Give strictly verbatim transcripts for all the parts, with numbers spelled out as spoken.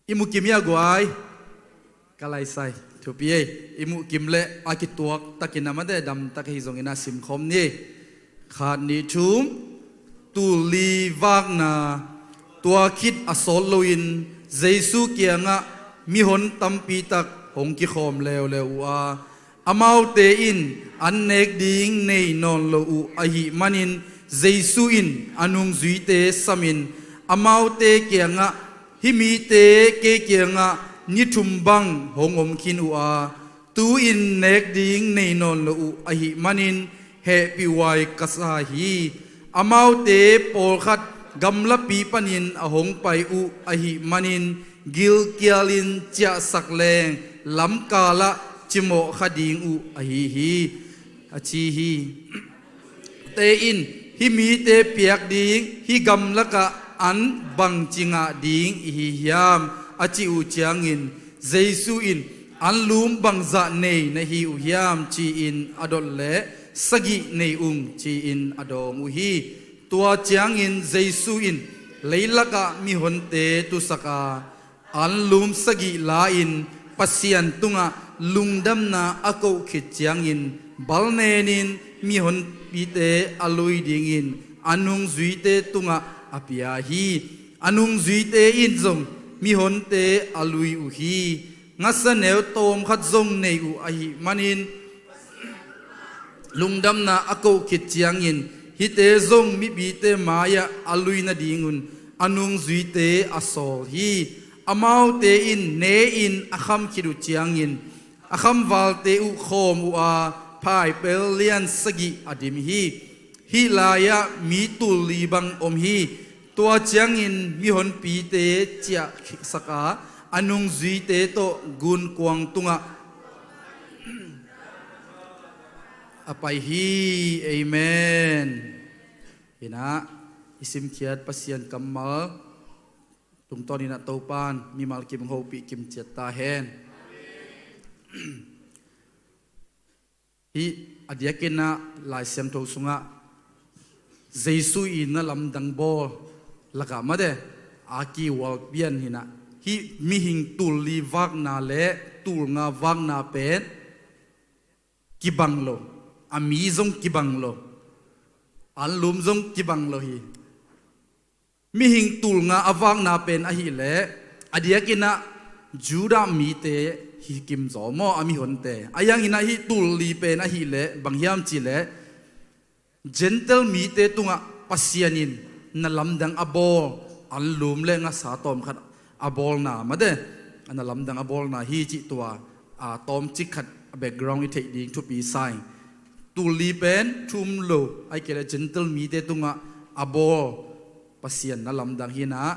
I mukim ia guai. Ka laisai thupi ei. I mukim le a kituak takin a mate damtak hi zongin a simkhawm ni. Khat ni thum. Tul li vakna. Tua khit a sawt loin Jesu kiangah mihon tampi tak hong kikhawm leuleu uh a, amaute in an nek ding nei nawn lo uh ahih manin Jesu in a nungzuite samin amaute kiangah, "Hih mite kei kiangah ni thum bang hong om khin uh a, tu-in nek ding nei nawn lo uh ahih manin hehpihhuai ka sa hi. Amaute pawlkhat gamlapi panin a hong pai uh ahih manin gilkialin ciahsak leng lamkalah cimawh kha ding uh ahi hi," a ci hi. Te in, "Hih mite piak ding hih gamlakah an bangci ngah ding i hi hiam?" a cih uh ciangin Jesu in, "Anlum bangzah nei na hi uh hiam?" ci-in a dot leh, "Sagih nei ung," ci-in a dawng uh hi. Tua ciangin Jesu in leilakah mihonte tusak a, anlum sagih la-in Pasian tungah lungdamna a koh khit ciangin balnenin mihonpite a lui dingin a nungzuite tungah a pia hi. A nungzuite in zong mihonte a lui uh hi. Ngasa neu tawmkhat zong nei uh ahih manin lungdamna a koh khit ciangin hihte zong mipite mai-ah a lui nadingun a nungzuite a sawl hi. Amaute in ne-in a kham khit uh ciangin a khamvalte uh khawm uh a, phaipel lian sagih a dim hi. Hih lai-ah mi tul li bang om hi. Tua ciangin mihonpite ciahsak a, a nungzuite tawh gunkuang tungah a pai hi. Amen. Hi-in ah i simkhiat Pasian kammal tungtawn in ah Topa'n mimal kim hong hopih kimciat ta hen. Hih a diakin ah Lai Siangtho sungah Jesu in na lamdang bawl lakah mate a kiual pian hi-in ah, hih mihing tul li vakna le tul nga vakna pen kibang lo, a mi zong kibang lo, anlum zong kibang lo hi. Mihing tul nga a vakna pen ahih leh a diakin ah Judah mite hi kim zaw maw, a mihonte. Ahi hangin ah hih tul li pen ahih leh bang hiam cih leh Gentile mite tungah Pasian in na lamdang a bawl, anlum le ngasa tawmkhat a bawlna mate, na lamdang a bawlna hi cih tua a tawmcik khat a background i theih ding thupi sa ing. Tul li pen thu um lo, ahih kei leh Gentile mite tungah a bawl Pasian na lamdang hi-in ah,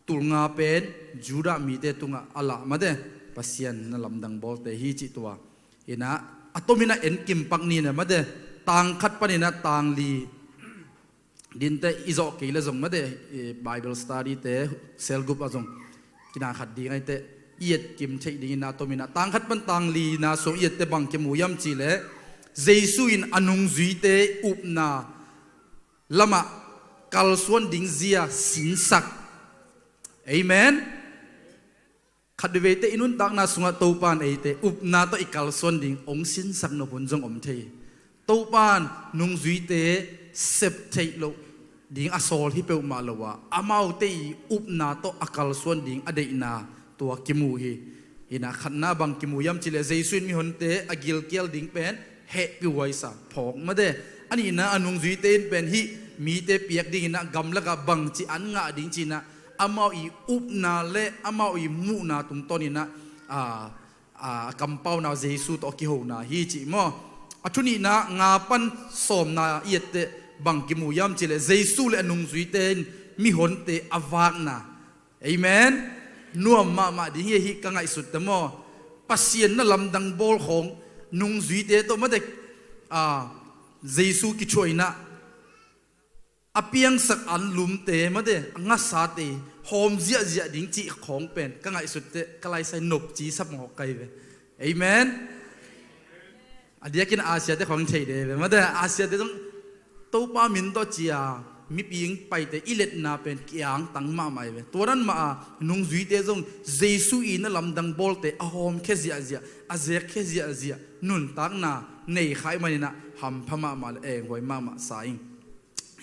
tul nga pen Judah mite tungah a lah mate, Pasian na lamdang bawlte hi cih tua. Hi-in ah a tomin ah en kim pak ni-in ah mate, tang khat panin ah tang li dinte i zawh kei leh zong mate, eh, Bible study te, cell group ah zong kina khat ding ahih teh i et kim theih dingin ah a tomin ah tang khat pan tang lina sung i et teh bang kimu hiam cih leh Jesu in a nungzuite upna lamah kalsuan ding zia sinsak. Amen. Khat veivei teh i nuntakna sungah Topa'n eite upna tawh i kalsuan ding hong sinsak nop hun zong om thei. Topa'n nungzuite sep theih loh ding a sawl hi peuhmah lo a, amaute i upna tawh a kalsuan ding a deihna tua kimu hi. Hi-in ah khatna bang kimu hiam cih leh Jesu in mihonte a gilkial ding pen hehpihhuai sa phawk mate. A nihna a nungzuite in pen hih mite piak dingin ah gamlakah bangci an ngah ding ci-in ah amau i upna le amau i muhna tungtawn in ah, a, a kampauna Jesu tawh a kihona hi cih maw. A thu nihna nga pan sawmna i et teh bang kimu hiam cih leh Jesu le a nungzuite in mihonte a vakna. Amen. Nuam mahmah ding hi, hih ka ngaihsut teh maw. Pasian na lamdang bawl khawng nungzuite tawh mate, a, Jesu kithuah in ah a piangsak anlumte mate, a ngasate hawm ziahziah ding cih khawng pen ka ngaihsut teh ka laisai nopci sap mawk kai ve. Amen. A diakin Asia te khawng thei de ve mate, Asia te zong Topa min tawh cia mipi ing paite i letna pen kiangtang mahmah hi ve. Tua dan mah a nungzuite zong Jesu i na lamdang bawlte a hawmkhia ziahziah, a zekkhia ziahziah, nuntakna nei kha ahih manin ah hampha mahmah le enghuai mahmah sa ing.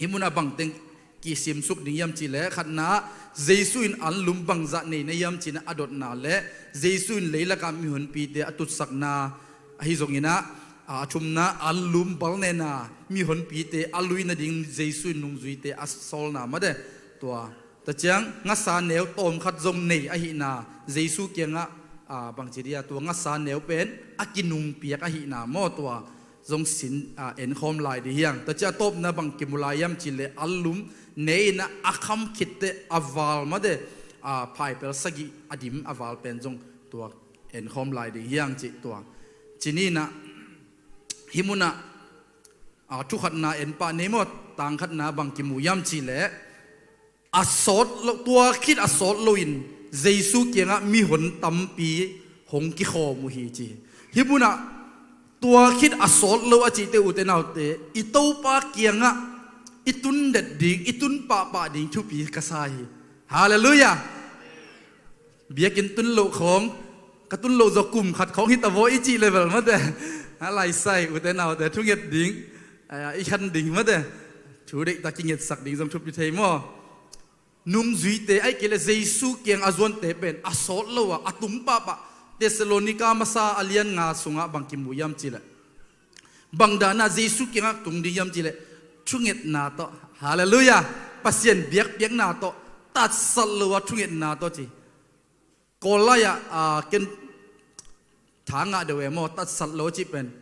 Hih munah bangteng kisimsuk ding hiam cihleh, khatna ah Jesu in anlum bangzah neina hiam ci-in ah a dotna le Jesu in leilakah mihonpite a tutsakna, ahi zongin ah, a thumna, anlum balnena mihonpite a lui nading Jesu in nungzuite a sawlna mate. Tua ta ciang ngasa neu tawmkhat zong nei ahihna, Jesu kiangah, a, bangci dia, tua ngasa neu pen a kinungpiak ahihna maw, tua zong sin, a, enkhawm lai ding hi hang. Tua ciah a tawpna bang kimu lai hiam cihleh, anlum ne-in ah a kham khitteh a val mate, a, phaipel sagih a dim a val pen zong tua enkhawm lai ding hi hang cih tua. Ci-in ah hih munah, a, thu khatna en pah ni maw, tang khatna bang kimu hiam cihleh, a sawt lo, tua khit a sawt loin Jesu kiangah mihon tampi hong kikhawm uh hi ci. Hih munah tua khit a sawt lo a cihte, ute naute, i Topa kiangah i tun det ding, i tun pahpah ding thupi ka sa hi. Halleluiah. Biakinn tun loh khawng, ka tun loh zawh kum khat khawng hi ta vaw i cih level mate. A laisai, ute naute, thunget ding, a, i khan ding mate. Thu deihtak kingetsak ding zong thupi thei maw? Nungzuite, ahih kei leh Jesu kiang a zuante pen a sawt lo a, a tum pahpah. Thessalonika masa a lian nga sungah bang kimu hiam cihleh, bang dan a Jesu kiangah tung ding hiam cihleh, thungetna tawh. Halleluiah. Pasian biakpiakna tawh, tatsat lo a thungetna tawh ci. Kawl lai-ah, a, ken tha ngah deuh e maw, tatsat lo cih pen.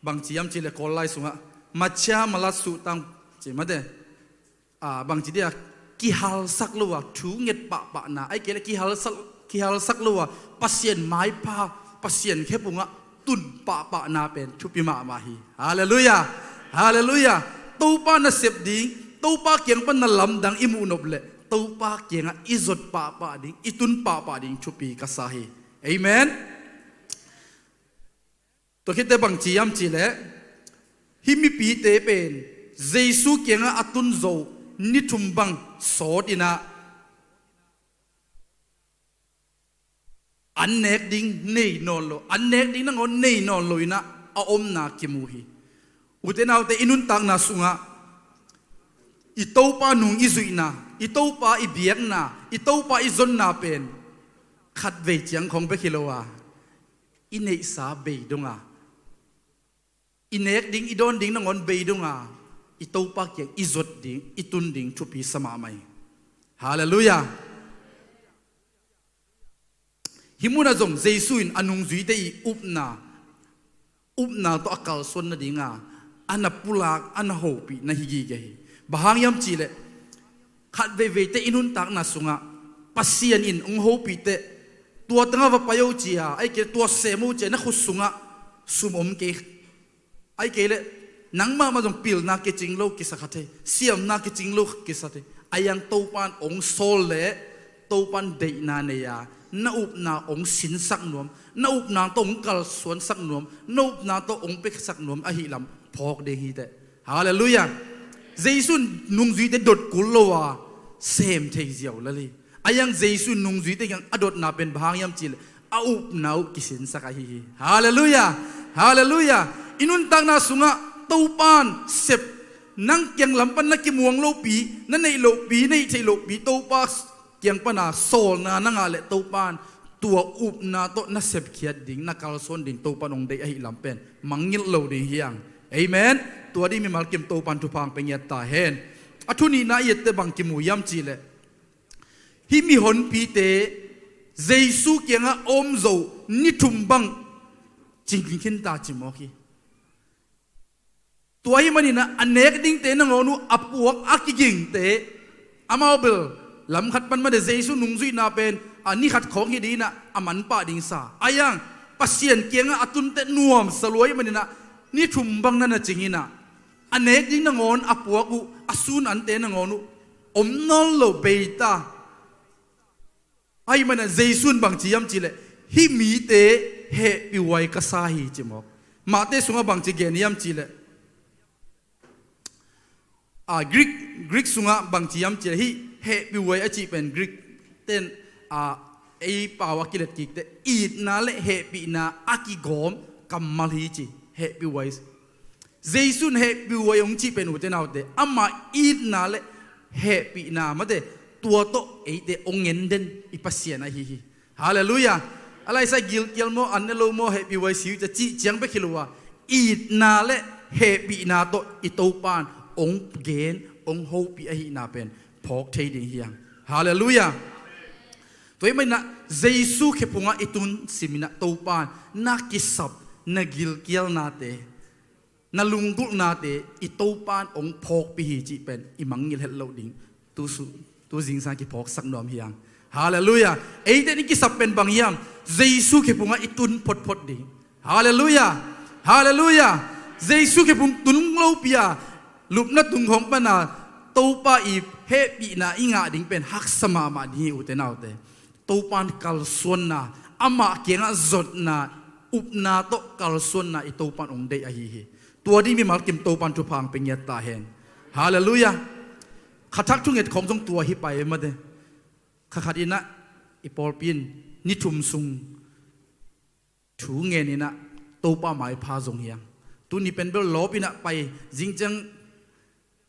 Bangci hiam cihleh Kawl lai sungah, macha malatsu tang ci mate. A, bangci dia, kihalsak lo a thunget pahpahna, ahih kei leh kihalsak, kihalsak lo a Pasian maipha, Pasian khephungah tun pahpahna pen thupi mahmah hi. Halleluiah. Halleluiah. Topa nasep ding, Topa kiang pan na lamdang i muh nop leh Topa kiangah i zot pahpah ding, i tun pahpah ding thupi ka sa hi. Amen. Tua khitteh bangci hiam cihleh, hih mipite pen Jesu kiangah a tun zo ni thum bang sawt in ah, an nek ding nei nawn lo, an nek ding nangawn nei nawn lo in ah a omna kimu hi. Ute naute, i nuntakna sungah i Topa nung i zuihna, i Topa i biakna, i Topa i zonna pen khatvei ciang khawng bek hi lo a, i neihsa bei dong a, i nek ding, i dawn ding nangawn bei dong a, i Topa kiang i zot ding, i tun ding thupi sa mahmah hi. Halleluiah. Hih munah zong Jesu in a nungzuite i upna, upna tawh a kalsuan nading a, a na pulak, a na hopih na hi gige hi. Bang hang hiam cihleh, khat veiveite i nuntakna sungah Pasian in hong hopih teh, tua tangah va pai o ci a, ahih kei leh tua sem o ci a, na khut sungah sum om kei, ahih kei leh nang mahmah zong pilna kicing lo kisa kha thei, siamna kicing lo kisa thei. Ahi hang Topa in hong sawl leh Topa in deihna nei a, na upna hong sinsak nuam, na upna tawh hong kalsuansak nuam, na upna tawh hong piaksak nuam ahih lam phawk ding hi teh. Halleluiah. Jesu in nungzuite dot kul lo a, sem thei ziau lel hi. Ahi hang Jesu in nungzuite kiang a dotna pen bang hang hiam cihleh, a upna uh kisinsak ahi hi. Halleluiah. Halleluiah. I nuntakna sungah Topa in sep, nang kiang lam pan na kimuang lopi, na neih lopi, neih theih lopi, Topa kiang pana sawlna na ngah leh Topa in tua upna tawh na sepkhiat ding, na kalsuan ding Topa in hong deih ahih lam pen mangngilh lo ding hi hang. Amen. Tua ding mimal kim Topa in thupha hong pia ngiat ta hen. A thu nihna i et teh bang kimu hiam cihleh, hih mihonpite Jesu kiangah a om zo ni thum bang cing khin ta ci mawk hi. Tua ahih manin ah a nek dingte nangawn uh a puak a kigingte, amau bel lam khat pan mah teh Jesu nungzuihna pen a ni khat khawng hi ding in ah a manpah ding sa. Ahi hang Pasian kiangah a tun teh nuamsa lua ahih manin ah ni thum bang na na cing in ah, a nek ding nangawn a puak uh, a sun ante nangawn uh om nawn lo bei ta. Ahih manin ah Jesu in bangci hiam cihleh, hih mite hehpihhuai ka sa hi ci mawk. Matthai sungah bangci gen hiam cihleh, A, Greek, Greek sungah bangci hiam cih leh hih hehpihhuai a cih pen Greek ten, a, ei pau a kilet kikte itna le hehpihna a kigawm kammal hi ci. Hehpihhuai, Jesu in hehpihhuai hong cih pen, ute naute, amah itna le hehpihna mate, tua tawh eite hong en den i Pasian ahi hi. Halleluiah. A laisa gilkial maw, an ne lo maw, hehpihhuai si uh ci a cih ciang bek hi lo a, itna le hehpihna tawh i Topa in hong gen, hong hopih ahihna pen phawk thei ding hi hang. Halleluiah. Tua ahih manin ah Jesu khephungah i tun simin ah Topa in na kisap, na gilkialnate, na lunggulhnate i Topa in hong phawkpih hi cih pen i mangngilh het loh ding. Tu su, tu zingsang kiphawksak nuam hi hang. Halleluiah. Eite in i kisap pen bang hiam? Jesu khephungah i tun photphot ding. Halleluiah. Halleluiah. Jesu khephung tun lopi a, lupna tung khawng pan a Topa i hehpihna i ngah ding pen haksa mahmah ding hi, ute naute. Topa in kalsuanna, amah kiangah zotna, upna tawh kalsuanna i Topa in hong deih ahi hi. Tua ding mimal kim Topa in thupha hong pia ngiat ta hen. Halleluiah. Kha thak thunget khawng zong tua hi pai mate. Kha khat in ah i pawlpi in ni thum sung thu ngen in ah Topa maipha zong hi hang. Tuni pen bel lawp in ah pai, zingciang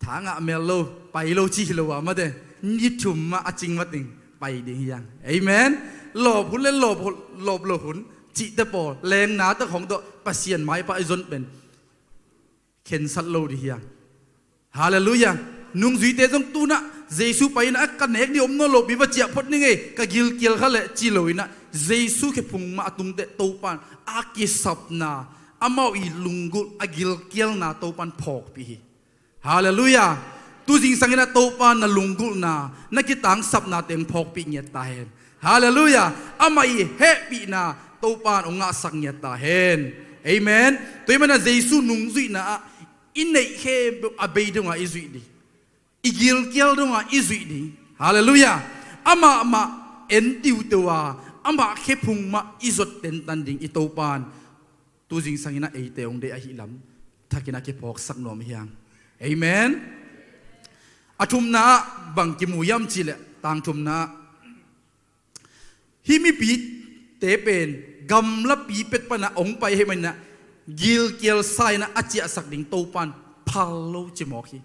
tha ngah mel lo, pai lo ci hi lo a mate. Ni thum mah a cing mah ding pai ding hi hang. Amen. Lawp hun le lawp, lawp lo hun cihte pawl, lengnate khawng tawh Pasian maipha i zon pen khensat lo ding hi hang. Halleluiah. Nungzuite zong tu in ah Jesu pai in ah ka nek ding om nawn lo pi, va ciah phot ning ei, ka gilkial kha leh ci lo in ah Jesu khephung mah a tungte Topa in a kisapna, amau i lunggulh a gilkialna Topa in phawkpih hi. Halleluiah. Tu zingsang in ah Topa in na lunggulhna, na kitangsapna teng phawkpih ngiat ta hen. Halleluiah. Amah i hehpihna Topa in hong ngahsak ngiat ta hen. Amen. Tua ahih manin ah Jesu nungzuihna ah i neih khempeuh a bei dongah i zuih ding. I gilkial dongah i zuih ding. Halleluiah. Amah mah en tiuteu a, amah khephung mah i zot tentan ding i Topa in tu zingsang in ah eite hong deih ahih lam thakin ah kiphawksak nuam hi hang. Amen. A thumna ah bang kimu hiam cih leh, tang thumna ah hih mipite pen gamlapi pek pan ah hong pai ahih manin ah gilkial sa in ah a ciahsak ding Topa in phal lo ci mawk hi.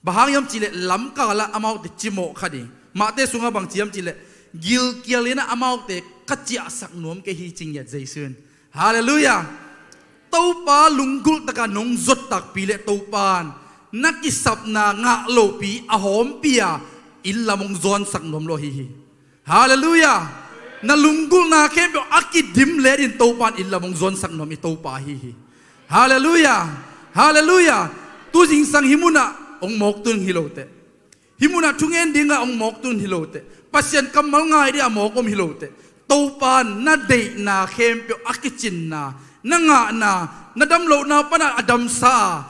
Bang hang hiam cih leh lamkal ah amaute cimawh kha ding. Matthai sungah bang ci hiam cih leh gilkial in ah amaute ka ciahsak nuam kei hi ci ngiat Jesu in. Halleluiah. Topa lunggulh takin nong zot takpi leh Topa in na kisapna ngah lopi a hawmpi a inn lam hong zuansak nuam lo ahi hi. Halleluiah. Na lunggulhna khempeuh a kidim letin Topa in inn lam hong zuansak nuam i Topa ahi hi. Halleluiah. Halleluiah. Tu zingsang hih munah hong mawk tun hi lo teh. Hih munah thungen dingah hong mawk tun hi lo teh. Pasian kammal ngai dingah mawk om hi lo teh. Topa in na deihna khempeuh a kicinna, na ngahna, na damlohna panah a damsa a,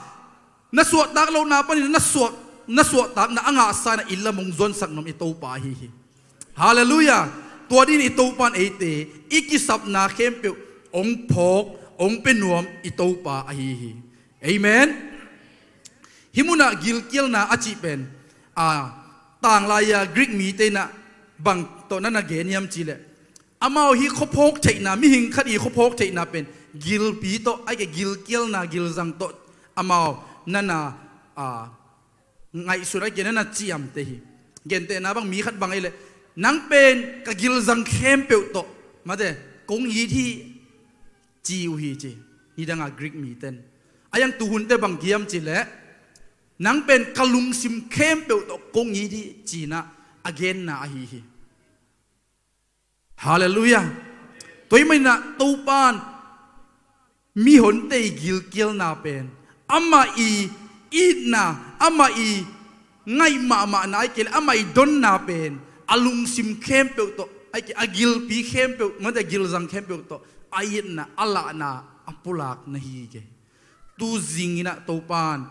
na suahtak lohna panin na suah, na suahtakna a ngahsa in ah inn lam hong zuansak nuam i Topa ahi hi. Halleluiah. Tua dingin i Topa in eite i kisapna khempeuh hong phawk, hong pia nuam i Topa ahi hi. Amen. Hih munah gilkialna a cih pen, a, tanglai-a Greek mite in ah bang tawh na na gen hiam cih leh, amau hih khuaphawk theihna, mihing khat i khuaphawk theihna pen gilpi tawh, ahih kei leh gilkialna, gilzang tawh amau na na, a, ngaihsun, ahih kei leh na na ciamteh hi. Gentehna bang, mi khat bang ahih leh, nang pen ka gilzang khempeuh tawh mate kong it hi, ci uh hi ci. Nidanga Greek mite in, a, a, tu hunte bang ci hiam cih leh, nang pen ka lungsim khempeuh tawh kong it hi ci-in ah a genna ahi hi. Halleluiah. Tua ahih manin ah Topa in mihonte i gilkialna pen amah i itna, amah i ngaih mahmahna, ahih kei leh amah i donna pen a lungsim khempeuh tawh, ahih kei leh a gilpi khempeuh, mate, gilzang khempeuh tawh a itna, a lahna a pulak na hi kei. Tu zingin ah Topa in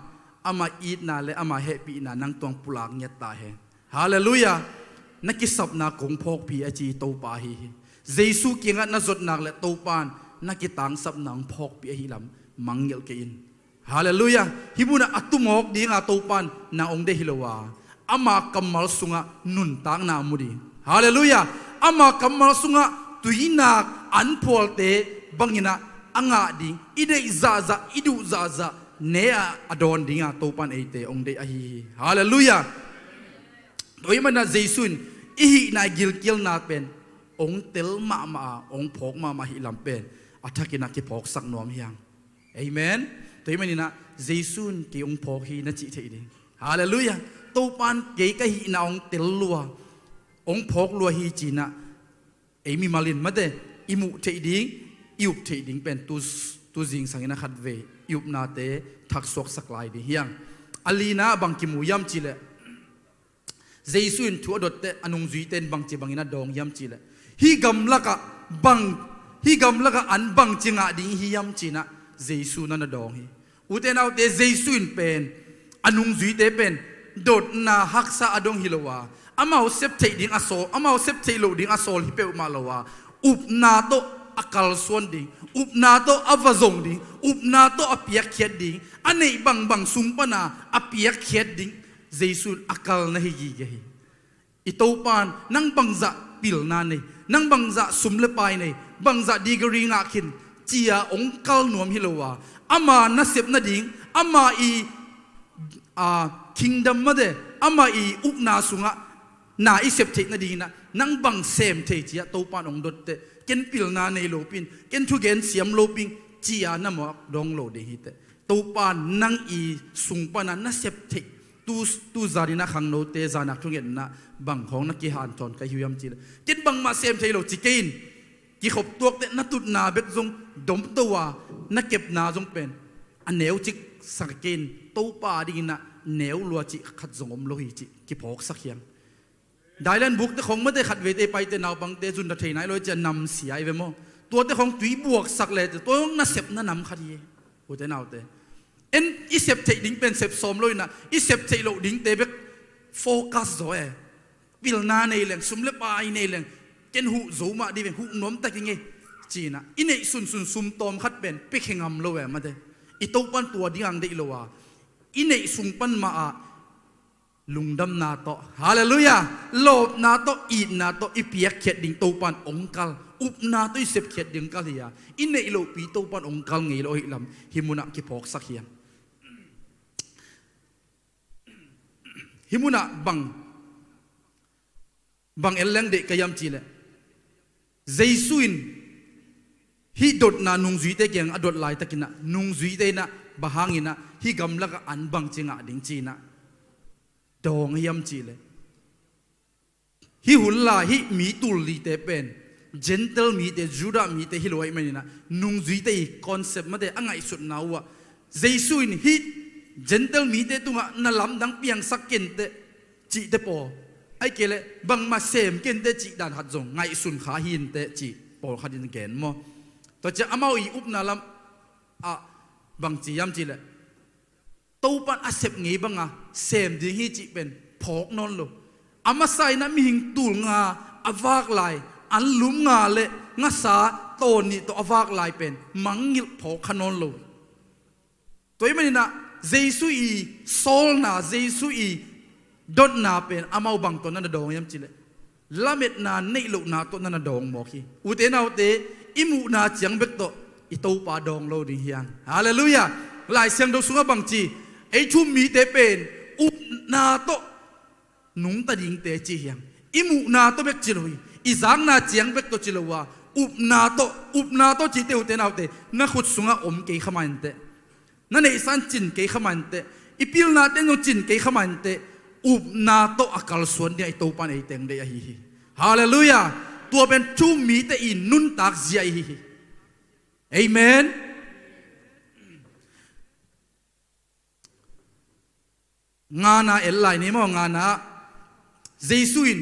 ama itna le ama hehpihna nang tungah pulak ngiat ta hen. Halleluiah. Na kisapna kong phawkpih a ci Topa ahi hi. Jesu kiangah na zot nak leh Topa in na kitangsapna hong phawkpih ahih lam mangngilh kei in. Halleluiah. Hih munah a tumawk dinga Topan nang hong deih hi lo a, ama kammal sungah nuntakna mu ding. Halleluiah. Ama kammal sungah tuinak anphualte banginah a ngah ding, i deih zahzah, i duh zahzah ne-ah a dawn dinga Topan eite hong deih ahi hi. Halleluiah. Tua ahih maninah Jesu in i hihna i gilkialna pen hong tel mahmah a, hong phawk mahmah ahih lam pen a thakinah kiphawksak nuam hi hang. Amen. Tua ahih maninah Jesu in kei hong phawk hi na cih theih ding. Halleluiah. Topan kei ka hihna hong tel lua, hong phawk lua hi cinah ei mimal in mate i muh theih ding, i up theih ding pen tu, tu zingsangin a khatvei i upnate thaksuaksak lai ding hi hang. A lina bang kimu hiam cihleh, Jesu in thu a dotte a nungzuite in bangci bangin a dawng hiam cihleh, hih gamlakah bang, hih gamlakah an bangci ngah ding hi hiam cinah Jesu na na dawng hi. Ute naute, Jesu in pen a nungzuite pen dotna haksa a dong hi lo a, amau sep theih ding a sawl, amau sep theih loh ding a sawl hi peuhmah lo a, upna tawh a kalsuan ding, upna tawh a va zong ding, upna tawh a piakkhiat ding, a neih bangbang sung pana a piakkhiat ding Jesu in a kal na hi gige hi. I Topan nang bangzah pilna nei, nang bangzah sum le pai nei, bangzah degree ngah khin, ci-a hong kal nuam hi lo a, ama nasep nading, ama i, a, kingdom mate, ama i upna sungah na i sep theih nadinginah nang bang sem thei ci-ah Topan hong dotte, ken pilna nei lopin, ken thugen siam loping, ci-a na mawk dong lo ding hiteh. Topan nang i sung pana na sep theih tu, tu zaninah khangnote zanak thungetna bang khawng na kihanthawn ka hi uh hiam cihleh, ken bangmah sem thei lo ci kei in, kikhop tuakte na tutna bek zong domto a, na kepna zong pen a neu cik sak kei in, Topa dinginah neu lua cih khat zong om lo hi cih kiphawksak hi hang. Dailan bukte khawng mate khatveite paite naupangte zun da thei nai lo hi cia namsia i ve maw? Tuate khawng tui buaksak lete tua hong nasepna nam khat hi. Ute naute, en i sep theih ding pen sep sawm lo inah i sep theih loh dingte bek focus zaw e. Pilna nei leng, sum le pai nei leng, ken huh zo mah dih veng, huh nuamtak i ngei, cinah i neih sunsun sum tawm khat pen pia khe ngam lo e mate. I Topan tua ding ang deih lo a, i neih sung pan mah ah lungdamna tawh, halleluiah, lawpna tawh, itna tawh i piakkhiat ding Topan hong kal, upna tawh i sepkhiat ding kal hi a, i neih lohpi Topan hong kal ngei lo ahih lam hih munah kiphawksak hi hang. Hih munah bang, bang en leng deih ka hiam cihleh, Jesu in hih dotna nungzuite kiang a dot laitakinah nungzuite inah bang hanginah hih gamlakah an bangci ngah ding cinah dawng hiam cihleh, hih hun lai hih mi tul lite pen Gentile mite, Judah mite hi lo ahih maninah nungzuite i concept mate a ngaihsutna uhah Jesu in hih Gentile mite tungah na lamdang piangsak kenteh cihte pawl, ahih kei leh bangmah sem kenteh cih dan khat zong ngaihsun kha hinteh cih pawlkhat in gen maw? Tua ciah amau i upna lam ah bang ci hiam cihleh, Topan a sep ngei banga sem ding hi cih pen phawk nawn lo. A masa inah mihing tul nga a vak lai, an lum nga le ngasa tawnih tawh a vak lai pen mangngilh phawk kha nawn lo. Tua ahih maninah Jesu i sawlna, Jesu i dotna pen amau bang tawh na na dawng hiam cihleh, lametna neih lohna tawh na na dawng mawk hi. Ute naute, i muhna ciang bek tawh i Topa dawng lo ding hi hang. Halleluiah. Lai Siangtho sungah bang ci, ei thu-um mite pen upna tawh nungta dingte ci hi hang. I muhna tawh bek ci lo hi. I zakna ciang bek tawh ci lo a, upna tawh, upna tawh cite ute naute, na khut sungah om kei kha mah inteh. Na neihsa in cin kei kha mah inteh. I pilnate in zong cin kei kha mah inteh. Upna tawh a kalsuan dingah i Topan ei teng deih ahi hi. Halleluiah. Tua pen thu-um mite i nuntak zia ahi hi. Amen. Ngana el lai ni maw, ngana ah Jesu in,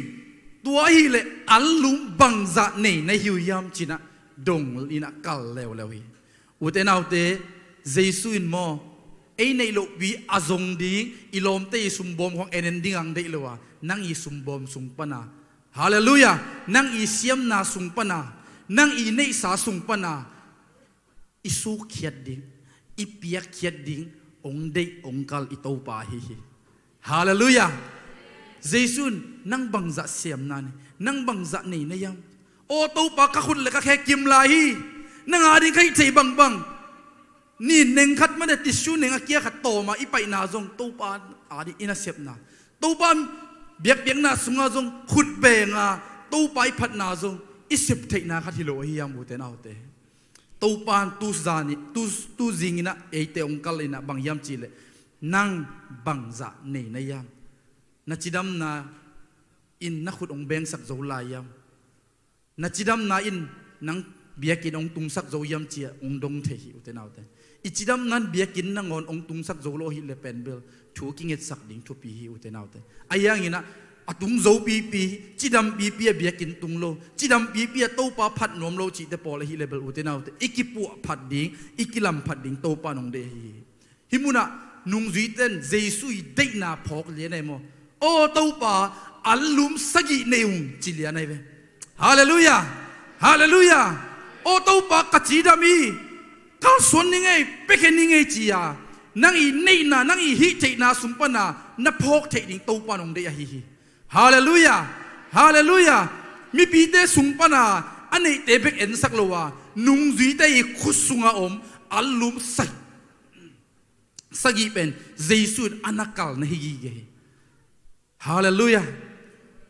tua ahih leh an lum bangzah nei na hi uh hiam cinah dong inah kal leuleu hi. Ute naute, Jesu in maw, ei neih lohpi a zong ding, i lawmte i sumbawm khawng en en ding ang deih lo a, nang i sumbawm sung pana, halleluiah, nang i siamna sung pana, nang i neihsa sung pana i sukkhiat ding, i piakkhiat ding, hong deih hong kal i Topa ahi hi. Halleluiah. Jesu in nang bangzah siamna nei, nang bangzah nei na hiam? Aw Topa, ka khut le ka khe kim lai hi. Nang ading ka hih theih bangbang, nin neng khat mate tissue neng a kia khat tawm a i paihna zong Topa ading i nasepna, Topa biakpiakna sungah zong khut benga Topa i phatna zong i sep theihna khat hi lo ahi hiam, ute naute? Topa in tu zan i, tu, tu zingin ah eite hong kal in ah bang hiam cihleh, nang bangzah nei na hiam? Na cidamna in na khut hong bengsak zo lai hiam? Na cidamna in nang biakinn hong tungsak zo hiam ci-a hong dong thei hi, ute naute. I cidamna in biakinn nangawn hong tungsak zo lo ahih leh pen bel thu kingetsak ding thupi hi, ute naute. Ahi hangin ah a tung zo pipi, cidam pipi a biakinn tung lo, cidam pipi a Topa phat nuam lo cihte pawl ahih leh bel, ute naute, i kipuah phat ding, i kilam phat ding Topa in hong deih ahi hi. Hih munah nungzuite in Jesu i deihna phawk lian ahi maw? Aw Topa, anlum sagih nei ung, ci lian ahi ve. Halleluiah. Halleluiah. Aw Topa, ka cidam hi, kalsuan ning ei, piakhia ning ei, ci-a nang i neihna, nang i hih theihna sung pana na phawk theih ding Topa in hong deih ahi hi. Halleluiah. Halleluiah. Mipite sung pana a neihte bek ensak lo a, nungzuite i khut sunga om anlum sagih, sagih pen Jesu in a na kal na hi gige hi. Halleluiah.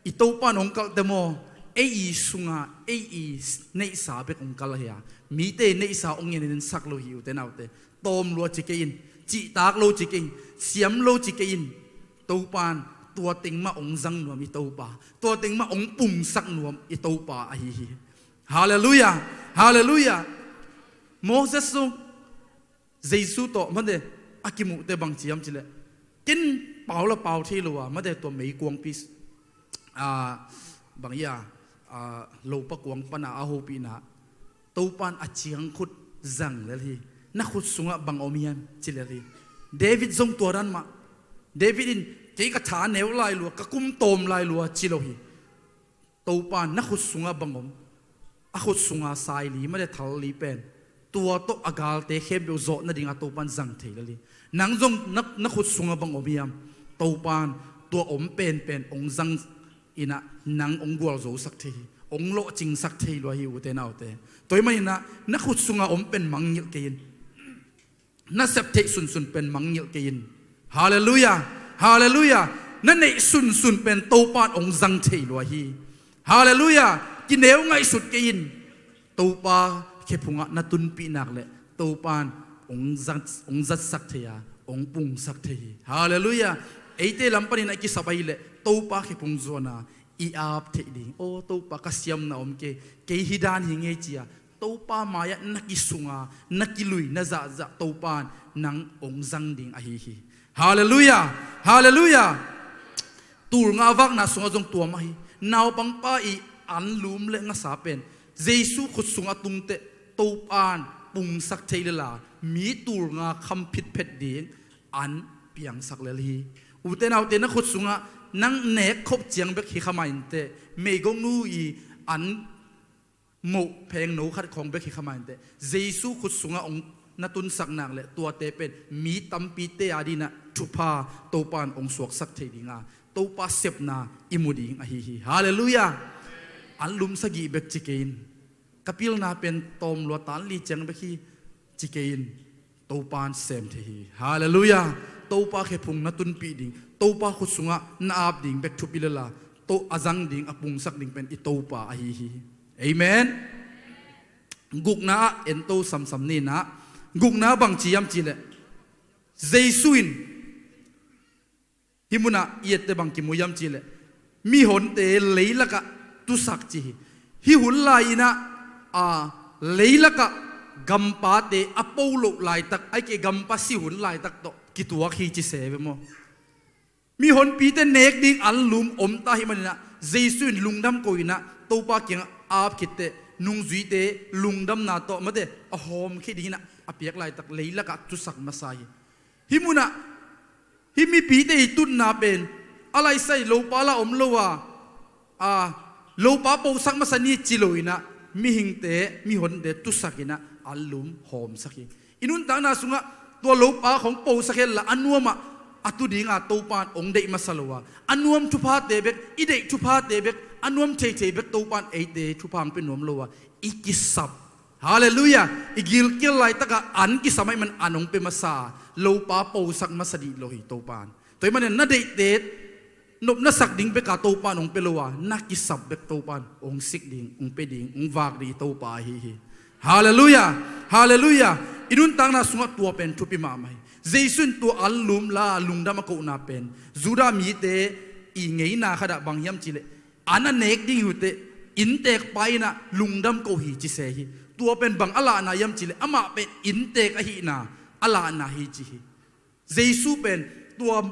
I Topa in hong kalh teh maw, ei i sunga ei i neihsa bek hong kalh ahi a, mite i neihsa hong en, ensak lo hi, ute naute. Tawm lua ci kei in, cihtak lo ci kei in, siam lo ci kei in. Topa in tua teng mah hong zang nuam i Topa, tua teng mah hong pungsak nuam i Topa ahi hi. Halleluiah. Halleluiah. Moses zong Jesu tawh mate a kimuhte bang ci hiam cihleh, ken pau la pau thei lo a, mate tua meikuangpi, a, bang hi a, a, lopa kuang pana a hopihna, Topa in a ciangkhut zang lel hi. Na khut sungah bang om hiam, ci lel hi. David zong tua dan mah. David in, kei ka tha neu lai lua, ka kum tawm lai lua, ci lo hi. Topa in na khut sungah bang om, a khut sunga saili mate thalli pen, tua tawh a galte khempeuh zawh nadinga Topa in zang thei lel hi. Nang zong na, na khut sungah bang om hiam? Topa in tua om penpen hong zang in ah nang hong gualzosak thei hi, hong lawhcingsak thei lua hi, ute naute. Tua ahih manin ah na khut sunga om pen mangngilh kei in. Na sep theih sunsun pen mangngilh kei in. Halleluiah. Halleluiah. Na neih sunsun pen Topa in hong zang thei lua hi. Halleluiah. Kineu ngaihsut kei in. Topa khephungah na tunpih nak leh Topa in hong zat, hong zatsak thei a, hong pungsak thei hi. Halleluiah. Eite lam panin a kisap ahih leh Topa khephung zuan a i ap theih ding. Aw Topa, ka siamna om kei, kei hih dan hi ngei, ci-a Topa mai-ah na kisunga, na kilui, na zahzah Topa in nang hong zang ding ahi hi. Halleluiah. Halleluiah. Tul nga vakna sungah zong tua mah hi. Naupangpa i anlum le ngasa pen Jesu khut sungah tung teh Topa in pungsak thei lel a, mi tul nga kham phitphet ding an piangsak lel hi. Ute naute, na khut sungah nang nek khop ciang bek hi kha mah inteh, meigongnu i an moh phengno khat khawng bek hi kha mah inteh, Jesu khut sungah hong na tunsak nak leh tuate pen mi tampite adingin ah thupha Topa in hong suaksak thei ding a, Topa sepna i mu ding ahi hi. Halleluiah. Anlum sagih bek ci kei in. Ka pilna pen tawm lua tan li ciang bek hi, ci kei in. Topa in sem thei hi. Halleluiah. Topa khephung na tunpih ding, Topa khut sungah na ap ding bek thupi lel a, To, a zang ding, a pungsak ding pen i Topa ahi hi. Amen. Gukna ah en to samsam ni in ah, gukna bang ci hiam cihleh, Jesu in hih munah i etteh bang kimu hiam cihleh, mihonte leilakah tusak ci hi. Hih hun lai-in ah, a, leilakah gampate a po loh laitak, ahih kei leh gampa si hun laitak tawh kituak hi ci se ve maw. Mihonpite nek ding anlum om ta ahih manin ah, Jesu in lungdam ko-in ah Topa kiangah ap khit teh, nungzuite lungdamna tawh mate a hawmkhia dingin ah a piak laitak leilakah tusak masa hi. Hih munah hih mipite i tutna pen a laisai, lopa la om lo a, a, lopa posak masa ni ci lo-in ah, mihingte, mihonte tusak in ah anlum hawmsak hi. I nuntakna sungah Tua lopa khong posak hen la a nuamah a tu dinga Topa in hong deih masa lo a, a nuam thuphate bek, i deih thuphate bek, a nuam theithei bek Topa in eite thupha hong pia nuam lo a, i kisap. Halleluiah. I gilkial laitakah an kisam ahih man an hong pia masa a, lopa posak masa dih lo hi Topa in. Tua ahih manin na deihte nopna sak ding beka Topa in hong pia lo a, na kisap bek Topa in hong sik ding, hong pia ding, hong vak ding i Topa ahi hi. Halleluiah. Halleluiah. I nuntakna sungah tua pen thupi mahmah hi. Jesu in tua an lum la lungdam a kohna pen Judah mite i ngeina khatah bang hiam cihleh, an a nek ding hi uh teh, innteekpa in ah lungdam ko hi ci se hi. Tua pen bang a lahna hiam cihleh, amah pen innteek ahihna a lahna hi ci hi. Jesu pen tua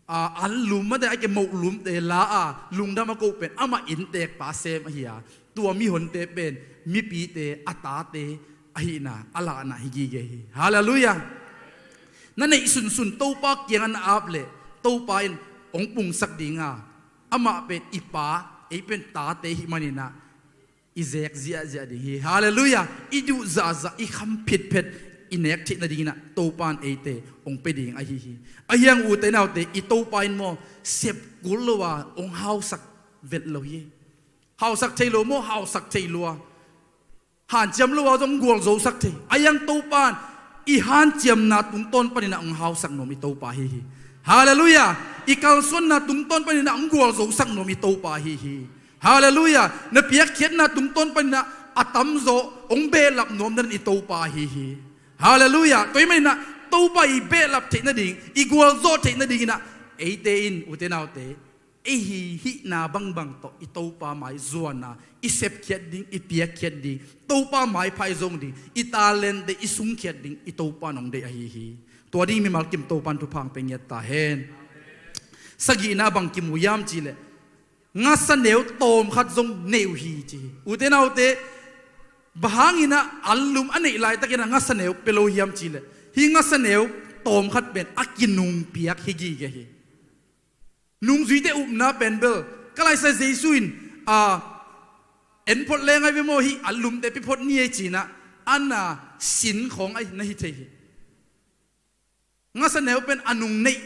a, an lum mate a kimoh lumte la a lungdam a koh pen amah innteekpa sem ahi a, tua mihonte pen mipite a tate ahihna a lahna hi gige hi. Halleluiah. Na neih sunsun Topa kiangah na ap leh Topa in hong pungsak dinga, amah pen i pa, ei pen tate hih maninah i zek ziahziah ding hi. Halleluiah. I duh zahzah, i kham phitphet i nek theih nadinginah Topa in eite hong pia ding ahi hi. Ahi hang ute naute, i Topa in maw sep kul lo a hong hausak vet lo hi. Hausak thei lo maw, hausak thei lua, hanciam lo a zong gualzosak thei. Ahi hang Topa in i hanciamna tungtawn paninah hong hausak nuam i Topa ahi hi. Halleluiah. I kalsuanna tungtawn paninah hong gualzosak nuam i Topa ahi hi. Halleluiah. Na piakkhiatna tungtawn paninah a tamzaw hong behlap nuam den i Topa ahi hi. Halleluiah. Tua ahih maninah Topa i behlap theih nading, i gualzawh theih nadinginah eite in ute naute, ei hi hihna bangbang tawh i Topa mai zuana i sepkhiat ding, i piakkhiat ding, Topa mai phaizong ding, i talente i sungkhiat ding i Topa in hong deih ahi hi. Tua ding mimal kim Topa in thupha hong pia ngiat ta hen. Sagihna bang kimu hiam cihleh, ngasa neu tawm khat zong nei uh hi ci hi. Ute naute, bang hanginah an lum a neih laitakinah ngasa neu pia lo hiam cihleh, hih ngasa neu tawm khat pen a kinungpiak hi gige hi. Nungzuite upna pen bel ka laisa Jesu in, a, en phot leng ahi ve maw, hih an lumte pia phot ni ei cinah, a na sin khawng ahi na hi thei hi. Ngasa neu pen a nung neih,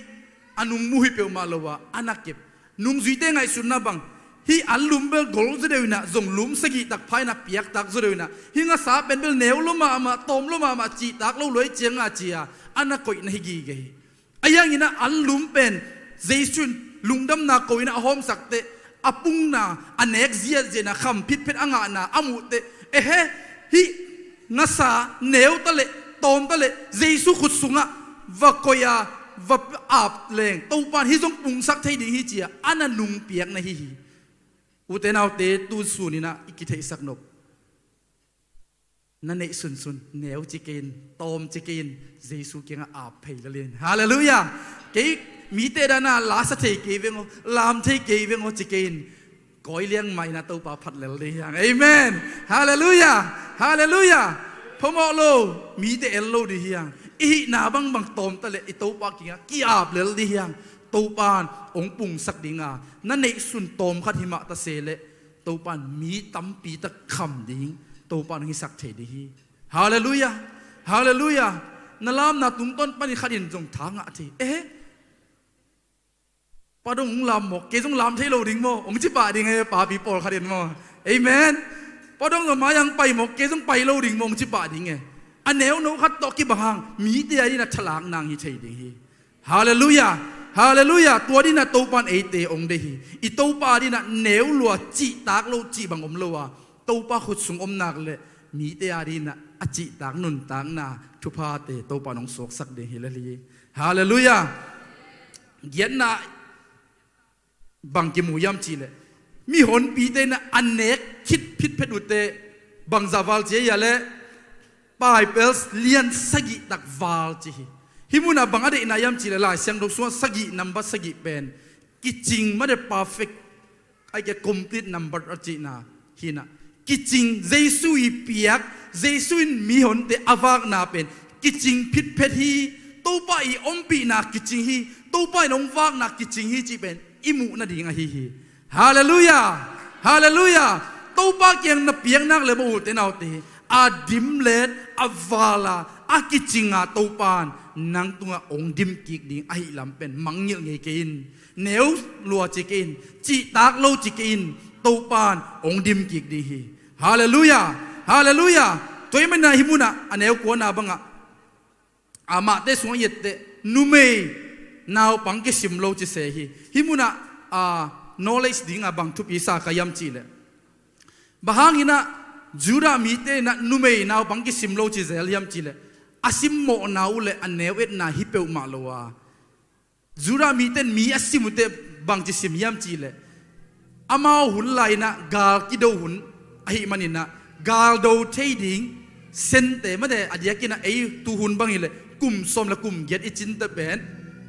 a nung mu hi peuhmah lo a, a na kep. Nungzuite ngaihsutna bang, hih an lum bel gol zaw deuh inah, zong lum sagih tak pha inah piaktak zaw deuh inah, hih ngasa pen bel neu lo mahmah, tawm lo mahmah, cihtak lo luai cianga ci a, a na koih na hi gige hi. Ahi hanginah an lum pen Jesu in lungdamna ko inah a hawmsak teh, a pungna, a nek ziahziahna, kham phitphet a ngahna a muh teh, ehe, hih ngasa neu taleh, tawm taleh, Jesu khut sungah va koih a, va ap leng, Topa in hih zong pungsak thei ding hi ci a, a na nungpiak na hi hi. Ute naute, tu suninah i kitheihsak nop. Na neih sunsun, neu ci kei in, tawm ci kei in, Jesu kiangah ap phei lel in. Halleluiah. Kei mite dana lasa thei kei veng aw, lam thei kei veng aw ci kei in. Kawi liang mah inah Topa phat lel ding hi hang. Amen. Halleluiah. Halleluiah. Phamawh lo, mite el lo ding hi hang. I hihna bangbang tawm taleh i Topa kiangah ki-ap lel ding hi hang. Topa in hong pungsak dinga, na neih sun tawm khat hi mah ta se leh, Topa in mi tampi tak kham ding Topa in hong hisak thei ding hi. Halleluiah. Halleluiah. Na lamna tungtawn panin khat in zong tha ngah thei. Eh, Pa dong hong lam mawk, kei zong lam thei lo ding maw, hong ci pah ding e, papi pawlkhat in maw. Amen. Pa dong zong mai-ah hong pai mawk, kei zong pai lo ding maw, hong ci pah ding e. A neuno khat tawh kibang hang, mite a dinah thalak nang hi thei ding hi. Halleluiah. Halleluiah. Tua dinah Topa in eite hong deih hi. I Topa dinah neu lua, cihtak lo cih bang om lo a, Topa khut sung om nak leh mite a dinah a cihtak nuntakna thuphate Topa in hong suaksak ding hi lel hi. Halleluiah. Giatna bang kimu hiam cihleh, mihonpite inah a nek khit phitphet uhteh bangzah val ci a hia leh, Bible lian sagih tak val ci hi. Hih munah bang a deihna hiam cihleh, Lai Siangtho sungah sagih, number sagih pen kicing mate, perfect, ahih kei leh complete number a cihna hi inah, kicing, Jesu i piak, Jesu in mihonte a vakna pen kicing phitphet hi. Topa i ompihna kicing hi. Topa in hong vakna kicing hi cih pen i muh nading ahi hi. Halleluiah. Halleluiah. Topa kiang na piak nak leh maw, ute naute, a dimlet, a val a, a kicinga Topan nang tungah hong dim kik ding ahih lam pen mangngilh ngei kei in, neu lua ci kei in, cihtak lo ci kei in, Topan hong dim kik ding hi. Halleluiah. Halleluiah. Tua ahih manin ah hih munah a neu kuana bangah, a, Mate sungah i etteh numei naupang kisim lo ci se hi. Hih munah, a, knowledge dingah bang thupi sa ka hiam cihleh, bang hangin ah Judah mite in ah numei naupang kisim lo ci zel hiam cihleh, a simmawhna uh le a neu etna hi peuhmah lo a, Judah mite in mi a sim uh teh bangci sim hiam cihleh, amau hun lai-in ah gal kido hun ahih manin ah, gal do thei ding sente mate, a diakin ah ei tuhun bang hileh kum sawm le kum giat i cinte pen,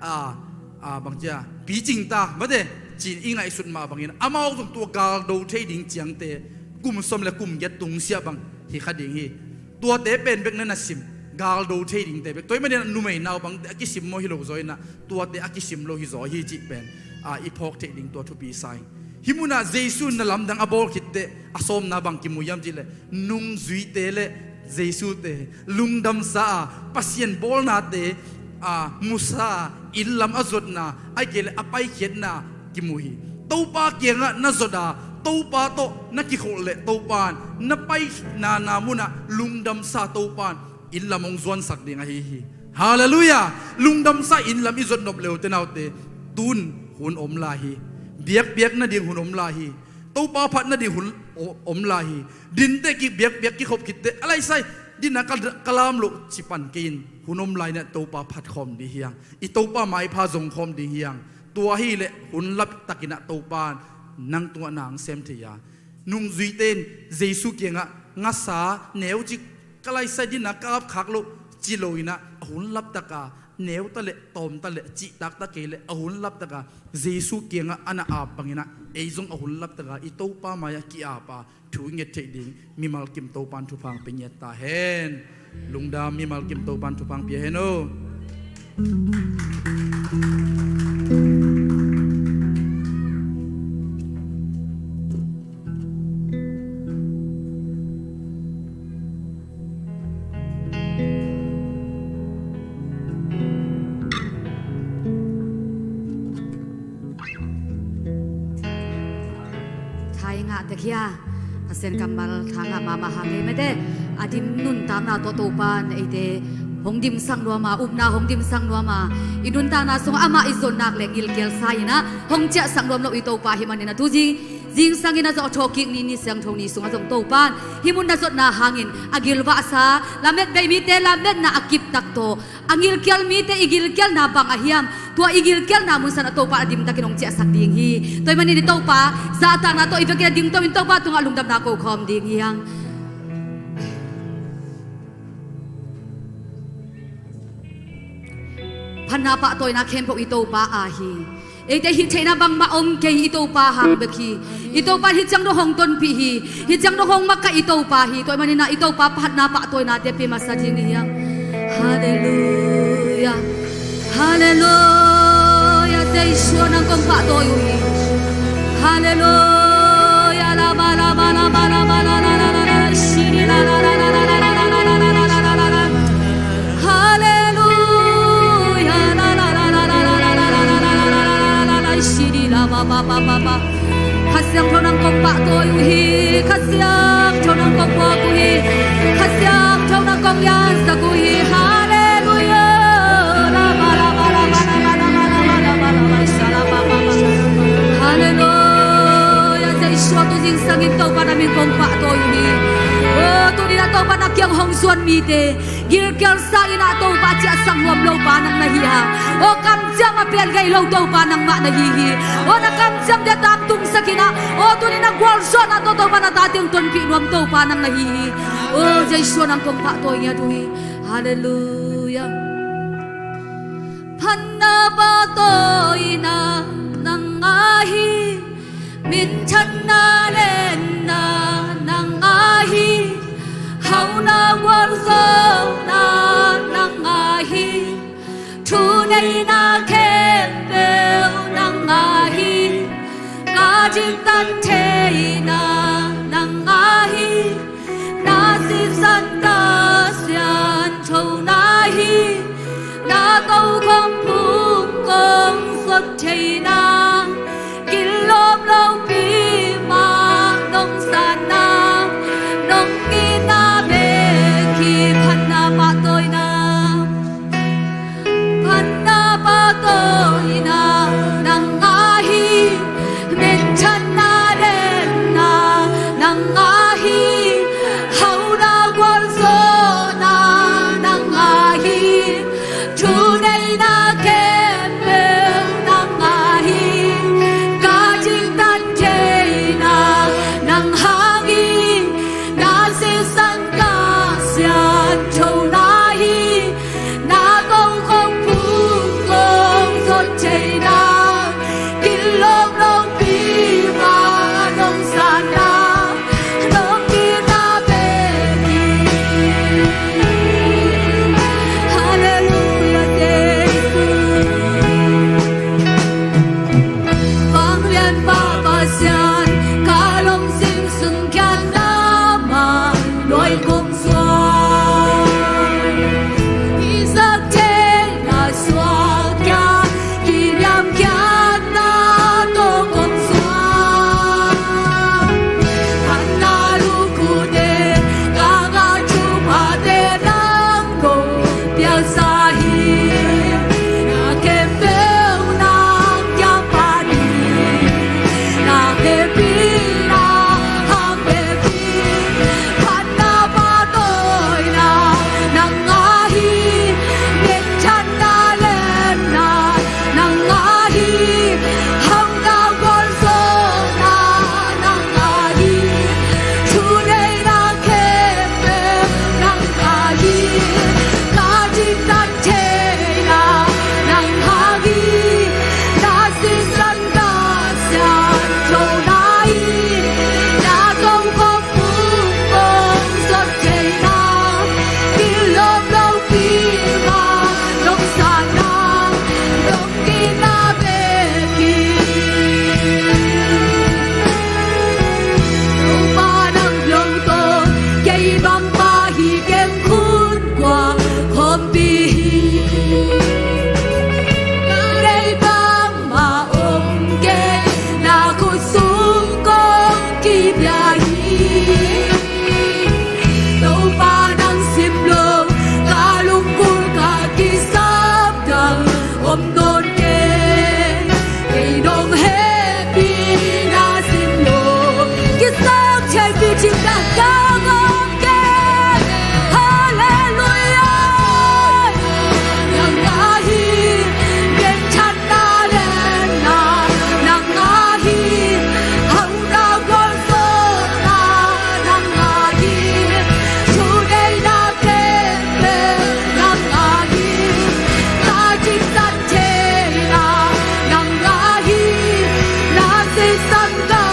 a, a, bangci a, picing ta mate, ci-in i ngaihsut mah bangin amau zong tua gal do thei ding ciangte kum sawm le kum giat tungsiah bang hi kha ding hi. Tuate pen bek na na sim, gal do thei dingte bek. Tua ahih manin ah numei naupangte a kisim maw hi lo zaw in ah, tuate a kisim lo hi zaw hi cih pen, a, i phawk theih ding tua thupi sa ing. Hih munah Jesu in na lamdang a bawl khitteh a sawmna bang kimu hiam cihleh, nungzuite le Jesu-te lungdamsa a, Pasian bawlnate, a, musa a, inn lam a zuatna, ahih kei leh a paikhiatna kimu hi. Topa kiangah na zuat a, Topa tawh na kikholh leh Topan na paina na munah lungdamsa Topan inn lam hong zuansak ding ahi hi. Halleluiah. Lungdamsa inn lam i zuat nop le uh te naute, tun hun om lai hi. Biakpiak nading hun om lai hi. Topa phat nading hun o-, om lai hi. Dinteh kibiakpiak kikhop khitteh a laisai, dinna ka, ka lam loh ci pan kei in, hun om lai-in ah Topa phat khawm ding hi hang. I Topa maipha zong khawm ding hi hang. Tua hileh hun laptakin ah Topa nang tungah na hong sem thei a, nungzuite in Jesu kiangah ngasa neu cik ka laisai dinna ka ap khak loh ci lo in ah, a hun laptaka neu ta leh tawm ta leh cihtak ta kei leh a hun laptaka Jesu kiangah a na ap bangin ah ei zong a hun laptaka i Topa mai-ah ki-ap a thu i nget theih ding mimal kim Topan thupha hong pia ngiat ta hen. Lungdam, mimal kim Topan thupha hong pia hen aw. Tha i ngah tek hia? Pasian kammal tha ngah mahmah hang ei mate. A dim nuntakna tawh Topan eite hong dimsak nuam a, upna hong dimsak nuam a, i nuntakna sungah amah i zon nak le ngilkial sa in ah hong ciahsak nuam lo i Topa ahih manin ah tu zing, zingsang in ah zawh thawhkik ni, ni siangtho ni sungah zong Topan hih mun na zuatna hangin a gilvahsa lamet bei mite lametna a kiptak tawh a ngilkial mite i gilkialna bang a hiam, tua i gilkialna munsan a Topa a dimtakin hong ciahsak ding hi. Tua ahih manin i Topa zahtakna tawh i vekin a dingto in Topa tungah lungdamna ko khawm ding hi hang. Phatna pahtawina khempeuh i Topa aa hi. Eite hih theihna bangmah om kei hi, i Topa hang bek hi. I Topa hih ciang dong hong tonpih hi. Hih ciang dong hong makaih i Topa hi. Tua ahih manin ah i Topa phatna pahtawinate pia masa ding hi hang. Halleluiah. Halleluiah. Jesu nang kong pahtawi uh hi. Halleluiah. Lama, lama, lama, lama, la, la, la, la, la, la, shiri, la, la, la, la. Halleluiah. La, la, la, la. Kha Siangtho nang kong pahtawi uh hi. Kha Siangtho nang kong puak uh hi. Kha Siangtho nang kong liansak uh hi. Halleluiah. Halleluiah. Jesu, tu zingsangin Topa na min kong pahtawi uh hi. O, tuni-in a Topa na kiang hong zuan mite gilkial sa-in a Topa ciahsak nuam lo pa nang na hi a, aw kamciam a pian gei lo Topa nangmah na hi hi. Aw na kamciam dia tangtungsak in a, aw tuni na gualzawhna tawh Topa na tate hong tonpih nuam Topa nang na hi hi. Aw Jesu nang kong pahtawi ngiat uh hi. Halleluiah. Phatna pahtawina nang a hi. Minthanna lenna nang a hi. Hauhna gualzawhna nang a hi. Thuneihna khempeuh nang a hi. Ka diktat theihna nang a hi. Na sisan ta sianthona theihna, kilawm lopi mah nong sanna, nong itna bek hi phatna pahtawina. Phatna pahtawina nang a hi, minthanna lenna nang a hi, hauhna gualzawhna nang a hi, thuneihna khempeuh nang a hi, ka diktat theihna nang hang hi, na sisan ka sianthona hi, na kongkhop phung kong zot theihna, kilawm lopi mah nong sanna, nong itna bek hi. Halleluiah, Jesu. Vanglianpa Pasian, ka lungsim sung kiang na mah nuai kong suak. Isak theihna suak kiang, kiniamkhiatna tawh kong suak. Phatna lukhute, ka ngah thuphate nang kong piaksa hi. Na khempeuh nang kiang pan hi. Na hehpihna hang bek hi. Phatna pahtawina nang a hi, minthanna lenna nang a hi, hauhna gualzawhna nang a hi, thuneihna khempeuh nang a hi, ka diktat theihna nang a hi, na sisan ka sianthona hi, na kongkhop phung kong zot theihna, kilawm lopi mah nong sanna, nong itna bek hi. Topa nang lo tawh kei bangmah hi keng, khut kua khawmpi hi. Ka deih bangmah om kei, na khut sung kong kipia hi. Topa nang sim lo, ka lungkul ka kisap dang om nawn kei. Kei nong hehpihna sim lo, kisap thei pi cing dang dang om kei. Halleluiah. Nang a hi, minthanna lenna nang a hi, hauhna gualzawhna nang a hi, thuneihna khempeuh nang a hi, ka diktat theihna nang a hi, na sisan ka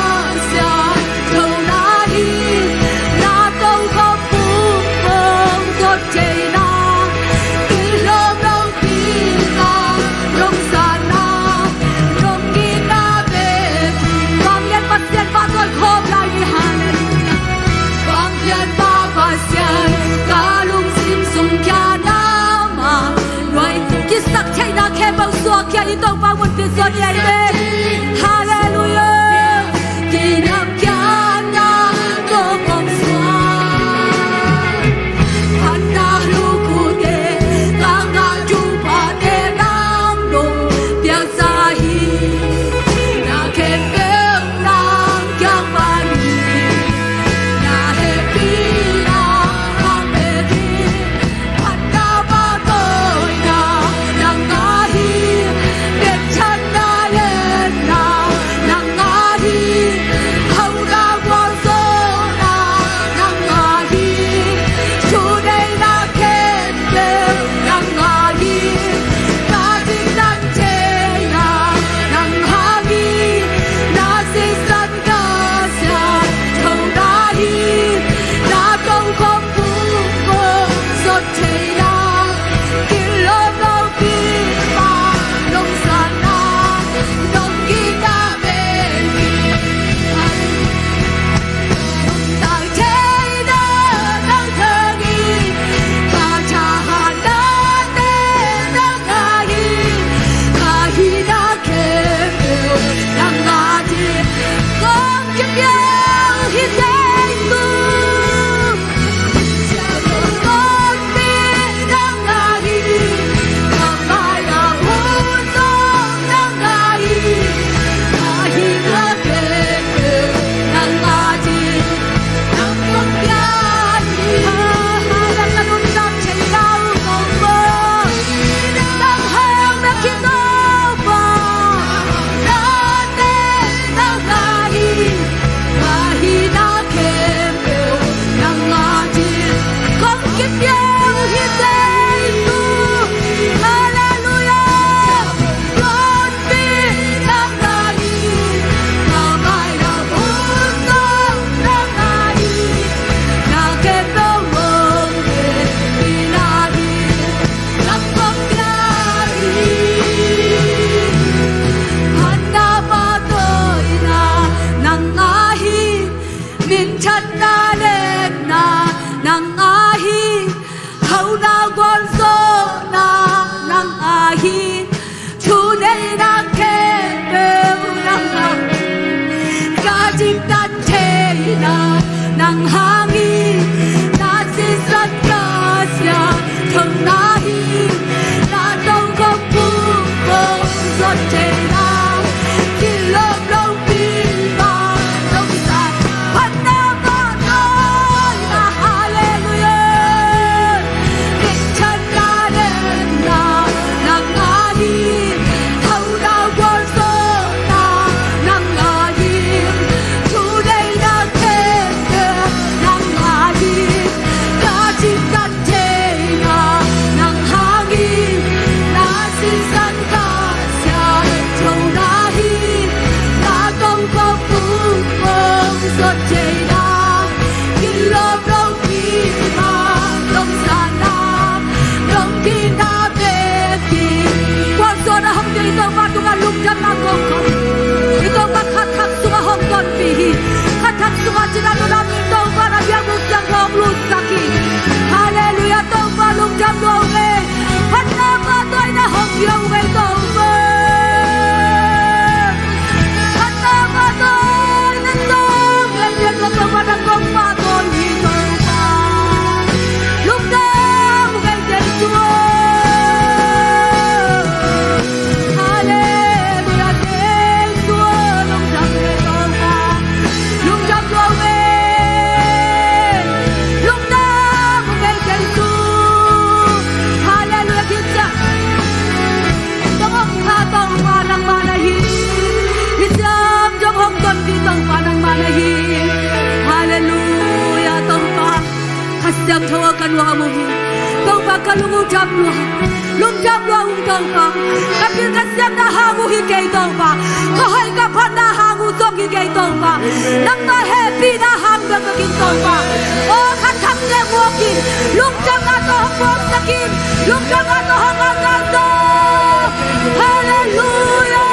sianthona hi, na kongkhop phung kong zot theihna, kilawm lopi mah nong sanna, nong itna bek hi. Vanglian Pasian pahtawi khawm lai ni. Halleluiah. Vanglianpa Pasian, ka lungsim sung kiang na mah nuai, kisak theihna khempeuh suak khia in, Topa mun pi suan ni ei ve. Halleluiah. Kiniamkhiatna tawh kong suak. Phatna lukhute, ka ngah thuphate nang kong piaksa hi. Na khempeuh nang kiang pan hi. Na hehpihna hang bek hi. Phatna pahtawina nang a hi, minthanna le Minthanna lekna nang a hi, hauhna gualzawhna nang a hi, thuneihna khempeuh nang a hi, ka diktat theihna nang hang hi, na sisan ka siangthona hi, na tongkhawm pumkong zot theihna, kilawm lopi mah nong sa, phatna mah tawh na, halleluiah. Minthanna lekna nang a hi, hauhna gualzawhna nang a hi, thuneihna khempeuh nang a hi, ka diktat theihna nang hang hi, na sisan ka siangthona hi, na tongkhawm pumkong zot theihna, kilawm lopi mah nong sa na, nong dikna bek hi. Gualzawhna hong pia i Topa tungah lungdamna kong ko hi. I Topa kha thak sungah hong tonpih hi. Kha thak sungah cina nunam i Topa na biakbuk siangtho hong lutsak hi. Halleluiah, Topa lungdam lua ung ei. Phatna mah tawh na hong pia ung ei Topa. Phatna mah tawh na sawm len len Topa, na kong pahtawi hi Topa. Lungdam ung ei Jesu. Halleluiah, Jesu, lungdam ung ei Topa. Lungdam lua ung ei. Lungdam ung ei Jesu. Halleluiah, kiciam. Dong hong pha Topa nangmah na hi. Kiciam dong hong tonpih Topa nangmah na hi. Halleluiah, Topa. Kha Siangtho aw ka nuam uh hi. Topa ka lung uh dam lua. Lungdam lua ung Topa. Ka pil ka siam na hang uh hi kei Topa. Ka hoih ka pha na hang uh zong hi kei Topa. Nangmah hehpihna hang bekbek in Topa. Aw kha thak le muak in. Lungdamna tawh hong muaksak in. Lungdamna tawh hong alna zaw. Halleluiah.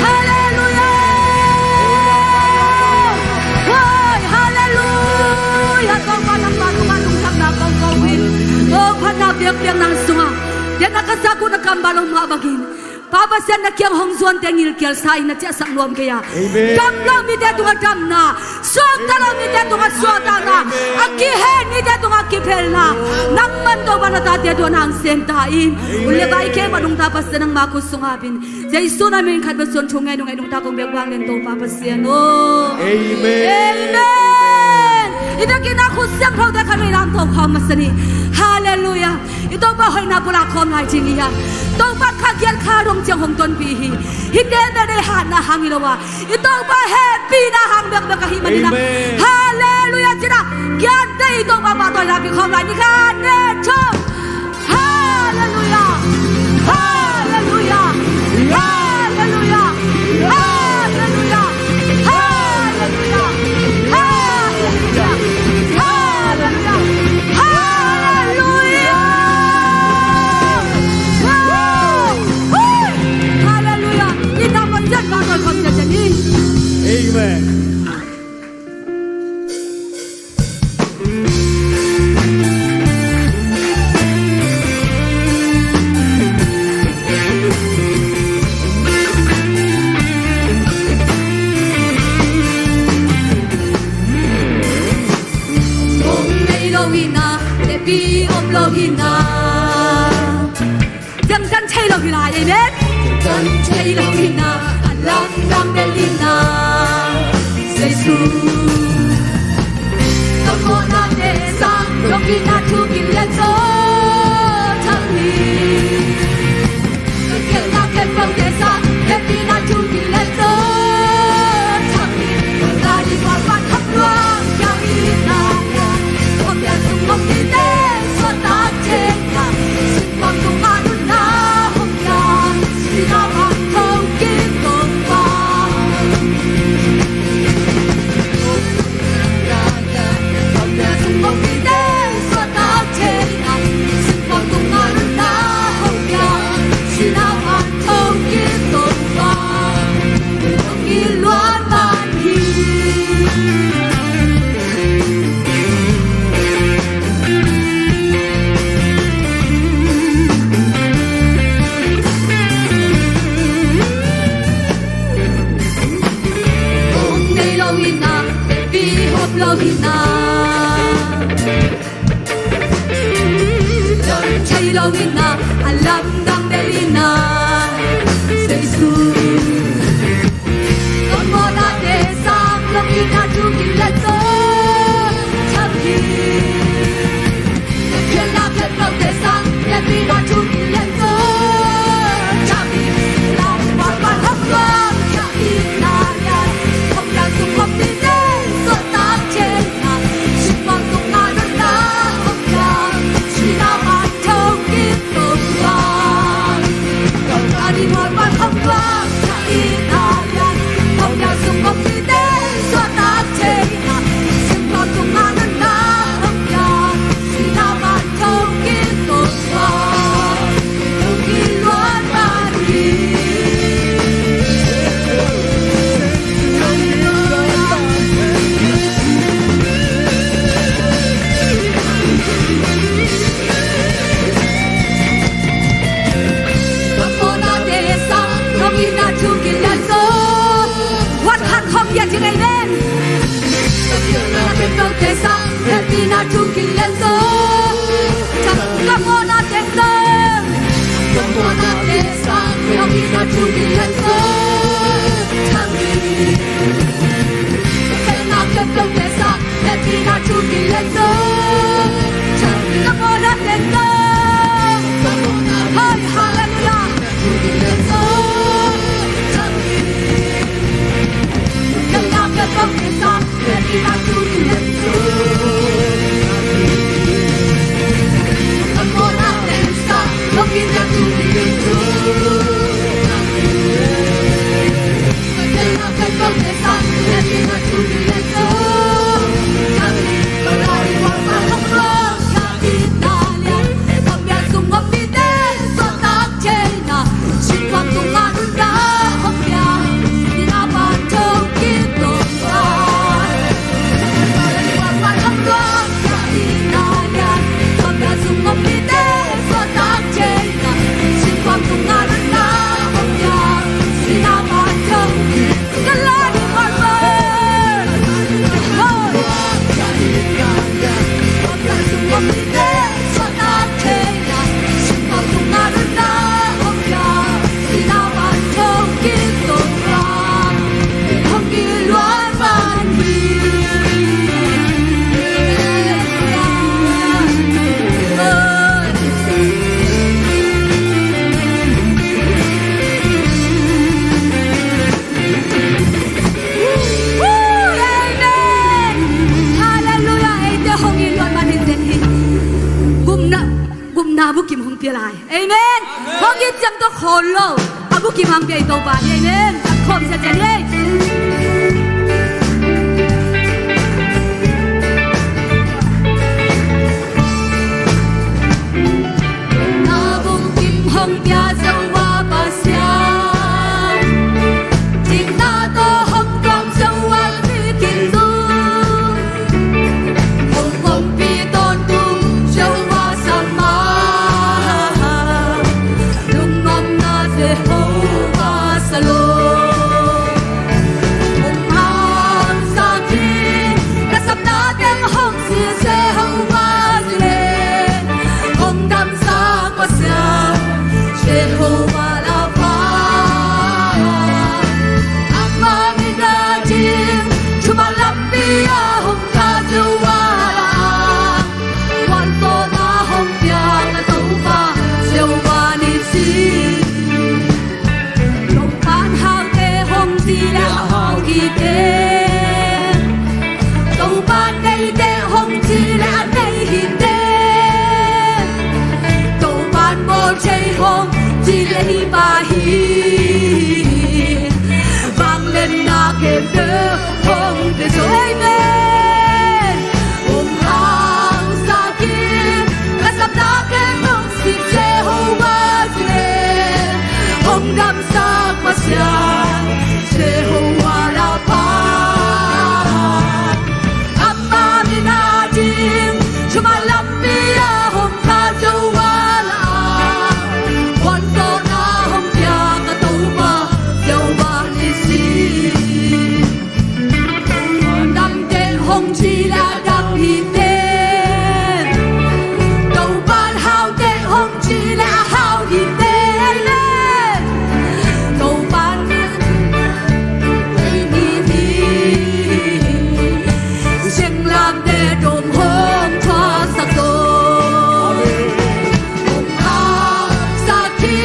Halleluiah. Hoi, halleluiah. Topa nangmah tungah lungdamna kong ko hi. Aw phatna biakpiakna sungah, biakna ka zak uh na kammal hong muah bangin, Pa Pasian na kiang hong zuante ngilkial sa in na ciahsak nuam kei a. Amen. Dam lo mite tungah damna, suakta lo mite tungah suaktakna, amen, a kihel mite tungah kiphelna, nangman Topa na tate tungah na hong sem ta in. Amen. Hun le vai khempeuh nungta Pasian nangma khut sungah ap in. Jesu na min khat bek suang thu ngen ung ei nungta kong bek vang leng Topa Pasian aw. Amen. Amen. I biakinn ah khut siangthote khat vei lam to khawm masa ni. Halleluiah. I Topa hoihna bul ah khawm lai ding hi a. Topa kha giat kha dong ciang hong tonpih hi. Hihte bek deih hatna hang hi lo a, i Topa hehpihna hang bekbek ahih manin ah. Amen. Halleluiah. Cina giat deih i Topa pahtawina pia khawm lai ni. Khat, nih, thum. Halleluiah. Halleluiah. Halleluiah. Halleluiah. Halleluiah. Halleluiah. Halleluiah. Halleluiah. Halleluiah. Amen. Thei lo hi lai, amen. Thei lo hi na, a lamdang bel hi na, Jesu. Ka mawhnate sang, lungkimna thu kilian zo thang hi. Ka khelhna khelhphote sang, hehpihna thu kilian zo thang hi. Ka gari hong pan hong luang, ka itna ya. Hong ya sung hong kite, suak tak thei na. Nei lo hi na, pi hop lo hi na. Thei lo hi na, a lamdang bel hi na, Jesu. Ka mawhnate sang, lungkimna thu kilian zo thang hi. Ka khelhna khelhphote sang, hehpihna thu kilian zo thang hi. Lau pa pa hong luang, ka itna ya. Hong ya sung hong kite, suak tak thei na. Sung hong sung na na na, hong ya. One heart hong ya ting, amen. Ka mawhnate sang, ka mawhnate sang, ka mawhnate sang. Hai, hallelujah. Amen. Hallelujah. Eite hong it luat man hi zen hi. Gupna, gupna bukim hong pia lai. Amen. Hong it ciang tawh khawl lo a bukim hong pia i Topa hi. Amen. Khawm zen zen hi. Hong pia zo, amen. Hong hangsak in, ka sapna teng hong sih Jehovah Jireh, hong damsak Pasian Jehovah Rapha. Ama min a ding, thuman lampi ah hong kah Jehovah la, vualzawlna hong pia ka Topa Jehovah Nissi. Damteh hong ci leh a dam hi teh, Topa'n hauteh hong ci leh a hau hi teh, amen. Topa'n singlamteh dong hong thuaksak zo. Hong hangsak hi,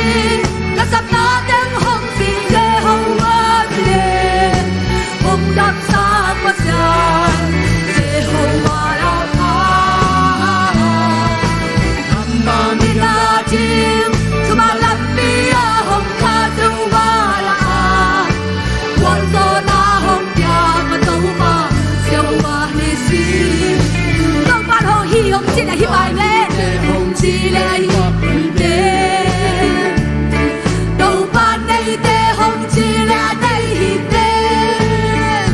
ka sapna teng hong sih Jehovah Jireh, hong damsak Pasian Jehovah Rapha. Ama min a ding, thuman lampi ah hong kah Jehovah la, vualzawlna hong pia ka Topa Jehovah Nissi. Topa'n hong hi hong ci leh hi pai leh, hong ci leh hi teh, Topa'n neiteh hong ci leh a nei hi teh,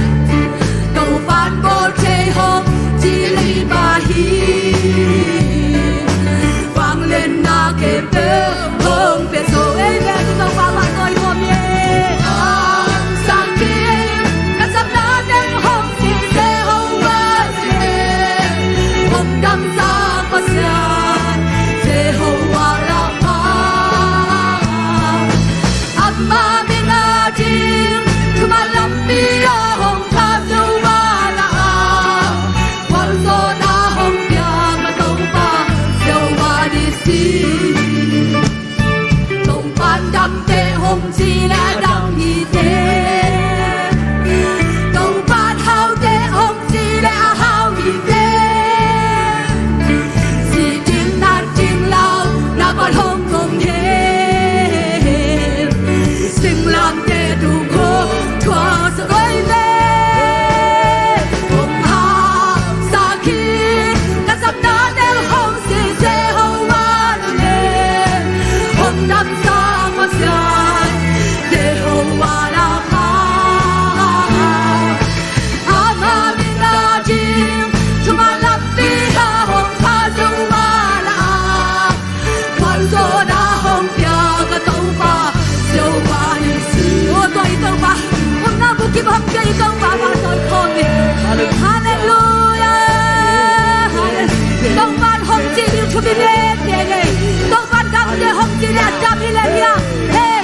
Topa'n bawl thei hong ci leh hi pah hi. Vangliatna khempeuh hong pia zo, amen. Topa mah tawi nuam hi. Hong hangsak hi, ka sapna teng hong sih Jehovah Jireh, hong damsak Pasian Jehovah Rapha. Ama min a ding, thuman lampi ah hong kah Jehovah la, vualzawlna hong pia ka Topa Jehovah Nissi. Topa'n damteh hong ci leh a dam hi teh, Topa'n hauteh hong ci leh a hau hi teh, sih ding nat ding lau na pan hong kong hen, singlamteh dong hong thuaksak zo, amen. Hong hangsak hi, ka sapna teng hong sih Jehovah Jireh, hong damsak Pasian Jehovah Rapha. Ama min a ding, thuman lampi ah hong kah Jehovah la, vualzawlna hong pia ka Topa Jehovah Nissi. O, tua i Topa, omna bukip hong pia i Topa mah tawi khawm hi. Halleluiah. Halleluiah. Topa'n hong cih ding thupi veve hi. Topa'n damteh hong ci leh a dam hi leh hi a. Hey.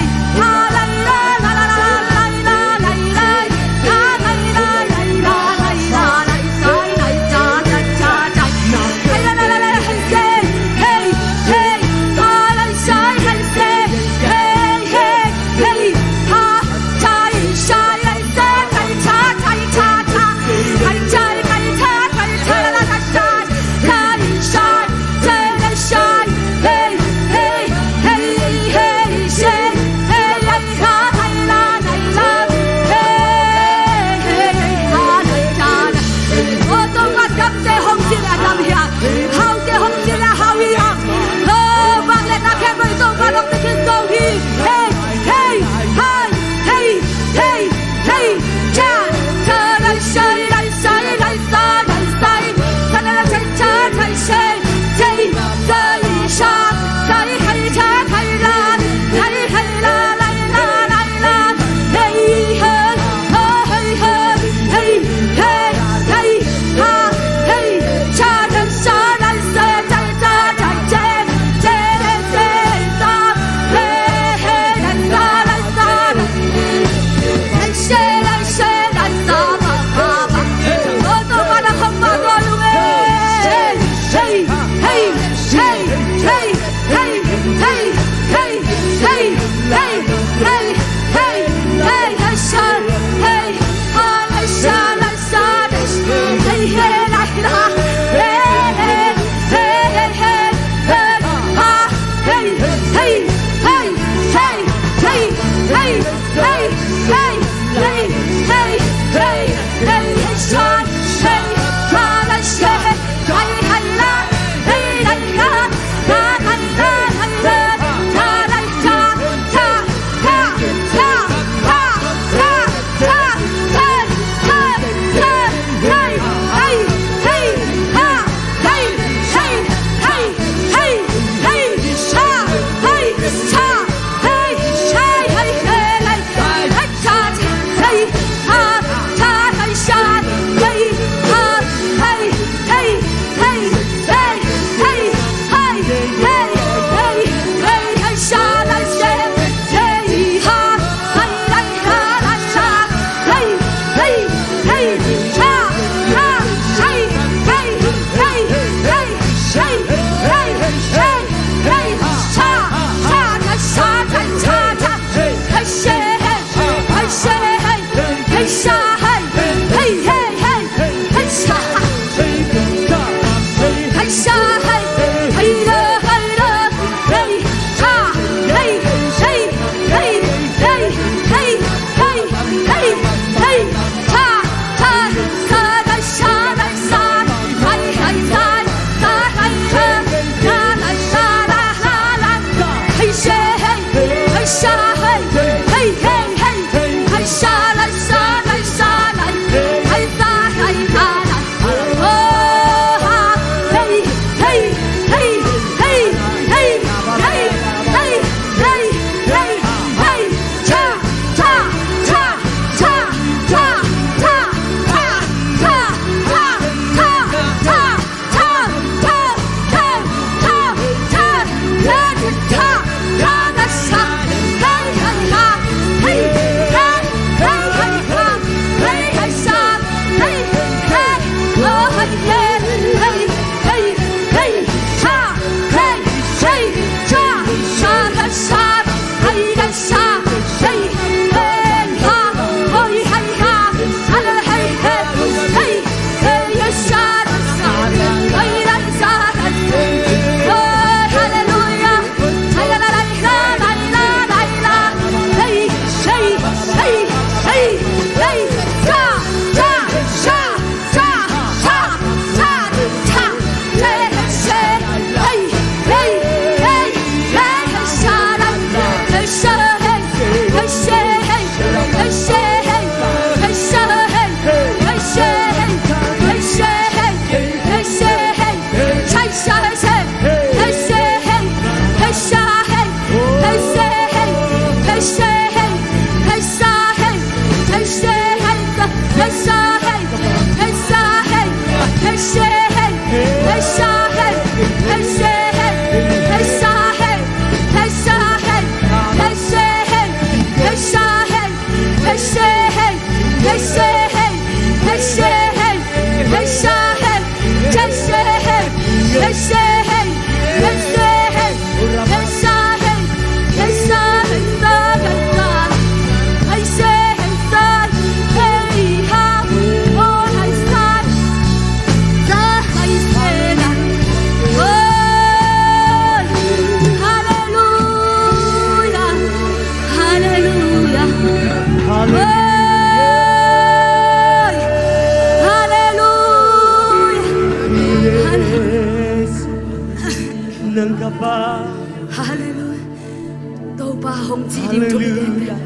Hallelujah.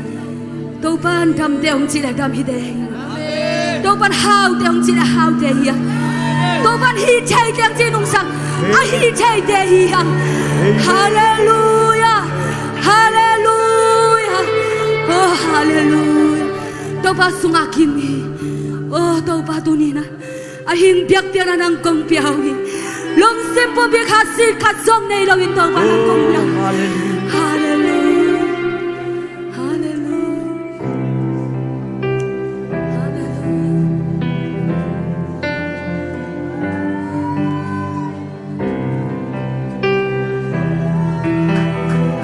Topa'n damte hong cih leh dam hi te hi. Topa'n haute hong cih leh haute hi hang. Topa'n hih theite hong cih nungsang a hih theite hi hang. Hallelujah. Hallelujah. Oh, hallelujah. Topa sungah kim hi. Oh, Topa tuni-in a hing biakpiakna nang kong pia uh hi. Lungsim pumpi khat, sit khat zong nei loin Topa nang kong pia uh hi. Hallelujah. Hallelujah.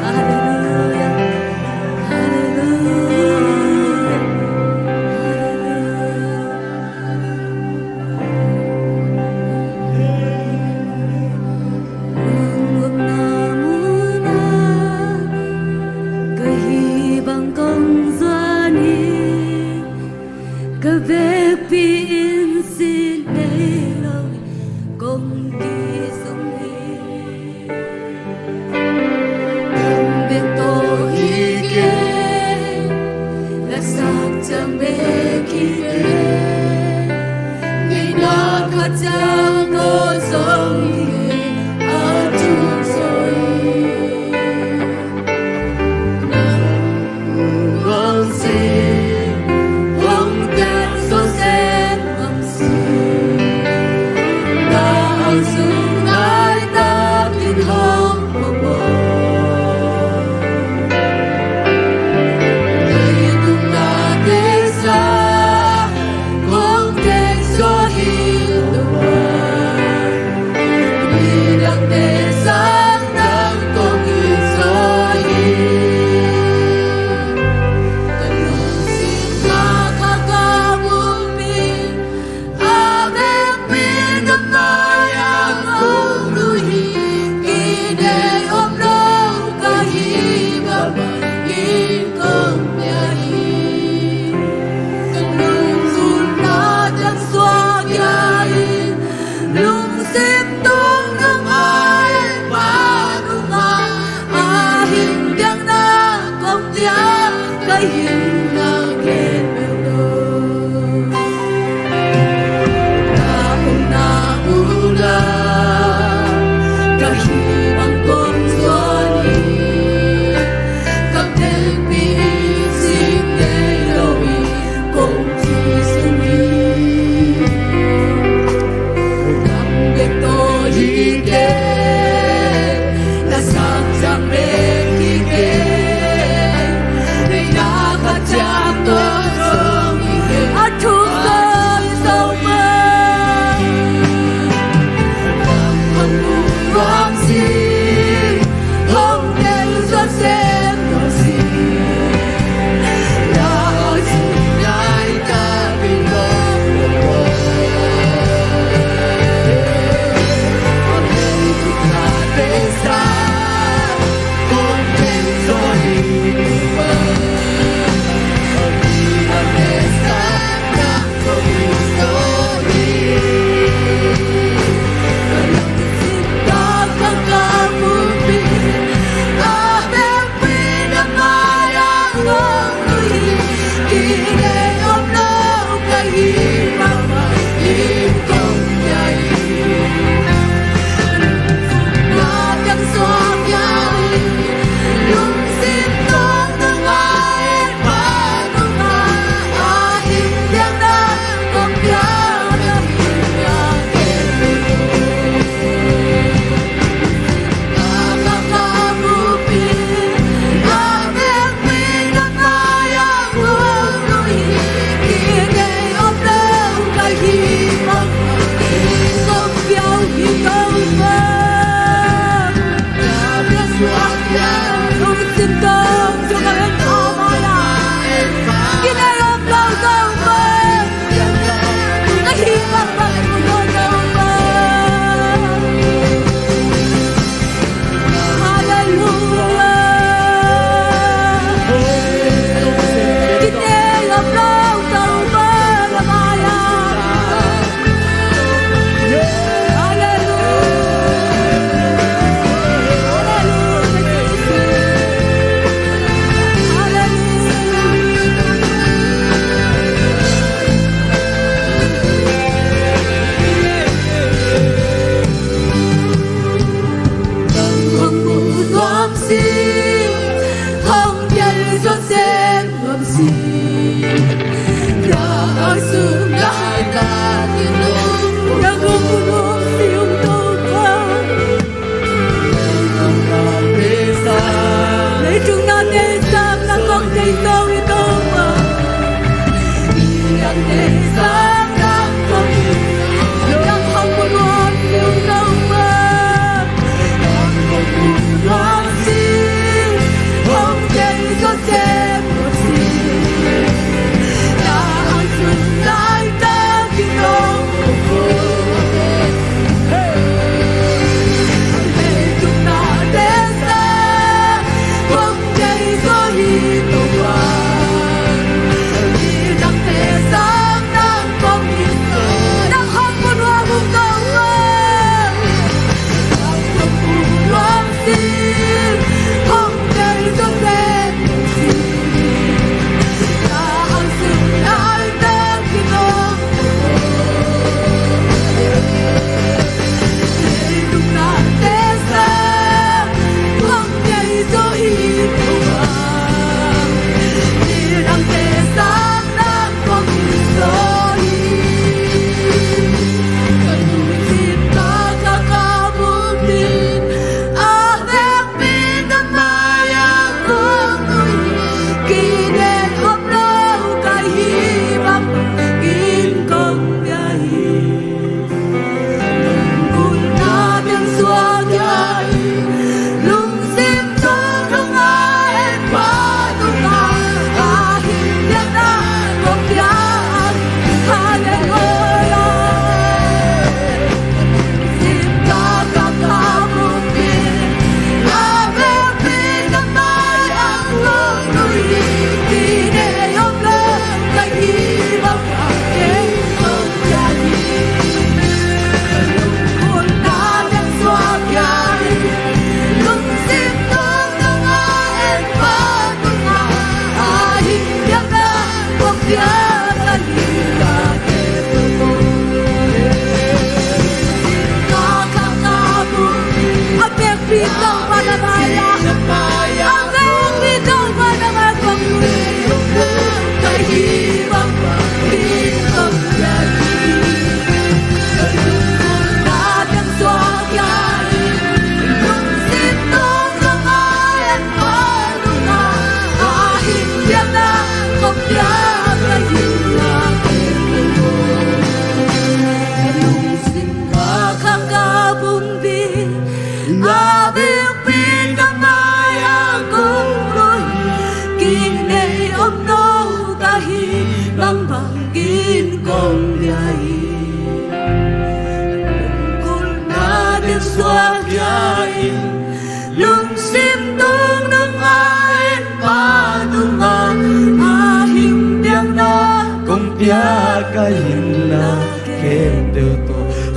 Hallelujah. Hallelujah. Hallelujah. Hallelujah. Nang omna munah ka hih bang kong zuan hi. Ka vekpi in sit nei lo kong kizom hi. Bek tawh hi kei, lasak ciang bek hi kei. Ngeina khat ciang ko zong hi kei, a tung zaw hi. Nang hong si, hong tel zawzen hong si.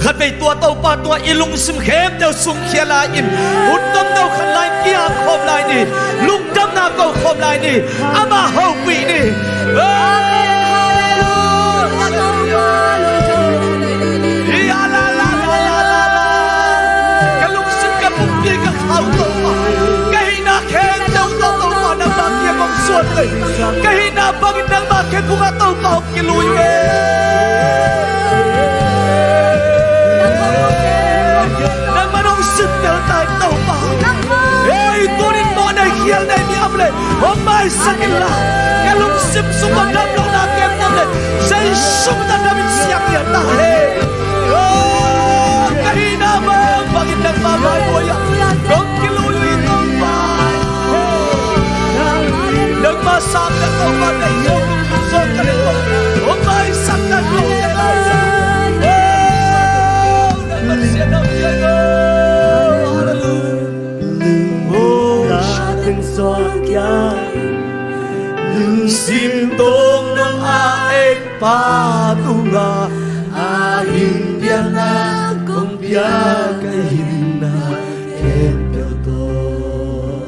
Khatvei tua Topa tungah i lungsim khempeuh sungkhia lai-in, hun tomno khat lai-in kiang khawm lai ni. Lungdamna ko khawm lai ni. Amah hopih ni. Amen. Hallelujah. Hallelujah. Hi, a, la, la, la. Ka lungsim, ka pumpi, ka khau Topa, ka hihna khempeuh tawh Topa nangmah kiang kong zuan uh hi. Ka hihna bangin nangmah khempeuh ah Topa hong kilui uh hi. Nangmah nong simtel ta in Topa. Ei, tuni in mawhnei khialnei mi om leh hong maisak inla, ka lungsim sung a damlohna kem om leh Jesu min tawh dam in siang lian ta hen. Oh, ka hihna bang bangin nangmah maibuai ah kong kilui uh hi Topa. Nangmah sang ka Topa, nang zong zong ka leh ko. Hong maisak ta in ko. Oh, nangmah sian nang sian ko. Hallelujah. Lungsim tawng nong a en pa tungah a hing piakna kong pia ka hihna khempeuh tawh.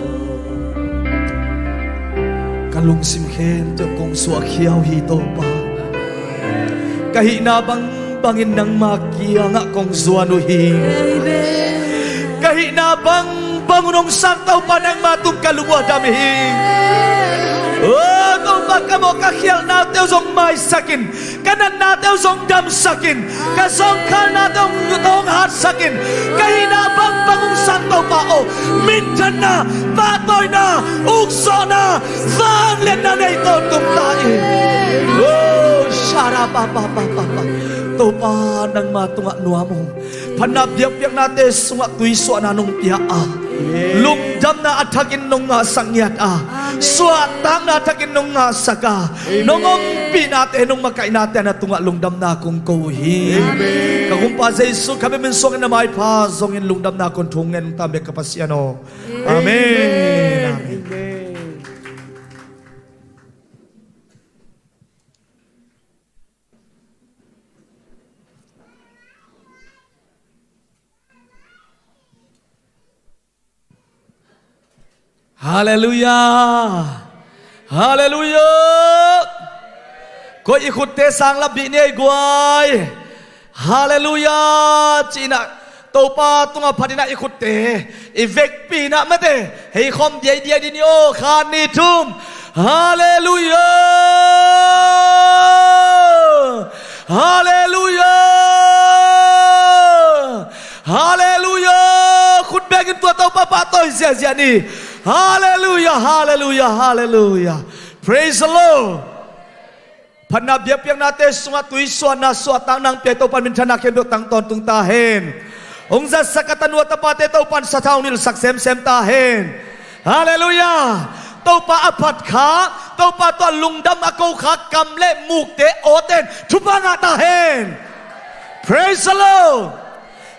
Ka lungsim khempeuh kong suahkhia uh hi Topa. Ka hihna bang bangin nangma kiangah kong zuan uh hi. Amen. Ka hihna bang bang un hong sang Topa nangma tung ka lung uh a dam hi. Oh Topa, ka mawh ka khialhnate uh zong maisak in, ka natnate uh zong damsak in, ka zawngkhalnate uh hong hatsak in, ka hihna bang bang hong sang Topa aw, minthanna, pahtawina, ukzawhna, vangliatna nei tawntung ta in. Oh, shara pa pa pa pa pa. Topa nangma tungah nuam uh. Phatna biakpiaknate sungah tuisuahna nong pia a, lungdamna a thakin nong ngahsak ngiat a, suahtakna a thakin nong ngahsak a, nong ompihnate, nong makaihnate na tungah lungdamna kong ko uh hi. Amen. Ka Kumpa Jesu kha min suangin na maipha zongin lungdamna kong thungen ta bek ka Pasian aw. Amen. Amen. Amen. Halleluiah. Halleluiah. Koi i khutte sang lapbih ni ei guai. Halleluiah. Ci-inah Topa tungah phatinah i khutte i vekpi inah mate hei khawm diaidiai dih ni aw. Khat, nih, thum. Halleluiah. Halleluiah. Halleluiah. Khut bekin tua Topa pahtawi ziahziah ni. Halleluiah, halleluiah, halleluiah. Praise the Lord. Phatna biakpiaknate sungah tuisuahna, suahtakna hong pia Topa in minthanna khempeuh tang tawntung ta hen. Hong zatsak a tanu a tapate Topa in sathau hong nilhsak semsem ta hen. Halleluiah. Topa a phat kha, Topa tawh lungdam a ko kha kam le mukte awten thupha ngah ta hen. Praise the Lord.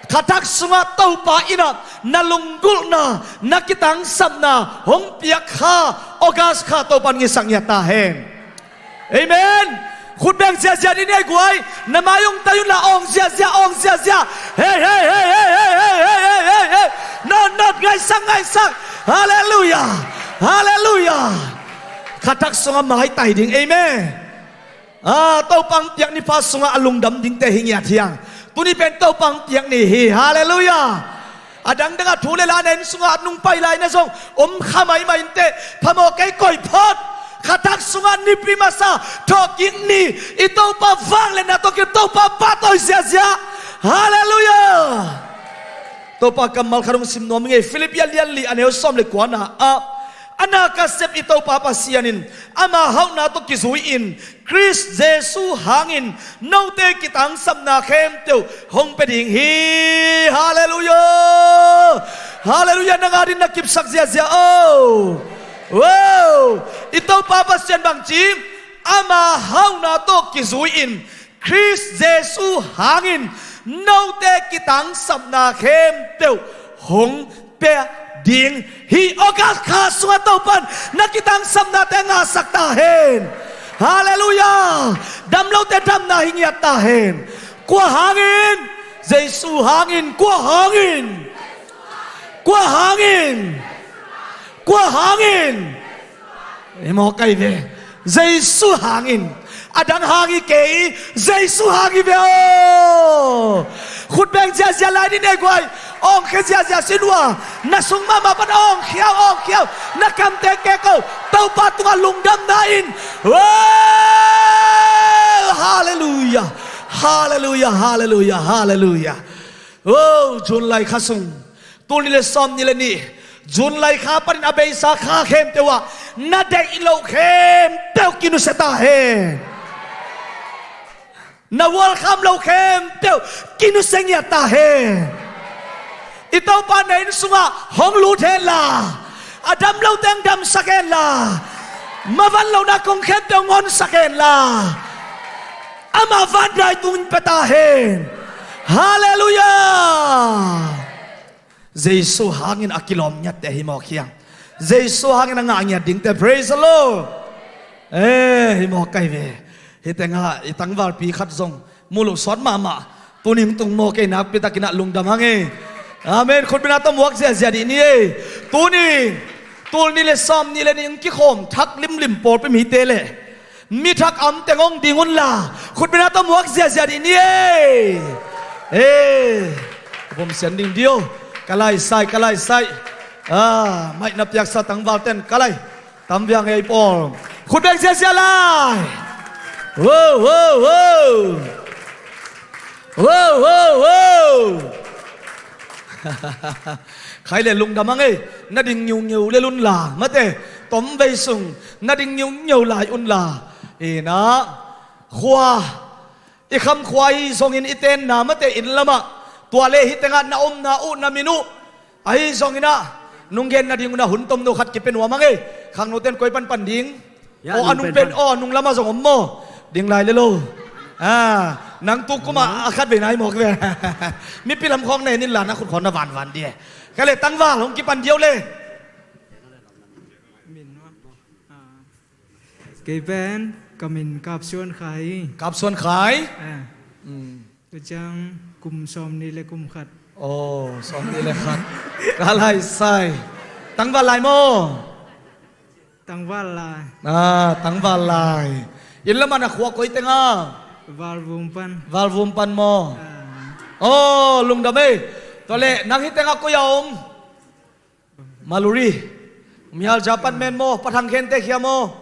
Khathak sungah Topa in ah na lunggulhna, na kitangsapna hong piak kha August kha Topa in ngisak ngiat ta hen. Amen. Khut beng ziahziah dih ni ei guai. Na mai ong tai unla ong ziahziah, ong ziahziah. Hei, hei, hei, hei. Not, not, ngaisak, ngaisak. Halleluiah. Halleluiah. Khathak sungah maitai ding. Amen. Ah, Topa hong piak ni pha sungah a lungdam dingte hi ngiat hiang. Tuni pen Topa hong piak ni hi. Halleluiah. A dangdang a thu le la na inn sungah a nung pai lai na zong om kha maimai inteh, phamawh kei, koih phot. Khathak sungah nipi masa thawhkik ni, i Topa vangliatna tawh ki Topa pahtawi ziahziah. Halleluiah. Topa kammal khat hong sim nuam ing ei. Filippi a lian li a neu sawm le kuana ah, a na ka sep i Topa Pasian in ama hauhna tawh kizui-in Khrist Jesuh hangin note kitangsapna khempeuh hong pia ding hi. Halleluiah. Halleluiah. Nang adin na kipsak ziahziah o. Wow. I Topa Pasian bangci ama hauhna tawh kizui-in Khrist Jesuh hangin note kitangsapna khempeuh hong pia ding hi. August kha sungah Topa in na kitangsapnate ngahsak ta hen. Halleluiah. Damlote damna hi ngiat ta hen. Kua hangin? Jesuh hangin. Kua hangin? Kua hangin? Kua hangin? Hi mawk ai ve. Jesuh hangin. A dang hang hi kei, Jesuh hang hi ve aw. Khut beng ziahziah lai ni nei guai. Awngkhia ziahziah sin ua. Na sung mahmah pan awngkhia, awngkhia. Na kamte keko. Topa tungah lungdamna in. Wow! Halleluiah. Halleluiah, halleluiah, halleluiah. Oh, June lai kha sung, tul nih le sawm nih le nih, June lai kha panin a beisa kha khempeuh ah na deih loh khempeuh kinusia ta hen. Na welcome loh khempeuh kinusia ngiat ta hen. I Topa na inn sungah hong lut henla, a dam lo teng damsak henla, mavan lohna kong khempeuh ngonsak henla, ama vanrai tungin pia ta hen. Halleluiah. Jesuh hangin a kilawm ngiatte hi mawk hiang. Jesuh hangin a ngah ngiat dingte. Praise the Lord. Eh, hi mawk ai ve. Hih tengah i tangvalpi khat zong mu lo suak mahmah. Tuni hong tung maw kei nakpi takin ah lungdam hang ei. Amen. Khutbetna tawh muak ziahziah dih ni ei. Tuni tul nih le sawm nih le nih hong kikhawm thak limlim pawlpi mite le mi thak am teng hong ding unla, khutbetna tawh muak ziahziah dih ni ei. Eh, a pom sian ding dih o. Ka lai sai, ka lai sai. Ah, maihna piaksa tangvalten ka lai tam viang ei pawl. Khut beng ziahziah lai. Wow, wow, wow. Wow, wow, wow. Khai le lungdam hang ei. Na ding ngiungeu le lunla mate, tom vei sung na ding ngiungeu lai unla. Ina khua, i kham khua hi zongin i tenna mate inn lamah, tua le hih tengah na omna uh na min uh, ahi zongin ah nung gen nading un ah hun tomno khat kipia nuam hang ei. Khangnoten koi panpan ding? Aw, a nung pen, aw, a nung lamah zong om maw? Ding lai le lo. Ah, nang tu kumah a khat vei nai mawk ve. Mipi lam khawng na en inla na khut khawng na vanvan dih e. Ka le tangval hong kipan diau le. Kei pen ka min Kap Suan Khai. Kap Suan Khai. Ah. Ka ciang kum sawm nih le kum khat. Aw, sawm nih le khat. Ka lai sai. Tangval lai maw? Tangval lai. Ah, tangval lai. Inn lamah na khua koi tengah? Valvum pan. Valvum pan maw? Ah. Aw, lungdam ei. Tua le nang hih tengah koi a om? Maluri. Mial Japan men maw, pathang khente khia maw?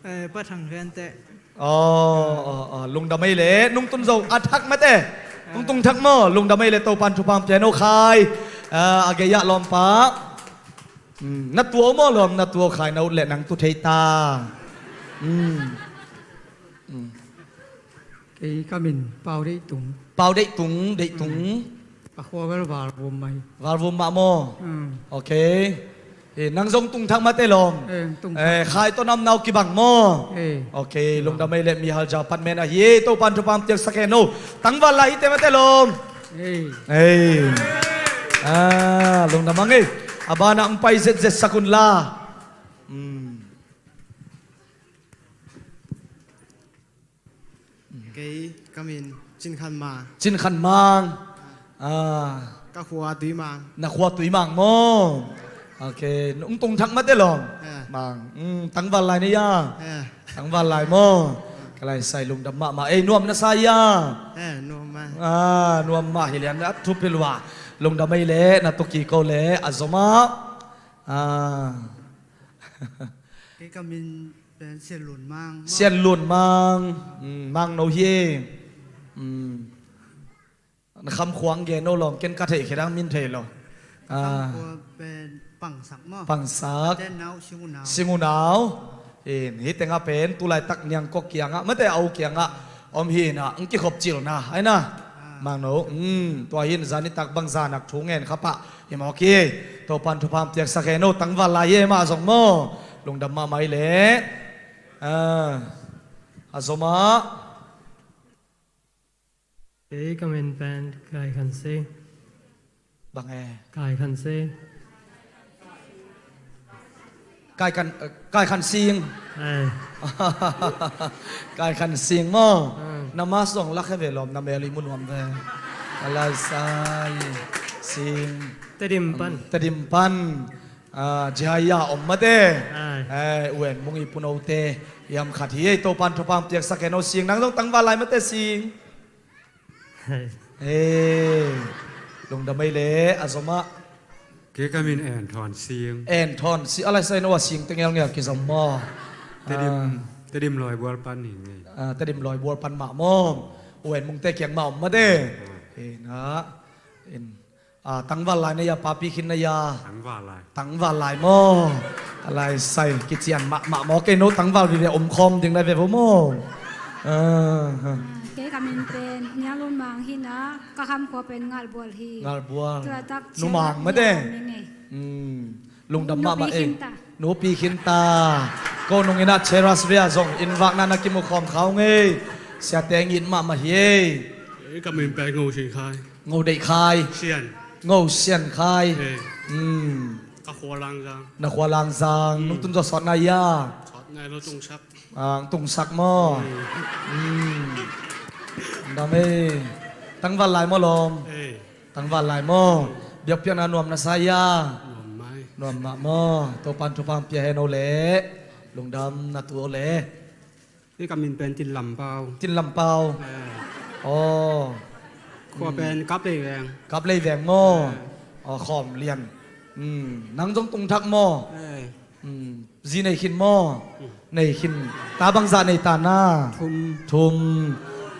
Eh, pathang khente. Aw, aw, aw, lungdam ei le, nungtun zo a thak mate. Nungtung thak maw, lungdam ei le, Topan thupha hong pia no khai. Ah, a gei-ah lawmpa. Hmm, na tuau maw lawm, na tuau khai na ut le nang tu thei ta. Hmm. Hmm. Kei ka min Pau Deih Tung. Pau Deih Tung, Deih Tung. Mm. A khua bel Valvum mah hi. Valvum mah maw? Mm. Ok. Eh, nang zong tung thak mate lawm. Eh, tung thak. Eh, khai tawh namnau kibang maw? Eh. Ok, lungdam ei leh, mi hal zau pan men ahi e, Topan thupha piaksak hen o. Tangval lai hi te mate lawm. Eh. Eh. Ah, lungdam ang ei. A banah hong pai zetzet sak un la. Hmm. Kei ka min Cin Khan Mang. Cin Khan Mang. Ah. Ka khua Tuimang. Na khua Tuimang maw? Ok, nung tung thak mate lawm. Eh. Mang. Hmm, tangval lai na hia? Eh. Tangval lai maw? Ka lai sai, lungdam mahmah. Ei, nuam na sa hia? Eh, nuam mah. Ah, nuam mah hi lian a thupi lua. Lungdam ei leh, na tuki ko leh, a zom ah. Ah. Kei ka min pen Sian Lun Mang. Sian Lun Mang. Mm, Mang no hi e. Mm. Na kham khua hong gen o lawm, ken ka theih khedang min thei lo. Ka kham khua pen Pangsak maw. Pangsak. Ten nau, Sing U Nau. Sing U Nau. In, hih tengah pen, tulaitak Niang Kok kiangah, mate a u kiangah om hi na, hong kikhop cil na, ai na. Ah. Mang no, mm, tua hi in zan nitak bang zan nak thu ngen kha pah hi mawk hi. Topan thupha piaksak hen o, tangval lai hi e mah zong maw. Lungdam mahmah ei leh. Ah, a zom ah. Kei ka min pen Kai Khan Sing. Bang e? Kai Khan Sing. Kai Khan, eh, Kai Khan Sing. Ai. Kai Khan Sing maw? Ah. Na mask zong lak hi ve lawm, na mel i mu nuam ve. A lai sai. Sing. Tedim pan. Tedim pan. Ah, Jihaya om mate. Ai. Eh, U En Mung i punote. Hiam khat hi ei, Topan thupha piaksak hen o. Sing, nang zong tangval lai mate Sing. Hei. Hei. Lungdam ei leh, a zom ah. Kei ka min En Thawn Sing. En Thawn Sing, a lai sai no a Sing te ngelngel kizom maw? Tedim, ah. Tedim Lawi Bual pan hi ngei. Ah, Tedim Lawi Bual pan mah maw? U En Mung te kiang mah om mate. Ah. Hei na. In. Ah, tangval lai na hia, papi khin na hia? Tangval lai. Tangval lai maw? A lai sai, kician mahmah maw? Kei no tangval vive om khawm ding lai ve vo maw? Ah, ah. Ah, kei ka min pen Niang Lun Mang hi na, ka kham khua pen Ngalbual hi. Ngalbual. Tua tak Nu Mang mate. Hmm. Lungdam mahmah ei. Nupi khin ta. Nupi khin ta. Ko nung in ah Cheras Ria zong inn vakna na kimu khawm kha ung ei. Siate ngit mahmah hi ei. Ei, ka min pen Ngo Sian Khai. Ngo Deih Khai. Sian. Ngo Sian Khai. Eh. Hmm. Ka khua Langzang. Na khua Langzang. Hmm. Nung tun zaw sawt nai hia? Sawt nai lo, tungsak. Ah, tungsak maw? Hmm. Hmm. Dam ei. Tangval lai maw lawm? Eh. Tangval lai maw? Biakpiakna nuam na sa hia? Nuam mai. Nuam mah maw? Topan thupha pia hen o leh. Lungdam na tu o leh. Hih ka min pen Tin Lam Pau. Tin Lam Pau. Eh. Aw. Khua pen Kap Lei Veng. Kap Lei Veng maw? Eh. Aw, khawm lian. Hmm, nang zong tung thak maw? Eh. Hmm, zi nei khin maw? Hmm. Nei khin. Ta bangzah nei ta na? Thum. Thum.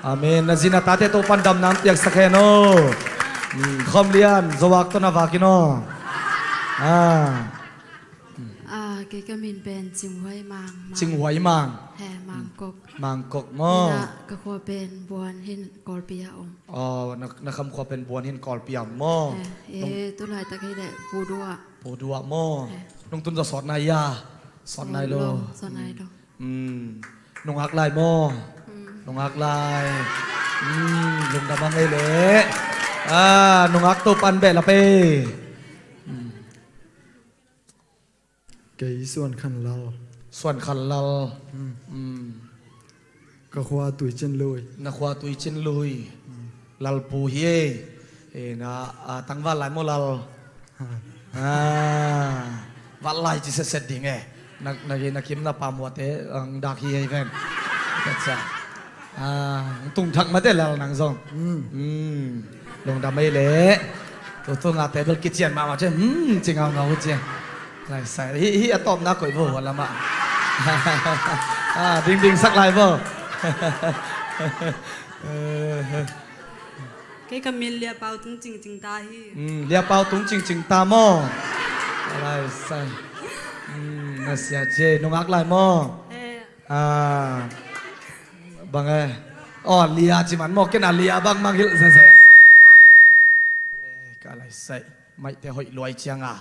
Amen. Na zi na tate Topan dam nang piaksak hen o. Hmm, khawm lian. Zo vak tawh na vak in aw. Ah. Ah, kei ka min pen Cing Huai Mang, Mang. Cing Huai Mang. He, Mang Kok. Mang Kok maw? Hi na, ka khua pen Buan hi in, Kawlpi a om. Aw, na, na kham khua pen Buan hi in, Kawlpi a om maw? He, eh, tu laitak hi leh Pu Dua. Pu Dua maw? He. Nung tun zaw sawt nai hia? Sawt nai lo. Sawt nai lo. Hmm. Nungak lai maw? Hmm. Nungak lai. Hmm, lungdam a ngei leh. Ah, nungak Topan behlap ei. Hmm. Kei Suan Khan Lal. Suan Khan Lal. Hmm. Hmm. Ka khua Tuicin Lui. Na khua Tuicin Lui. Hmm. Lalpu hi ei. Eh, na, ah, tangval lai maw lal? Ha. Ah, val lai ci setset ding e. Na, na, na kim na pa muate, ang dak hi ei ven. Kaca. Ah, tung thak mate lal nang zong. Hmm. Hmm. Lungdam ei leh. Tu tu ngate bel kician mahmah ci. Hmm, ci ngaungau ci. Lai sai. Hi, hi a tawpna koih vo, a lamah. Ah, dingding sak lai vo. Kei ka min Lia Pau Tung Cing Cing Ta hi. Hmm, Lia Pau Tung Cing Cing Ta maw? Lai sai. Hmm, na sia ci. Nungak lai maw? Eh. Ah. Bang e. Aw, Lia ci man maw, ken a Lia bang mang hilh zeze. Eh, ka lai sai. Maihte hoih luai ciang a.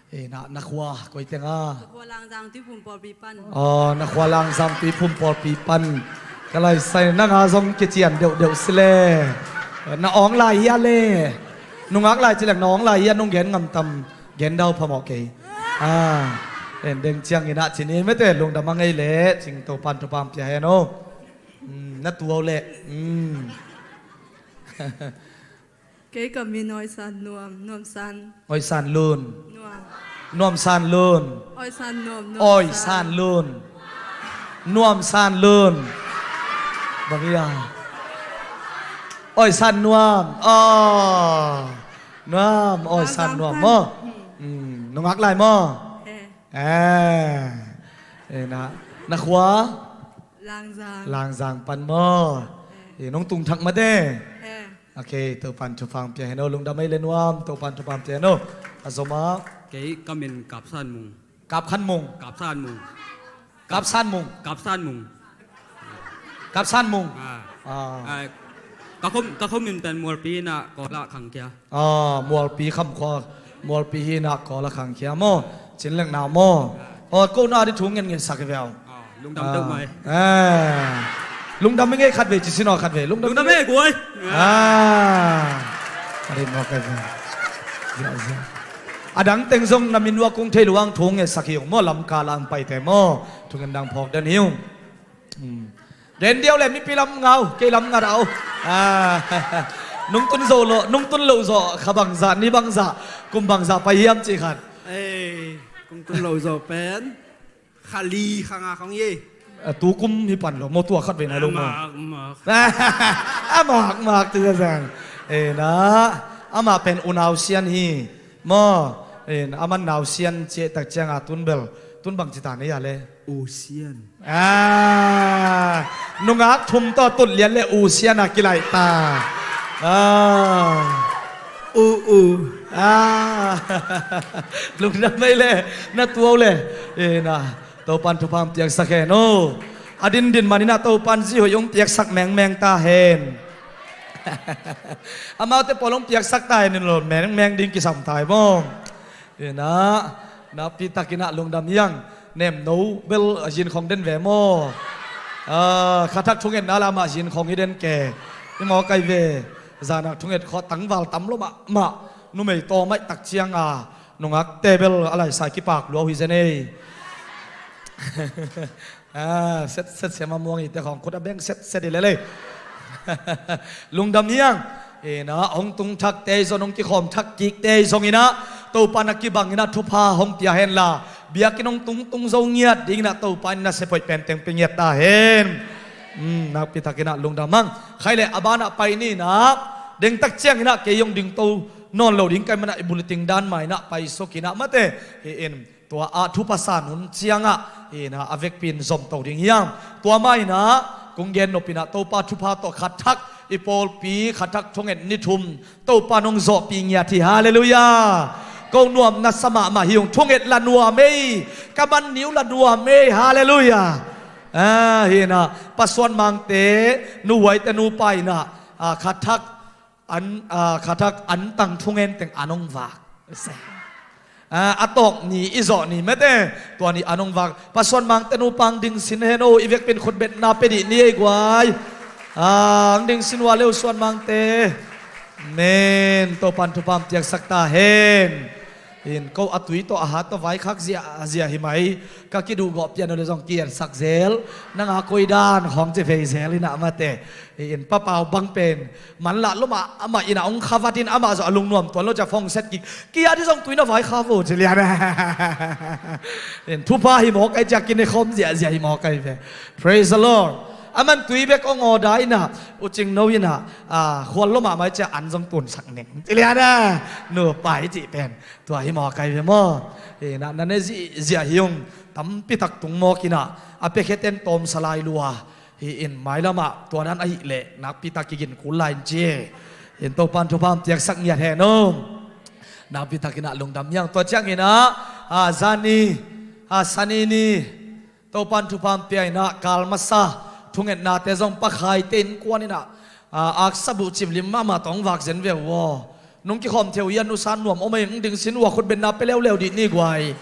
Hei, na, na khua koi teng a? Ka khua Langzang Tuiphum pawlpi pan. Aw, na khua Langzang Tuiphum pawlpi pan. Ka lai sai nang a zong kician deuhdeuh si le. Na awng lai hia le? Nungak lai ci leng na awng lai hia, nong gen ngam tam? Gen dau phamawh kei. Ah, en deng ciangin ah ci ni mete, lungdam a ngei le cing, Topan thupha pia hen o. Hmm, na tuau le. Hmm. Kei ka min Oi San Nuam, Nuam San. Oi San Lun. Nuam. Nuam San Lun. Oi San Nuam, Nuam Oi San. San Lun. Nuam San Lun. Bang ia. Oi San Nuam. Oh. Nuam, Oi San Langzang Nuam pan. Maw. Hmm. Hmm, nungak lai maw. He. Eh. Eh, na, na khua? Langzang. Langzang pan maw. He. Eh, nong tung thak mate. He. Ok, Topan thupha pia hen o, lungdam ei le Nuam, Topan thupha pia hen o. A zom a. Kei ka min Kap San Mung. Kap Khan Mung. Kap San Mung. Kap San Mung. Kap San Mung. Kap San Mung. Ah. Ah. Ah, ka khua, ka khua min pen Mualpi na Kawl ah khang kia. Ah, Mualpi kham khua, Mualpi hi na Kawl ah khang kia maw. Cin leng na maw. Oh, ko na di thu ngen ngen sak hi ve o. Ah, lungdam teuh mai. Eh. Lungdam i ngei khat ve, ci sin aw khat ve. Lungdam i ngei guai. Ah. A rin mawk ai ve. Zia, zia. A dang teng zong na min ua kung thei luang thu ngen sak hi ung maw, lam ka lam paite maw. Thu ngen dang phawk den hi ung. Hmm. Den diau le mipi lam ngau, kei lam ngat au. Ah. Nung tun zo lo, nung tun lo zo, kha bangza, ni bangza, kum bangza pai hiam ci khat. Eh, kung tun lo zo pen. Kha li kha nga khong ye. A tu kum hi pan lo, mo tua khat ve nai lo mo. Mak, mak. A mak, mak ti zazang. Eh, na, ama pen unau sian hi. Mo, eh, aman nau sian cie tak ciang a tun bel. Tun bang ci ta ne ya le. U sian. Ah, nungak thum to tut lian le u sian a kilai ta. Ah. U, u. Ah. Lungdam mai le, na tuau le. Eh, na. Topan thupha piaksak hen o. A din din manin a Topan zi hoih hong piaksak mengmeng ta hen. Amaute pawl hong piaksak ta hen in lo mengmeng ding kisam ta hi bawm. Ina, nakpi takin a lungdam hiang. Nem no bel a zin khong den ve maw. Ah, khathak thungetna lamah zin khong hi den ke. Hi maw kai ve. Zanak thunget khawh tangval tam lo mahmah. Numei tawm aih tak cianga. Nungakte bel a laisai kipak lua uh hi zen ei. Ah, set, set siam a muang ite khawng khut a beng set, set hi lelei. Lungdam hiang. Ina, hong tung thakte zong, hong kikhawm thak kikte zong ina. Topa na kibang ina thupha hong pia henla. Biakinn hong tung tung zo ngiat ding ina Topa ina sepoih penteng pia ngiat ta hen. Hmm, nakpi tak ina lungdam hang. Khai le a banah pai ni ina. Deng tak ciang ina kei hong ding to nawn lo ding kai mana i bulletin dan mai ina pai suk ina mate. Hi in. Tua a thupha san hun ciangah ina a vekpi in zom to ding hiam. Tua mah ina kung gen nop ina Topa thupha tawh khathak i pawlpi khathak thunget ni thum Topa nong zawhpih ngiat hi. Halleluiah. Ko nuam nasa mahmah hi ung, thunget la nuam ei, ka man ni uh la nuam ei. Halleluiah. Ah, hi ina pasuan mangte nuhuaite nupa ina ah, khathak an, ah, khathak an tang thungen teng an hong vak. Ah, a tawk ni i zawh ni mete. Tua ni an hong vak. Pasuan mangte nupa ang ding sin hen o, i vekpi in khutbetna pe dih ni ei guai. Ah, ang ding sin ua leu suan mangte. Amen. Topan thupha piaksak ta hen. In ko a tui tawh a hat tawh vaikhak zia, zia hi mai. Ka kiduh gawh pian uh le zong ki-etsak zel. Nang a koi dan khawng ci vei zel ina mate. In papau bang pen man lah loma amah ina hong khavat in amah zawh a lungnuam tuan lo cia phone set kik. Kia di zong tui na vaikhak vo ci lian. In thupha hi mawk ai cia kine khawm ziahziah hi mawk ai ve. Praise the Lord. Aman tui bek hong awda ina ucing no ina, ah, khual loma mai cia an zong tunsak ning ci lian. Nu pai cih pen. Tua hi mawk ai ve maw. Hi na, na ne zihziah hi ung tampi tak tung mawk ina a piakheten tawmsa lai lua. Hi in mailamah tua dan ahih leh nakpi tak kigin kul lai in ci. In Topan thupha piaksak ngiat hen ung. Nakpi tak ina lungdam hiang tua ciang ina, ah, zani, ah, sani ni. Topan thupha pia ina kal masa thungetnate zong pakhaite innkuan ina, ah, aksa buh cimlim mahmah tawh hong vak zen ve uh aw. Nong kikhawm thei uh hi a, nusia nuam om a, ing ding sin uh a, khut benna pia leuleu dih ni guai.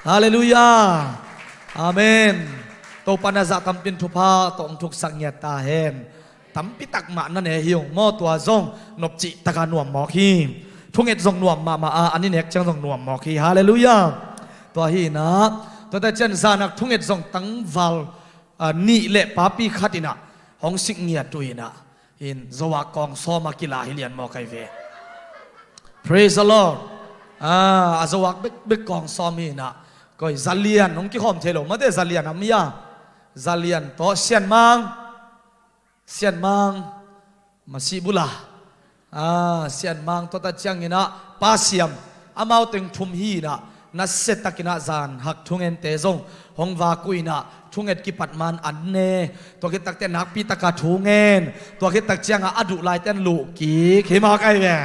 Halleluiah. Amen. Topa na zah tampin thupha tawh hong thuksak ngiat ta hen. Tampi tak mah na ne hi ung maw, tua zong nopcih taka nuam mawk hi. Thunget zong nuam mahmah a, an i nek ciang zong nuam mawk hi. Halleluiah. Tua hi inah, tuate ciang zan hak thunget zong tangval, ah, nih le papi khat inah hong sik ngiat uh inah, in Zoak kawng sawm a kila hi lian mawk ahi ve. Praise the Lord. Ah, a Zoak bekbek kawng sawm hi inah, koi Zalian, hong kikhawm thei lo mate, Zalian am hi a, Zalian tawh Sianmang, Sianmang, Masih Bula, ah, Sianmang, tuate ciang inah Pa Siam, amau teng thum hi inah, nasia tak inah zan hak thungente zong hong vak uh inah, thunget kipat man an ne, tua khit tak teh nakpi taka thu ngen, tua khit tak ciangah a duh laite an luh kik hi mawk ahi ve.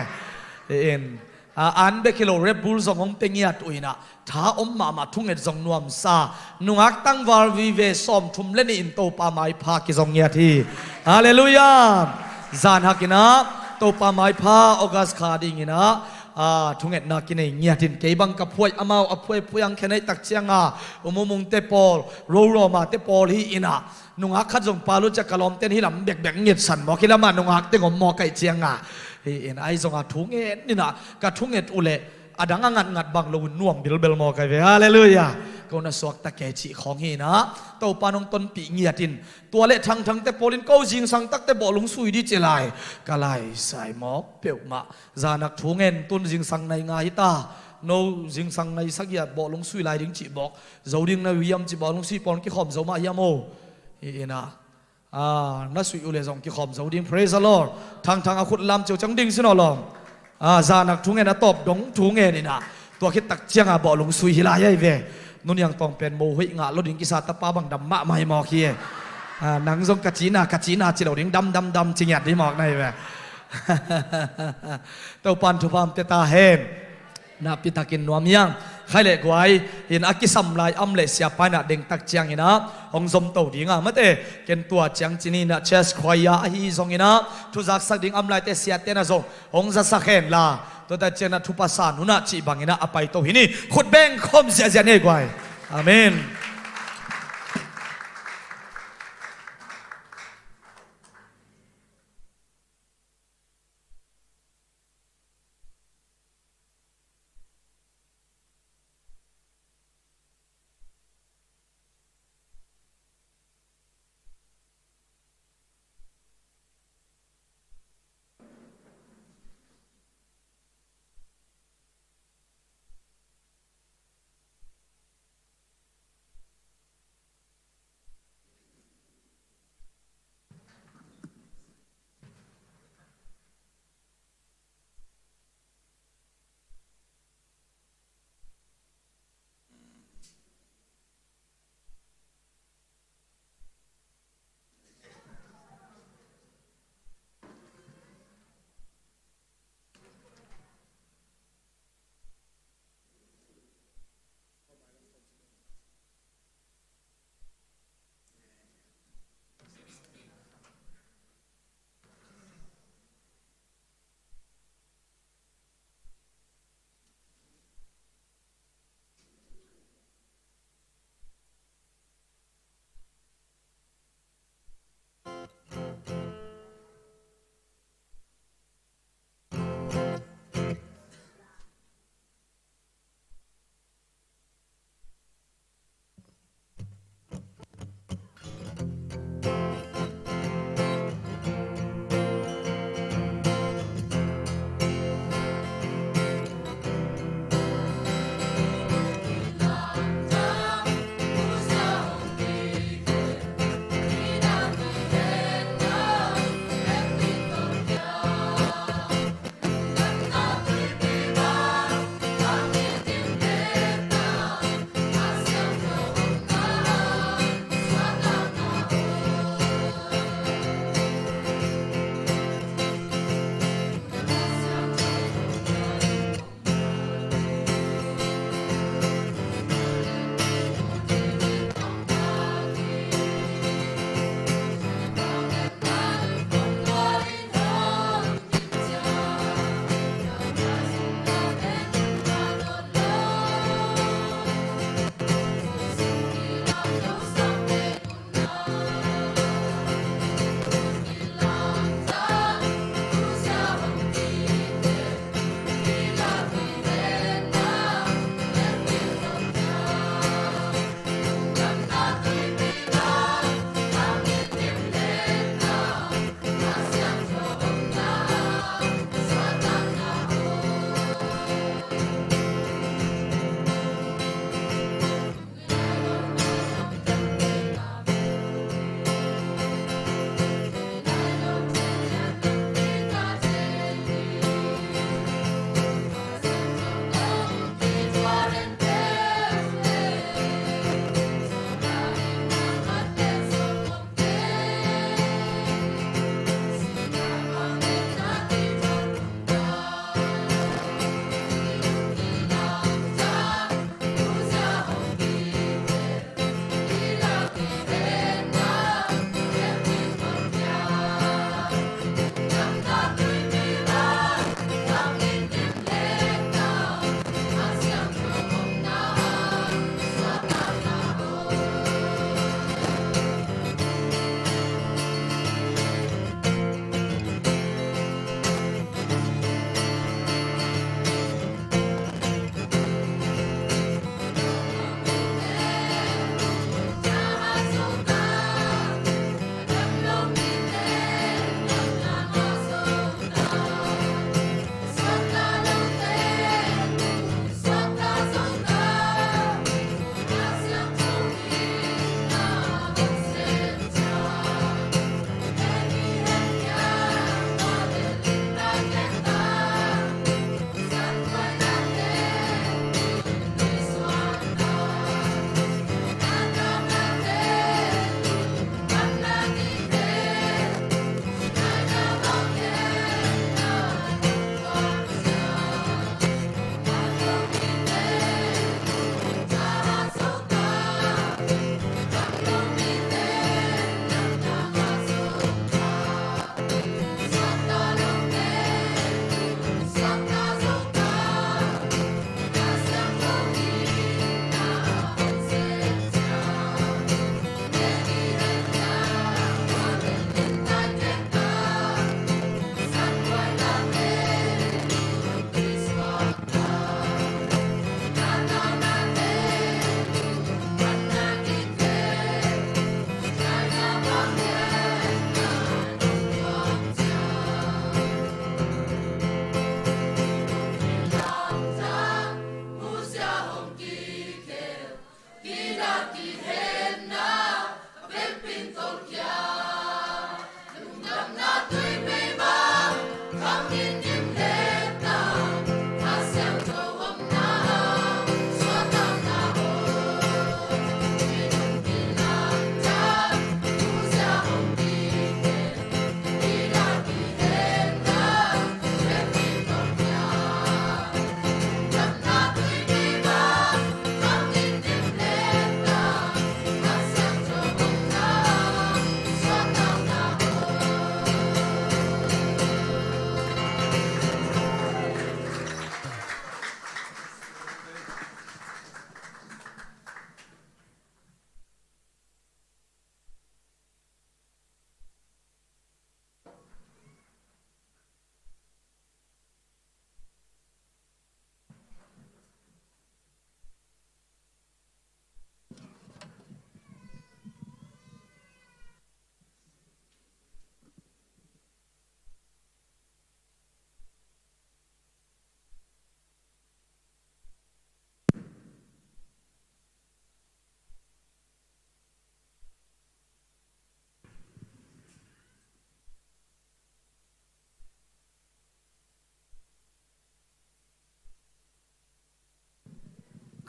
In, ah, an bek hi lo, Red Bull zong hong pia ngiat uh inah, tha om mahmah, thunget zong nuamsa, nungak tangval vive sawmthum le nih in Topa maipha kizong ngiat hi. Halleluiah. Zan hak inah Topa maipha August kha ding inah, ah, thungetna kinei ngiat in, kei bang ka phuai, amau a phuai phuai ang khen ahi tak cianga, umumungte pawl, rorawmate pawl hi inah, nungak khat zong pal uh ciah ka lawmten hih lam bekbek ngetsan mawk, hih lamah nungak teng om mawk ahi cianga, hi in, ahi zonga thu ngen inah, ka thunget uh leh a dang a ngatngat bang lo in nuam bilbel mawk ahi ve. Halleluiah. Ko na suakta kei cih khawng hi inah, Topa nong tonpih ngiat in, tua le thangthangte pawl in ko zingsang takte bawhlung sui dih ci lai, ka laisai mawk peuhmah. Zan hak thu ngen, tun zingsang nai nga hi ta, no zingsang nai sagih ah bawhlung sui lai ding cih bawk, zo ding na uh hiam cih, bawhlung sui pawl kikhawm zo mah hiam aw. Hi inah, ah, na suih uh leh zong kikhawm zo ding. Praise the Lord. Thangthang a khut lam ciau ciang ding sin aw lawm. Ah, zan hak thu ngen a tawp dong thu ngen inah, tua khit tak cianga bawhlung sui hi lai ahi ve. Nu Niang Tawng pen mo hoih ngah lo ding kisa, tapa bang dam mahmah hi mawk hi. Ah, nang zong ka cina, ka cina ci lo ding, dam dam dam ci ngiat dih mawk na hi ve. Topan thupha pia ta hen. Nakpi takin nuam hi ang. Khai le guai, in a kisam lai om leh siapa inah deng tak ciang inah hong zom to ding a, mate, ken tua ciang ci ni inah, church choir ahi zong inah, thu zaksak ding om laite siate na zong hong zasak hen la, tuate ciang inah thupha sa nunah cih bang inah a pai to hi ni. Khut beng khawm ziahziah ni guai. Amen.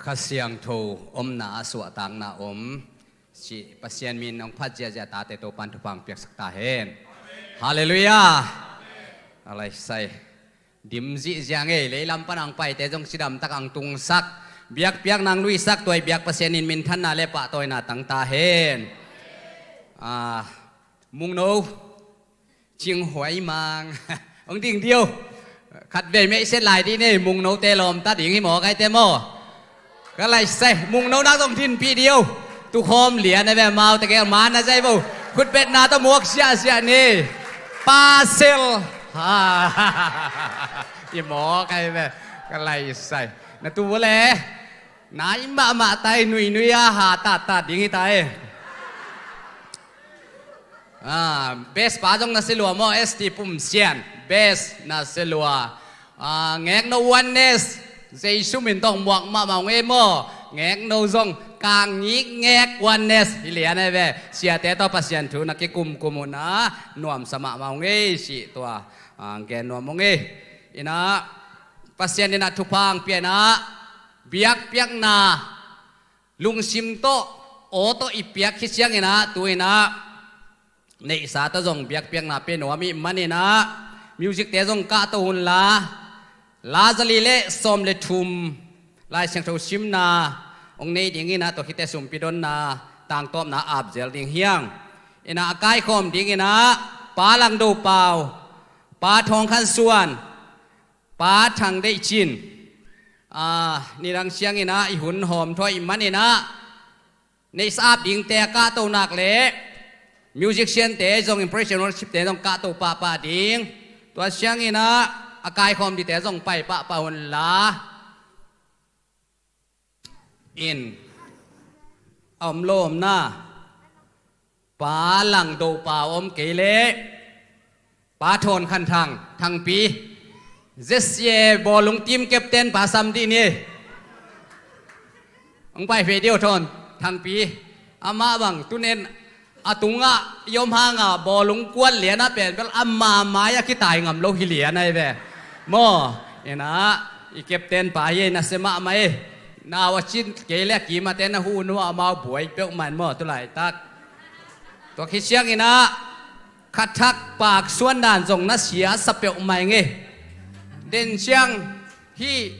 Kha Siangtho omna ah suahtakna om cih Pasian min hong phat ziahziah tate Topan thupha hong piaksak ta hen. Halleluiah. A lai sai. Dim zihziah ngei, leilam pan hong paite zong cidamtak hong tungsak, biakpiakna hong luisak, tua i biak Pasian in minthanna le pahtawina tang ta hen. Ah, Mungno Cinghuai Mang hong ding dih o. Khatvei meihset lai dih ni, Mungnote lawmta ding hi maw, kaite maw? Ka lai sai, Mungno nak zong dinpih dih o. Tukhawm lian a ve, amau tegel man a zai bo. Khutbetna tawh muak siahsiah ni. Pasel. Ha. I maw kai ve. Ka lai sai. Na tu le. Nai mahmah tai, nuinui a ha tattat ding hi tai. Ah, best pa zong na se lua maw, S T Pum Sian. Best na se lua. Ah, ngekno Oneness, Jesu min tawh muak mahmah ung ei maw. Ngekno zong kang ngik ngek Oneness hi lian ei ve. Siate tawh Pasian thu na kikumkum uh na nuamsa mahmah ung ei cih tua, ah, gen nuam ung ei. Inah Pasian inah thupha hong pia inah biakpiakna lungsim tawh, aw tawh i piak khit ciangin ah, tu inah neihsa tawh zong biakpiakna pia nuam ih manin ah, music-te zong kahto hun la, la zali le sawm le thum Lai Siangtho simna hong nei dingin ah, tua khit teh sumpi donna tangtawpna ap zel ding hi hang. Inah a kaikhawm dingin ah Pa Lang Do Pau, Pa Thawng Khan Suan, Pa Thang Deih Cin, ah, nidang ciangin ah i hun hawm thuah ih manin ah, neihsa ap dingte a kahto nak le musician-te zong, praise and worship-te zong kahto pahpah ding. Tua ciangin ah a kaikhawm dingte zong pai pahpah un la. In a om lo om na, Pa Lang Do Pau om kei leh Pa Thawn Khan Thang, Thangpi, Z C A bawlung team captain pa sam dih ni. Hong pai ve dih o Thawn, Thangpi. Amah bang tunen a tungah i om hangah bawlung kuat lianah pen bel ama mai-ah kitai ngam lo hi lian ahi ve. Maw, inah i captain pa hi ei, na se mahmah ei. Nau a cin kei le a kimate na huh nuah amau buai peuhmah in maw, tu laitak. Tua khit ciangin ah khathak Pak Suan Dan zong na siasa peuhmah ing ei. Den ciang hih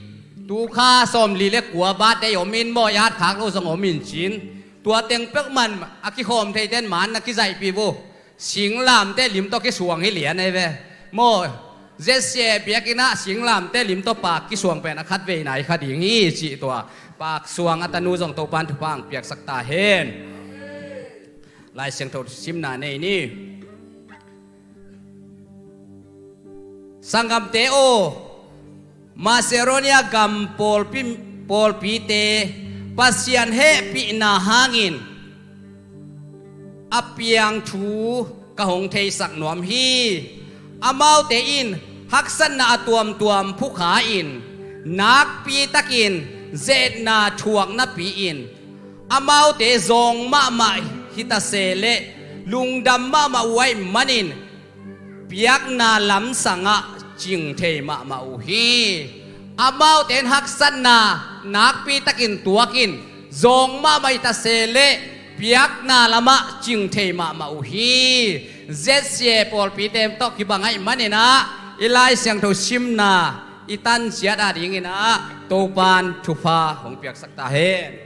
tu kha sawmli le kua birthday om in maw, i at khak lo zong om in cin. Tua teng peuhmah in a kikhawm theite in man na kizaihpih uh. Singlamte lim tawh kisuang hi lian ei ve. Maw, Z C A biakinn ah singlamte lim tawh pak kisuang pen a khatvei nai kha ding hi cih tua Pak Suang a tanu zong Topan thupha hong piaksak ta hen. Lai Siangtho simna nei ni. Sanggamte aw, Macedonia gam pawlpi, pawlpite Pasian hehpihna hangin a piang thu ka hong theisak nuam hi. Amaute in haksatna a tuamtuam phukha-in, nakpitakin ze-etna thuak napi-in, amaute zawng mahmah hi ta se leh lungdam mahmah uh ahih manin, piakna lamsangah cing thei mahmah uh hi. Amaute in haksatna nakpitakin tuakin, zawng mahmah hi ta se leh piakna lamah cing thei mahmah uh hi. Z C A pawlpite tawh kibang ahih manin ah, i Lai Siangtho simna i tanciat a dingin ah Topan thupha hong piaksak ta hen.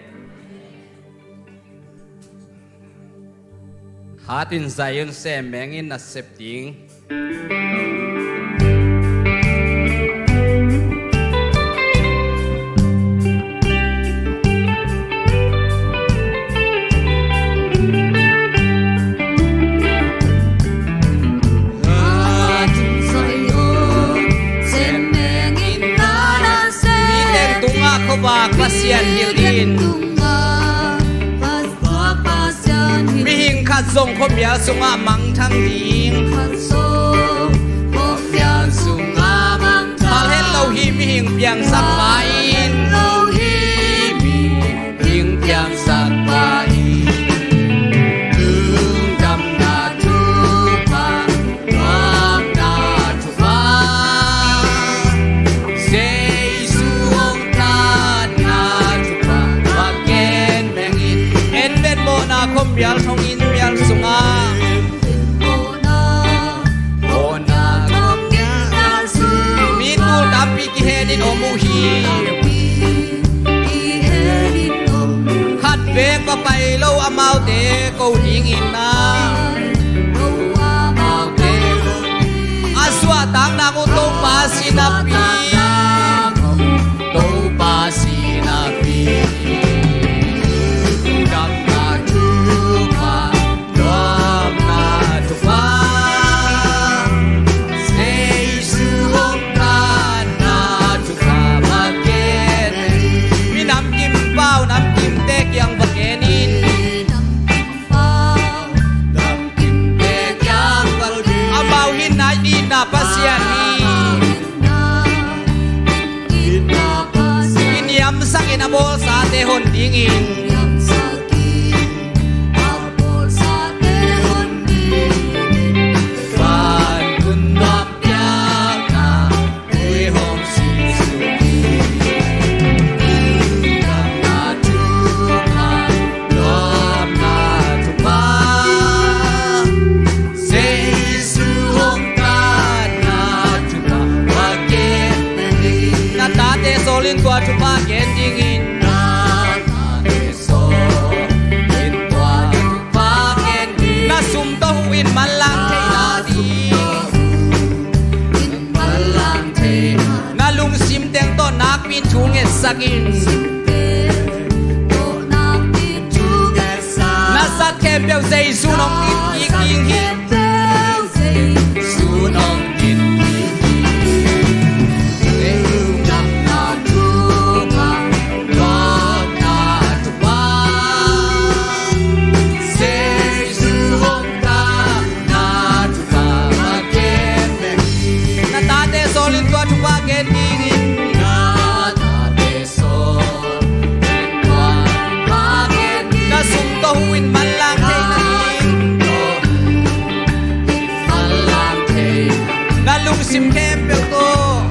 Hat in zai un, sem mengin na sep ding. Hat in zai un, sem mengin na sep ding. Mi teng tungah khuavak Pasian hilh in. Mihing khat zong khuamial sungah mangthang ding. Pal het lo hi mihing piangsak pa in. Mihing piangsak pa in. Lungdamna thupha, lungdamna thupha. Jesu hong tatna thupha. Mial thong in mial sungah mi tul tampi kihenin om uh hi. Khat vek va pai lo amaute ko dingin ah, a suahtak nak uh Topa sinapi, Topa sinapi. Damna thupha, damna thupha, Jesu hong tanna thupha va gen. Mi namkim pau, namkimte kiang va gen in. Amau hi nai itna Pasian hi. I niamsak in a bawlsate hon dingin na tate sawlin tua thupha gen dingin. Na sum tawh huh in manlang theihna ding. Na lungsim teng tawh nakpi in thu ngetsak in. Na sat khempeuh Jesu nong it kik ding hi. Na tate sawlin tua thupha gen dingin. Na sum tawh huh in manlang theihna ding. Na lungsim khempeuh tawh.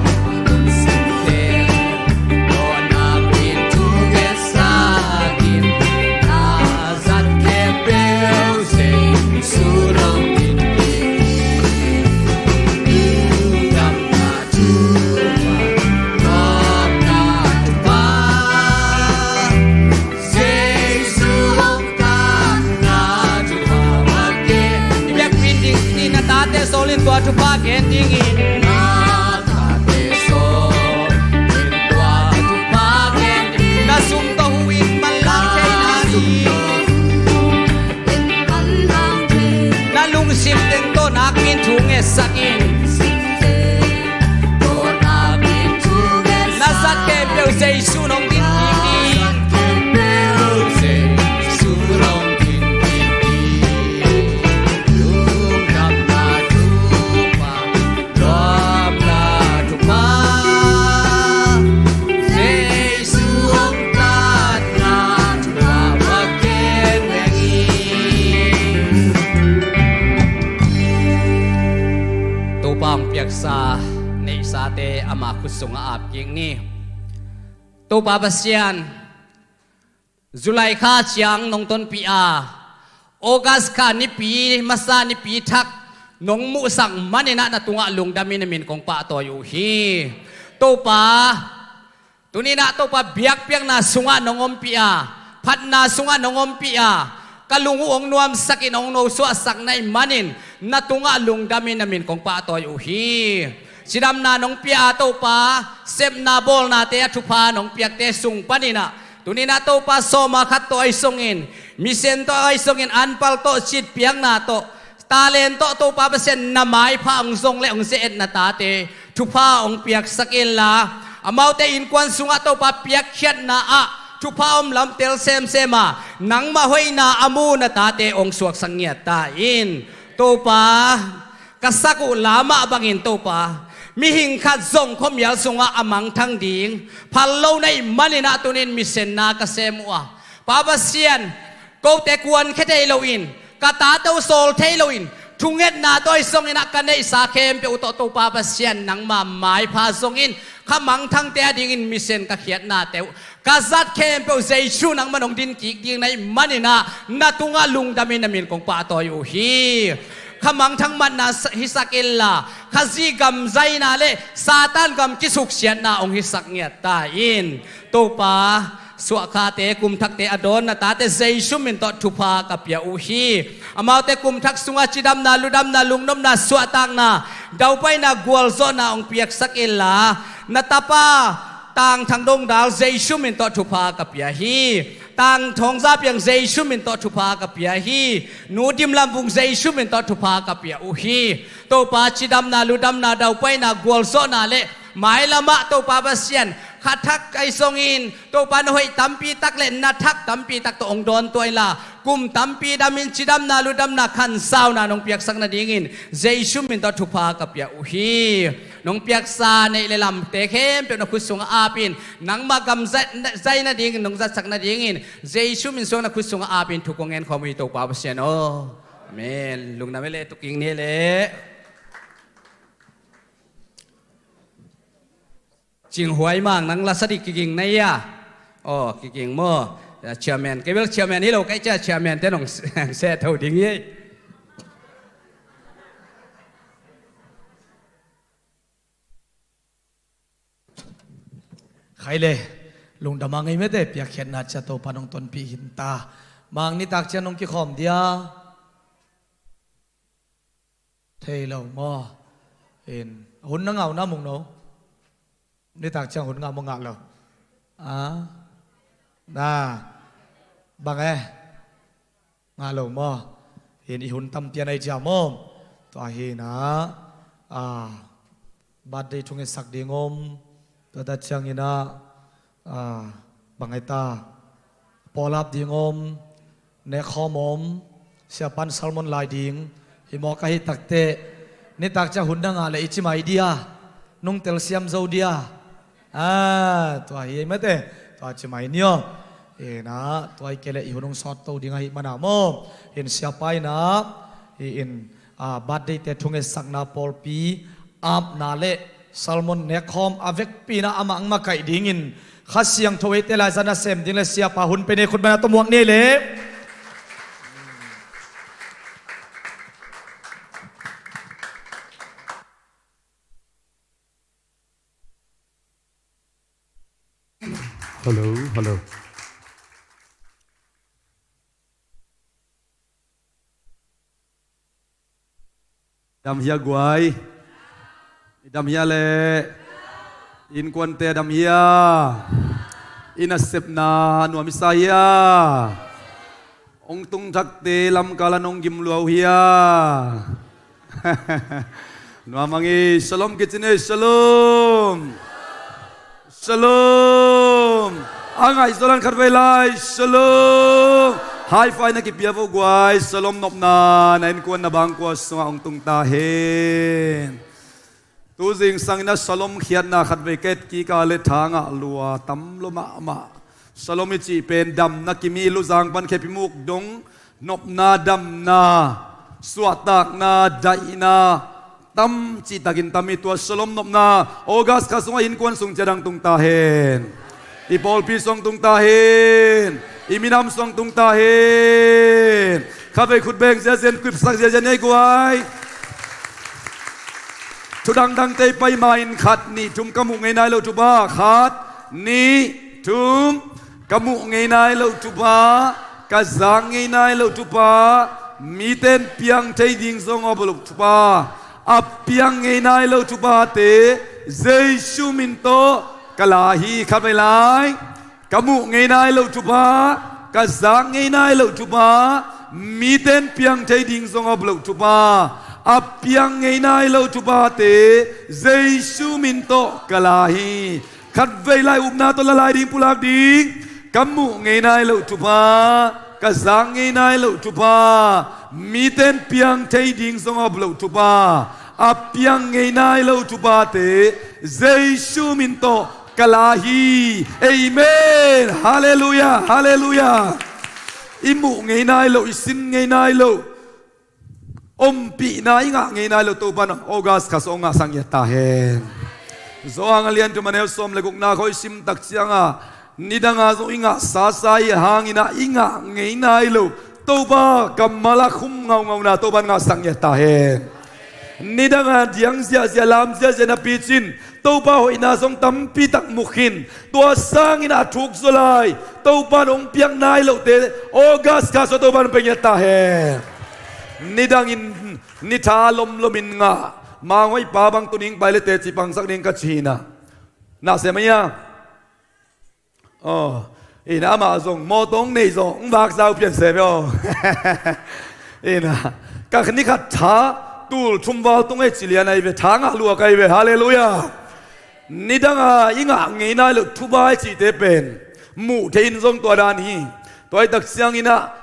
I biakpi'n ding ni, na tate sawlin tua thupha gen dingin. Na sum tawh huh in manlang theihna ding. Na lungsim teng tawh nakpi in thu ngetsak in. Na sat khempeuh Jesu nong it kik ding. Damna thupha, Jesu hong tanna thupha va gen leng hi. Topa hong piaksa neihsate ama khut sungah ap kik ni. Topa Pasian, July kha ciang nong tonpih a, August kha nipi masa, nipi thak nong muhsak manin ah na tungah lungdamin na min kong pahtawi uh hi. Topa, tuni-in ah Topa biakpiakna sungah nong ompih a, phatna sungah nong ompih a, ka lung uh hong nuamsakin hong nosuahsak na hih manin na tungah lungdamin na min kong pahtawi uh hi. Cidamna nong pia a Topa, sepna bawlnate a thupha nong piakte sung panin ah, tuni-in ah Topa sawma khat tawh ahi zongin, mission tawh ahi zongin, anpal tawh, citpiakna tawh, talent tawh Topa Pasian na maipha hong zong leh hong ze-et na tate thupha hong piaksak inla, amaute innkuan sungah Topa piakkhiatna ah thupha om lam tel semsem a, nangmah hoihna a mu na tate hong suaksak ngiat ta in. Topa, ka sak uh la mah bangin Topa, mihing khat zong khuamial sungah a mangthang ding phal lo na hih manin ah tuni-in mission na ka sem uh a, Pa Pasian, kote kuankhia thei loin, ka tate uh sawl thei loin, thungetna tawh ahi zongin ah ka neihsa khempeuh uh tawh Topa Pasian nangma maipha zongin, Kha mangthangte adingin misen ka khiatnate uh, ka zat khempeuh Jesu nangman hong din kik ding na hih manin ah, na tungah lungdamin na min kong pahtawi uh hi. Kha mangthang matna sa-, hisak inla, Khazih gam zaina le Satan gam kisuksiatna hong hisak ngiat ta in. Topa, suahkhate, kumthakte a dawn na tate Jesu min tawh thupha ka pia uh hi. Amaute kumthak sungah cidamna, ludamna, lungnopna, suahtakna, daupaina, gualzawhna hong piaksak inla, na tapa Tang Thang Dong Dal Jesu min tawh thupha ka pia hi. Tang Thawng Za Piang Jesu min tawh thupha ka pia hi. Nu Dim Lam Vung Jesu min tawh thupha ka pia uh hi. Topa, cidamna, ludamna, daupaina, gualzawhna le mailamah Topa Pasian, kha thak ahi zongin Topa, na hoih tampi tak le na thak tampi tak tawh hong dawn tuah inla, kum tampi damin cidamna, ludamna, khansauna nong piaksak nadingin Jesu min tawh thupha ka pia uh hi. Nong piaksa neih le lamte khempeuh na khut sungah apin, nangmah gam zai, zai nadingin, nong zatsak nadingin Jesu min suang na khut sungah apin thu kong ngen khawm uh hi, Topa Pasian aw. Amen. Lungdam hi le, tuking ni le. Cinghuai Mang, nang la sa dih, kiging na hia? Aw, kiging maw? Chairman, kei bel chairman hi lo ka hih ciang chairman te nong seh tho ding hi. Khai le, lungdam a ngei mete, piakkhiatna ciang Topa nong tonpih hi ta. Mang, nitak ciang nong kikhawm dia? Thei lo maw? In, hun na ngah uh na, Mung No? Nitak ciang hun ngah maw, ngah lo? A? Na, bang e? Ngah lo maw? In, i hun tampi a nei ciang maw? Tua hi na, a, birthday thungetsak ding om, tua ta ciangin a, a, bang e ta, pawlap ding om, nekkhawm om, siapan sermon lai ding, hi maw ka hih takteh, nitak ciang hun na ngah le i ci mai dia, nung telsiam zo dia. A, tua hi mete, tua ci mai ni aw. In a, tua hi kei le i hun hong sawt to ding ahih mana maw. In siapa in a, in, a, birthday te thungetsakna pawlpi, apna le sermon nekkhawm a vekpi in a amah hong makaih dingin Kha Siangtho eite laizan a sem ding le siapa hun pe ni, khut beng a tawh muak ni le. Hello, hello. Dam hia guai? I dam hia le? Innkuante dam hia? I nasepna nuam i sa hia? Hong tung thakte lamkal ah nong gim lua uh hia? Nuam ang hi. Shalom kici ni, shalom. Shalom. A ngaihsut a khatvei lai, shalom. High five na kipia vo guai. Shalom nopna na innkuan na bangkua sungah hong tung ta hen. Tu zingsang in a shalom khiatna khatvei ka et kik a le tha ngah lua tam lua mahmah. Shalom i cih pen damna, Kimi, Luzang pan Khepimuk dong nopna, damna, suahtakna, daihna tam cihtakin tam hi. Tua shalom nopna August kha sungah innkuan sung ciat hong tung ta hen. I pawlpi sung hong tung ta hen. I minam sung hong tung ta hen. Khatvei khut beng ziazia in, kipsak ziazia in ei guai. Thu dangdangte i pai ma-in khat, nih, thum, ka muh ngei nai loh thupha. Khat, nih, thum. Ka muh ngei nai loh thupha, ka zak ngei nai loh thupha, mite in piang thei ding zong a om loh thupha, a piang ngei nai loh thuphate Jesu min tawh ka la hi. Khatvei lai. Ka muh ngei nai loh thupha, ka zak ngei nai loh thupha, mite in piang thei ding zong a om loh thupha, a piang ngei nai loh thuphate Jesu min tawh ka la hi. Khatvei lai, upna tawh la lai ding, pulak ding. Ka muh ngei nai loh thupha, ka zak ngei nai loh thupha, mite in piang thei ding zong a om loh thupha, a piang ngei nai loh thuphate Jesu min tawh ka la hi. Amen. Halleluiah, halleluiah. I muh ngei nai loh, i sin ngei nai loh, ompihna i ngah ngei nai loh Topa in August kha sung hong ngahsak ngiat ta hen. Johan a lian thum a neu sawm le gukna khawng i sim tak ciangah, nidanga zong i ngah sasa i hangin ah i ngah ngei nai lo Topa kammal a khum ngaungauna Topa in ngahsak ngiat ta hen. Nidanga diang ziahziah, lam ziahziah napi cin Topa hoihna zong tampi tak mu khin. Tua sangin a thuk zaw lai Topa in hong piak nai lohte August kha sung Topa in hong pia ngiat ta hen. Nidangin nitha lomlomin ngah, manghoih pa bang tu ning pai le teci pangsak ding ka ci hi na. Na se mai a. Aw, ina amah zong mawtaw hong nei zong hong vak zau pian se ve aw. Ina, ka ni khat tha tul thum val tung ei ci lian ahi ve, tha ngah lua ka hi ve. Halleluiah. Nidanga i ngah ngei nai lo thubai cihte pen muh thei in zong tua dan hi. Tua hi tak ciangin ah,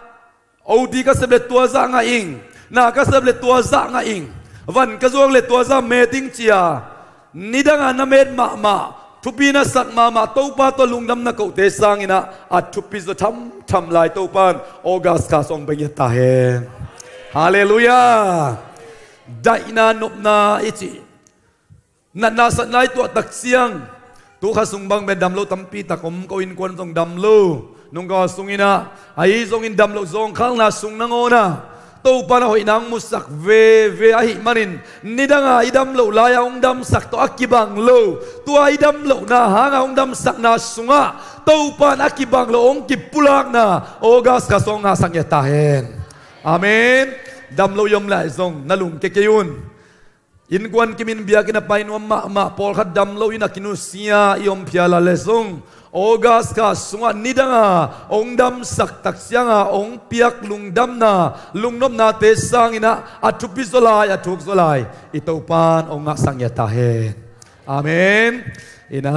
oti ka sep le tua zah ngah ing, na ka sep le tua zah ngah ing, van ka zuak le tua zah met ing ci-a nidanga na met mahmah, thupi na sak mahmah Topa tawh lungdam na kohte sangin ah a thupi zaw thamtham lai Topa in August kha sung hong pia ngiat ta hen. Halleluiah. Daihna nopna i cih natna satna i tuah tak ciang, tu kha sung bang pen dam lo tampi tak om, ko innkuan zong dam lo, nungkau sungin ah, ahi zongin dam loh zawngkhalna sung nangawn ah Topa in a hoihna hong musak veve ahih manin, nidanga i dam loh lai-a hong damsak tawh a kibang lo, tua i dam lohna hanga hong damsakna sungah Topa in a kibang lo hong kipulakna August kha sung hong ngahsak ngiat ta hen. Amen. Dam lo i om lai zong na lungke kei un. Innkuan kimin biakinn a pai nuam mahmah, pawlkhat dam lo in a kinusia i om phial a le zong, August kha sungah nidanga hong damsak tak cianga hong piak lungdamna lungnopnate sangin ah a thupi zaw lai, a thuk zaw lai i Topa in hong ngahsak ngiat ta hen. Amen. Ina,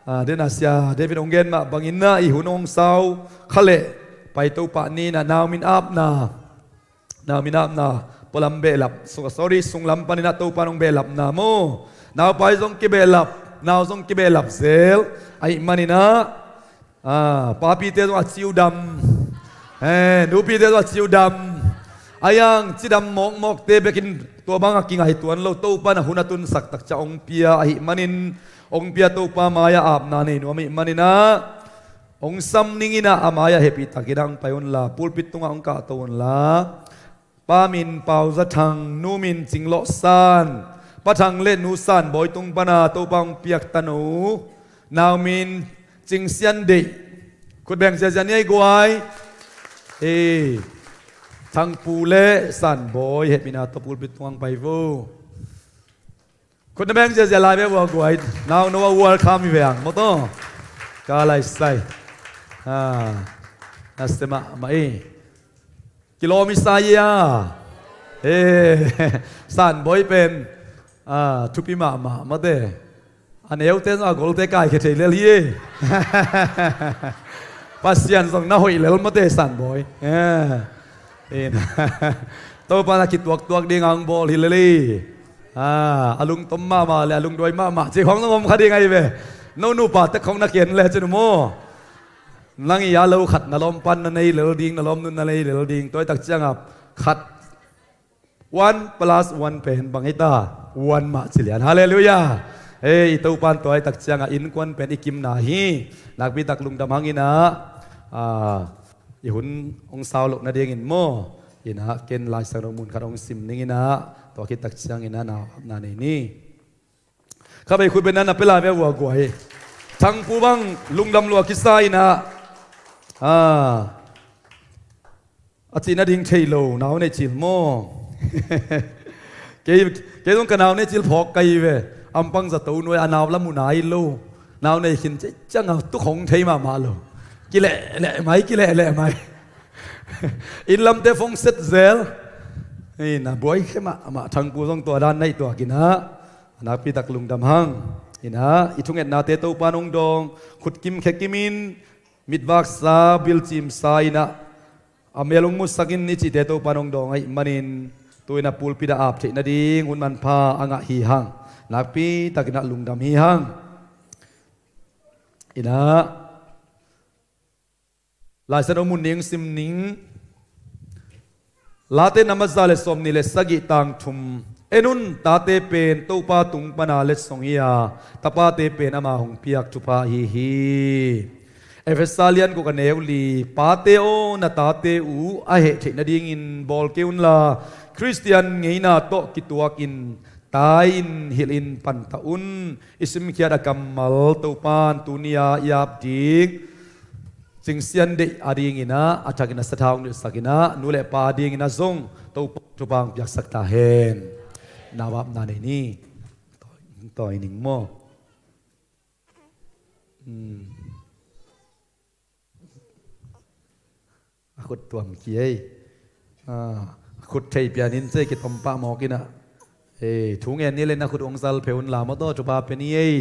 ah, den a sia David hong gen mah bangin ah i hun hong sau kha leh pai to pah ni. Ina, nau min apna, nau min apna, pualam behlap, so-, sorry, sunglam panin ah Topa in hong behlapna maw. Naupai zong kibehlap, nau zong kibehlap zel ahih manin ah, ah, papite zong a ciu dam, eh, nupite zong a ciu dam, a yang cidam mawkmawkte bekin tua bangah kingai tuan lo, Topa in a hun a tunsak tak ciang hong pia ahih manin, hong pia Topa mai-ah apna nei nuam ahih manin ah, hong sam ning in ah a mai-ah hehpih takin ah hong pai unla, pulpit tungah hong kahto unla. Pa min Pau Za Thang, nu min Cing Lawh San, Pa Thang le Nu San Bawi tung pana Topa hong piak tano, nau min Cing Sian Deih. Khut beng ziazia ni ei guai. Eh, Thang Pu le San Bawi hehpihna tawh pulpit tungah hong pai vo. Khut na beng ziazia lai ve ua guai. Nau no a welcome hi ve ang maw taw. Ka lai sai. Ah, na se mahmah i. Kilawm i sa ia. Eh, San Bawi pen, ah, thupi mahmah mate. A neute zong a golte kaikhia thei lel hi. Pasian zong na hoih lel mate San Bawi. Eh. In. Topa na kituaktuak ding ang bawl hi lel hi. Ah, a lungtom mahmah le a lungduai mahmah ci khong zong om kha ding ahi ve. No nupa tek khong na ken le cin maw. Nang i a lo khat na lawm pan na nei lel ding, na lawm nun na nei lel ding. Tua i tak ciangah khat one plus one pen bang hi ta, one mah ci lian. Halleluiah. Ei, i Topa in tua i tak ciangah innkuan pen i kimna hi. Nakpi tak lungdam hang in ah, ah, i hun hong sau loh nadingin maw. In ah, ken Lai Siangtho mun khat hong sim ning in ah, tua khit tak ciangin ah na, na nei ni. Kha bei khut beng na na pia lai ve ua guai. Thang Pu bang lungdam lua kisa in ah, ah, a cih nading thei lo, nau nei cil maw. Kei, kei zong ka nau nei cil phawk ka hi ve. Ampang zato nuai a nau la mu nai lo. Nau nei khin ciangah tu khong thei mahmah lo. Kilehleh mai, kilehleh mai. Inn lamte phone set zel. Ei, na buai khe mahmah, Thang Pu zong tua dan na hih tuak in ah. Nakpi tak lungdam hang. In ah, i thungetnate Topa in hong dawng, khut kim khe kimin, mitvaksa, bilcimsa in ah, a mel hong musak in i cihte Topa in hong dawng ahih manin, tu in ah pulpit ah ap theih nading hun manpha a ngah hi hang. Nakpi takin ah lungdam hi hang. In ah, Lai Siangtho mun ning sim ning. Late na ma za le sawmnih le sagih tang thum. En un, tate pen Topa tung pana letsong hi a, tapate pen ama hong piak thupha ahi hi. Efesa lian guk a neu li, pate aw, na tate uh a heh theih nadingin bawl kei unla, Khristian ngeina tawh kituakin tai-in hilhin panta un. I simkhiat a kammal Topan tuni-a i ap ding Cing Sian Deih adingin ah, a thakin a sathau hong nilhsak in ah, nu le pa adingin ah zong Topa thupha hong piaksak ta hen. Nau apna nei ni. Tawi ning maw? Hmm. A khut tuam ki ei. Ah, a khut thei pianin cei kitom pah mawk in ah. Ei, thu ngen ni le na khut hong sal phei unla maw, tawh thupha pia ni ei.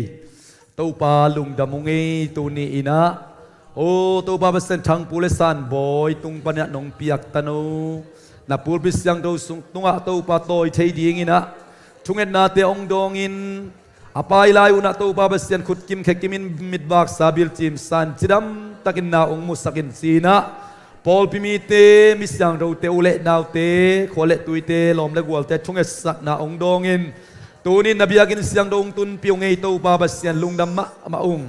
Topa lungdam ung ei, tuni in ah. O Topa Pasian, Thangpu le Sanbawi tung panin ah nong piak tano, na pulpit siangtho sung tungah Topa tawi thei dingin ah thungetnate hong dawngin, a pai lai un ah Topa Pasian, khut kim khe kimin mitvaksa bilcim san cidam takin na hong musak in ci-in ah, pawlpi mite, mi siangthote, u le naute, khua le tuite, lawm le gualte thungetsakna hong dawngin, tuni in na biakinn siangtho hong tunpih ung ei, Topa Pasian, lungdam mahmah ung.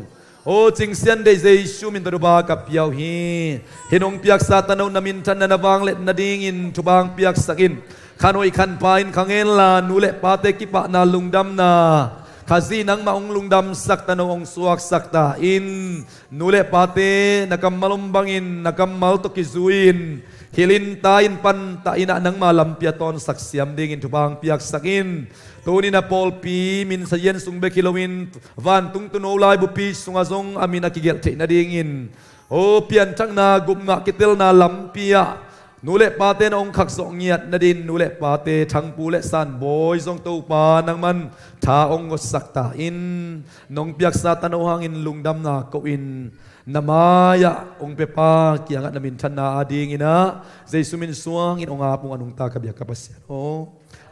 O Cing Sian Deih, Jesu min tawh thupha ka pia uh hi. Hih nong piaksa tano na minthanna, na vangliatna dingin thupha hong piaksak in. Khan hoih khan pha in kha ngenla, nu le pate kipahna, lungdamna, Khazih nangmah hong lungdamsak tano, hong suaksak ta in. Nu le pate na kammal om bangin, na kammal tawh kizui-in, hilhin tai-in panta in ah nangma lampi a tawnsak siam dingin thupha hong piaksak in. Tuni in ah pawlpi min sazian sung bek hi loin, vantung tuuno laibupi sungah zong a min a kigelh theih nadingin, o pianthakna, gupna, kitelna lampi ah nu le pate na hong khakzawh ngiat nadingin, nu le pate, Thangpu le Sanbawi zong Topa nangman tha hong ngotsak ta in. Nong piaksa tano hangin lungdamna ko-in, na mai-ah hong pia Pa kiangah na minthanna adingin ah Jesu min suangin hong ap ung, a nungta ka biak ka Pasian aw.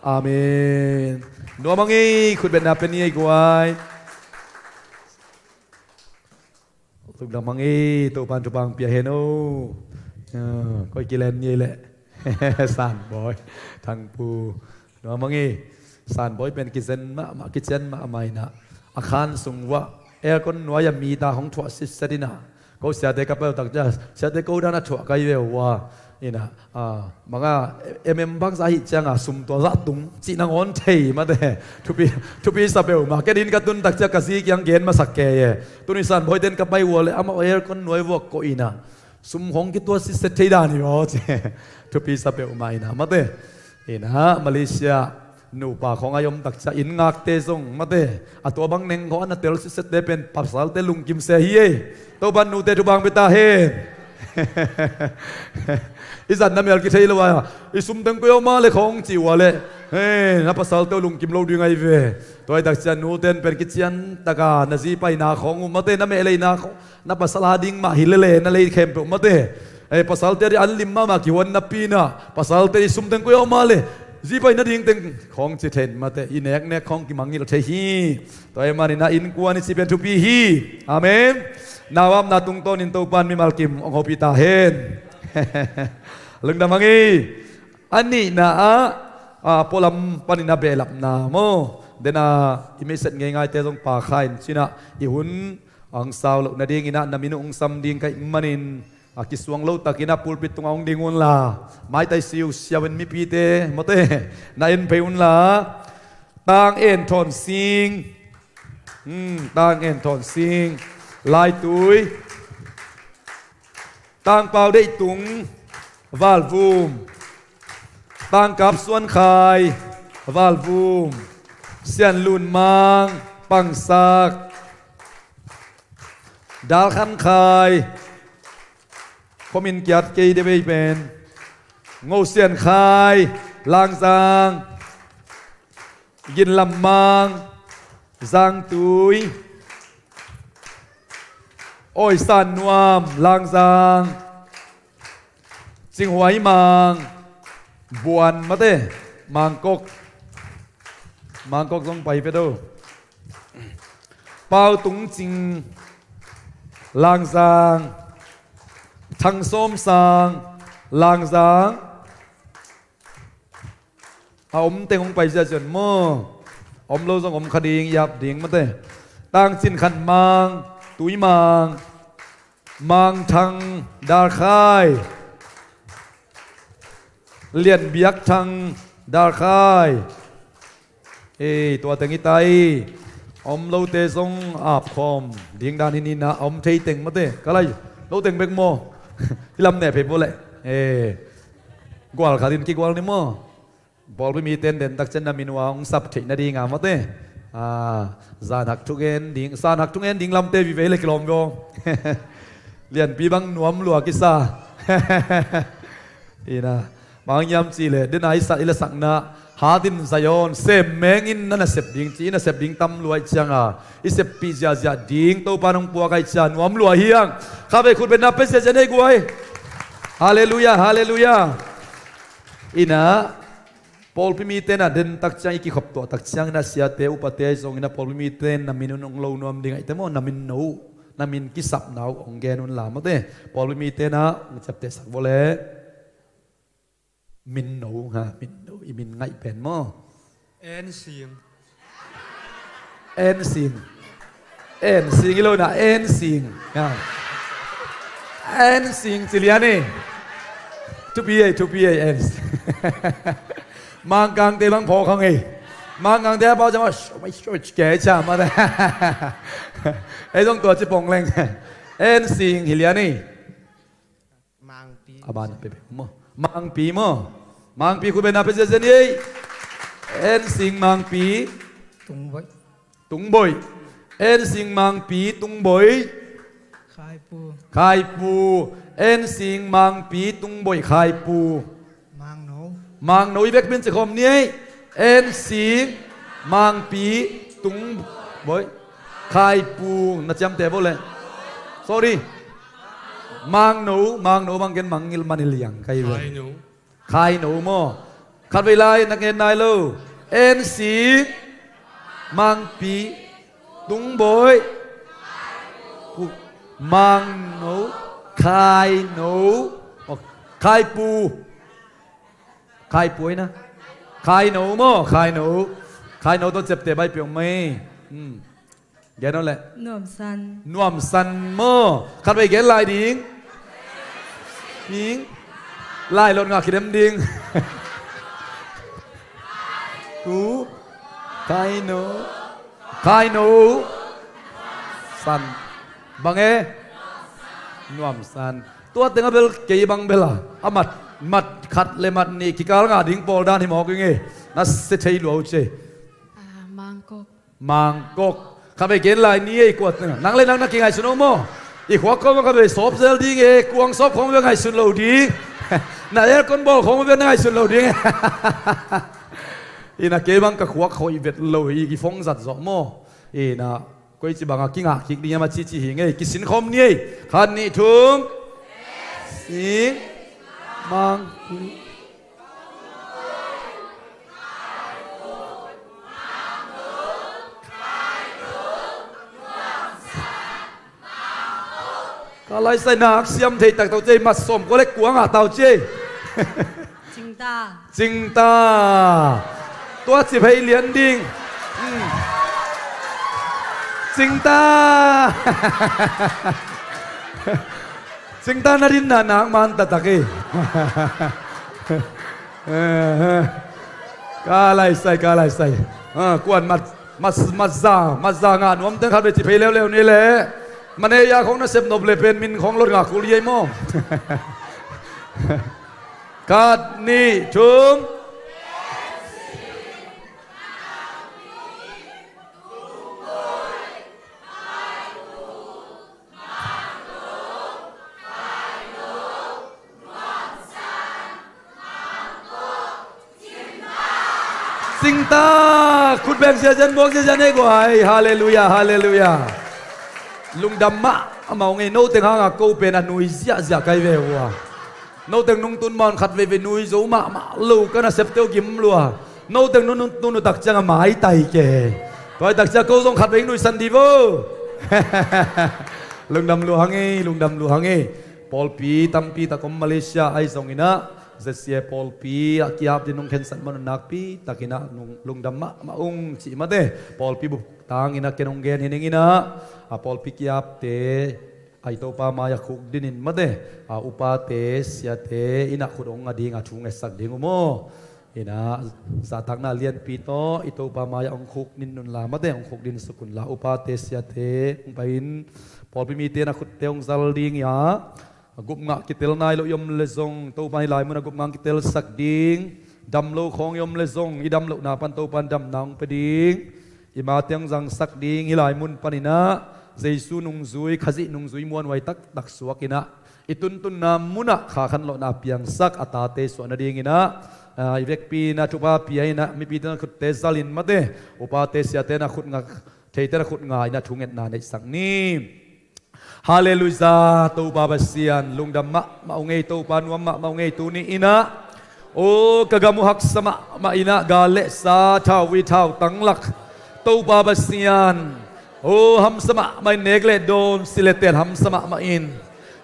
Amen. Nuam ung ei, khutbetna pia ni ei guai. Lungdam ung ei, Topan thupha hong pia hen o. Ah, koi kilen ni ei leh. Sanbawi, Thangpu. Nuam ung ei. Sanbawi pen kizen mahmah, kician mahmah in ah, a khan sung uah aircon nuai-ah mi ta hong thuah sitset in ah, ko siate ka pai uh tak ciang, siate, ko dan a thuah ka hi ve uh a, in ah, ah, manga, em em bangzah ahih ciangin sum tua zah tung cih nangawn thei mate. Thupi, thupi sa peuhmah. Ken inn ka tun tak ciang ka zi kiang gen masak kei e. Tuni Sanbawiten ka pai uh a leh amah aircon nuai vuak koh in ah, sum hong kituat sitset thei dan hi maw ci. Thupi sa peuhmah in ah mate. In ah Malaysia nupa khawng a i om tak ciang inn ngakte zong mate, a tua bang neng khawng a na tel sitsette pen pasalte lungkim se hi ei. Topan nute thupha hong pia ta hen. I zatna mel kithei lo a, i sum teng koi om a leh khawng ci uh a leh, he, na pasalte uh lungkim lo ding ahi ve. Tua hi tak ciang nute in pen kician taka na zi paina khawng uh mate, na meh leina khawng, na pasal a ding mah hi lele na lei khempeuh mate. Ei, pasalte a ding an lim mahmah kihuan napi in ah, pasalte i sum teng koi om a leh zi pai nading teng khawng ci thei in mate, i neknek khawng kimangngilh thei hi. Tua ahih manin ah innkuan i cih pen thupi hi. Amen. Nau apna tungtawnin Topan mimal kim hong hopih ta hen. Lungdam ung ei. A nihna ah, a, pualam panin a behlapna maw, den a i message ngeingaite zong pakha in ci-in ah, i hun hong sau loh nadingin ah na min uh hong sam ding ka hih manin, a, kisuang lo takin ah pulpit tungah hong ding unla, maitai siusiau in mipite mate, na en phei unla. Tang En Thawn Sing. Hmm, Tang En Thawn Sing. Laitui. Tang Pau Deih Tung, Valvum. Tang Kap Suan Khai, Valvum. Sian Lun Mang, Pangsak. Dal Khan Khai, khuamin kiat kei de vei pen. Ngo Sian Khai, Langzang. Gin Lam Mang, Zangtui. Oi San Nuam, Langzang. Cing Huai Mang, Buan mate, Mangkok. Mangkok zong pai pia do. Pau Tung Cing, Langzang. Thang Sawm Sang, Langzang. A om teng hong pai ziahziah maw. A om lo zong om kha ding, i ap ding mate. Tangcin Khan Mang, Tui Mang, Mang Thang, Dar Khai, Lian Biak Thang, Dar Khai. Ei, tua teng i tai. A om lote zong ap khawm ding dan hi ni na, a om thei teng mate. Ka lai, lo teng bek maw. Hi lam ne phei pua leh. Ei, gual khat in kigual ni maw. Pawlpi mite in den tak ciang na min uh a hong sap theih nading a mate. Ah, zan hak thungen ding, zan hak thungen ding lamte vive le kilawm vua. Lianpi bang nuam lua kisa. Ina, bang hiam cih leh, den a i sa, i la sakna, Hatin Zion, sem mengin na na sep ding ci, i na sep ding tam lua ahih ciang a, i seppih ziahziah ding, Topa in hong puak ahih ciang, nuam lua hi hang. Khatvei khut bengna pia ziahziah nei guai. Halleluiah, halleluiah. Ina, pawlpi mite na den tak ciang, i kikhop tuah tak ciang, na siate, upate zong ina pawlpi mite na min un hong lo nuam ding ahih teh maw, na min no, na min kisapna uh hong gen un la mate. Pawlpi mite na hong ciaptehsak vua leh. Min no, ha, min no, i min ngaih pen maw. En Sing. En Sing. En Sing i lo na, En Sing. Ha. En Sing ci lian ei. Thupi ei, thupi ei, En Sing. Mangkangte bang phawk hang ei. Mangkangte a pau ciang, oh, my church, kei ciang, mate. Ei zong tua ci pong leng. En Sing hi lian ei. Mangpi. A ban pepe maw. Mangpi maw. Mangpi khut bengna pia ziahziah ni ei. En Sing Mangpi. Tungboih. Tungboih. En Sing Mangpi Tungboih. Khaipu. Khaipu. En Sing Mangpi Tungboih Khaipu. Mangno. Mangno i vekpi in ci khawm ni ei. En Sing Mangpi Tungboih Khaipu. Na ciamteh vua leh. Sorry. Mangno, Mangno bang ken Mangngilh, Maniliang ka hi ve. Khaino. Khaino maw. Khatvei lai na ngen nai lo. En Sing Mangpi Tungboih Mangno Khaino. Oh, Khaipu. Khaipu ei na. Khaino maw, Khaino. Khaino tawh ciapteh baih peuhmah ei. Hmm. Gen aw leh. Nuamsan. Nuamsan maw. Khatvei gen lai ding. Ding. Lai lot ngah kidem ding. Tu. Khaino. Khaino. San. Bang e. Nuamsan. Tua teng a bel kei bang bel a. A mat, mat khat le mat nih kikal ngah ding pawl dan hi mawk ing e. Na sia thei lua uh ci. Ah, Mangkok. Mangkok. Khatvei gen lai ni ei kuat. Nang le nang na kingaihsun om maw. I khuak khawng khatvei sawp zel ding e, kuang sawp khawng bel ngaihsun lo ding. Na aircon bawl khawng bel na ngaihsun lo ding e. Ina kei bang ka khuak hoih vet lo hi, i phone zat zawh maw. Ina koici bangah kingah kik ding hiam a cici hi ngei, kisin khawm ni ei. Khat nih thum. Sing. Mang. Ka laisai nak siam thei taktak uh ci ei, mat sawm kua le kua ngah ta uh ci ei. Cingta. Cingta. Tua ci phei lian ding. Hmm. Cingta. Cingta na din na nak man taktak ei. Ka laisai, ka laisai. Ah, kuan mat, mat, mat za, mat za ngah nuam teng khatvei ci phei leuleu ni leh. Mane ya khawng na sep nop le pen min khawng lot ngah kul ei maw. Khat nih thum. Cingta, khut beng ziahziah, muak ziahziah nei guai. Halleluiah, halleluiah. Lungdam mahmah ung ei, no teng hangah ko pen a nui ziahziah kai ve uh a. No teng nungtun mah un khat veivei nui zo mahmah lo ka nasepte uh gim lua. No teng nungtun uh tak ciang a maitai ke. Tua hi tak ciang ko zong khat vei nuihsan dih vo. Lungdam lua hang ei, lungdam lua hang ei. Pawlpi tampi tak om Malaysia ahi zongin ah, Z C A pawlpi ah ki-ap ding nong khensat man un nakpi takin ah lungdam mahmah ung cih mate. Pawlpi bup tangin ah ken hong gen hi ning in ah, a pawlpi ki-apte a i Topa mai-ah khuk dinin mate, a upate siate in ah khut hong nga ding a thu ngetsak ding uh maw. In ah zahtakna lianpi tawh i Topa mai-ah hong khuk nin unla mate, hong khuk din suk unla, upate siate hong pai-in pawlpi mite in ah khutte hong zal ding hi a, a gupngah kitel nai loh i om le zong, Topa in hih lai mun a gupngah hong kitelsak ding, dam lo khawng i om le zong i dam lohna pan Topa in damna hong pia ding, i mate hong zangsak ding, hih lai mun panin ah Jesu nungzui, Khazih nungzui muanhuai taktak suakin ah i tuntunna munah kha khanlawhna piangsak a tate suah nadingin ah, a, i vekpi in ah thupha pia in ah mipite in ah khutte zalin mate, upate siate in ah khut nga, theite in ah khut nga in ah thungetna neihsak ni. Halleluiah, Topa Pasian lungdam mahmah ung ei, Topa nuam mahmah ung ei. Tuni in ah, o, ka gam uh haksa mahmah in ah, gal le sa, thauvui thautang lak, Topa Pasian, o, hamsa mahmah in, nek le dawn, si le tel hamsa mahmah in,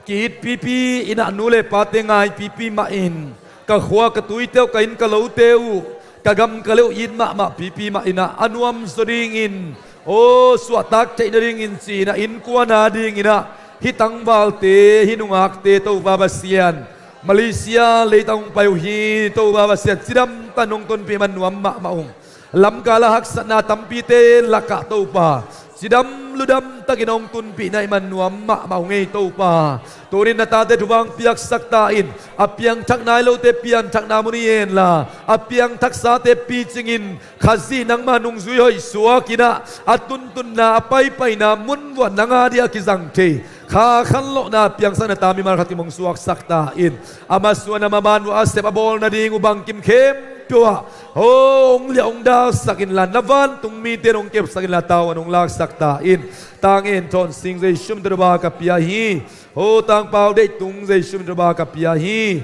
ki-it pipi in ah, nu le pate ngai pipi mah in, ka khua ka tuite uh, ka inn ka lote uh, ka gam ka lei uh it mahmah pipi mah in ah, a nuam zaw dingin, o, suahtak theih nadingin ci-in ah, innkuan adingin ah hih tangvalte, hih nungakte, Topa Pasian, Malaysia leitang hong pai uh hi, Topa Pasian, cidam takin hong tonpih man nuam mahmah ung. Lamkal ah haksatna tampite lakah Topa, cidam ludam takin hong tunpih na hih man nuam mahmah ung ei Topa. Tuni in na tate thupha hong piaksak ta in, a piangthak nai lote pianthakna mun hi henla, a piangthaksate picingin, Khazih nangma nungzui hoih suakin ah, a tuntunna, a paipaina mun vuah nang adia kizang thei, kha khanlawhna piangsak na ta mimal khat kim hong suaksak ta in. A masuan a maban vuah a sep a bawl nading uh bangkim khempeuh ah, o, hong liah hong dalsak inla, na vantung mite in hong kepsak inla, tau an hong laksak ta in. Tang en thawn sing Jesu min tawh thupha ka pia hi. O, tang pau deih tung Jesu min tawh thupha ka pia hi.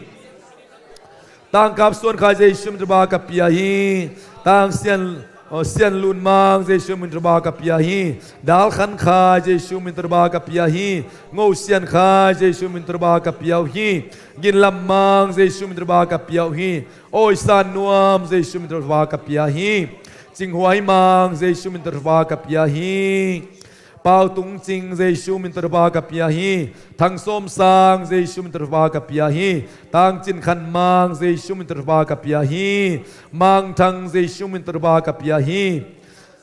Tang kap suan khai Jesu min tawh thupha ka pia hi. Tang sian, o, sian lun mang Jesu min tawh thupha ka pia hi. Dal khan khai Jesu min tawh thupha ka pia hi. Ngo sian khai Jesu min tawh thupha ka pia uh hi. Gin lam mang Jesu min tawh thupha ka pia uh hi. Awi san nuam Jesu min tawh thupha ka pia hi. Cinghuai mang Jesu min tawh thupha ka pia hi. Pau tung cing Jesu min tawh thupha ka pia hi. Thang sawm sang Jesu min tawh thupha ka pia hi. Tang cin khan mang Jesu min tawh thupha ka pia hi. Mang thang Jesu min tawh thupha ka pia hi.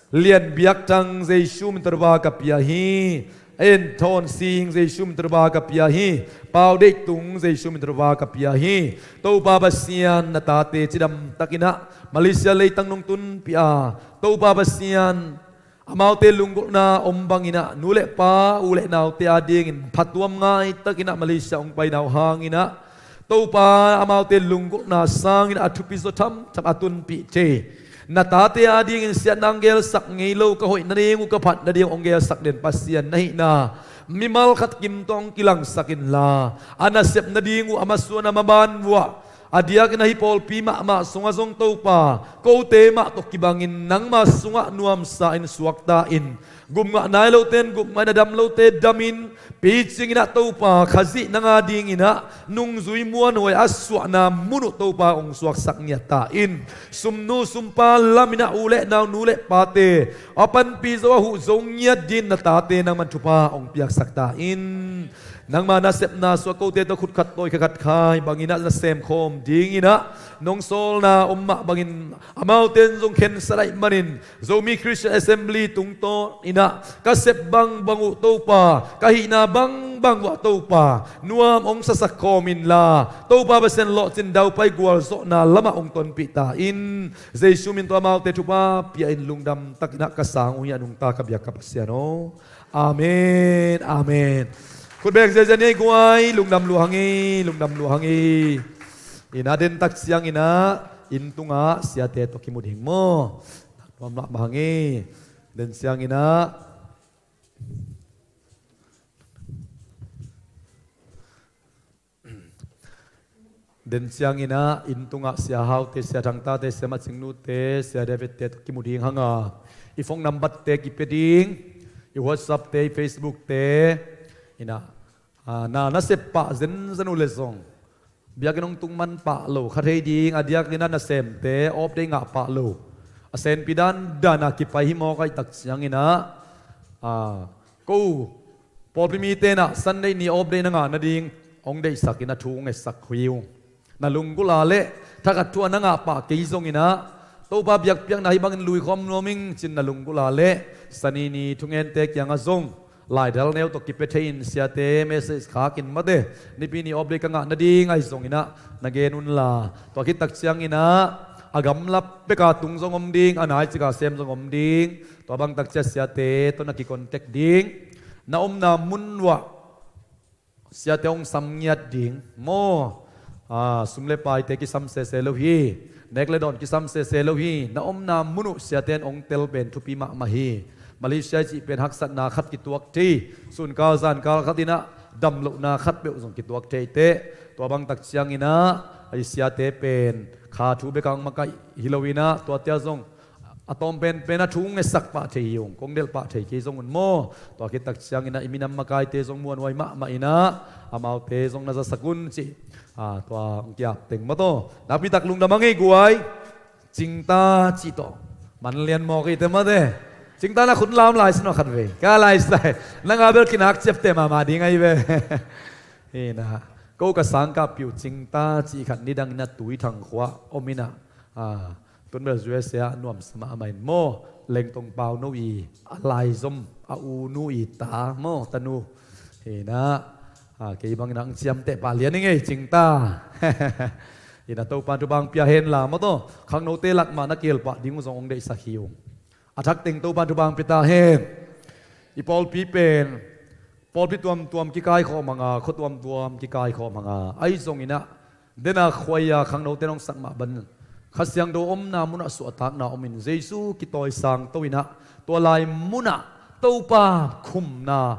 Lian biak thang Jesu min tawh thupha ka pia hi. En thawn sing Jesu min tawh thupha ka pia hi. Pau deih tung Jesu min tawh thupha ka pia hi. Topa Pasian, na tate cidam takin ah Malaysia leitang nong tunpih a, Topa Pasian, amaute lunggulhna om bangin ah, nu le pa, u le naute adingin phatuam ngai takin ah Malaysia hong paina uh hangin ah, Topa, amaute lunggulhna sangin a thupi zaw thamtham a tunpih thei, na tate adingin siatna hong gelsak ngei lo, ka hoih nading uh, ka phat nading uh hong gelsak den Pasian na hihna mimal khat kim tawh hong kilangsak inla, a nasep nading uh a masuan a maban vuah a diakin ah hih pawlpi mahmah sungah zong Topa, kote mah tawh kibangin nangma sungah nuamsa in suakta in, gupngah nai lote in gupngah in, a dam lote damin, picingin ah Topa, Khazih nang adingin ah nungzui muanhuai a suahna mun uh Topa hong suaksak ngiat ta in. Sumnu sumpa lamin ah u le nau, nu le pate a panpih zo, a huh zo ngiat dingin na tate nangman thupha hong piaksak ta in. Nangma nasepna sungah kote tawh khut khat tawi kha khat khai bangin ah na semkhawm dingin ah nong sawlna om mah bangin amaute in zong khensat ahih manin Zomi Christian Assembly tungtawn in ah ka sep bangbang uh Topa, ka hihna bangbang uh ah Topa, nuam hong sasak khawm inla, Topa Pasian, lawhcin daupai gualzawhna lamah hong tonpih ta in. Jesu min tawh amaute thupha pia in, lungdam takin ah ka sang uh hi a, nungta ka biak ka Pasian aw. Amen, amen. Khut beng ziazia ni ei guai, lungdam lua hang ei, lungdam lua hang ei. In ah den tak ciangin ah inn tungah siate tawh kimu ding maw. Nuam mahmah hang ei. Den ciangin ah, den ciangin ah inn tungah Sia Haute, Sia Thangtate, Sia Macing Nute, Sia Davidte tawh kimu ding hang a, i phone number-te kipia ding, i WhatsApp-te, i Facebook-te in ah, a, na nasep pah zenzen uh leh zong Biakinn hong tung man pah lo, kha thei ding a diakin a nasemte off day ngah pah lo, a senpi dandan a kipai hi mawk ahih tak ciangin ah, a, ko pawlpi mite in ah Sunday ni off day na ngah nading hong deihsak in a thu hong ngetsak hi ung. Na lunggulh a leh thakhat thu a na ngah pah kei zongin ah, Topa biakpiakna hih bangin lui khawm nuam ing ci-in na lunggulh a leh Sani ni thungente kiangah zong laidal neu tawh kipia thei-in siate message khak in mate, Nipi ni off day ka ngah nading ahi zongin ah na gen unla, tua khit tak ciangin ah a gamla pek a tung zong om ding, a nai cik a sem zong om ding. Tua bang tak ciang siate tawh na kicontact ding. Na omna mun uah siate hong sam ngiat ding maw. A, sum le paite kisam sese lo hi. Nek le dawn kisam sese lo hi. Na omna mun uh siate in hong tel pen thupi mahmah hi. Malaysia cih pen haksatna khat kituak thei, sunkal zankal khat in ah damlohna khat peuh zong kituak thei teh. Tua bang tak ciangin ah, a, siate pen kha thu bek a hong makaih hi lo in ah, tuate ah zong a tawm penpen a thu hong ngetsak pah thei hi ung, kong delh pah thei kei zong un maw. Tua khit tak ciangin ah i minam makaite zong muanhuai mahmah in ah, amaute zong na zasak un cih, a, tua hong ki-ap teng maw taw. Nakpi tak lungdam a ngei guai. Cingta cih tawh man lian mawk i te mate. Cingta na khut lam lai sin aw khat vei. Ka lai sai. Nang a bel kinak ciapteh mahmah ding ahi ve. Hi na. Ko ka sangkahpih uh Cingta cih khat nidang in a Tuithang khua om in ah, a, tun bel U S A ah nuamsa mahmah in maw, Lengtong Pauno i a laizom a unu i ta maw, tanu. Hi na, a, kei bangin ah hong ciamteh pah lian i ngei Cingta. Hi na, Topa'n thupha hong pia hen la maw taw. Khangnote lak mah na kihel pah ding uh zong hong deihsak hi ung. A thak teng Topa'n thupha hong pia ta hen. I pawlpi pen pawlpi tuamtuam kikaikhawm hang a, khua tuamtuam kikaikhawm hang a, ahi zongin ah, den a khuai a khangnote in hong sak mah bangin Kha Siangtho omna munah suahtakna om in, Jesu kitawisang to in ah, tua lai munah Topa khumna,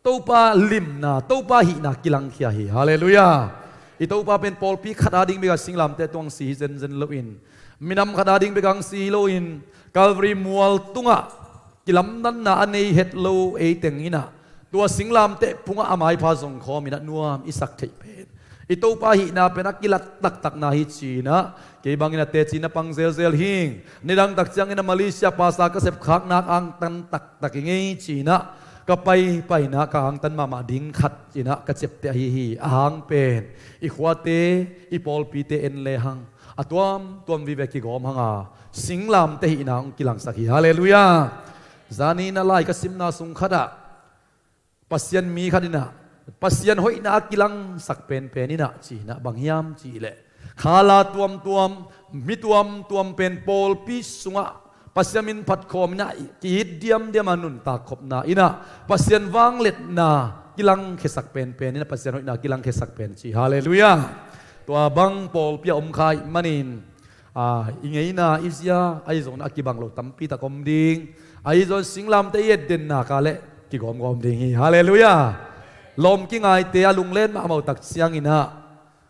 Topa limna, Topa hihna kilangkhia hi. Halleluiah. I Topa pen pawlpi khat a ding bek a singlamteh tungah hong si hi zenzen lo in, minam khat a ding bek a hong si hi lo in, Calvary mual tungah kilamdanna a nei het lo ei teng in ah, tua singlamteh phungah a maipha zong khawm in ah nuam i sak theih pen, i Topa hihna pen a kilat taktakna hi ci-in ah, kei bangin a teci na pang zelzel hing. Nidang tak ciangin a Malaysia pastor ka sepkhakna angtan taktak i ngei ci-in ah, ka paipaina ka angtan mahmah ding khat in ah ka ciapteh ahi hi. A hang pen i khuate, i pawlpite en lehang a tuamtuam vive kigawm hang a, singlamteh hihna hong kilangsak hi. Halleluiah. Zani in ah lai ka simna sung khatah Pasian mi khat in ah, Pasian hoihna a kilangsak penpen in ah ci-in ah, bang hiam cih leh, khala tuamtuam, mi tuamtuam pen pawlpi sungah Pasian min phat khawm in ah ki-it diamdiam a nuntak khopna in ah, Pasian vangliatna kilangkhiasak penpen in ah, Pasian hoihna kilangkhiasak pen ci. Halleluiah. Tua bang pawlpi a om kha ahih manin, a, i ngeina i zia ahi zongin a kibang lo tampi tak om ding. Ahi zongin singlamteh i etden nak leh kigawmgawm ding hi. Halleluiah. Lawm kingaite a lunglen mahmah uh tak ciangin ah,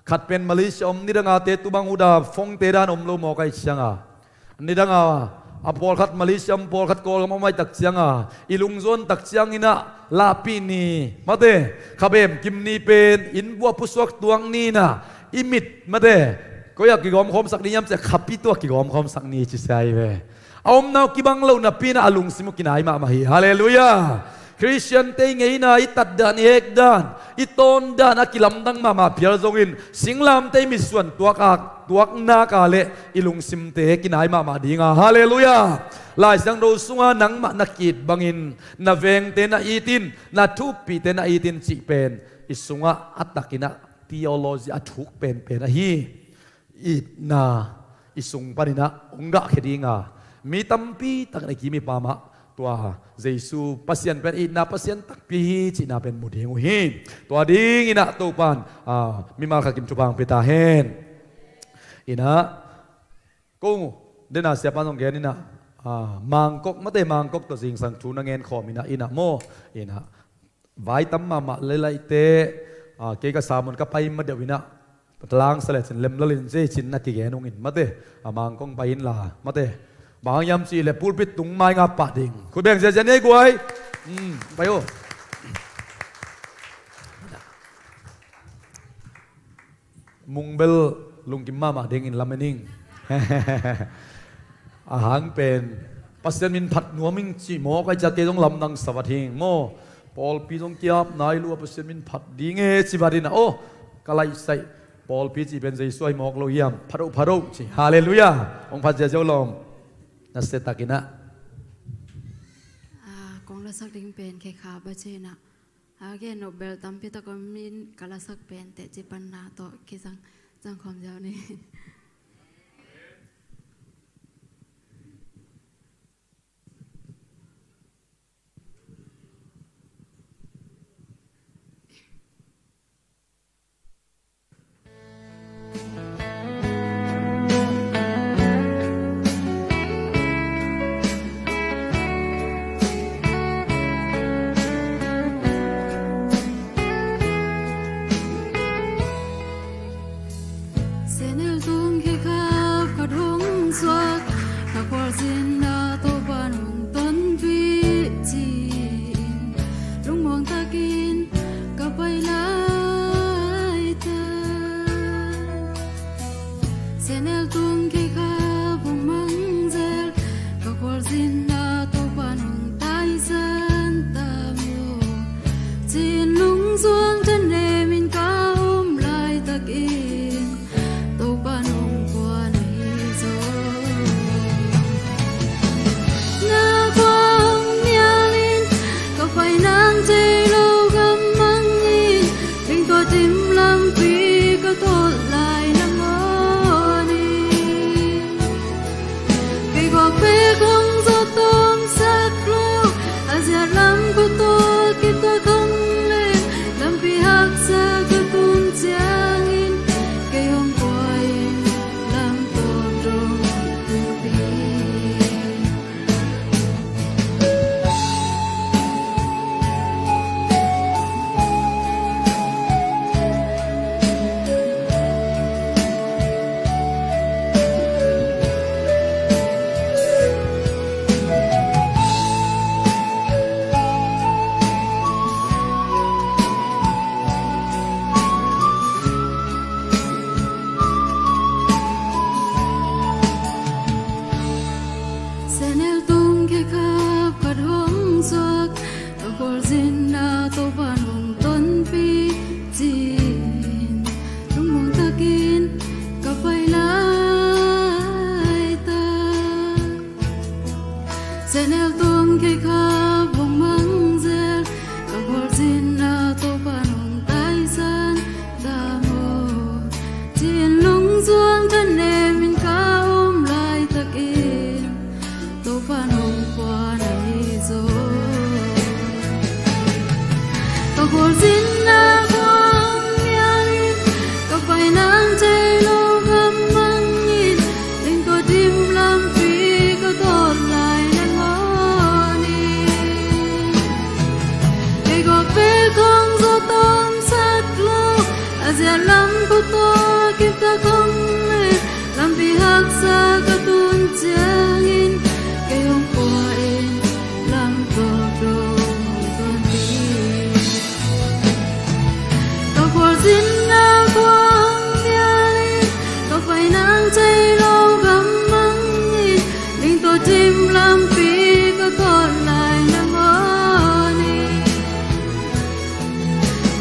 khat pen Malaysia om, nidang a te tu bang uh dan phone-te dan om lo mawk ahih ciang a, nidang a, a pawlkhat Malaysia om, pawlkhat Kawlgam om ahih tak ciang a, i lungzuan tak ciangin ah lahpih ni, mate, khabem kim ni pen inn buah pusuak tuak ni in ah, i mit, mate, koi ah kigawmkhawmsak ni hiam cih leh khapi tungah kigawmkhawmsak ni ci sia hi ve. A omna uh kibang lo napi in ah a lungsim uh kinai mahmah hi. Halleluiah. Khristiante i ngeina, i tatdan, i hekdan, i tawndan a kilamdang mahmah phial zongin, singlamteh i mitsuan tuak a, tuak nak leh i lungsimte kinai mahmah ding a. Halleluiah. Lai Siangtho sungah nangmah na ki-it bangin, na vengte na it in, na thupite na it in cih pen i sungah a tak in ah theology a thuk penpen ahi. Itna i sung panin ah hong gahkhia ding a, mi tampi tak in a kim i pam ah tua Jesu Pasian pen itna Pasian takpi hi cihna pen mu ding uh hi. Tua dingin ah Topa'n, a, mimal khat kim thupha hong pia ta hen. In ah, ko, den a siapa'n hong gen in ah, a, mangkok, mate, mangkok tawh zingsang thu na ngen khawm in ah, in ah maw, in ah, vai tam mahmah lel ahih teh, a, kei ka sermon ka pai ma deuh in ah, tlang sa lecin lemlal in zia cin na kigen ung in, mate, a, mangkok pai inla, mate, bang hang hiam cih leh pulpit tung mai ngah pah ding. Khut beng ziazia ni ei guai. Hmm, pai o. Mung bel lungkim mahmah dingin lamen ing. A hang pen Pasian min phat nuam ing cih maw, ka i ciah kei zong lamdang sa vat hing maw. Pawlpi zong kiap nai lua, Pasian min phat ding e ci vat in a, aw, ka laihsaih pawlpi cih pen Jesu ahi mawk lo hiam? Phat oh, phat oh ci. Halleluiah. Hong phat ziahziah uh lawm. Nasia takin ah. Ah, kong lasak ding pen khe kha ba ci in ah. A gen nop bel tampi tak om in ka lasak pen teci panna tawh kizang zang khawm ziau ni. Senel tung khe khap ka dong suak, ka khualzinna Topa nong tonpih ci-in lungmuang takin ka pai laitak. Senel tung khe khap hong mang zel, ka khualzinna Topa nong taisan ta maw ci-in lungzuang thanem in ka om laitakin Topa nong kuan ahi zaw. Na kuang nialin ka pai nang thei lo gam mangin, ding tawh dim lampi ka tawt lai nangawn in. Kei guak pek hong zawh tawmsak lo, a ziat lam khua tawh kiptak hong leh, lampi haksa ka tun ciangin kei hong pua in lam tawp dong tung ding. Senel tung khe khap ka dong suak, ka khualzinna Topa nong tonpih ci-in lungmuang takin ka pai laitak. Senel tung khe khap hong mang zel, ka khualzinna Topa nong taisan ta maw ci-in lungzuang thanem in ka om laitakin Topa nong kuan ahi zaw. Ka khualzinna kuang nialin ka pai nang thei lo gam mangin, ding tawh dim lampi ka tawt lai nangawn in. Kei guak pek hong zawh tawmsak lo, a ziat lam khua tawh kiptak hong leh, lampi haksa ka tun ciangin kei hong pua in lam tawp dong tung ding. Ka khualzinna kuang nialin ka pai nang thei lo gam mangin, ding tawh dim lampi ka tawt lai nangawn in.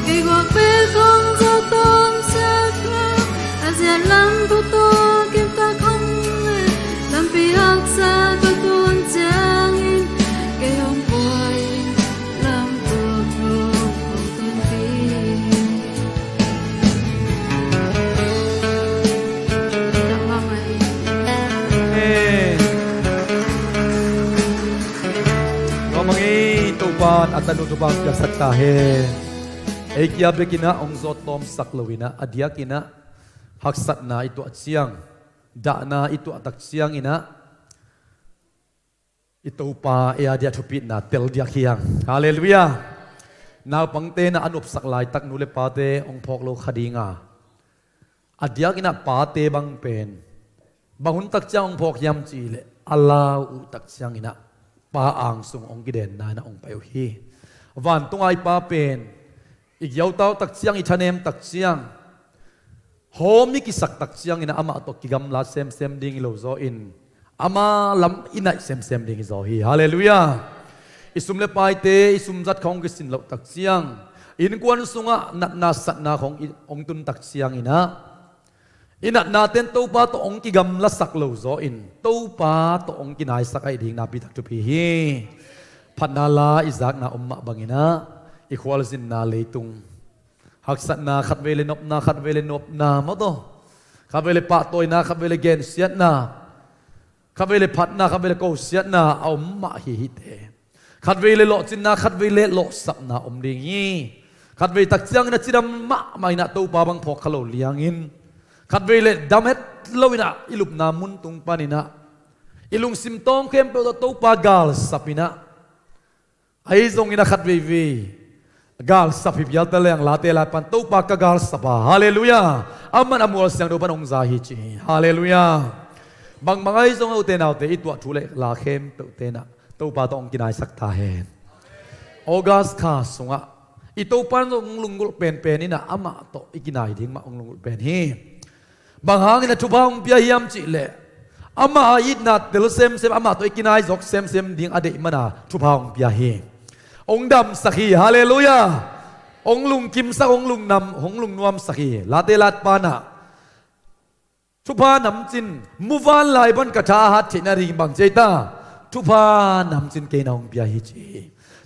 Kei guak pek hong zawh tawmsak lo, a ziat lam khua tawh kiptak hong leh, lampi haksa ka tun ciangin kei hong pua in lam tawp dong tung ding. Amen. Tua mah ngei, Topa'n a tanu Topa'n piaksak ta hen. Ei kia bekin ah hong zawh tawmsak lo in ah, a diakin ah haksatna i tuah ciang, dahna i tuah tak ciangin ah i Topa ei a dia thupitna tel diak hi hang. Halleluiah. Naupangte in ah a nopsak laitak nu le pate hong phawk lo kha ding a, a diakin ah pate bang pen bang hun tak ciang hong phawk hiam cih leh, a lau uh tak ciangin ah pa ang sung hong kidenna in ah hong pai uh hi. Vantung a i Pa pen i giautau tak ciang, i thanem tak ciang, Home i kisak tak ciangin amah tawh kigamla semsem ding hi lo zaw in, ama lam i naih semsem ding hi zaw hi. Halleluiah. I sum le paite, i sumzat khawng kisin loh tak ciang, innkuan sungah natna satna khawng i hong tun tak ciangin ah, i natnate'n Topa tawh hong kigamlasak lo zaw in, Topa tawh hong kinaisak ahih ding nakpi tak thupi hi. Phatna la i zakna om mah bangin ah, i khualzinna leitung haksatna, khatvei le nopna, khatvei le nopna, maw taw. Khatvei le pahtawina, khatvei le gensiatna, khatvei le phatna, khatvei le kosiatna a om mah hi hi te. Khatvei le lawhcinna, khatvei le lawhsapna om ding hi. Khatvei tak ciangin a cidam mahmah in ah Topa bang phawk kha lo liangin, khatvei le dam het lo in ah i lupna mun tung panin ah, i lungsim tawng khempeuh tawh Topa galsap in ah, ahi zongin a khat veivei galsap hi pialte leng, Late laipan, Topa ka galsap a, halleluiah, aman a mual siangtho pan hong za hi ci hi. Halleluiah. Bangbang ahi zong, ute naute, i tuah thu le la khempeuhte in ah Topa tawh hong kinaisak ta hen. August kha sungah i Topa in zong hong lunggulh penpen in ah, amah tawh i kinai ding mah hong lunggulh pen hi. Bang hangin a thupha hong pia hiam cih leh, amah a itna tel semsem, amah tawh i kinai zawk semsem ding a deih man a thupha hong pia hi. Hong damsak hi, halleluiah. Hong lungkimsak, hong lungnam, hong lungnuamsak hi. Late laipan ah, thupha namcin, muvanlai bang ka tha a hat theihna ding bang ci ei ta, thupha namcin kei na hong pia hi ci hi.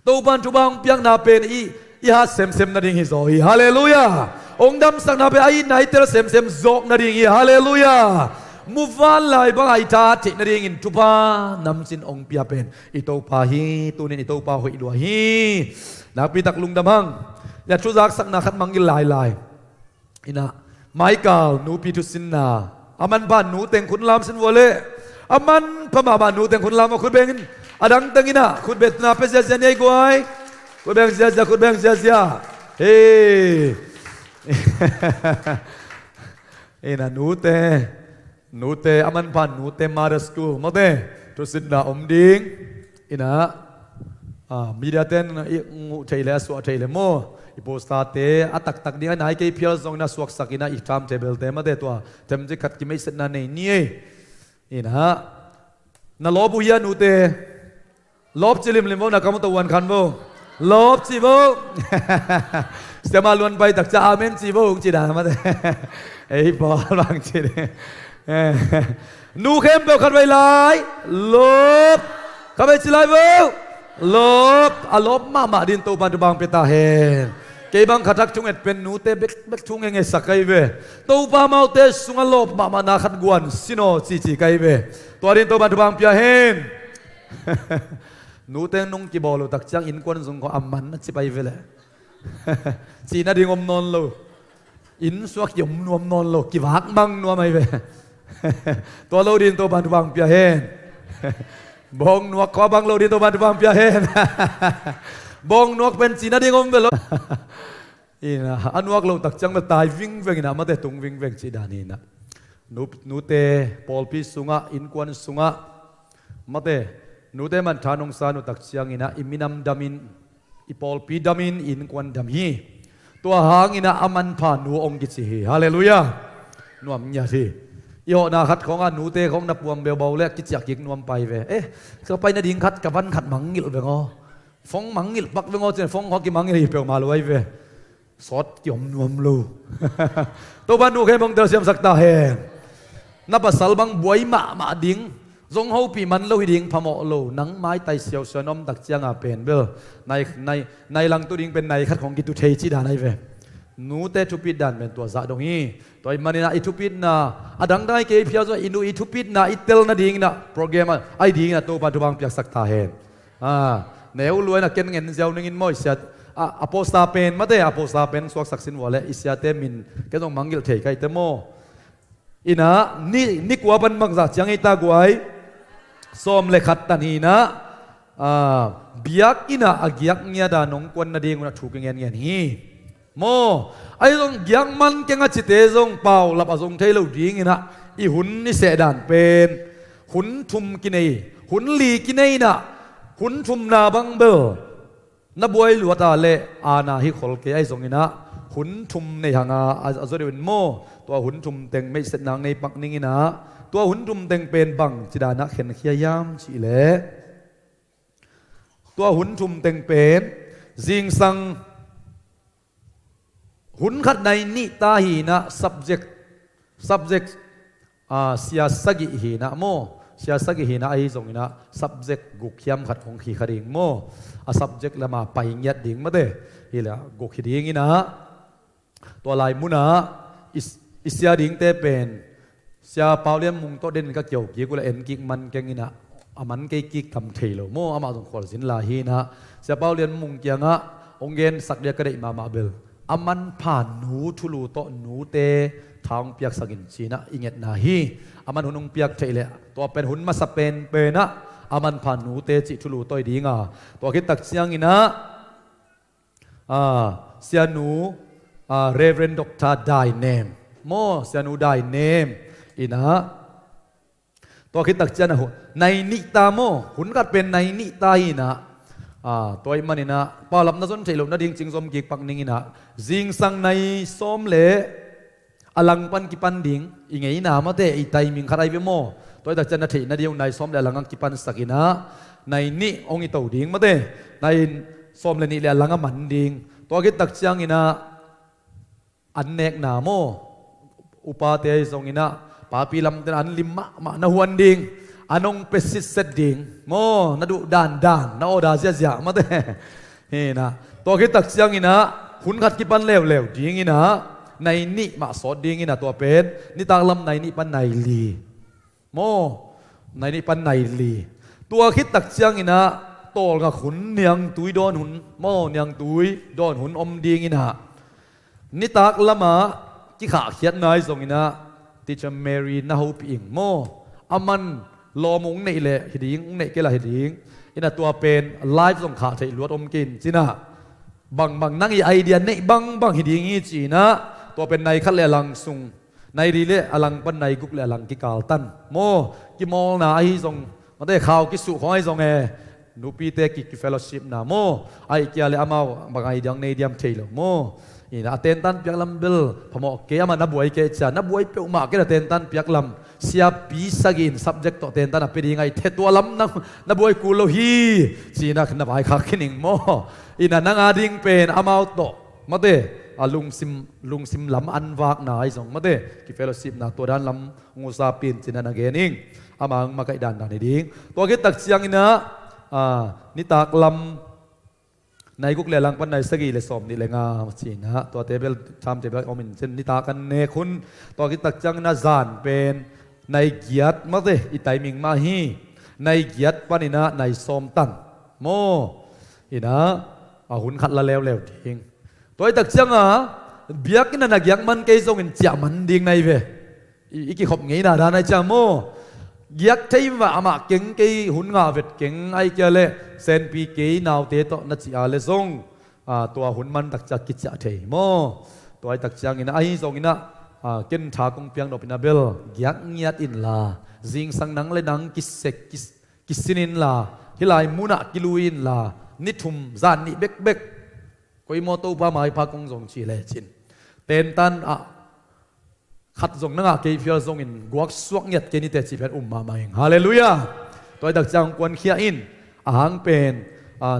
Topa in thupha hong piakna pen i, i hat semsem nading hi zaw hi. Halleluiah. Hong damsakna pen a itna i tel semsem zawk nading hi. Halleluiah. Muvanlai bang a i tha a hat theih nadingin thupha namcin hong pia pen i Topa hi. Tunin i Topa hoih lua hi. Nakpi tak lungdam hang. Ia, thuzaksakna khat mangngilh lailai. Ina, Michael nupi thusinna a manpha nu teng khut lam sin vua leh. A manpha mahmah nu teng khut lam vua, khut beng in. A dang teng ina khut betna pia ziazia ni ei guai. Khut beng ziazia, khut beng ziazia. Hei. Ina nute. Nute, a manpha nute Mother School, mate, thusinna om ding. Ina, ah, media ten i nguh thei le, a suah thei le maw. I poster te a taktak ding a nai kei phial zong ina suaksak ina i timetable te, mate, tua themcik khat kimeihsetna nei ni ei. Ina, na lawp uh hia nute? Lawp ci limlim vo, na kam uh tawh uan khan vo. Lawp ci vo. Siama luan pai tak cia amen ci vo, hong ci dan mate. Ei pawl bang ci ding. Nu khempeuh khat vei lai. Lawp. Khat vei ci lai vo. Lawp. A lawp mahmah din Topa in thupha hong pia ta hen. Kei bang khat hak thunget pen nute bek, bek thu ngengesak ka hi ve. Topa amaute sungah lawp mahmahna khat guan sin aw cici ka hi ve. Tua din Topa in thupha hong pia hen. Nuteng nung kibawl uh tak ciang innkuan zung khawng a man a ci pai ve leh. Cih nading om nawn lo. Inn suak kiom nuam nawn lo, kivak mang nuam ahi ve. Tua lo din Topa in thupha hong pia hen. Bawng nuak khawng a bang lo din Topa in thupha hong pia hen. Bawng nuak pen cih nading om ve lo. Ina, a nuak loh tak ciang bel tai vingveng ina, mate, tung vingveng cih dan hi ina. Nu, nute, pawlpi sungah, innkuan sungah, mate, nute man tha nong san uh tak ciang ina, i minam damin, i pawlpi damin, i innkuan dam hi. Tua hang ina a manpha nu hong kici hi. Halleluiah. Nuam ngiat hi. I hawhna khat khawngah nute khawng na puam beubau le kiciah kik nuam pai ve. Eh, ka pai nading khat, ka van khat mangngilh veng aw. Phone mangngilh pak veng aw cin, phone khawng kimangngilh hi peuhmah lo ahi ve. Sawt kiom nuam lo. Topa in nu khempeuh hong telsiamsak ta hen. Na pasal bang buai mahmah ding, zong hopih man lo hi ding phamawh lo, nang maitai siausiau na om tak cianga pen bel nai, nai, nai langtu ding pen nai khat khawng kitu thei cih dan ahi ve. Nute thupit dan pen tua zah dong hi. Tua ahih manin ah i thupitna, a dangdang ahi kei phial zong i nu i thupitna i tel nadingin ah program a, ahi dingin ah Topa in thupha hong piaksak ta hen. A, neu lua in a ken ngen ziau ning in maw i siate, a, a poster pen, mate, a poster pen suaksak sin vua leh i siate min ken zong mangngilh thei ka hi te maw. Ina, ni, ni kua pan bangzah ciang hi ta guai. Sawm le khat tan hi ina, a, biakinn ah a giak ngiat a nong kuan nading un ah thu kingen ngen hi. Maw, ahi zong giak man keng a cite zong paulap a zong thei lo dingin ah i hun i seh dan pen hun thum kinei, hun li kinei in ah, hun thumna bang bel na buai luat a leh aana hi khol kei, ahi zongin ah hun thum nei hanga a, a zaw deuh in maw, tua hun thum teng meihsetna nei pak ning inah, tua hun thum teng pen bang ci danah khenkhia hiam cihleh, tua hun thum teng pen zingsang hun khat nai nih ta hinah subject, subject sia sagih hinah maw, sia sagih hinah ahi zonginah subject guk hiam khat hong hi kha ding maw, a subject lama pai ngiat ding mate, hileh guk hi dinginah, tua lai munah i, i sia dingte pen Sia Pau Lian Mung tawh denin ka kiau kik uh le en kik man keng inah, a man kei kik tam thei lo maw, amah zong khualzin lai hinah, Sia Pau Lian Mung kiangah hong gensak dia ka deih mahmah bel, a manpha nu thulu tawh nute tha hong piaksak in cinah i ngetna hi. A man hun hong piak theih leh tua pen hun masa penpenah a manpha nute cih thulu tawh i dinga, tua khit tak cianginah, sianu, Reverend Doctor Dainem maw, sianu Dainem inah, tua khit tak cianah nai nih ta maw, hun khat pen nai nih ta hinah, tua ih maninah paulap na zon theih loh nading cingzom kik pak ning inah, zingsang nai sawm le a lang pan kipan ding i ngeina mate, i timing khat ai ve maw. Tua ih tak ciang na theih nading uh nai sawm le a lang a kipansak inah, nai nih hong i to ding mate, nai sawm le nih le a lang a man ding. Tua khit tak cianginah an nekna maw, upate ahi zonginah papi lamten an lim mahmah na huan ding, an hong pe sitset ding maw, na duh dandan, na order ziahziah mate. Hinah, tua khit tak cianginah hun khat kipan leuleu dinginah, nai nih mah sawt dinginah, tua pen nitak lam nai nih pan nai li maw, nai nih pan nai li. Tua khit tak cianginah tawlngak hun, niangtui dawn hun maw, niangtui dawn hun om dinginah, nitak lamah kikhahkhiatna ahi zonginah Teacher Mary na hopih ing maw, a man lawm ung neih leh hi ding, ung neih kei lah hi ding inah, tua pen live zong khah theih luat om kei in cinah, bangbang nang i idea neih bangbang hi ding hi cinah, tua pen nai khat le a lang sung, nai li le a lang pan nai guk le a lang kikal tan maw, kimawlna ahi zong mate, khau kisuh khong ahi zong e, nupite ki, ki fellowshipna maw, ahi kia le amau bang ahi diang nei diam thei lo maw. Inah a tentan piak lam bel phamawh kei, amah na buai kei cia, na buai peuhmah kei, na tentan piak lam siapi sagih in subject tawh tentan a pe ding ahi thei, tua lam na, na buai kul lo hi cinah na vaikhak khin ing maw. Inah nang a ding pen amau tawh mate, a lungsim, lungsim lam an vakna ahi zong mate, ki fellowshipna tua dan lam hong usa pin cinah na gen ing. Amah hong makaih dandan hi ding. Tua khit tak cianginah nitak lam nai guk le a lang pan nai sagih le sawm nih le nga cinah, tuate bel tham te bel om in cin, nitak an nek hun. Tua khit tak cianginah zan pen nai giat mate, i timing mah hi, nai giat paninah nai sawm tan maw. Inah a hun khat la leuleu ding. Tua ih tak cianga biakinn a na giak man kei zongin ciah man ding nai ve. I, i kikhop ngeina dan ai ciang maw. Giak thei vah amah keng kei, hun ngah vet keng, ahi kia le senpi kei naute tawh na cih a le zong, tua hun man tak ciang kiciah thei maw. Tua ih tak cianginah ahi zonginah ken tha kong piang nop inah bel giak ngiat inla, zingsang nang le nang kisek, kis, kisin inla, hih lai munah kilui inla, ni thum zan nih bekbek, koi maw Topa maipha kong zong cih lecin, tentan ah khat zong na ngah kei phial zongin guak suak ngiat kei ni teh cih pen um mahmah ing. Halleluiah. Tua ih tak ciang kuankhia in, a hang pen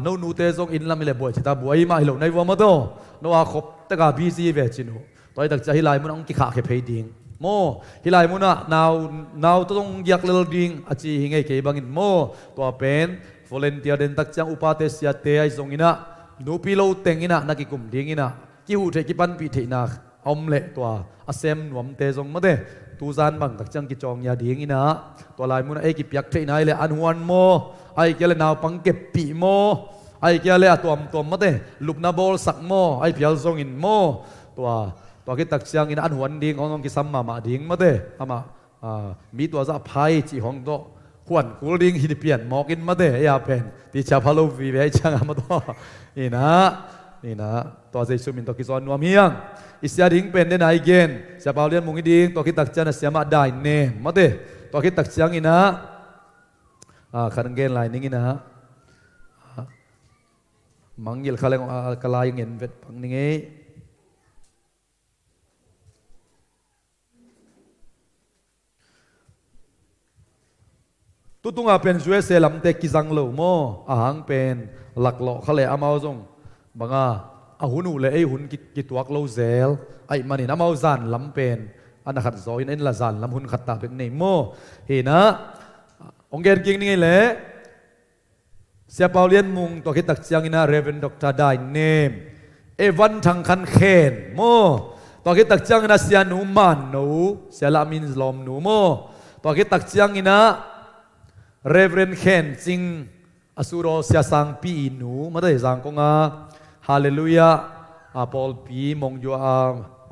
no nute zong inn lam hi le buai cita buai mah hi lo nai vua maw taw. No a khop taka busy ve cin uh. Tua ih tak ciang hih lai munah hong kikhahkhia phei ding maw. Hih lai munah nau, nau tawh zong hong giak lel ding a ci hi ngei kei bangin maw. Tua pen volunteer den tak ciang upate siate ahi zonginah, nupi lo tenginah na kikum dinginah, kihuh theih kipanpih theihna a om leh tua a sem nuamte zong mate, tuzan bang tak ciang kicawng ia dinginah, tua lai munah ei kipiak theihna ahi le an huan maw, ahi kia le naupang keppih maw, ahi kia le a tuamtuam mate lupna bawlsak maw, ahi phial zongin maw, tua, tua khit tak ciangin an huan ding hong zong kisam mahmah ding mate, amah mi tua zah phai cih hong tawh huan kul ding hi pian mawk in mate, ei a pen ti cia pha lo vive ahi ciangah maw taw. Inah, inah tua Jesu min tawh kizawn nuam hiang. I sia ding pen den a i gen, Sia Pau Lian Mung hi ding, tua khit tak ciang a sia mah dai nem mate. Tua khit tak cianginah khan gen lai ninginah, mangngilh kha leng ka lai ngen vet pak ning ei. Tutunga pen U S A lamte kizang lo maw, ahang pen laklawh kha le amau zong banga a hun uh le ei hun ki- kituak lo zel ahih manin amau zan lam pen a na khat zaw in, en la zan lam hun khat ta bek nei maw. Hinah hong gen kik ni ngei leh Sia Pau Lian Mung, tua khit tak cianginah Reverend Doctor Dai Nem, Evan Thang Khan Khen maw. Tua khit tak cianginah Sia Nu Man No, Sia Lah Min Lawm Nu maw. Tua khit tak cianginah Reverend Khen Cing, a suraw Sia Sangpi i nu mate, Zangkong a Hallelujah a pawlpi, Mongdua a,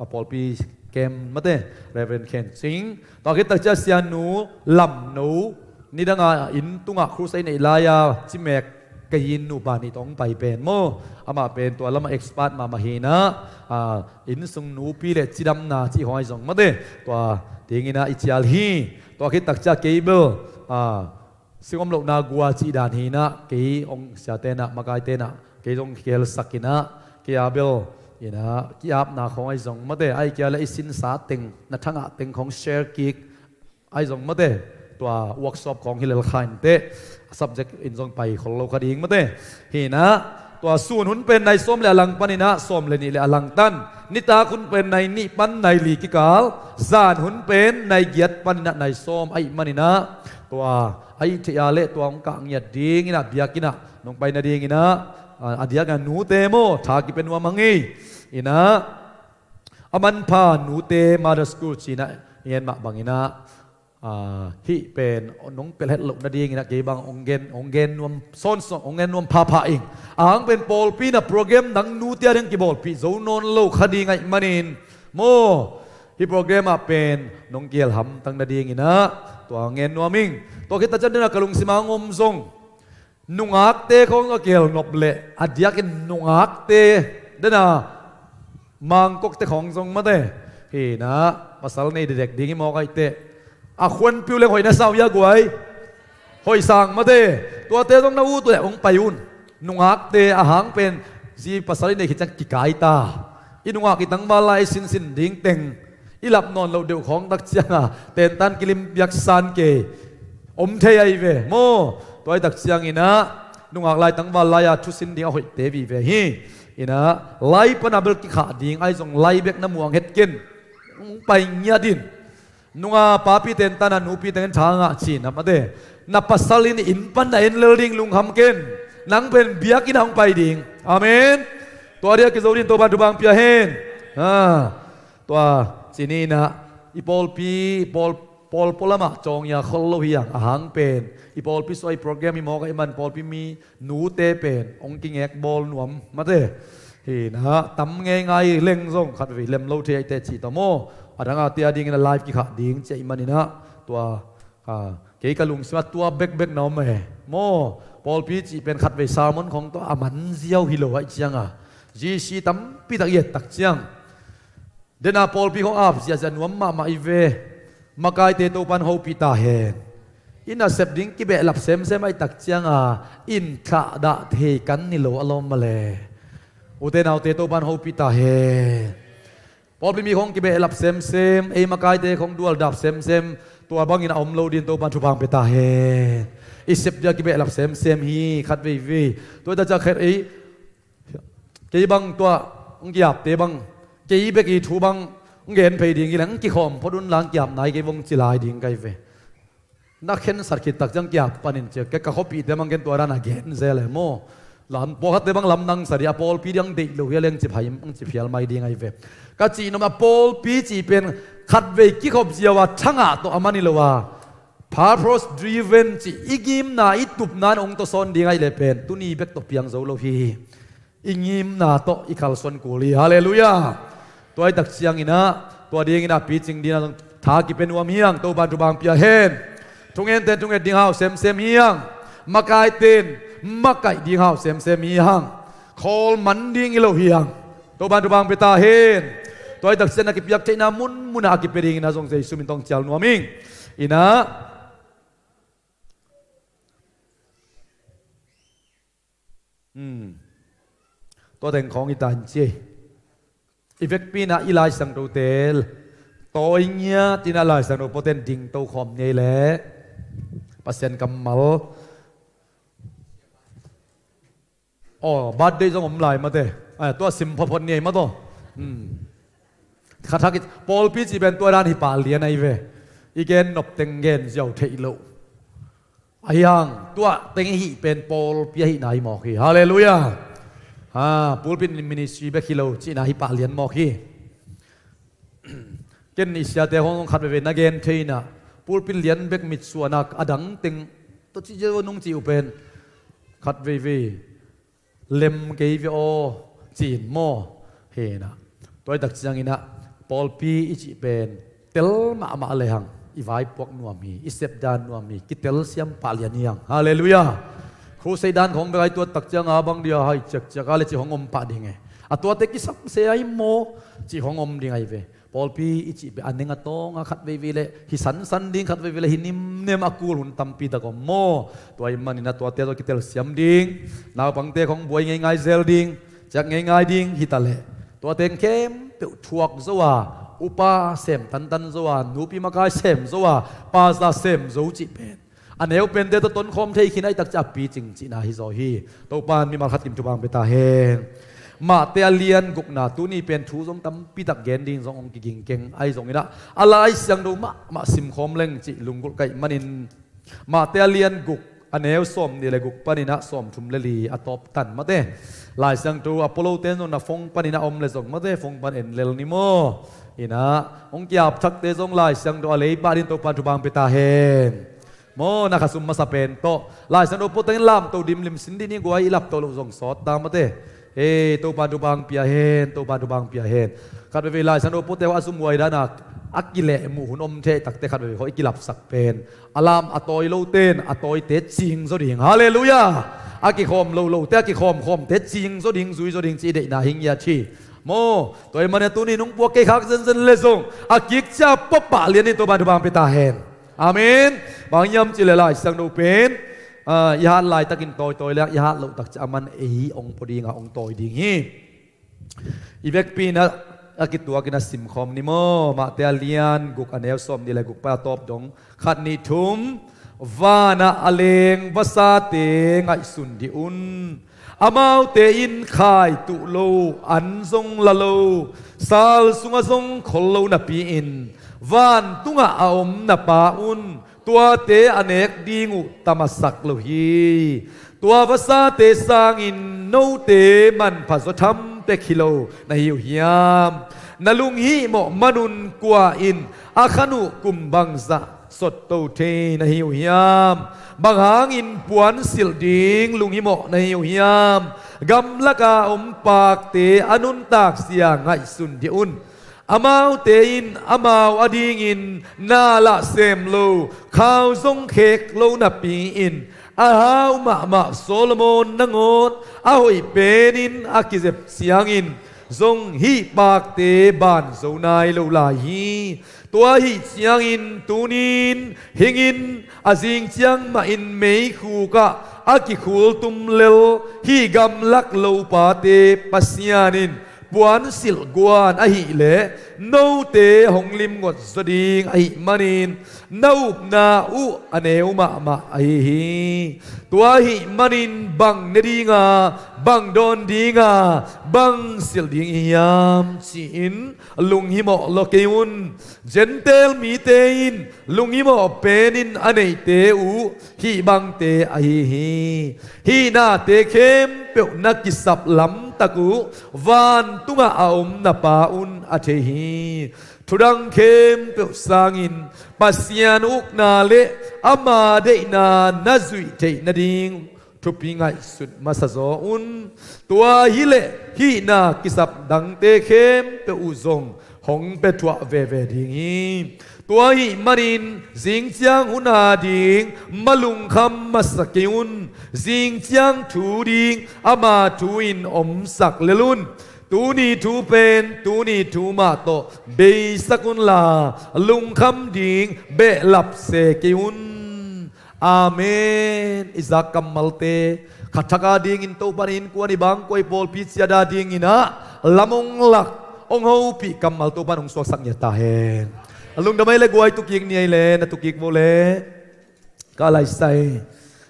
a pawlpi kem mate, Reverend Khen Cing. Tua khit tak ciang Sia Nu Lam No, nidanga inn tungah crusade neih lai-a cimek kei inn nupa nih tawh hong pai pen maw. Amah pen tua lamah expert mahmah hinah, a, inn sung nupi le cidamna cih hong ahi zong mate, tua dinginah i cial hi. Tua khit tak ciang kei bel, a, singom lohna gua cih dan hinah, kei hong siatenah, makaitenah kei zong kihelsak inah, kei a bel inah ki-apna khawng ahi zong mate, ahi kia le i sinsa teng, na thangah teng khawng share kik ahi zong mate, tua workshop khawng hi lel kha inteh, a subject in zong pai khol lo kha ding mate. Hinah tua sun hun pen nai sawm le a lang paninah sawm le nih le a lang tan, nitak hun pen nai nih pan nai li kikal, zan hun pen nai giat paninah nai sawm ahih maninah, tua a ih theih a le tua hong kah ngiat dinginah biakinnah nong pai nadinginah, a, a diakinah nute maw, tha kipia nuam hang hi. Inah a manpha nute Mother School cinah i en mah banginah, a, hih pen nong pelhet loh nadinginah kei bang hong gen, hong gen nuam sawnsawn, hong gen nuam phapha ing. Ahang pen pawlpi na program nang nute a ding kibawlpih zo nawn lo kha ding ahih manin maw, hih program ah pen nong kihel hamtang nadinginah tua ngen nuam ing. Tua khit tak ciang dena ka lungsima hong om zong nungakte khawng zong a kihel nop leh a diakin nungakte dena mangkokte khawng zong mate, hinah pasal nei dedek ding i mawk aih teh, a khuanpiu leng hoih na sa uh hia guai? Hoih sang mate. Tuate zong na ut uh leh hong pai un. Nungakte ahang pen zi pasal i neih khit ciang kikai ta, i nungak i tangval lai i sinsin ding teng i lap nawn loh deuh khawng tak cianga tentan kilim biaksan kei om thei ahi ve maw. Tua i tak cianginah nungak lai tangval lai-a thusin ding a hoihte vive hi. Inah lai pana bel kikhah ding ahi zong lai bek na muang het ken, hong pai ngiat in. Nunga papi tentana nupi tengin tha ngah cina mate, na pasal in inn pan na en lel ding lungkham ken. Nang pen biakinn ah hong pai ding. Amen. Tua dia kizo din Topan thupha pia hen. Ha. Tua cininah i pawlpi pawl, pawl pawl lamah cawng ia khol lo hi ang, ahang pen i pawlpi suai program i mawk ahih man pawlpi mi nute pen hong kingek bawl nuam mate. Hinah tam ngeingai leng zong khatvei lem lo thei aih teh cih tawh maw. A dang a tia dingin a live kikhah ding cih ahih maninah tua, a, kei ka lungsimah tua bekbek na om e maw. Pawlpi cih pen khatvei sermon khawng tawh a man ziau hi lo aih cianga G C tampitak i et tak ciang dena pawlpi khawng ap ziahziah nuam mahmah i ve. Makaite Topan hopih ta hen. I nasep ding kibehlap semsem aih tak cianga in thlah dah thei kan ni lo a lawm male. Ute naute Topan hopih ta hen. Pawlpi mi khawng kibehlap semsem, ei makaite khawng dualdap semsem, tua bangin a om lo din Topan thupha pia ta hen. I sep dia kibehlap semsem hi khatveivei. Tua i tak ciang khat ei kei bang tua hong kiapte bang, kei bek i thu bang hong gen phei ding hi leng hong kikhawm phot un la hong kiap nai kei vong ci lai ding kai ve. Na khensat khit tak ciang kiap panin cia kei ka khuapihte bang ken tua dan a gen zel e maw. Lam pawlkhatte bang lamdang sa dih a pawlpi dih hong deih lo hi a leng ci phai, hong ci phial mai ding ahi ve. Ka cih nop a pawlpi cih pen khatvei kikhop ziau a thangah tawh a man hi lo a, purpose driven cih i ngimna i tupna in hong tawsawn ding ahi le pen tuni bek tawh piang zo lo hi. I ngimna tawh i kalsuan kul hi. Halleluiah. Tua i tak cianginah tua dinginah picing dinah zong tha kipia nuam hiang, Topan thupha pia hen. Thungente thunget ding hau semsem hiang. Makaiten makaih ding hau semsem hiang. Khawl man ding hi lo hiang. Topan thupha pia ta hen. Tua i tak ciang a kipiak theihna munmunah a kipia dinginah zong Jesu min tawh hong cial nuam ing. Inah Hmm. Tua teng khawng i ta in ci. I vekpi inah i Lai Siangthote tawi ngiat inah Lai Siangtho puaten dingto khawm ngei leh Pasian kammal. Aw, birthday zong om lai mate. Ai, tua sim photphot ni ei mataw. Hmm. Khat hak i pawlpi cih pen tua dan hi pah lian ahi ve. I gen nop teng gen ziau theih loh. Ahi hang tua teng i hih pen pawlpi ahihna hi mawk hi. Halleluiah. Ha, pulpit ministry bek hi lo cihna hi pah lian mawk hi. Ken i siate hong khat veivei na gen thei inah pulpit lian bek mitsuanak a dang teng tua ci zia nung ci uh pen khat veivei lem kei ve aw ci-in maw? Hi inah tua i tak cianginah pawlpi i cih pen tel mahmah lehang i vaipuak nuam hi, i sepdan nuam hi, kitel siam pah lian hi hang. Halleluiah. Crusade dan khong bek ai tua tak cianga bang dia hai ciakciak a le cih hong om pah ding e. A tuate kisam se ai maw cih hong om ding ai ve. Pawlpi i cih pen a neng a tawnga khat veivei le hi sansan ding, khat veivei le hi nimnem a kul hun tampi tak om maw? Tua ih maninah tuate tawh kitel siam ding, naupangte khong buai ngeingai zel ding, ciak ngeingai ding hi ta leh tua teng khempeuh thuak zo a, upa sem tantan zo a, nupi makai sem zo a, pasta sem zo cih pen a neu pente tawh tonkhawm thei khin a i tak ciah a picing cihna hi zaw hi. Topan mimal khat kim thupha hong pia ta hen. Mahte a lian gukna tuni pen thu zong tampi tak gen ding zong hong kiging keng ahi zonginah a Lai Siangtho mahmah simkhawm leng cih lunggulh ka hih manin Mahte a lian guk a neu sawm nih le guk paninah sawm thum le li a tawp tan mate. Lai Siangtho a polote zong na phone paninah om le zong mate phone pan en lel ni maw? Inah hong kiap thakte zong Lai Siangtho a lei pah ding Topan thupha hong pia ta hen. Maw, na khasum masa pen tawh Lai Siangtho pawtangin lamto dimlim sin dih ni guai i lapto loh zong sawt ta mate. Hei, Topan thupha hong pia hen, Topan thupha hong pia hen. Khat veivei Lai Siangtho pawte a sumhuai dana a kilehmuh hun om thei takte khat veivei khaw i kilapsak pen a lam a tawi lote in a tawite cing zaw ding. Halleluiah. A kikhawm lo lote a kikhawmkhawmte cing zaw ding, zui zaw ding ci i deihna hi ngiat hi. Maw, tua ih manin tuni nung puak kei khak zenzen le zong a kik cia pawpah lian in Topan thupha hong pia ta hen. Amen. Bang hiam cih leh Lai Siangtho pen i hat laitakin tawitawi le i hat loh tak ciah a man ei hong pua dinga hong tawi ding hi. I vekpi inah a kituakin a simkhawm ni maw? Mahte a lian guk a neu sawm nih le guk pan a tawp dong khat nih thum. Vanah a leng vasate ngaihsun dih un. Amaute in khai tuh lo, an zong la lo, sal sungah zong khol lo napi-in vantungah a om na Pa un tuate a nek ding uh tam a sak lo hi. Tua vasate sangin note manpha zaw tham pek hi lo na hi uh hiam? Na lunghihmawh manun kua in a khan uh kum bangzah sotto thei na hi uh hiam? Bang hangin puansilh ding lunghimawh na hi uh hiam? Gamlaka om pakte a nuntakzia ngaihsun dih un. Amaute in amau adingin na lah sem lo, khau zong khek lo napi-in a hau mahmah Solomon nangawn a hoih penin a kizep ciangin zong hih pakte ban zo nai lo lai hi. Tua ahi ciangin tunin hingin a zing ciang mahin meikhuk ah a kikhultum lel hih gamlak lopate Pasian in puansilh guan ahih leh note hong limngot zaw ding ahih manin na upna uh a neu mahmah ahi hi. Tua ahih manin bang ne dinga, bang dawn dinga, bang silh ding i hiam ci-in lunghimawh law kei un. Gentile mite in lunghimawh penin a neihte uh hih bangte ahi hi. Hih nate khempeuh na kisap lamtak uh vantungah a om na Pa un a thei hi. Thudang khempeuh sangin Pasian ukna le ama deihna na zuih theih nading thupi ngaihsut masa zaw un. Tua hileh hih na kisap dangte khempeuh uh zong hong pia thuah veve ding hi. Tua ahih manin zingciang hun ading malungkham masa kei un. Zingciang thu ding ama thu in omsak lel un. Tuni thu pen tuni thu mah tawh beisak unla lungkham ding behlap se kei un. Amen. I zak kammalte khat thak adingin Topan innkuan i bangkua i pawlpi ciat adingin ah lam hong lak hong hopih kammal Topan hong suaksak ngiat ta hen. A lungdam ei le guai tukik ni ei le na tukik vo le. Ka laisai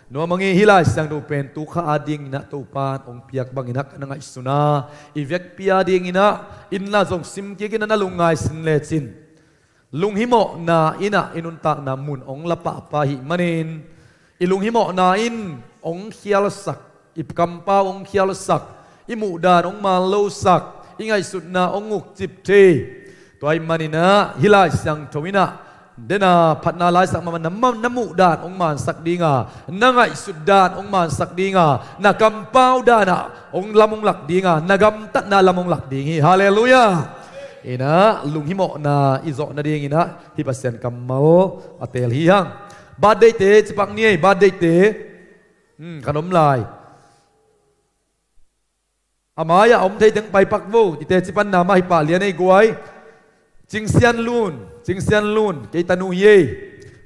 nuam a ngei, hih Lai Siangtho pen tu kha adingin ah Topa in hong piak bangin ah ka na ngaihsun a, i vekpi adingin ah in la zong sim kik in ah na lungngai sin lecin, lunghimawhna in ah i nuntakna mun hong la pahpah ahih manin, i lunghimawhna in hong khialsak, i kampau hong khialsak, i muhdan hong manlosak, i ngaihsutna hong ukcip thei. Tua ahih manin ah hih Lai Siangtho in ah, den a phatna laisak mahmah na, na muhdan hong mansak ding a, na ngaihsutdan hong mansak ding a, na kampau dan ah hong lam hong lak ding a, na gamtatna lam hong lak ding hi. Halleluiah. In ah lunghimawhna i zawh nadingin ah hih Pasian kammal a teel hi hang. Birthday-te ci pak ni ei, birthday-te. Hmm, kan om lai. A mai-ah a om thei teng pai pak vo, i teci panna mah hi pah lian ei guai. Cing Sian Lun, Cing Sian Lun, kei tanu hi ei.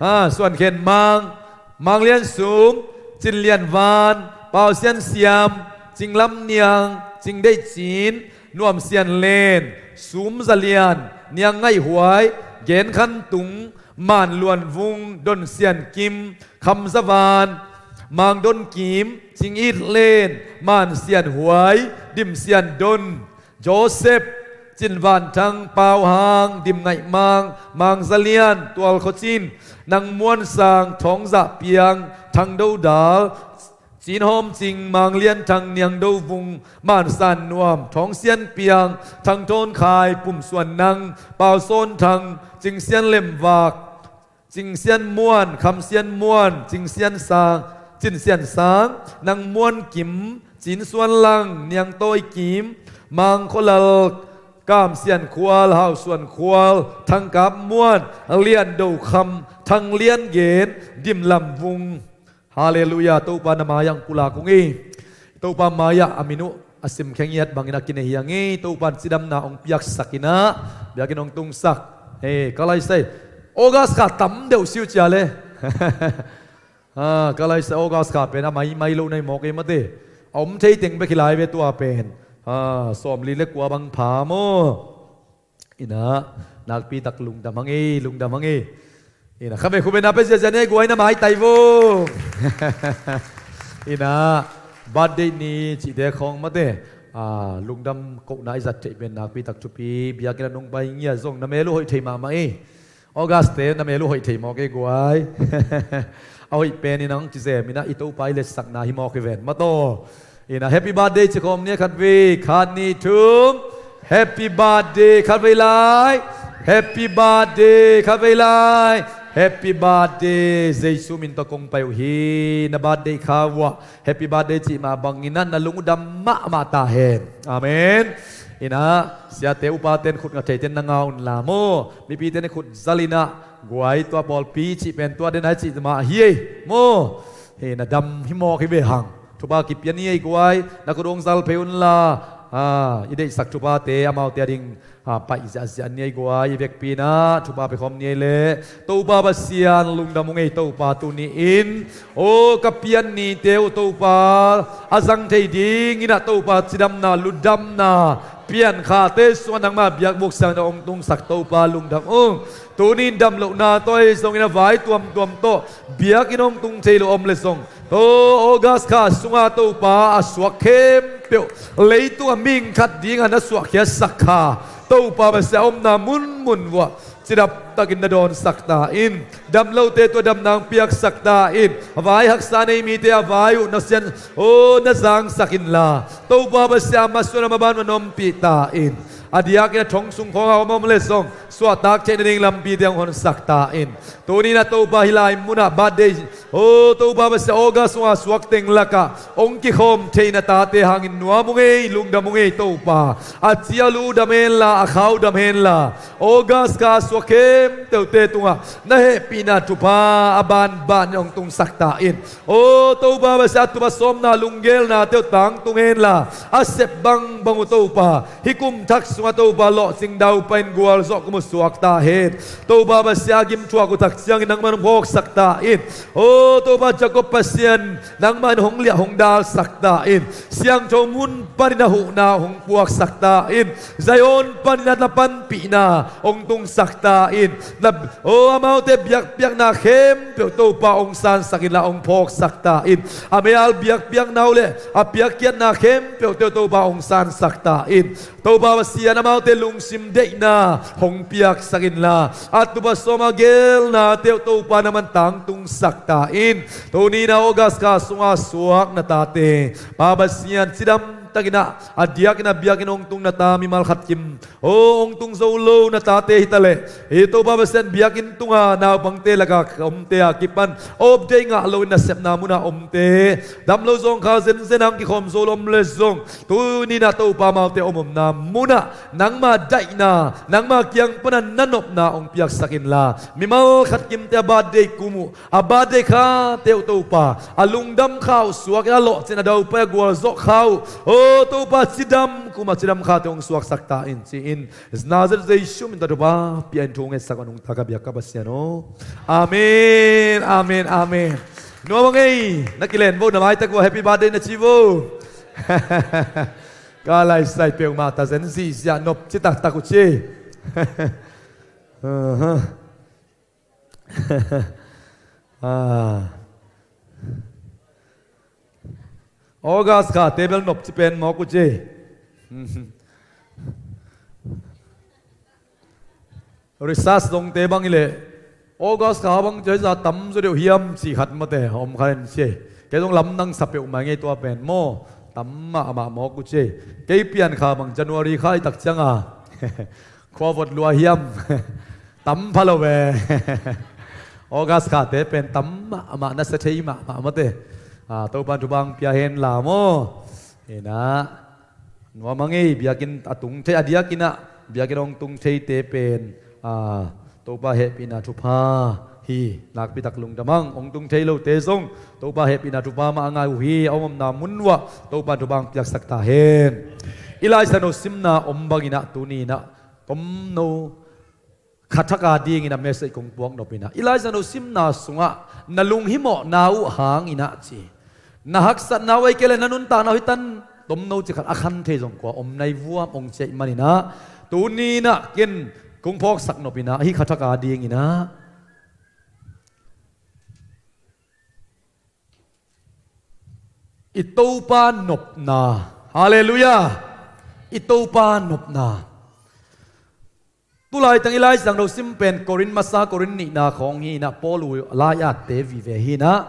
Ha, Suan Khen Mang, Mang Lian Sum, Cin Lian Van, Pau Sian Siam, Cing Lam Niang, Cing Deih Cin, Nuam Sian Len, Sum Za Lian, Niang Ngaih Huai, Gen Khan Tung, Man Luan Vung, Don Sian Kim, Kham Za Van, Mang Don Kim, Cing It Len, Man Sian Huai, Dim Sian Don, Joseph, Cin Van Thang, Pau Hang, Dim Ngaih Mang, Mang Za Lian, Tual Kho Cin, Nang Muan Sang, Thawng Zah Piang, Thang Do Dal, Cin Hawm Cing, Mang Lian Thang, Niang Do Vung, Man San Nuam, Thawng Sian Piang, Thang Thawn Khai, Pum Suan Nang, Pau Sawn Thang, Cing Sian Lem Vak, Cing Sian Muan, Kham Sian Muan, Cing Sian Sang, Cin Sian Sang, Nang Muan Kim, Cin Suan Lang, Niang Tawi Kim, Mang Kho Lal, Kam Sian Khual, Hau Suan Khual, Thang Kap Muan, Lian Do Kham, Thang Lian Gen, Dim Lam Vung. Halleluiah, Topa na mai-ah hong pulak ung ei. Topa mai-ah a min uh a sim khe ngiat bangin a kinei hi hang ei. Topa in cidamna hong piaksak in ah, biakinn hong tungsak. Hei, ka laisai. August kha tam deuh siu cia le. Ha, ka laisai August kha pen a maimai lo na hi mawk ei mate. A om thei teng bek hi lai ve tua pen. Ha, sawmli le kua bang pha maw. In ah, nakpi tak lungdam hang ei, lungdam hang ei. In ah, kha ve khu ve na pe ziazia ni ei guai, na maitai vo. In ah, birthday ni cihte khawng mate. Ah, lungdam kohna i zat theih pen nakpi tak thupi, biakinn ah nong pai ngiat zong na mel uh hoih thei mahmah ei. August-te na mel uh hoih thei mawk ei guai. A hoih pen in ah hong cizem in ah i Topa i letsakna hi mawk hi ven. Mataw. In ah happy birthday ci khawm ni a, khat vei, khat nih thum. Happy birthday, khat vei lai. Happy birthday, khat vei lai. Happy birthday. Jesu min tawh kong pai uh hi. Na birthday kha uah happy birthday cih mah bangin ah na lung uh dam mahmah ta hen. Amen. In ah siate upate in khut nga theite in na nga un la maw. Mipite in khut zal in ah guai, tua pawlpi cih pen tua den a cih mah hi ei maw. Hei, na dam hi mawk hi ve hang. Thupha kipia ni ei guai, na khut hong zal phei un la. Ah, i deihsak thuphate amaute a ding, ah, paih ziahziah ni ei guai, i vekpi in ah thupha pia khawm ni ei leh. Topa Pasian lungdam ung ei, Topa tuni-in, aw ka pian nite uh Topa, a zang thei dingin ah Topa cidamna, lungdamna, piankhate sungah nangmah biakbuk siangtho hong tungsak Topa lungdam ung. Tuni-in damlohna tawh ahi zongin a vai tuamtuam tawh biakinn hong tung thei lo om leh zong, August kha sungah Topa a suak khempeuh leitung a mihing khat dingah na suahkhiatsak kha Topa Pasian, a omna munmun uah cidam takin na dawnsak ta in. Damlote tawh damna hong piaksak ta in. A vai haksa nei mite a vai uh na sian, aw, na zangsak inla, Topa Pasian, a masuan a maban uh na ompih ta in. A diakin a thong sung khawng a om om leh zong suahtak theih nading lampite hong honsak ta in. Tuni-in ah Topa hih lai munah birthday, aw Topa Pasian, August sungah suak teng lakah hong kikhawm theih na tate hangin nuam ung ei, lungdam ung ei Topa. A ci a lu dam henla, a khau dam henla, August kha suak khempeuhte tungah na hehpihna thupha a banbanin hong tungsak ta in. Aw Topa Pasian, a tup a sawmna lunggelnate uh tangtung henla, a sep bangbang uh Topa, hih kum thak sungah Topa lawhcing daupain gualzawh kum uh suak ta hen. Topa Pasian a gim thuak uh tak ciangin nangman hong phawksak ta in. O Topa Jacob Pasian, nangman hong liah hong dalsak ta in. Siangtho mun panin a huhna hong puaksak ta in. Zion panin a na panpihna hong tungsak ta in. Na, o amaute biakpiakna khempeuh Topa hong sansak inla hong phawksak ta in. A mel biakpiakna uh le a piakkhiatna khempeuhte uh Topa hong sansak ta in. Topa Pasian, amaute lungsim deihna hong piaksak inla, a tupa sawm a gelnate uh Topa nangman tangtungsak ta in. Tuni-in ah August kha sunga suak na tate, Pa Pasian, cidam takin ah a diakin a biakinn hong tung na ta mimal khat kim, o, hong tung zo lo na tate hi taleh, hi Topa Pasian, biakinn tunga naupangte laka omte a kipan update ngah loin nasepna muna omte, dam lo zawngkhal zenzen a hong kikhawm zo lo om le zong, tuni-in ah Topa, amaute om omna munah nangma daihna, nangma kiang pana na nopna hong piaksak inla, mimal khat kimte a birthday kum uh, a birthday khate uh Topa, a lungdam kha uh suak in a lawhcin a daupai a gualzawh kha uh, o Topa, cidam kuma cidam khate hong suaksak ta in, ci-in Nazareth Jesu min tawh Topa pia in thu hong ngetsak uh, nungta ka biak ka Pasian aw. Amen, amen, amen. Nuam a ngei, na kilen vo, na maitak vo, happy birthday na ci vo. Ka laisai peuhmah ta zen, zihziah nop ci taktak uh ci. Aha. Ah. August khate bel nop ci pen mawk uh ci. Research dongte bang hileh August kha bang ci a tam zaw deuh hiam cih khat mate om kha in ci. Kei zong lamdang sa peuhmah ngei tua pen maw, tam mahmah mawk uh ci. Kei pian kha bang January kha i tak cianga khuavot lua hiam? Tam pha lo ve. August khate pen tam mahmah, na sia thei mahmah mate. Ah, Topan thupha hong pia hen la maw. Inah nuam a ngei, biakinn a tung thei, a diakin ah biakinn hong tung theite pen, ah, Topa hehpihna thupha hi. Nakpitak lungdam ang. Hong tung thei lote zong Topa hehpihna thupha mah a ngai uh hi. A om omna mun uah Topan thupha hong piaksak ta hen. I Lai Siangtho simna om bangin ah tuni-in ah tomno kha thak a dingin a message kong puak nop inah, i Lai Siangtho simna sungah na lunghimawhna uh hangin ah ci, na haksatna uh ahih kei leh na nuntakna uh hi tan, tomno ci khat a khan thei zong kua om nai vuam, hong ci ahih manin ah tuni-in ah ken kong phawksak nop inah, hih kha thak a dingin ah i Topa nopna. Halleluiah. I Topa nopna. Tulai tang i Lai Siangtho sim pen Korin masa, Korin nihna khawng hi inah, Paul uh lai-atte vive hi inah,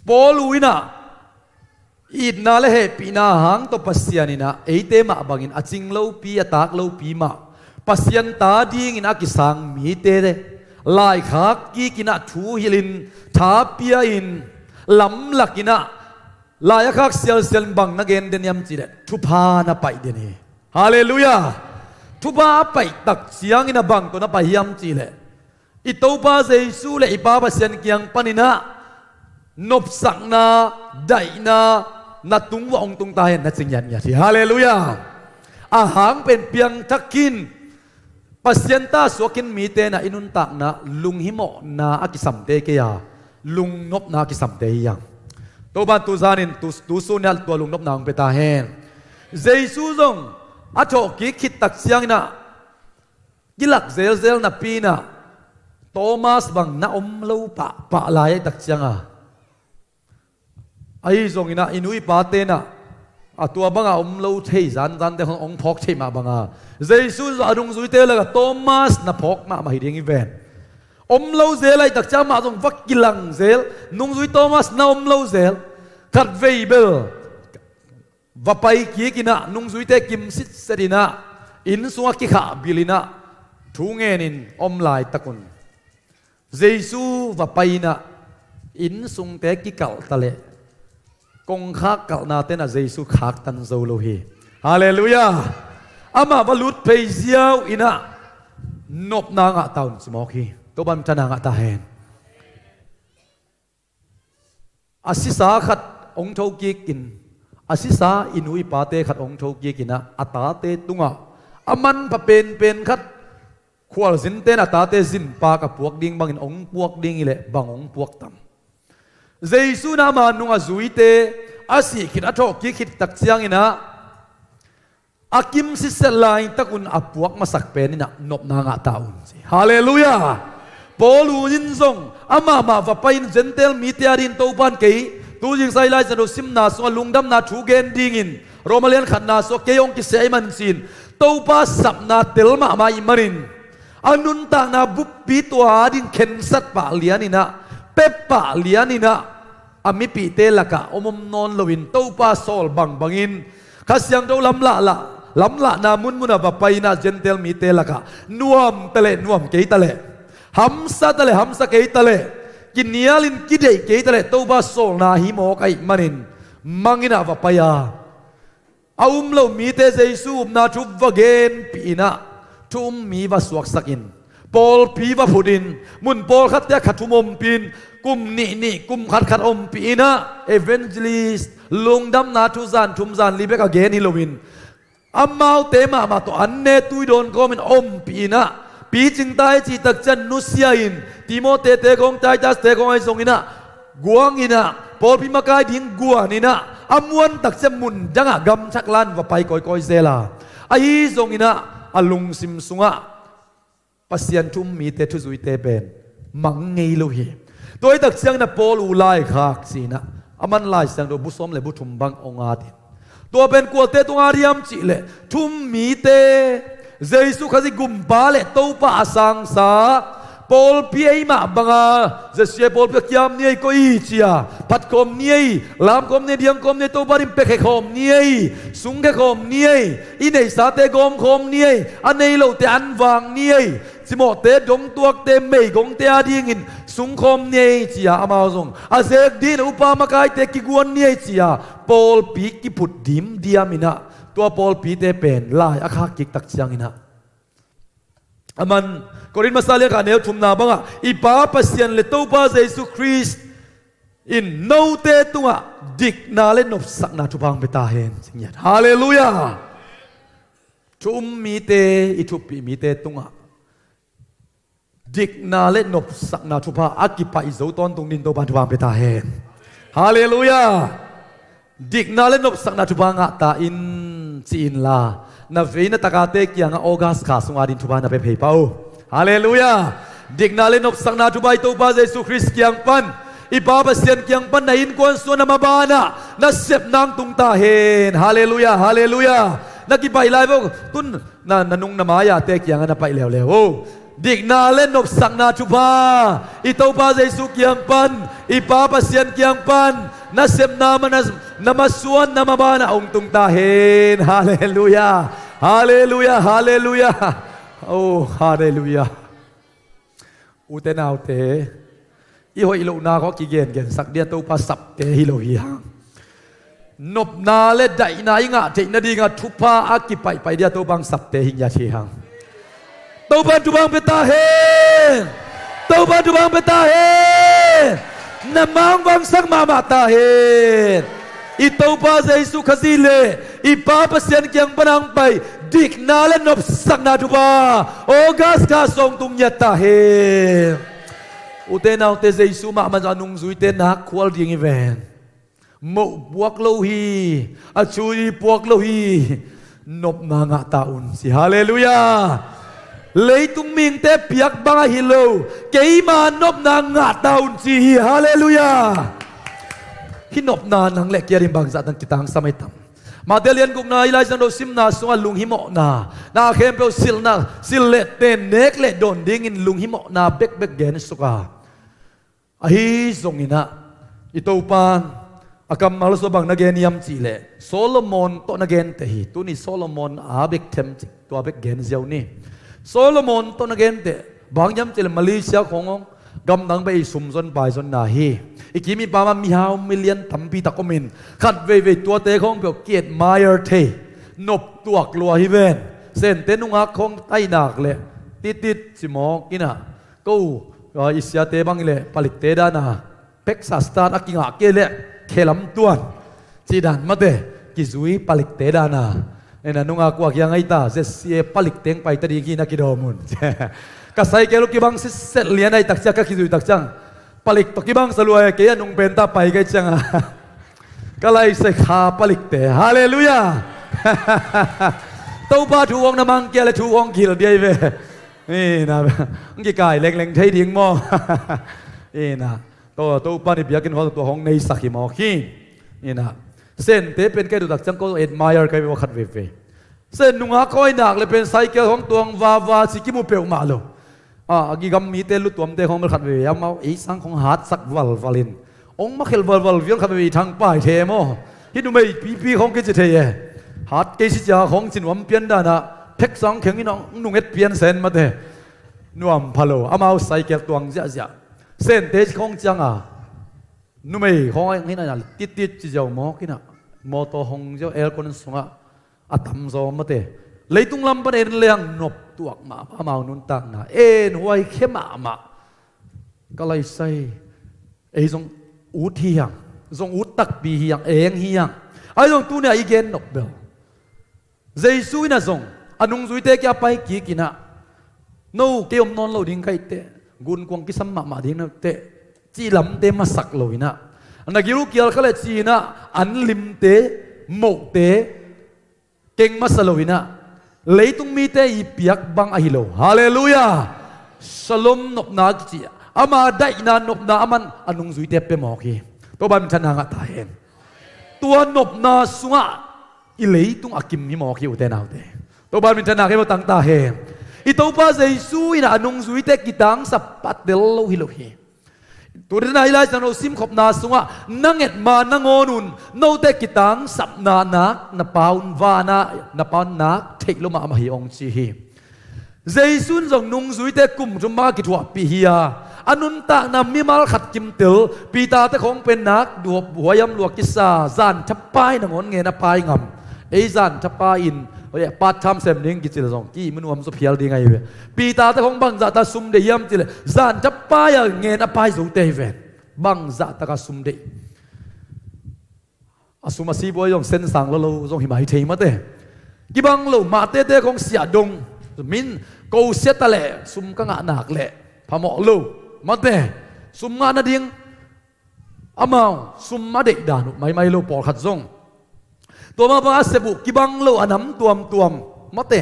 Paul uh inah itna le hehpihna hang tawh Pasian inah eite mah bangin a cing lopi, a taak lopi mah, Pasian ta dingin a kisang mite, laikhak kik inah thu hilhin, tha pia-in, lamlak inah, lai a khak sialsial in bang na gen den hiam cih leh thupha na paih den hi. Halleluiah. Thupha a paih tak ciangin a bang tawh na paih hiam cih leh, i Topa Jesu le i Pa Pasian kiang panin ah nopsakna, daihna na tung uah hong tung ta hen, na ci ngiatngiat hi. Halleluiah. A hang pen piangthak khin, Pasian ta suak khin mite inah i nuntakna lunghimawhna a kisamte kei a, lungnopna a kisamte hi hang. Topan tu zanin, tu, tu sun inah tua lungnopna hong pia ta hen. Jesu zong a thawhkik khit tak ciangin ah kilak zelzel napi inah Thomas bang na om lo pahpah lai ahih tak cianga, ahi zongin ah i nu i pate inah a tua banga om lo thei zanzante hong, hong phawk theih mah banga, Jesu zong a nungzuite lakah Thomas na phawk mahmah hi ding hi ven. Om lo zel ahih tak ciang amah zong va kilang zel, nungzui Thomas na om lo zel. Khatvei bel va pai kik inah, nungzuite kim sitset inah, inn sungah kikhah bil inah, thu ngenin om laitak un, Jesu va pai inah, inn sungte kikalh taleh, kongkhak kalhnate inah Jesu khaktan zo lo hi. Halleluiah. Amah va lut phei ziau inah nopna ngah ta un ci mawk hi. Topan thupha ngah ta hen. A sisa khat hong thokik in, a sisa i nu i pate khat hong thokik inah, a tate tungah a manpha penpen khat Khualzinte in a tate zinpak a puak ding bangin hong puak ding hi leh bang hong puak tam? Jesu in ama nung a zuite a sih khit, a thawhkik khit tak ciangin ah a kim siset laitakun a puak masak pen in ah nopna ngah ta un ci. Halleluiah. Paul in zong amah mah va pai-in Gentile mite a dingin Topa in kei, tu zingsa i Lai Siangtho simna sungah lungdamna thu gen dingin Roma lian khatna sungah kei hong kisia ahih manin ci-in Topa sapna tel mahmah ahih manin a nuntakna buppi tua a dingin khensat pah lian in ah, pia pah lian in ah, a mipihte lakah om om nawn loin Topa sawl bangbangin Kha Siangtho lamlahna munmunah va pai-in ah Gentile mite lakah nuam ta leh nuam kei ta leh, hamsa ta leh hamsa kei ta leh, kinialin kideih kei ta leh Topa sawlna hi mawk ahih manin mang in ah va pai a, a um lo mite Jesu upna thu va genpih in ah thu um mi va suaksakin pawlpi va phutin mun pawlkhatte ah kha thum ompih in kum nih nih kum khat khat ompih in ah evangelist lungdamna thu zan thum zan li bek a gen hi loin amaute mahmah tawh an ne tui dawn kawmin ompih in ah picing ta i cih tak ciang nusia-in Timote te khawng Titus te khawng ahi zongin ah guang in ah pawlpi makai ding guan in ah a muan tak ciang mun dangah gamthak la-in va pai kawikawi zel a, ahi zongin ah a lungsim sungah Pasian thu um mite thuzuite pen mang ngei lo hi. Tua hi tak ciangin ah Paul u laikhak ci-in ah aman Lai Siangtho bu sawm le bu thum bang hong at in tua pen kuate tungah a diam cih leh thu um mite Jesu Khazih Gumpa le Topa a sangsa pawlpi eimah banga Jesuh pawlpi a kiam ni ei, koi ci-a phatkhawm ni ei, lamkhawm ni ei, diangkhawm ni ei, Topa dingin piakhia khawm ni ei, sungkhia khawm ni ei, i neisate gawmkhawm ni ei, a nei lote anvang ni ei, cimawhte, dongtuakte, meigongte a dingin sungkhawm ni ei ci-a amau zong a zek dingin upa makaite kiguan ni ei ci-a pawlpi kiphut dimdiam in ah tua pawlpite pen lai a khak kik tak ciangin ah aman Korin masa lian khat neu thumna bangah i Pa Pasian le Topa Jesu Khrist in note tungah dikna le nopsakna thupha hong pia ta hen. Halleluiah. Thu um mite, i thuppih mite tungah dikna le nopsakna thupha a kipaih zo tawntung dingin Topa in thupha hong pia ta hen. Halleluiah. Dikna le nopsakna thupha ngah ta in ci inla na vei na takate kiangah August kha sungah dingin thupha na pia phei pah uh. Halleluiah. Dikna le nopsakna thupha i Topa Jesu Khrist kiang pan, i Pa Pasian kiang pan na innkuan sungah na mabanah na sepna hong tung ta hen. Halleluiah. Halleluiah. Na kipaih lai vo tun na, na nung na mai-ate kiangah na paih leuleu uh. Dikna le nopsakna thupha i Topa Jesu kiang pan, i Pa Pasian kiang pan na sepna ma, na, na masuan na mabanah hong tung ta hen. Halleluiah. Halleluiah. Halleluiah. Oh, halleluiah. Ute naute, i hoih lohna khawng kigengensak ding a Topa sapte hi lo hi hang. Nopna le daihna i ngah theih nadingah thupha a kipaihpaih ding a Topa hong sapte hi ngiat hi hang. Topa in thupha hong pia ta hen. Topa in thupha hong pia ta hen. Na mang vangsak mahmah ta hen. I Topa Jesu Khazih le i Pa Pasian kiang pan hong pai dikna le nopsakna thupha August kha sung tung ngiat ta hen. Ute naute, Jesu mahmah zong a nungzuite nak khual ding hi ven. Moh puak lo hi, a chui puak lo hi. Nopna ngah ta un ci. Halleluiah. Leitung mihingte piak bang ahi lo, keima nopna ngah ta un ci hi. Halleluiah. Hih nopna nang le kei a ding bangzah tan kitangsam ahi tam? Mate lian gukna i Lai Siangtho simna sungah lunghimawhna, na khempeuh silna, sil le ten, nek le dawn dingin lunghimawhna bekbek gen suk a, ahi zongin ah i Topa a kammal sua bang na gen hiam cih leh Solomon tawh na genteh hi. Tuni Solomon a bek themcik tua bek gen ziau ni. Solomon tawh na genteh bang hiam cih leh Malaysia khawng hong gamdang bek i sum zon pai zonna hi. I kim i pam ah mihau million tampi tak omin khat veivei tuate khawng peuh ki admire thei, nop tuak lua hi ven. Sente nungak khawng tainak le titit cimawk in ah ko, a, i siate bang i le palikte dana peksa start a kingah kei le khelam tuan cih dan mate kizui palikte dana Ena nunga kua kiang ahi ta, Z C A palik teng pai ta ding hi na kidawm un. Ka cycle uh kibang sitset lian ahi tak ciang, ka kizui tak ciang, palik tawh kibang sa lua e, kei a nung pen ta pai ka hih ciang a. Ka lai sai kha palikte. Halleluiah. Topa thu hong na mang kia le thu hong kihilh ding ahi ve. Ina, hong kikai lengleng thei ding maw? Ina, to, Topa in biakinn hong, tua hong neisak hi mawk hi. Ina, Sente pen ka duh tak ciang ko admire ka hi ve khat veve. Sen nungak khawi nak le pen cycle hong tuang vava ci kimu peuhmah lo. A, a gigam mite lutuamte khong bel khat veve, amau ei sang khong hatsak valval in, hong makhel valval vial khat veve, i thangpai the maw? Hih numei pipi khong kici thei e. Hat kei si cia khong ci nuam pian dan a, thek sang kheng in hong nunget pian sen mate. Nuam pha lo, amau cycle tuang ziahziah. Sente khong ciang a, numei khong a hih na titit ci ziau mawk in a, mawtaw hong ziau aircon sungah a tamzaw mate. Leitung lam pan en leng nop tuak mahmah, amau nuntakna en huai khia mahmah. Ka lai sai, ei zong ut hi hang, zong ut takpi hi hang, eng hi hang. Ahi zong tuni a i gen nop bel, Jesu in a zong a nungzuite kia pai kik in a, no kei om nawn lo ding ka hih teh, gunkuang kisam mahmah ding na hih teh, cih lamte masak lo in a, na gil uh kial kha le ci in a, an limte, mohte keng masa lo in a, leitung mite i piak bang ahi lo. Halleluiah. Shalom nopna kici, ama daihna nopna aman a nungzuite pia mawk hi. Topa minthanna ngah ta hen. Tua nopna sungah i leitung a kim hi mawk hi, ute naute. Topa minthanna kei maw tang ta hen. I Topa Jesu in a nungzuite kitangsap a tel lo hi lo hi. Tuni na i Lai Siangtho simkhopna sungah, na nget ma nangawn un note kitangsapna nak na Pa un vana, na Pa un nak theih lo mahmah hi hong ci hi. Jesu in zong nungzuite kum thum banga kithuahpih hi a, a nuntakna mimal khat kimtel, Peter te khong pen nak duhop huaiam lua kisa, zan thapai nangawn ngen a pai ngam. Ei zan thapai in, oi, part time sem ding kici le zong ki mu nuam zaw phial ding ahi ve. Peter te khong bangzah ta sum deih hiam ci le, zan thapai a ngen a pai zote hi ve. Bangzah taka sum deih. A sum a sibuai zong sensang lo lo zong hi mai thei mate. Kibang lo, mahtete khong siah dong. Min ko sia ta leh sum ka ngah nak leh phamawh lo mate. Sum ngah nading amau sum a deih dan uh maimai lo pawlkhat zong. Tua mah bang a sep uh kibang lo a nam tuamtuam mate.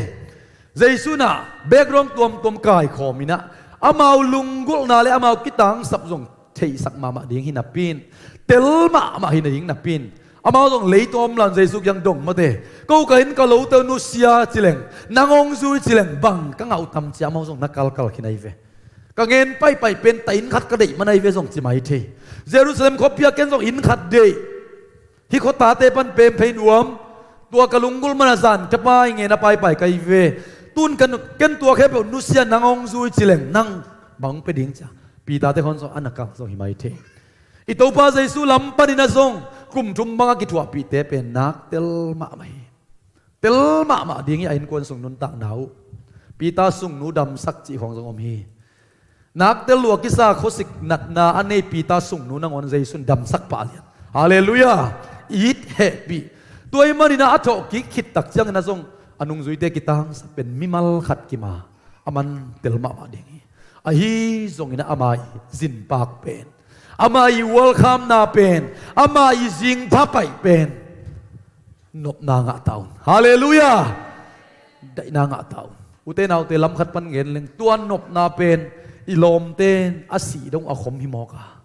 Jesu in a background tuamtuam kaikhawm in a, amau lunggulhna le amau kitangsap zong theihsak mahmah ding hi napi in, tel mahmah hi na ding napi in, amau zong leitung om lan Jesu kiang dong mate. Ko ka inn ka lote nusia ci leng, nang hong zui ci leng, bang ka ngah uh tam ci a amau zong na kalkal khin ahi ve. Ka ngen paipai pen ta inn khat ka deih man ahi ve zong ci mai thei. Jerusalem khuapi ah ken zong inn khat deih. Hih khuatate pan pem phei nuam. Tua ka lunggulh man a zan thapai ngen a paipai ka hi ve. Tun ken tua khempeuh nusia nang hong zui ci leng nang bang pia ding ci a Peter te khong zong a na kal zong hi mai thei. I Topa Jesu lam panin a zong kum thum banga kithuahpihte pen nak tel mahmah hi. Tel mahmah ding hi a innkuan sung nuntakna uh. Peter sungnu damsak cih khong zong om hi. Nak tel lua kisa khuasik natna a nei Peter sungnu nangawn Jesu in damsak pah lian. Halleluiah. It hehpih. Tua ahih manin a thawh kik khit tak ciangin a zong a nungzuite kitangsap pen mimal khat kim a, aman tel mahmah ding hi. Ahi zongin ama i zinpak pen, ama i welcome-na pen, ama i zingpha paih pen nopna ngah ta un. Halleluiah. Daihna ngah ta un. Ute naute, lam khat pan gen leng, tua nopna pen i lawmte in a sih dong a khom hi mawk a,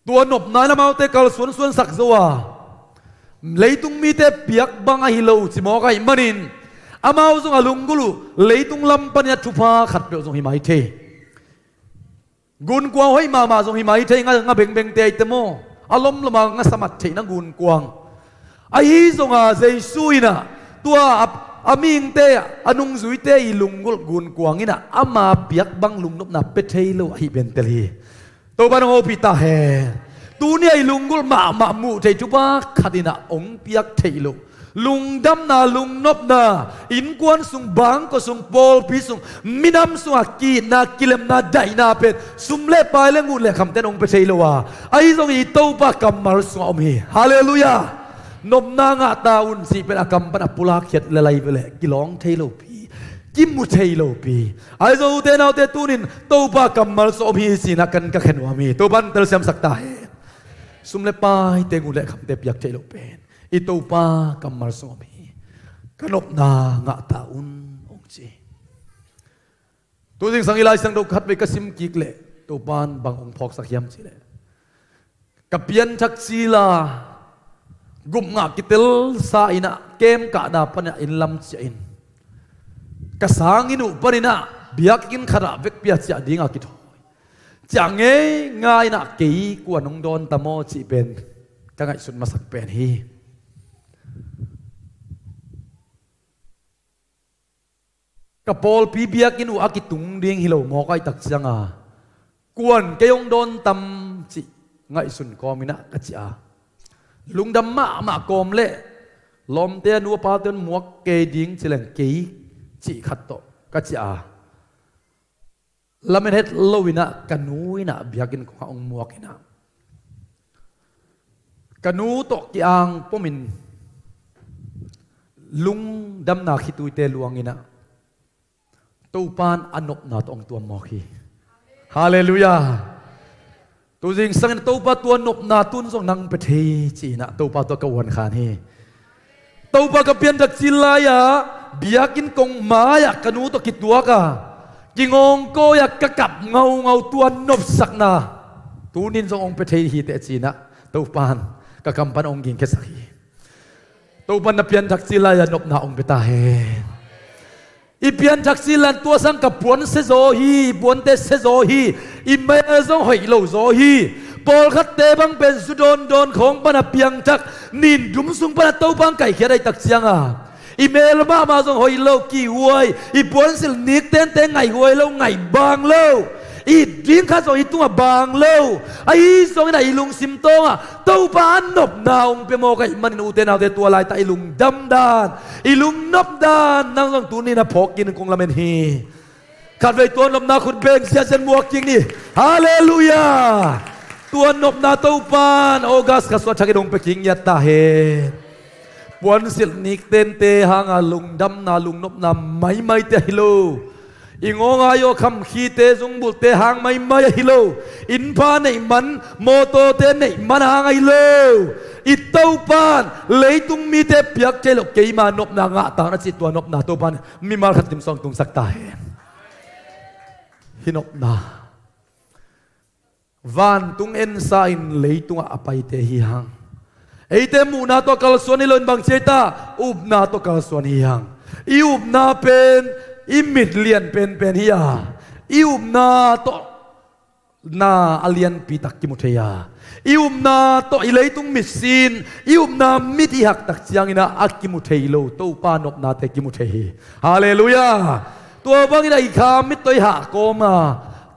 tua nopna in amaute kalsuansuansak zo a, leitung mite piak bang ahi lo ci mawk ahih manin, amau zong a lunggulh uh leitung lam panin a thupha khatpeuh zong hi mai thei. Gunkuang hoih mahmah zong hi mai thei, nga, nga bengbengte ahih teh maw, a lomlom a nga samat theihna gunkuang. Ahi zong a Jesu in a tua a, a mihingte, a nungzuite i lunggulh gunkuang in a ama piak bang lungnopna pia thei lo ahih pen tel hi. Topa in hong hopih ta hen. Tuni a i lunggulh mahmah muh theih thupha khat in a hong piak theih loh lungdamna, lungnopna, innkuan sung, bangkua sung, pawlpi sung, minam sungah ki-itna, kilemna, daihna pen sum le pai le ngut le khamte in hong pia thei lo a, ahi zong i Topa kammal sungah om hi. Halleluiah. Nopna ngah ta un cih pen a kam pan a pulak khiat le lai veleh kilawng thei lopi, kimu thei lopi. Ahi zong ute naute tunin Topa kammal sung om hi cinah kan ka khen nuam hi. Topa in telsiamsak ta hen. Sum le paite, ngun le khamte piak theih loh pen i Topa kammal sung om hi. Ka nopna ngah ta un hong ci. Tu zingsang i Lai Siangtho khatvei ka sim kik leh Topa in bang hong phawksak hiam cih leh, ka pianthak cila gupngah kitelsa inah kem kahna panah inn lam ciah in, ka sanginn uh paninah biakinn khatah vekpi-a ciah dinga kithawi, ciah ngeingai inah kei kuan hong dawn ta maw cih pen ka ngaihsut masak pen hi. Ka pawlpi biakinn uh a kitung ding hi lo mawk ahih tak cianga kuan kei hong dawn tam cih ngaihsun kawm inah ka ciah a, lungdam mahmah kawm leh lawmte a nu a pate hong muak kei ding ci leng kei cih khat tawh ka ciah a, lamen het lo inah ka nu inah biakinn kongah hong muak inah ka nu tawh ki-ang pomin lungdamna khituite luang inah Topa in a nopna tawh hong tuam mawk hi. Halleluiah. Tu zingsangin Topa tua nopna tun zong nang pia thei ci inah Topa tawh ka uankhan hi. Topa ka pianthak cil lai-a biakinn kong mai-ah ka nu tawh kituak a, kingawngkawi-a ka kap ngaungau tua nopsakna tunin zong hong pia thei hi teh ci inah Topa in ka kam pan hong gingkhiasak hi. Topa in na pianthak cil lai-a nopna hong pia ta hen. I pianthak cil lai-in tua sang ka puan sia zaw hi, i puante sia zaw hi, i mel zong hoih lo zaw hi. Pawlkhatte bang pen zu dawndawn khawng pana piangthak, nin dum sung pana Topa hong kaihkhiat ahih tak cianga i mel mahmah zong hoih lo, kihhuai, i puansilh niktente ngaihhuai lo, ngaih bang lo. I ding khat zong i tungah bang lo. Ahi zongin ah i lungsim tawngah Topa a nopna hong pia mawk ahih manin ute naute tua laitak i lungdam dan, i lungnop dan nang zong tuni-in a phawk kik in kong lamen hi. Khatvei tua nopna khut beng siasen muak kik ni. Halleluiah. Tua nopna Topa in August kha sung ah thakin hong pia kik ngiat ta hen. Puansilh niktente hanga lungdamna lungnopna maimaite ahi lo, i ngawngai aw khamkhite zungbulhte hang maimai ahi lo, innpha neih man, mawtawte neih man hang ahi lo. I Topa in leitung mite piak thei loh keima nopna ngah ta un a cih tua nopna Topa in mimal khat lim sung tungsak ta hen. Hih nopna vantung ensa-in leitungah a paite hi hang. Eite muhna tawh kalsuan hi loin bangci ei ta, upna tawh kalsuan hi hang. I upna pen i mit lian penpen hi a, i upna tawh na a lianpi tak kimu thei a, i upna tawh i leitung mit sin, i upna mit i hak tak ciangin ah a kimu thei lo Topa nopnate kimu thei hi. Halleluiah. Tua bangin ah i kha mit tawh i hah kawma,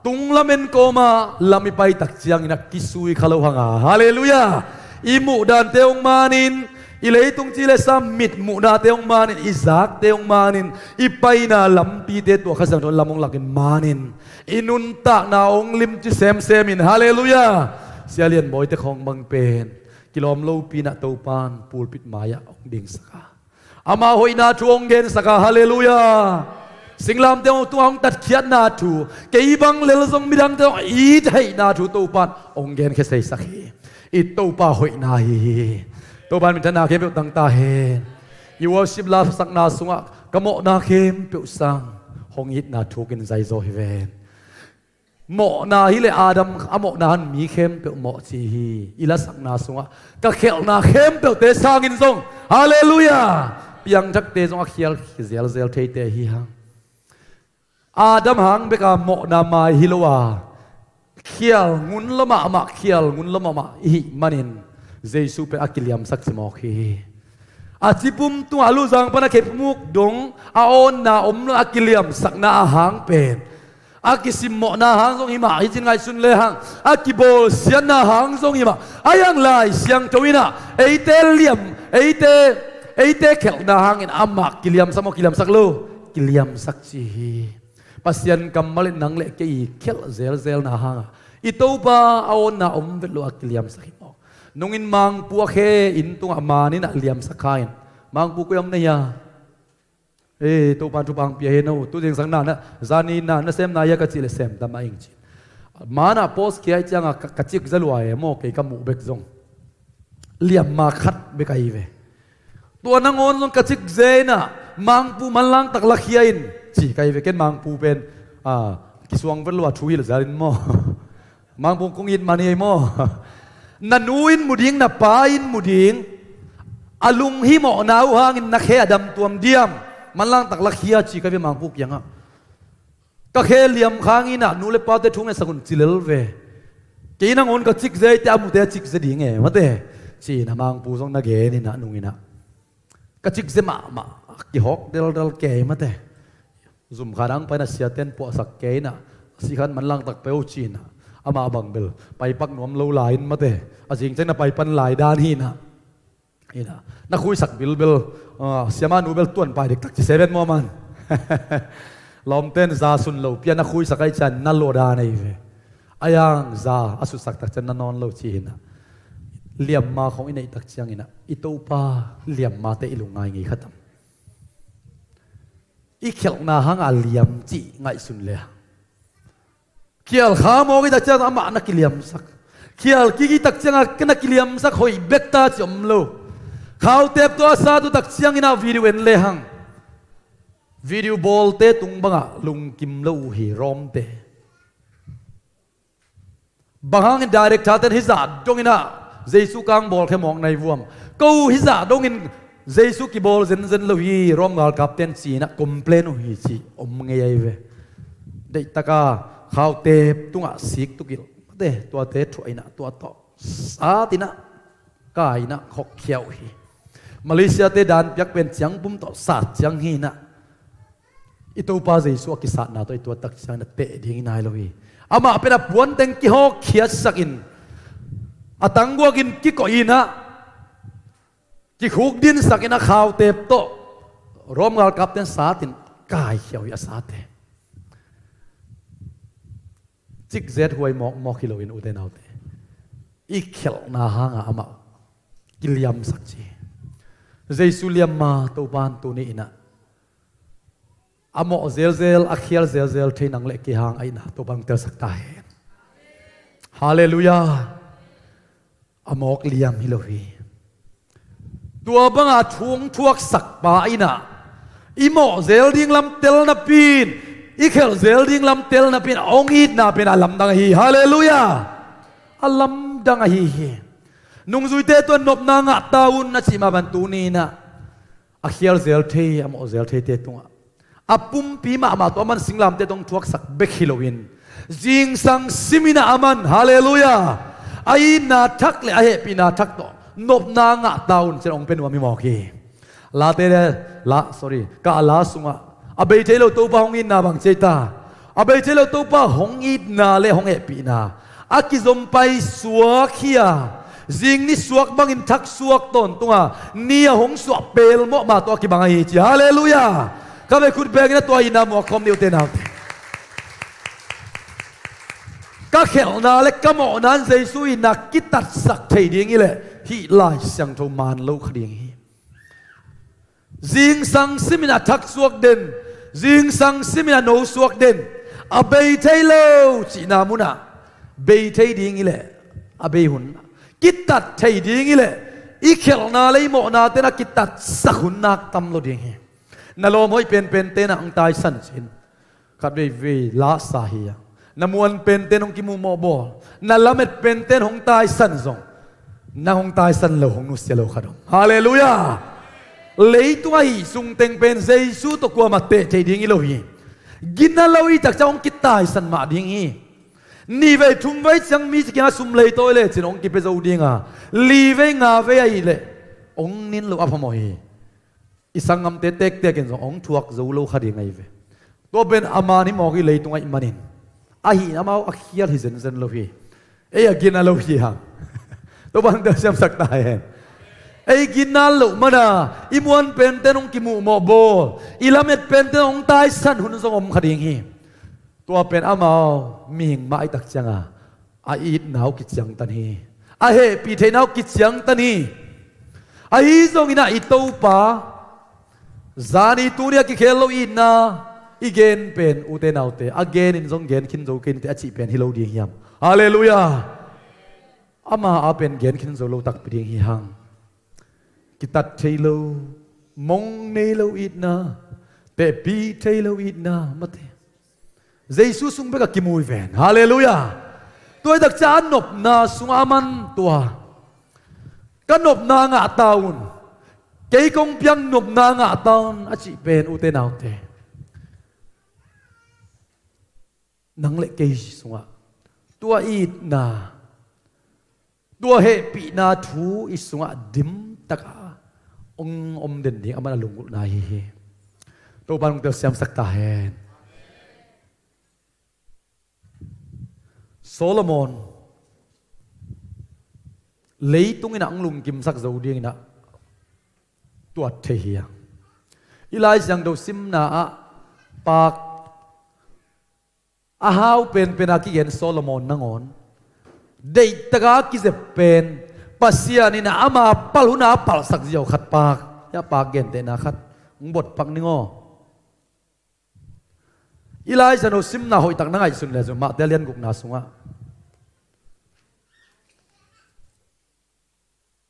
tung lamen kawma lam i pai tak ciangin ah kisui kha lo hang a. Halleluiah. I muh dante hong manin, i leitung ci le sa mit muhnate hong manin, i zakte hong manin, i paina lampite tua Kha Siangtho in lam hong lakin manin, i nuntakna hong limci semsemin. Halleluiah. Sia Lian Bawite khawng bang pen kilawm lopi-in ah Topa in pulpit mai-ah hong dingsak a, ama hoihna thu hong gensak a. Halleluiah. Singlamteh hong tungah hong tatkhiatna thu, kei bang lel zong midangte hong it theihna thu Topa in hong genkhia seisak hi. I Topa hoihna hi hi. Topa in minthanna khempeuh tang ta hen. I worship lasakna sungah ka mawhna khempeuh sang hong itna thukin zaizaw hi ven. Mawhna hi leh Adam a mawhna hang mi khempeuh mawh ci hi. I lasakna sungah ka khelhna khempeuhte sangin zong, halleluiah, piangthakte zong a khial zelzel theite hi hang. Adam hang beka mawhna mai hi lo a, khial ngun lo mahmah, khial ngun lo mahmah i hih manin Jesu pen a kiliamsak ci mawk hi. A cipum tungah a luzang pan a khepmuk dong a awnna om lo, a kiliamsakna a hang pen a kisimmawhna hang zong hi mah, hi cin ngaihsun le hang a kibawlsiatna hang zong hi mah. A hiang Lai Siangtho in ah eite liam, eite, eite khelhna hangin amah kiliamsak maw, kiliamsak lo? Kiliamsak ci hi. Pasian kammal in nang le kei i khelh zelzelna hangah i Topa a awnna om vet lo a kiliamsak hi mawk. Nungin Mangpu a khe inn tungah man in a liamsak kha in, Mangpu koi om na hia? Ei, Topan thupha pia hen aw. Tu zingsang na, na zani na, na sem na hia ka cih leh sem ta mah ing ci. Man ah post khia ih ciangah ka, ka cikza lua e maw, kei ka muh bek zong liamma khat bek ahi ve. Tua nangawn zong ka cikza in ah, Mangpu manlang tak lakhia in ci ka hi ve. Ken Mangpu pen, ah, kisuang vet lua thu hilh zel in maw. Mangpu kong it man hi ei maw. Na nu in mu ding, na pa in mu ding. A lunghimawhna uh hangin na khe a dam tuam diam? Manlang tak lakhia ci ka hi ve Mangpu kiangah. Ka khe liam khang in ah, nu le pate thu ngetsak un ci lel ve. Kei nangawn ka cikza ih teh a mute a cikza ding e mate, ci-in ah Mangpu zong na gen in ah, nung in ah. Ka cikza mahmah, kihawk deldel kei mate. Zum khat hong pai in ah siate'n puahsak kei in ah, a sih khan manlang tak pai o ci-in ah. Amah bang bel paipak nuam lo lai in mate. A zing ciang na paipan lai dan hi in ah. Hi in ah, na khuisak bilbel, ah, siamah nu bel tuan pai diktak ci se ven maw man. Lawmte'n za sun lo pia na khuisak ahih ciang na lua dan ahi ve. Ahi hang za a sutsak tak ciang na nawn lo ci hi in ah. Liamma khawng i neih tak ciangin ah, i Topa liammate i lungngai ngei kha tam? I khialhna hangah liam cih ngaihsun le a, khial kha mawk ih tak ciang amah na kiliamsak. Khial kik ih tak ciangah na kiliamsak hoih bek ta ci om lo. Khautep tawh a sat uh tak ciangin ah video en lehang, video bawlte tung bangah lungkim lo uh hi Rom te. Bang hangin director te'n hih zah dongin ah Jesu kang bawlkhia mawk na hi vuam? Ko hih zah dongin Jesu kibawl zenzen lo hi Rom galkapte'n ci-in ah complain uh hi ci om ngei ahi ve. Deihtaka khautep tungah sik tukilh mate, tuate thuah in ah tua tawh sat in ah, kai in ah khokkhia uh hi. Malaysia te dan piak pen ciangpum tawh sat ciang hi in ah, i Topa Jesu a kisatna tawh i tuat tak ciangin a teh ding i nai lo hi. Amah pen a puanteng kihawkkhiatsak in, a tangguak in kikoih in ah, kikhukdinsak in ah khautep tawh Rom galkapte'n sat in kaikhia uh hi a sate. Cikzet huai mawkmawk hi loin ute naute, i khialhna hangah amah kiliamsak ci. Jesu liamma Topa'n tuni in ah a mawh zelzel, a khial zelzel thei nang le kei hang ahihna Topa'n telsak ta hen. Halleluiah. A mawk liam hi lo hi. Tua banga thu hong thuaksak pa in ah, i mawh zel ding lam tel napi in, i khial zel ding lam tel napi in, a hong itna pen a lamdang ahi hi. Halleluiah. A lamdang ahi hi. Nungzuite tungah nopna ngah ta un a cih mah bang tuni in ah, a khial zel thei, a mawh zel theite tungah, a pumpi mahmah tawh aman singlamteh tawh hong thuaksak bek hi loin, zingsang sim in ah aman, halleluiah, a itna thak le a hehpihna thak tawh nopna ngah ta un ci-in hong pia nuam hi mawk hi. Late le, la, sorry, Kah la sungah, a bei thei lo Topa hong itna bang ci ei ta? A bei thei lo Topa hong itna le hong hehpihna, a kizom paisuak hi a, zing ni suak bangin thak suak tawntung a, ni a hong suah pelmawh mah tawh a kibang ahi ci. Halleluiah. Ka vei khut bengin a tua itna muak khawm ni ute naute. Ka khialhna le ka mawhna in Jesu itna kitatsak thei ding hi leh, hih Lai Siangtho man lo kha ding hi. Zingsang simin a thak suak den, zingsang simin a no suak den, a bei thei lo cihna munah bei thei ding hi leh, a bei hun, kitat thei ding hi leh, i khialhna le i mawhna ten a kitatsak hun nak tam lo ding hi. Na lawm hoih penpen ten ah hong taisan cin. Khat veivei la sa hi a, na muan penten hong kimuhmawh bawl, na lamet penten hong taisan zong, nang hong taisan lo, hong nusia lo khat om. Halleluiah. Leitung ahi sungteng pen Jesu tawh kuamah teh thei ding hi lo hi. Gina lo i takciang hong kitaisan mah ding hi. Nih vei thum vei ciang mi ci kiangah sum lei tawi lecin hong kipia zo ding a, li vei nga vei ahih leh hong nin lo a phamawh hi. I sanggamte tektek in zong hong thuak zo lo kha ding ahi ve. Tua pen a man hi mawk hi, leitung ahih manin. Ahi in amau a khial hi zenzen lo hi. Ei a gina lo hi hang. Tua bang tel siamsak ta hen. Ei gina loh mana i muan penten hong kimuhmawh bawl, i lamet penten hong taisan hun zong om kha ding hi. Tua pen amau mihing mah ahih takcianga a itna uh kiciangtan hi. A hehpih theihna uh kiciangtan hi. Ahi zongin ah i Topa, zani tuni a kikhel lo itna i gen pen, ute naute, a genin zong gen khin zo kei ni teh a cih pen hi lo ding hiam? Halleluiah. Ama a pen gen khin zo lo takpi ding hi hang. Kitat thei lo, mong nei lo itna, tehpih thei lo itna, mate. Jesu sung bek a kimu hi ven. Halleluiah. Tua hi tak ciang a nopna sungah a man tua, ka nopna ngah ta un, kei kong piak nopna ngah ta un a cih pen, ute naute, nang le kei sungah tua itna, tua hehpihna thu i sungah dimtaka hong om den ding a man a lunggulhna hi hi. Topa in hong telsiamsak ta hen. Solomon leitung in ah hong lungkimsak zo dingin ah tuat thei hi a. I Lai Siangtho simna ah paak a hau penpen a kigen Solomon nangawn deihtaka kizep pen, Pasian in ama palh hun a palhsak ziau khat paak, hia paak gentehna khat hong botpak ning aw. I Lai Siangtho simna hoihtak na ngaihsun le zong Mate lian gukna sungah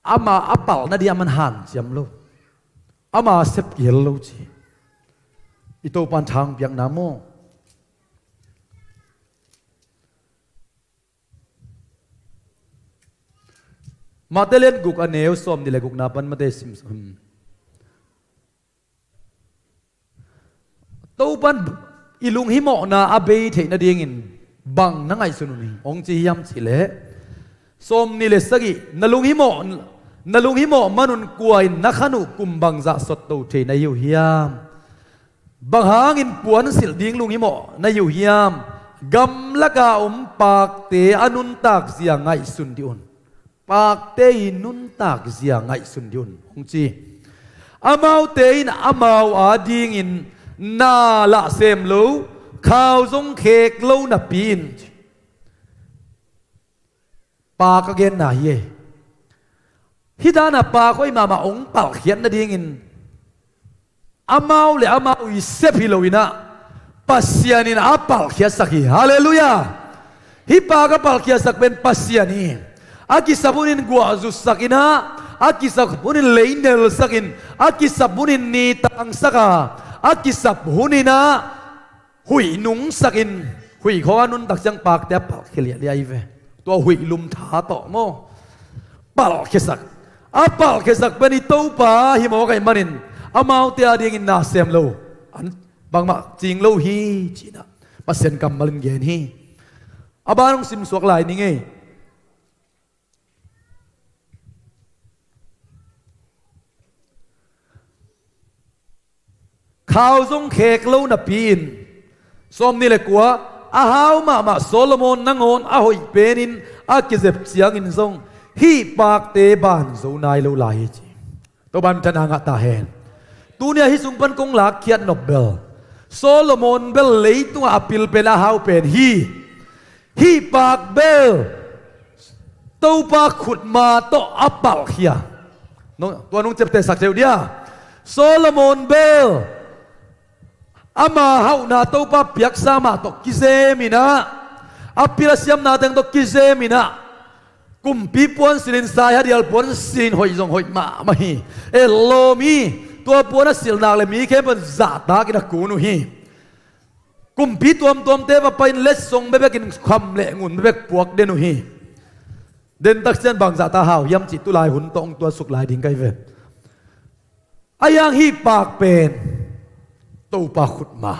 ama a palh nading a man hanciam lo, ama sep kihel lo ci. I Topan thang piakna maw? Mate lian guk a neu sawm nih le gukna pan Mate sim, hmm. Topan i lunghimawhna a bei theih nadingin bang na ngaihsun un hi, hong ci hiam cihleh, sawm nih le sagih, na lunghimawh, na lunghimawh manun kua in na khan uh kum bangzah sotto thei na hi uh hiam? Bang hangin puansilh ding lunghimawh na hi uh hiam? Gamlaka om paakte a nuntak zia ngaihsun dih un. Paakte i nuntak zia ngaihsun dih un, hong ci. Amaute in amau adingin na lah sem lo, khau zong khek lo napi-in, paak a genna hi ei. Hih dana paak hoih mahmah hong palhkhiat nadingin amau le amau i sep hi loin ah, Pasian in a palhkhiatsak hi. Halleluiah. Hih paak a palhkhiatsak pen Pasian hi. A kisap hunin guah zutsakin ah, a kisap hunin lei nelsakin, a kisap hunin ni tangsak a, a kisap hunin ah huih nungsakin, huih khawng a nuntak ciang paakte a palhkhia liahliah hi ve. Tua huih lum tha tawh maw? Palhkhiasak. A palhkhiasak pen i Topa hi mawk ahih manin amaute adingin na sem lo, an bangmah cing lo hi, ci-in ah Pasian kammal in gen hi. A ban hong simsuak lai ning ei. Khau zong khek lo napi-in, sawm nih le kua, a hau mahmah Solomon nangawn a hoih penin a kizep ciangin zong hih paakte ban zo nai lo lai hi ci. Topa min thang ngah ta hen. Tuni-ah hih sung pan kong lakkhiat nop bel, Solomon bel leitungah a pil pen a hau pen hi. Hih paak bel Topa khutma tawh a palhkhia. Nong, tua nong ciaptehsak thei uh dia. Solomon bel ama hauhna Topa piaksa mah tawh kizemin ah, a pil a siamna teng tawh kizemin ah, kumpi puan silhin, saihadial puan silhin hoih zong hoih mahmah hi. Etlawm hi. Tua puan a silh nak le mi khempeuh in zahtakin a kun uh hi. Kumpi tuamtuamte va pai-in letsong bekbekin kham le ngun bekbek puak den uh hi. Dentak ciang bangzahta hau hiam cih tulai hun tawh hong tuatsuk lai ding ka hi ve. Ahi hang hih paak pen Topa khutma.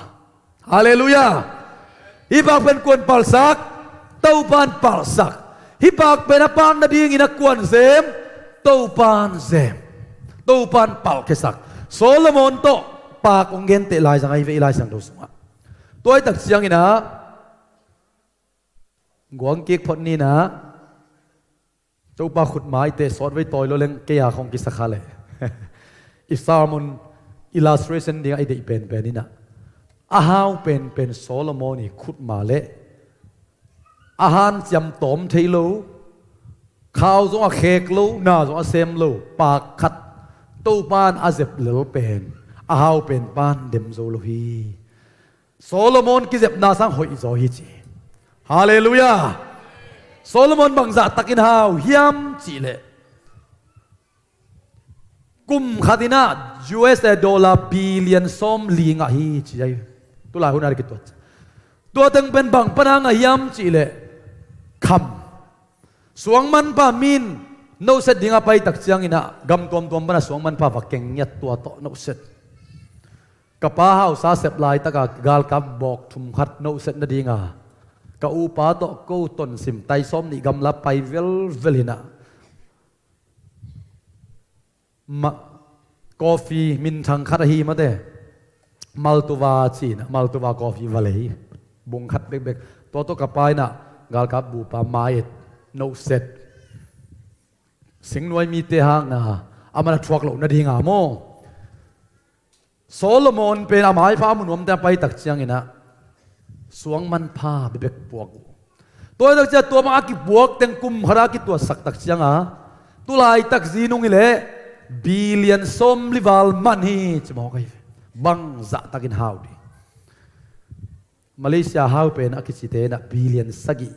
Halleluiah. Hih paak pen kuan palhsak? Topan palhsak. Hih paak pen a paak nadingin a kuan zem? Topan zem. Topan palhkhiasak. Solomon tawh paak hong genteh laizang ahi ve i Lai Siangtho sungah. Tua hi tak ciangin ah, guang kik phot ni-in ah, Topa khutma i teh sawt vei tawi lo leng kei a khong kisa kha leh. I sermon illustration dingah i deih penpen in ah, a hau penpen Solomon i khutma le a hanciam tawm thei lo, Khau zong a khek lo, na zong a sem lo, pak khat Topan a zep lel pen, a hau pen pan dem zo lo hi. Solomon kizepna sang hoih zaw hi ci. Halleluiah. Solomon bangzah takin hau hiam cihleh, kum khat inah U S A dollar billion sawm li ngah hi ci ai. Tulai hun a kituat, tua teng pen bang pana ngah hiam cihleh, kham. Suangmanpha min nohset dinga paitak cianginah gam tuamtuam pana suangmanpha va keng ngiat, tua tawh nohset. Ka pa hausa sep laitaka galkap bawk thum khat nohset nadinga ka upa tawh ko tonsim tai sawm nih gamla pai velvel inah, ma, coffee minthang khat ahi mate, Maltuva cinah, Maltuva coffee va lei bung khat bekbek. Tua tawh ka pa inah galkap bupa mai et nohset. Singnuai mite hangna a man a thuak loh nadinga maw. Solomon pen a maipha a munuamte a paitak cianginah suangmanpha bebek puak uh. Tua tak ciah tua bang a kipuak teng kum khat a kituatsak tak cianga, tulaitak zinung hileh billion sawm li val man hi ci mawk ahi ve. Bangzah takin hau ding. Malaysia hau pen a kicite inah billion sagih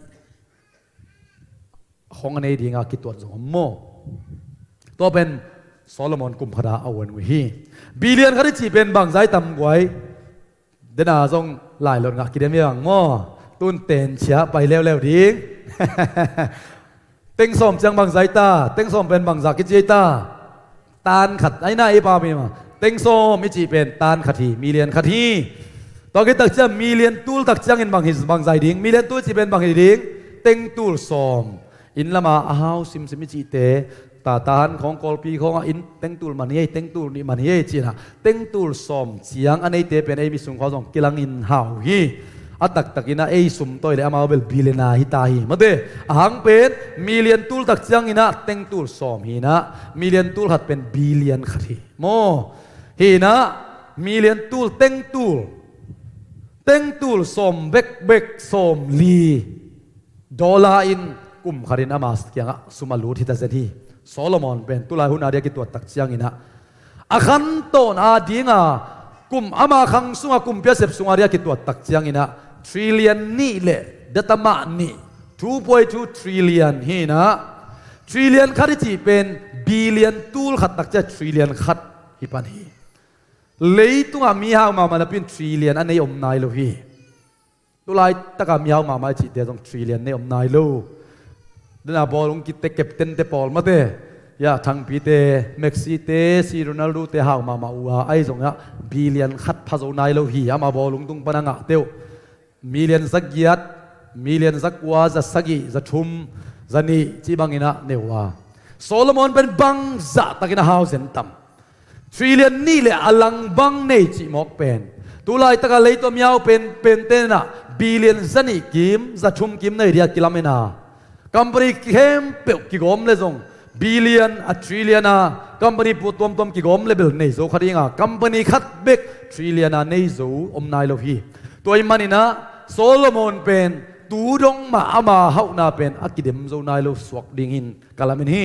khong a nei dinga kituat zong om maw. Tua pen Solomon kum khata a uan uh hi. Billion khat i cih pen bangzai tam guai. Dena zong lailot ngah kidem i ang maw. Tun ten ciah pai leuleu ding. Teng sawm ciang bangzai ta, teng sawm pen bangzah kici ei ta. Tan khat aina ei pa mi ma. Teng sawm i cih pen tan khat hi, million khat hi. Tua khit tak ciang million tul tak ciangin bang hi, bangzai ding, million tul cih pen bang hi ding. Teng tul sawm. Inn lama a hau simsim i cihte, tata han khawng kawlpi khawngah inn teng tul man hi ei, teng tul nih man hi ei cinah, teng tul sawm ciang a neite pen ei mi sung khawng zong kilangin hau hi. A taktakinah ei sum tawi le amau bel billion a hita hi mate. A hang pen million tul tak cianginah teng tul sawm hinah, million tul khat pen billion khat hi maw. Hinah million tul, teng tul, teng tul sawm bekbek sawm li dollar in kum khatin ama kiangah sum a lut hita zen hi. Solomon pen tulai hun a dia kituat tak cianginah, a khantawn a dinga kum ama khang sunga kumpi a sep sunga dia kituat tak cianginah trillion nih le datamah nih, two point two trillion hinah, trillion khat i cih pen billion tul khat tak ciah trillion khat hi pan hi. Leitungah mihau mahmah napin trillion a nei om nai lo hi. Tulai taka mihau mahmah i cihte zong trillion nei om nai lo. Dena bawlung kitte, captain te pawl mate, ya, Thangpite, Messi te, si Ronaldo te hau mahmah uh a, ahi zongah billion khat pha zo nai lo hi. Ama bawlung tung pana ngah teuh million zagiat, million zakua, zasagih, zathum, zanih cih banginah nei uh a. Solomon pen bangzah takin a hau zen tam. Trillion nih le a lang bang nei cih mawk pen, tulaitaka leitawh miau pen, pentenah billion zanih kim, zathum kim nei dia kilamen a, company khempeuh kigawm le zong billion a, trillion a, company pu tuamtuam kigawm le bel nei zo kha dinga, company khat bek trillion a nei zo om nai lo hi. Tua ih maninah Solomon pen tu dong mah ama hauhna pen a kidem zo nai lo suak dingin ka lamen hi.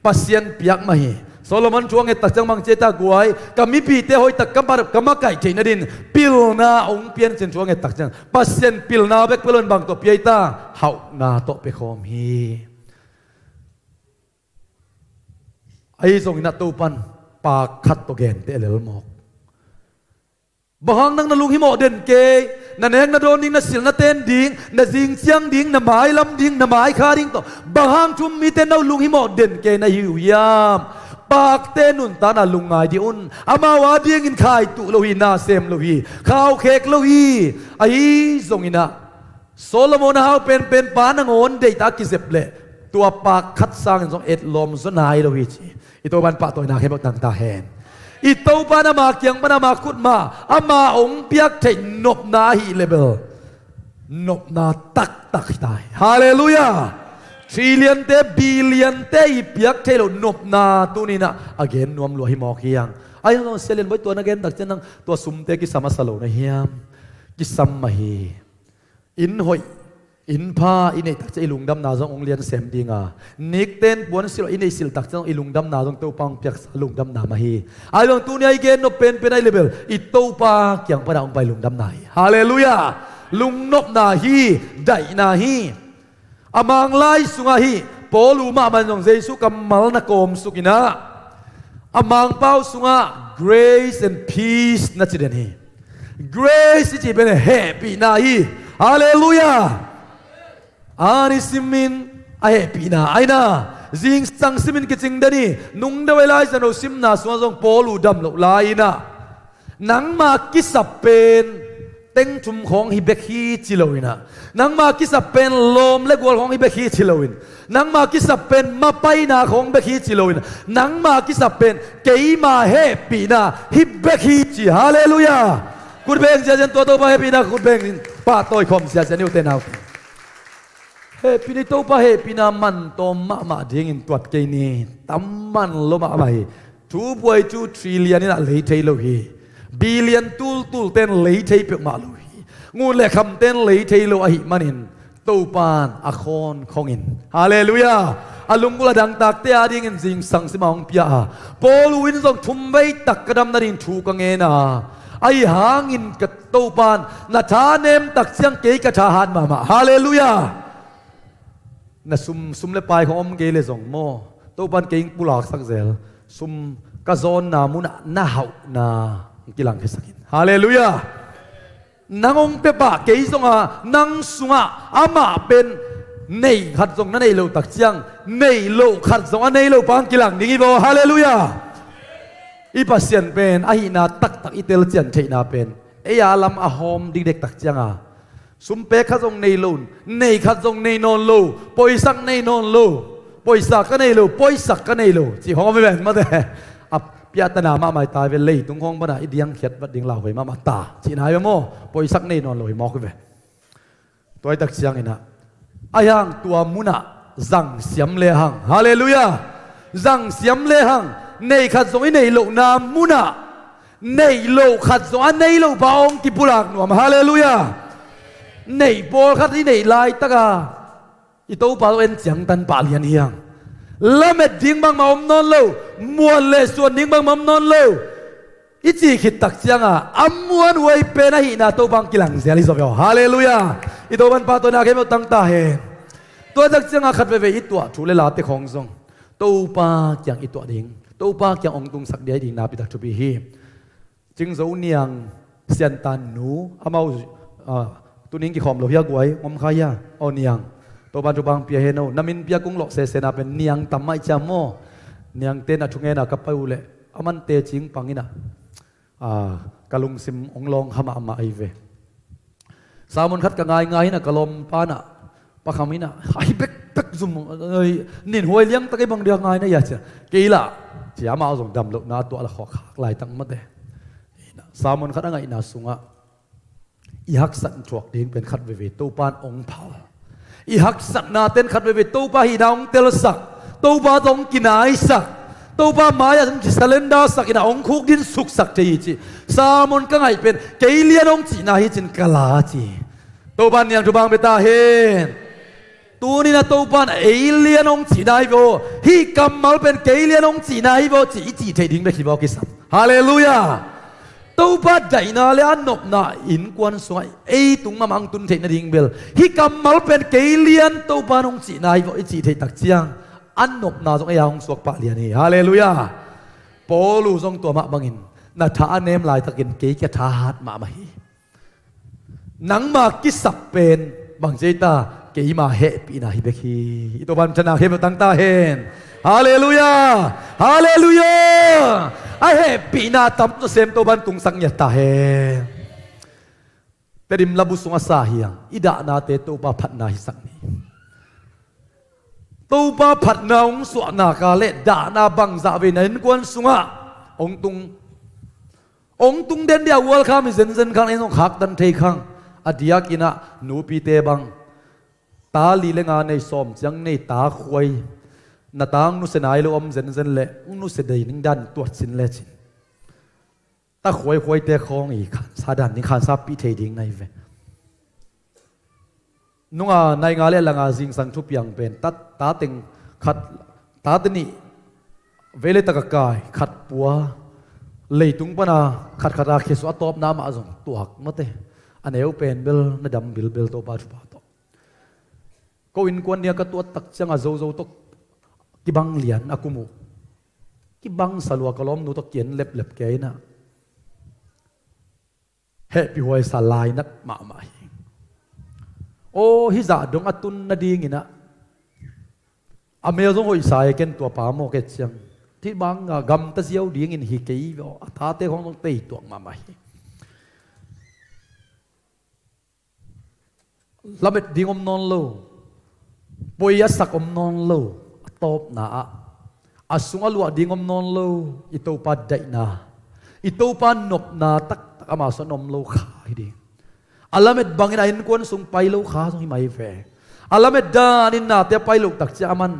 Pasian piak mah hi. Solomon thu a nget tak ciang bang ci ei ta guai, ka mipite hoihtak ka ma, ka makaih theih nadin pilna hong pian cin thu a nget tak ciang Pasian pilna bek pia lo in bang tawh pia ei ta, hauhna tawh pia khawm hi. Ahi zongin a Topan pak khat tawh genteh lel mawk. Bang hang nang na lunghimawh den kei, na nek na dawn ding, na sil na ten ding, na zing ciang ding, na mailam ding, na maikha ding tawh bang hang thu um mite na lunghimawh den kei na hi uh hiam? Pakte nuntakna lungngai dih un. Amau a dingin khaituh lo hi, na sem lo hi, khaukhek lo hi. Ahi zonginah Solomon a hau penpen pa nangawn deihta a kizep leh tua pak khat sangin zong etlawm zaw nai lo hi ci. I Topan pahtawina khempeuh tang ta hen. I Topan ama kiang pan ama khutma, ama hong piak theih nopna ahi le bel nopna taktak hi ta hi. Halleluiah. Trillion te, billion te i piak theih loh nopna tuninah a gen nuam lua hi mawk hiang. Ahi zong Sia Lian Bawi tua na gen tak ciang nang tua sumte kisam a sa lo na hiam? Kisam mah hi. Inn hoih, Innpha i neih takciang i lungdamna zong hong lian sem ding a, nikten puan silh i neih silh takciang i lungdamna zong Topa hong piaksa lungdamna mah hi. Ahi zong tuni a i gen nop penpen ahi leh bel i Topa kiang pana hong pai lungdamna hi. Halleluiah. Lungnopna hi. Daihna hi. A Manglai sungah hih Paulu mahmah in zong Jesu kammal na kawmsuk in ah, a Mangpau sungah grace and peace na ci den hi. Grace i cih pen hehpihna hi. Halleluiah. A ni simin a hehpihna ahi na, zingsang simin kicing den hi. Nungdeuh ei lai zan lo simna sungah zong Paulu dam loh lai in ah, nangma kisap pen tengthum khawng hi bek hi ci lo in ah, nangma kisap pen lawm le gual khawng hi bek hi ci lo in, nangma kisap pen mapaina khawng bek hi ci lo in, nangma kisap pen keima hehpihna hi bek hi ci. Halleluiah. Khut beng ziahziah in tua Topa hehpihna khut beng in pahtawi khawm ziahziah in, ute naute. Hehpihna, Topa hehpihna man tawm mahmah dingin tuat kei ni. Tam man lo mahmah hi. Two point two trillion in ah lei thei lo hi. Billion tultul ten lei thei peuhmah lo hi. Ngun le kham ten lei thei lo ahih manin Topan a khawn khongin, halleluiah, a lunggulh a dangtakte adingin zingsang sima hong pia a, Paulu in zong thumvei tak ka dam nading thu ka ngen a, ahi hangin ka Topan na tha nem takciang kei ka tha hat mahmah. Halleluiah. Na sum, sum le pai khong om kei le zong maw, Topan kei hong pulaksak zel. Sum ka zawnna munah na hauhna hong kilangkhiasak in. Halleluiah. Nang hong pia pah kei zong a, nang sungah amah pen nei khat zong na nei lo takciang nei loh khat zong a nei lo pa hong kilang ding hi vaw. Halleluiah. I Pasian pen ahihna taktak i telcian theihna pen ei a lam a hawm dikdek takciang a, sum pek khat zong nei lo, nei khat zong nei nawn lo, poisak nei nawn lo, poisak ka nei lo, poisak ka nei lo cih khong om hi ven mate. A piahtana mahmah hi ta ve, leitung khong pana i diangkhiat vat ding lauhuai mahmah ta cihna hi ve maw. Poisak nei nawn lo hi mawk hi ve. Tua hi takciangin ah, ahi hang tua munah zangsiam lehang, halleluiah, zangsiam lehang, nei khat zong i neih lohna munah neih loh khat zong a nei lo pa hong kipulak nuam. Halleluiah. Neih pawlkhat i neih laitaka i Topa tawh en ciangtan pah lian hi hang. Lamet ding bangmah om nawn lo, muan le suan ding bangmah om nawn lo. I cih khit takcianga a muanhuai pen ahihna Topa hong kilang zel hi zaw ve aw. Halleluiah. I Topan pahtawina khempeuh tang ta hen. Tua takcianga khat veve i tuah thu le late khawng zong Topa kiang i tuah ding, Topa kiang hong tungsak ding hi ding napi tak thupi hi. Cingzo Niang Siantan nu amau, ah, tuning kikhawm lo hia guai, ngom kha hia? Aw Niang, Topan thupha hong pia hen aw. Na min pia kung lawh sesena pen Niang tam mah i ciam maw. Niangte na thungena ka pai uh leh a mante cing pang in ah, ah, ka lungsim hong lawng kha mahmah ahi ve. Sermon khat ka ngaingai in ah ka lawmpa in ah, Pa Kham in ah, ai bekbek zum, ai, ninhuai liangtak ei bang dia ngai na hia cia. Kei lah cia, amau zong dam lohna tuah la khawk khak laitak mate. Sermon khat a ngaihna sungah i haksat thuak ding pen khat veve Topan hong phal. I haksatna ten khat veve Topa hihna hong telsak, Topa tawh hong kinaisak, Topa mai-ah hong kisalendasak in ah hong khukdin suksak thei hi ci. Sermon ka ngaih pen kei lian hong cihna hi cin ka la ci. Topan Niang thupha hong pia ta hen. Tunin a Topan ei lian hong cihna hi ve aw. Hih kammal pen kei lian hong cihna hi ve aw cih i cih theih ding bek hi ve aw kisam. Halleluiah. Topa daihna le a nopna innkuan sungah ei tung mahmah hong tun theih nading bel hih kammal pen kei lian Topan hong cihna hi ve aw i cih theih takciang a nopna zong ei a hong suak pah lian hi. Halleluiah. Paulu zong tua mah bangin na tha a nem laitakin kei ka tha hat mahmah hi. Nangma kisap pen bang ci ei ta, keima hehpihna hi bek hi. I Topan thana khempeuh tang ta hen. Halleluiah. Halleluiah. A hehpihna tam zawsem Topan tungsak ngiat ta hen. Tedim labu sung a sa hi hang, i dahnate Topa phatna hisak ni. Topa phatna hong suahna ka le dahna bangzah vei na innkuan sungah hong tung, hong tung den dia ual kha mi zenzen khang, en hong khaktan thei khang. A diakin ah nupite bang ta li le nga nei, sawm ciang nei, ta khuai, na tang nusia nai lo om zenzen le hong nusia dei ning dan tuat sin le cin. Ta khuaikhuaite khawng i khansa dan ding, khansapih thei ding na hi ve. Nunga nai nga le la nga zingsang thupiang pen tat, tate khat, tate nih vei le tak a kai, khat pua, leitung pana khat khat a khia suah, a tawpna mah zong tuak mate. A neu pen bel na dam bilbel, Topa thupha tawh. Ko innkuan ding a ka tuat tak ciang a zozo tawh kibang lian a kum uh. Kibang sa lua, ka lawmnu tawh ki-en leplep kei in ah. Hehpihhuai sa lainat mahmah hi. Aw, hih zah dong a tun nadingin ah, a mel zong hoih sa e, ken tua pa maw, kei ciang. Hih bang a gamta ziau dingin hi kei ve aw, a tate khawng zong tei tuak mahmah hi. Lamet ding om nawn lo, poi a sak om nawn lo, a tawpna ah a sung a luah ding om nawn lo, i Topa daihna, i Topa nopna taktak ama sung a om lo kha hi ding. A lamet bangin a innkuan sung pai lo kha zong hi mai ve. A lamet danin nate a pai loh tak ciang a man,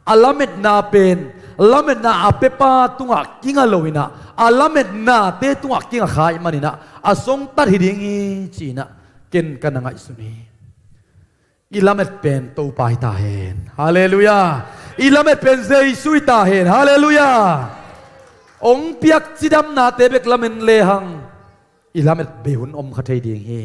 a lametna pen lametna a pepa tungah kinga lo in ah, a lametnate tungah kinga kha ahih manin ah, a songtat hi ding hi ci-in ah ken ka na ngaihsun hi. I lamet pen Topa hi ta hen. Halleluiah. I lamet pen Jesu hi ta hen. Halleluiah. Hong piak cidamnate bek lamen lehang, i lamet bei hun om kha thei ding hi.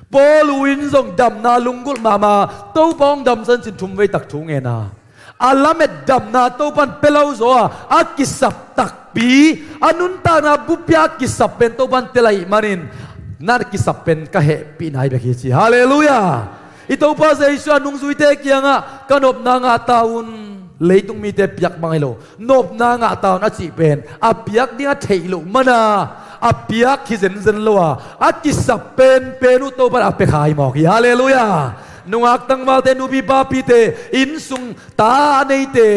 Paul uh in zong damna lunggulh mahmah, Topa hong damsak in cin thum vei tak thu ngen a, a lamet damna Topan pia lo zaw a, a kisap takpi, a nuntakna bupia a kisap pen Topan tel ahih manin, na kisap pen ka hehpihna hi bek hi ci. Halleluiah. I Topa Jesu a nungzuite kiangah ka nopna ngah ta un. Leitung mite piak bang hi lo, nopna ngah ta un a cih pen a piak ding a theih loh mana, a piak hi zenzen lo a, a kisap penpen uh Topan a pia kha hi mawk hi. Halleluiah. Nungak tangvalte, nupi papite, innsung ta a neite,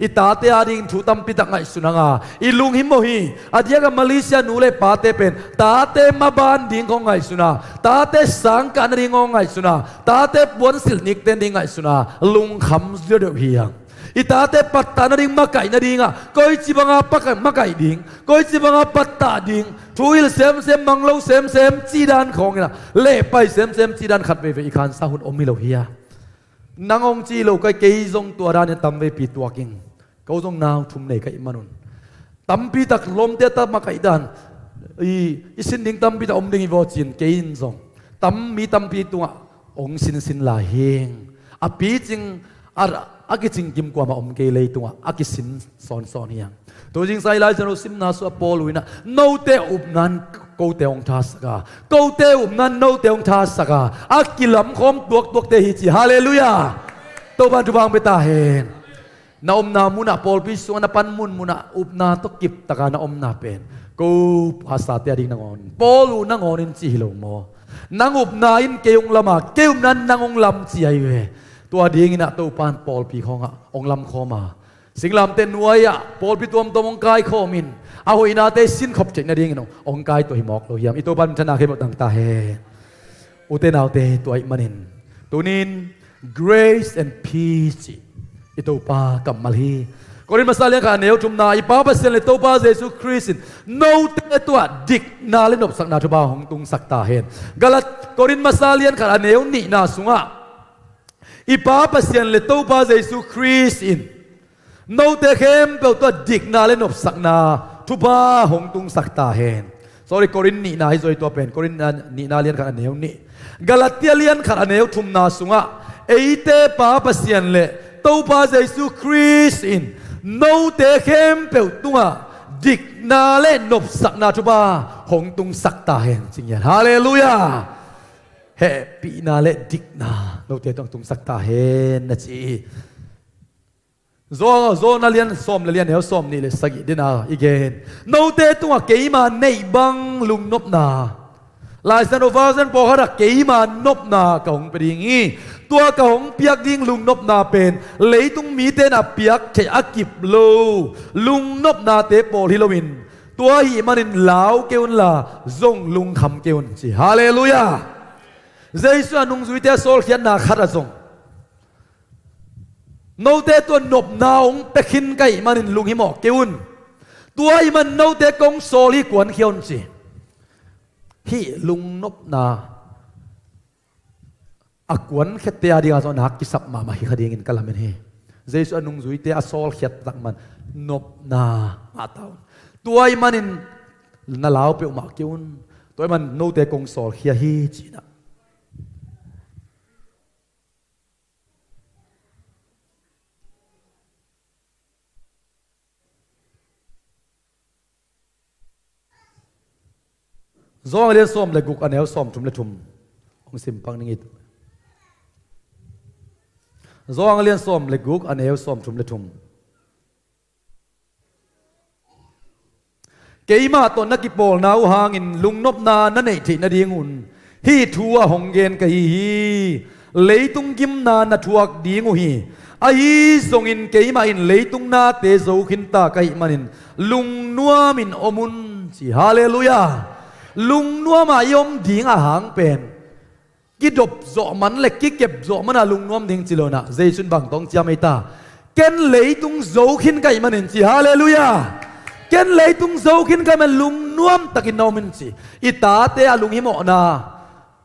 i tate ading thu tampi tak ngaihsun hang a, i lunghimawh hi. A diakah Malaysia nu le pate pen tate maban ding khawng ngaihsun a, tate sangkah nading khawng ngaihsun a, tate puansilh nikten ding ngaihsun a, lungkham ziau deuh hi hang. I tate pattah nading, makaih nadingah koici banga pakaih, makaih ding, koici banga pattah ding, thu hilh semsem, mang lo semsem cih dan khawng in ah, lehpai semsem cih dan khat veivei i khansa hun om hi lo hi a. Nang hong ci lo ka hi, kei zong tua danin tamveipi tuak ing. Ko zong nau thum nei ka hih manun, tampi tak lawmte a ta makaih dan, i, i sin ding tampi tak om ding hi vaw ci-in kei in zong tam, mi tampi tungah hong sinsin lai hing. A picing, a, a kicingkim kuamah om kei, leitungah a kisin sawnsawn hi hang. Tu zingsang i Lai Siangtho simna sungah Paul uh in ah, note upna in kote hong thasak a, kote upna in note hong thasak a, a kilamkhawm tuaktuakte hi ci. Halleluiah. Topan thupha hong pia ta hen. Na omna munah, pawlpi sungah na panmun munah upna tawh kiptaka na omna pen ko pastorte ading nangawn, Paul uh nangawn in ci hi lo maw? Nang upna in kei hong lam a, kei upna in nang hong lam ci ahi ve. Tua dingin ah Topan pawlpi khawngah hong lamkhawm a, singlamteh nuai-ah pawlpi tuamtuam hong kaikhawm in, a hoihnate sinkhop theih nadingin hong, hong kai tua hi mawk lo hiam? I Topan minthanna khempeuh tang ta hen. Ute naute, tua ahih manin tuni-in grace and peace cih i Topa kammal hi. Korin masa lian khat a neu thumna, i Pa Pasian le Topa Jesu Khrist in note tungah dikna le nopsakna thupha hong tungsak ta hen. Galat, Korin masa lian khat a neu nihna sungah, i Pa Pasian le Topa Jesu Khrist in note khempeuh tungah dikna le nopsakna thupha hong tungsak ta hen. Sorry, Korin nihna hi zaw hi, tua pen Korin nihna lian khat a neu nih. Galatia lian khat a neu thumna sungah, eite Pa Pasian le Topa Jesu Khrist in note khempeuh tungah dikna le nopsakna thupha hong tungsak ta hen, ci ngiat. Halleluiah. Hehpihna le dikna note tungah tungsak ta hen, na ci hi. Zo-, Zona lian sawm le lian, neu sawm nih le sagih dena i gen. Note tungah keima neih bang lungnopna, Lai Siangtho version pawlkhatah keima nopna ka hong pia ding hi. Tua ka hong piak ding lungnopna pen leitung mite in a piak theih a kip lo lungnopnate pawl hi loin, tua ahih manin lau kei unla zong lungkham kei un, ci. Halleluiah. Jesu a nungzuite a sawlkhiatna khatah zong, note tungah nopna hong pia khin ka hih manin lunghimawh kei un. Tua ahih manin note kong sawl hi, kuankhia un, ci. Hih lungnopna a kuankhette a dingah zong nak kisap mahmah hi kha dingin ka lamen hi. Jesu a nungzuite a sawlkhiat takman nopna ngah ta un. Tua ahih manin na lau peuhmah kei un. Tua ahih man note kong sawlkhia hi, ci-in ah. Johan a lian sawm le guk, a neu sawmthum le thum. Hong sim pak ning it. Johan a lian sawm le guk, a neu sawmthum le thum. Keimah tawh na kipawlna uh hangin lungnopna na neih theih nadingun hih thu ah hong gen ka hi hi. Leitung gimna na thuak ding uh hi. Ahi zongin keimah in leitung nate zo khinta ka hih manin lungnuamin om un, ci. Halleluiah. Lungnuamah i om ding ahang pen kidop zawh man le kikep zawh mana lungnuam ding ci lo-in ah, Jesu in bang tawh hong ciam ei ta? Ken leitung zo khin ka hih manin, ci. Halleluiah. Ken leitung zo khin ka hih manin lungnuam takin na om in, ci. I tate a lunghimawhna,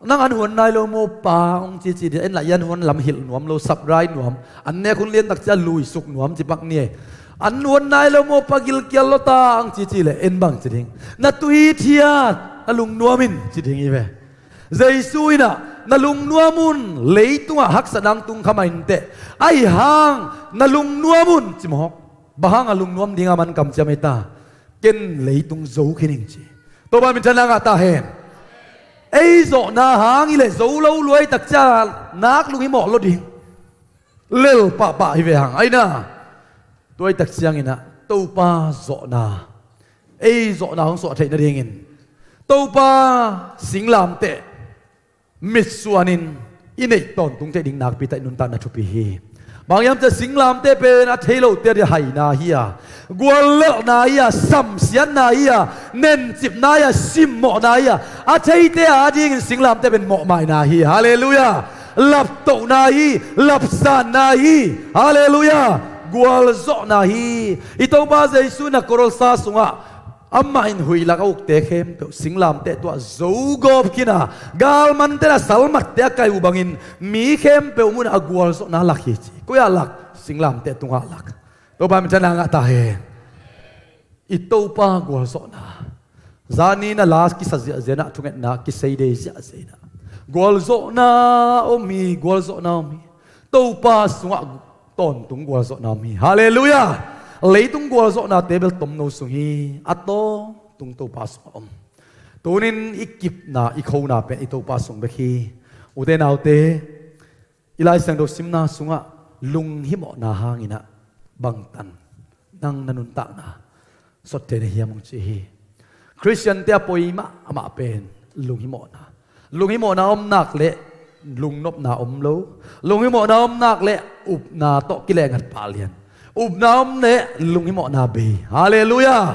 nang an huan nai lo maw pa, hong cici ding. En lah i an huan lam hilh nuam lo, saprai nuam, an nek hun lian tak ciang luisuk nuam ci pak ni e. An huan nai lo maw pa, gilkial lo ta, hong cici leh en bang ci ding? Na tu hithiat, na lungnuam in, ci ding hi ve. Jesu in ah, na lungnuam un, leitungah haksatna hong tung kha mah inteh. Ahi hang na lungnuam un, ci mawk. Bang hang a lungnuam ding a man kam ciam ei ta? Ken leitung zo khin ing, ci. Topa minthanna ngah ta hen. Ei zawhna hang hi leh zo lo lua i tak ciang nak lunghimawh lo ding. Lel pahpah hi ve hang. Aina, tua i tak ciangin ah Topa zawhna, ei zawhna hong suah theih nadingin Topa singlamteh mitsuanin i neih tawntung theih ding nakpi tak i nuntakna thupi hi. Bang hiam cih leh singlamteh pen a thei lote a ding haina hi a, guallelhna hi a, samsiatna hi a, nencipna hi a, simmawhna hi a, a theite a dingin singlamteh pen mawhmaina hi. Halleluiah. Laptohna hi, lapsanna hi. Halleluiah. Gualzawhna hi. I Topa Jesu in ah korosa sungah amah in huih lak a ukte khempeuh singlamteh tungah zo gawp khin a, galmante in ah salmatte a kaih uh bangin mi khempeuh mun ah a gualzawhna lak hi, ci. Koi ah lak? Singlamteh tungah lak. Topa minthanna ngah ta hen. I Topa gualzawhna, zani na la kisa ziahziah in ah, thungetna kisei dei ziahziah in ah, gualzawhna om hi, gualzawhna om hi. Topa sungah tawntung gualzawhna om hi. Halleluiah. Leitung gualzawhnate bel tomno sung hi, a tawntung Topa sungah om. Tunin i kipna, i khona pen i Topa sung bek hi. Ute naute, i Lai Siangtho simna sungah lunghimawhna hangin ah bangtan nang na nuntakna sot thei na hiam, hong ci hi. Khristiante a poi mahmah pen lunghimawhna. Lunghimawhna om nak leh lungnopna om lo. Lunghimawhna om nak leh upna tawh kilehnghat pah lian. Upna om leh lunghimawhna bei. Halleluiah.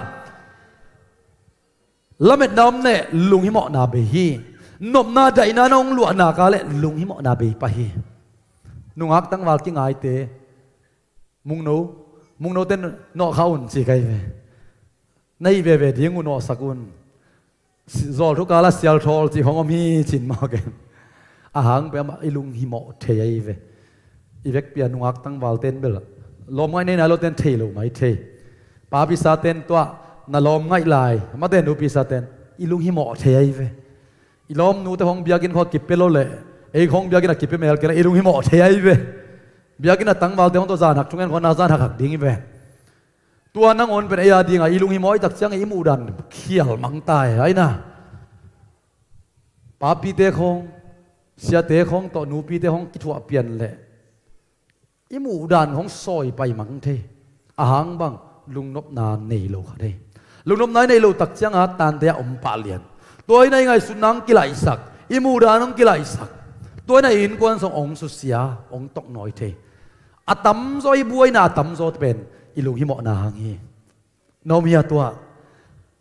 Lametna om leh lunghimawhna bei hi. Nopna daihna na hong luahna ka leh lunghimawhna bei pah hi. Nungak tangval kingaite, mungno, mungnote nawh kha un, ci ka hi ve. Na hih veve ding uh nawhsak un. Si-, zawlthu kal ah sialthawl cih khong om hi, ci-in mawk e. Ahang pen amah i lunghimawh thei ahi ve. I vekpi a nungak tangvalte'n bel lawmngaih nei nai lote'n thei lo mai thei. Papi sate'n tuah na lawmngaih lai, amate'n nupi sate'n i lunghimawh thei ahi ve. I lawmnute khong biakinn khong a kipia lo leh ei khong biakinn a kipia mel kei leh i lunghimawh thei ahi ve. Biakinn a tangvalte khong tawh zanhak thungen khong na zanhak hak ding hi ve. Tua nangawn pen ei a dingah i lunghimawh i tak ciangin i muhdan khial mang ta e, aina. Papite khong, siate khong tawh nupite khong kithuah pian leh i muhdan khong sawi pai mang thei. Ahang bang, lungnopna nei lo kha thei. Lungnopna i neih loh tak ciangah tante ah om pah lian. Tua in ah i ngaihsutna hong kilaihsak, i muhdan hong kilaihsak. Tua in ah i innkuan sung hong susia, hong toknawi thei. A tamzaw, i buaina a tamzaw pen i lunghimawhna hang hi. Na om hia tua?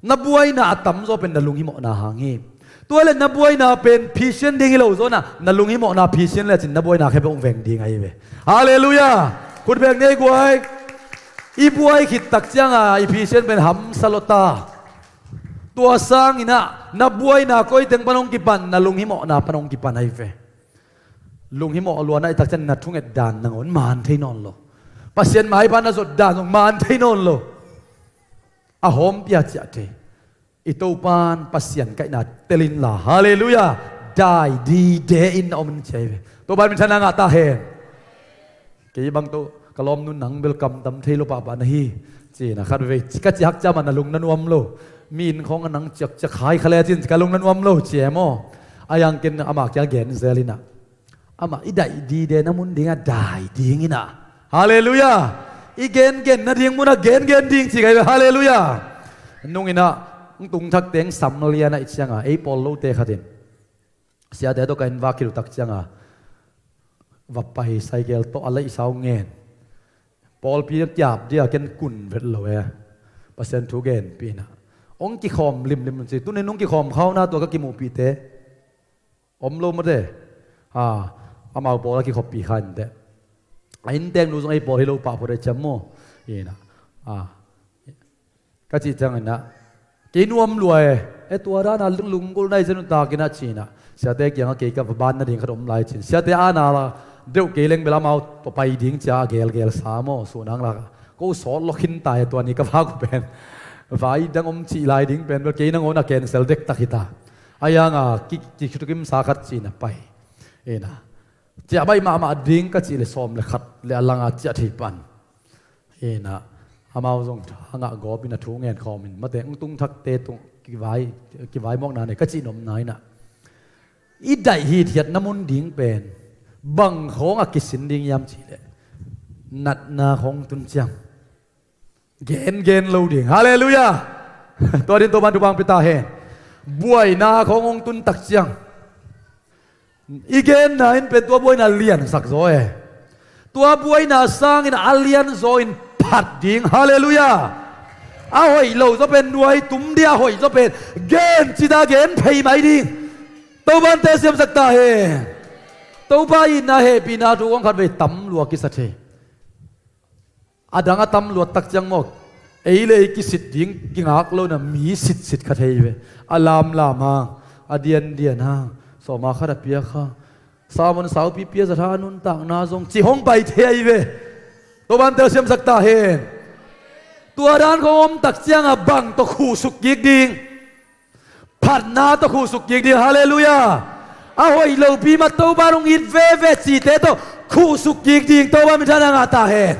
Na buaina a tamzaw pen na lunghimawhna hang hi. Tua leh na buaina pen phisian ding hi lo zaw in ah, na lunghimawhna phisian lecin na buaina khempeuh hong veng ding ahi ve. Halleluiah. Khut beng ni ei guai. I buai khit tak ciangah i phisian pen hamsa lua ta. Tua sangin ah na buaina koi teng pan hong kipan? Na lunghimawhna pan hong kipan ahi ve. Lunghimawh luanna i takciang na thunget dan nangawn man thei nawn lo. Pasian maipha na zot dan zong man thei nawn lo. A hawmpia ciah thei. I Topan Pasian kaihna telin la, halleluiah, dai dide in na om in ciai ve. Topan minthanna ngah ta hen. Kei bang tawh ka lawmnu nang bel kamtam thei lo pahpah na hi. Cina khat vei ka cih hak ciama na lung na nuam lo. Mi in khawng a nang ciakciak hai kha le cin ka lung na nuam lo cia maw? A yang ken amah kia gen zel inah, amah i daih dide na mun dingah dai ding inah, halleluiah, i gengen nading munah gengen ding ci kai ve, halleluiah. Nung inah hong tung thak teng sam lianah i cianga ei pawl lote khatin siate tawh ka inn vak khit uh tak cianga va pai, cycle tawh a leihsa uh ngen. Pawlpi a kiap dia ken kun vet lo e. Pasian thu genpih inah hong kikhawm limlim ci. Tunin hong kikhawm khauna tua ka kimuhpihte om lo mate. Amau pawl a kikhoppi kha inteh. A innteknu zong ei pawl hi lo pah phot e ciam maw? Inah ka cih cianginah kei nuam lua e. E tua dana lunggulh nai zen uh takinah cinah siate kiangah kei ka va ban nading khat om lai cin. Siate ana la deuh kei leng bel amau tawh pai ding cia a gelgel sa maw? Suhnang laka ko sawt lo khin ta e tua ni ka vak uh pen. Vai dang om cih lai ding pen bel kei nangawn a cancel dektak hita. A yanga kikikimsa khat cinah pai. Inah ciah baih mahmah ding ka cih le sawm le khat le a langa ciah thei pan. Inah amau zong tha ngah gawp inah thu ngen khawmin mate hong tung thakte tung kivai, kivai muakna nei ka cih nopna inah i daih hithiatna mun ding pen bang khawng a kisin ding hiam cihleh natna khawng tun ciang gengen lo ding. Halleluiah. Tua din Topan thupha hong pia ta hen. Buaina khawng hong tun tak ciang i genna in pen tua buaina liansak zaw e. Tua buaina sangin a lian zaw in phat ding. Halleluiah. A hoih lo zaw pen nuai tum dia a hoih zaw pen gen cita gen phei mai ding. Topan telsiamsak ta hen. Topa itna hehpihna thu kong khat vei tam lua kisa thei. A dang a tam luat tak ciang maw, ei le ei kisit ding kingak lo na mi sitsit kha thei ve. A lamlam hang, a diandian hang, sawma khat a piak hang, sawmon saupi pia zat hang a nuntakna zong ci hong pai thei ahi ve. Topan telsiamsak ta hen. Tua dan khawng om tak cianga bang tawh khuhsuk kik ding. Phatna tawh khuhsuk kik ding, halleluiah. A hoih lopi mah Topa hong it veve cite tawh khuhsuk kik ding, Topa minthanna ngah ta hen.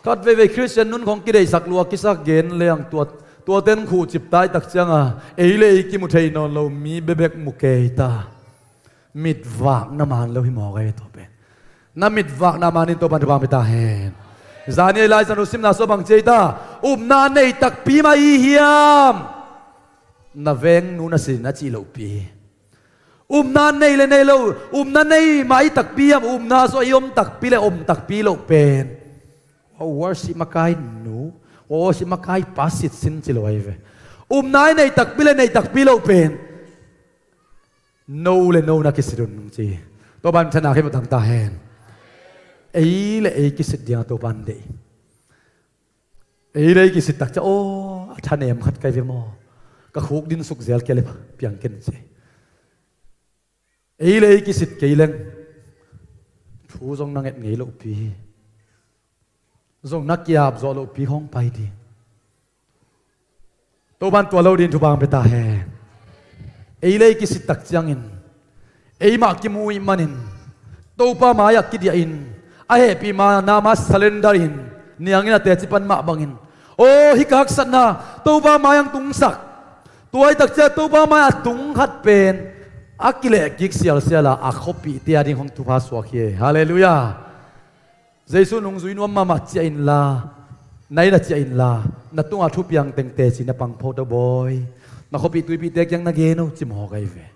Khat veivei Khristian nun khawng kideihsak lua kisak gen leng tua, tuate in khuhcip ta i tak cianga ei le ei kimu thei nawn lo mi bebek mu kei ta. Mitvakna man lo hi mawk ahi tua pen. Na mitvakna man in Topan thupha hong pia ta hen. Zani ei lai zan uh simna sua bang ci ei ta. Upna nei takpi mah i hiam? Na vengnu na sin a cih lohpi. Upna nei le nei lo, upna nei mah i takpi hiam? Upna sua i om takpi le om takpi loh pen. Wa worship makai nu, wa worship makai pa sitsin ci lo ahi ve. Upna i nei takpi le nei takpi loh pen. No le no na kisit un ci. Topan thana khim tang ta hen. Ei le ei kisit dinga Topan deih. Ei le ei kisit tak cia aw a thanem khat kai ve maw? Ka khuk din suk zel kia le piang ken ci. Ei le ei kisit kei leng thu zong na nget ngei lohpi. Zong na kiap zawh lohpi hong pai ding. Topan tua lo din thupha hong pia ta hen. Ei le ei kisit tak ciangin eimah kimu ih manin Topa mai-ah kidiahin a hehpih mana mah surrender in niangin a teci pan mah bangin aw hih ka haksatna Topa mai-ah hong tungsak. Tua ih tak ciang Topa mai-ah tung khat pen a kilehkik sialsial a a khuapihte a ding hong thupha suak hi. Halleluiah. Jesu nungzui nuam mahmah ciah inla, na inn ah ciah inla, na tungah thupiang tengte ci na pangpho to bawi. Na khuapih tuipihte kiang na gen uh ci mawk ahi ve.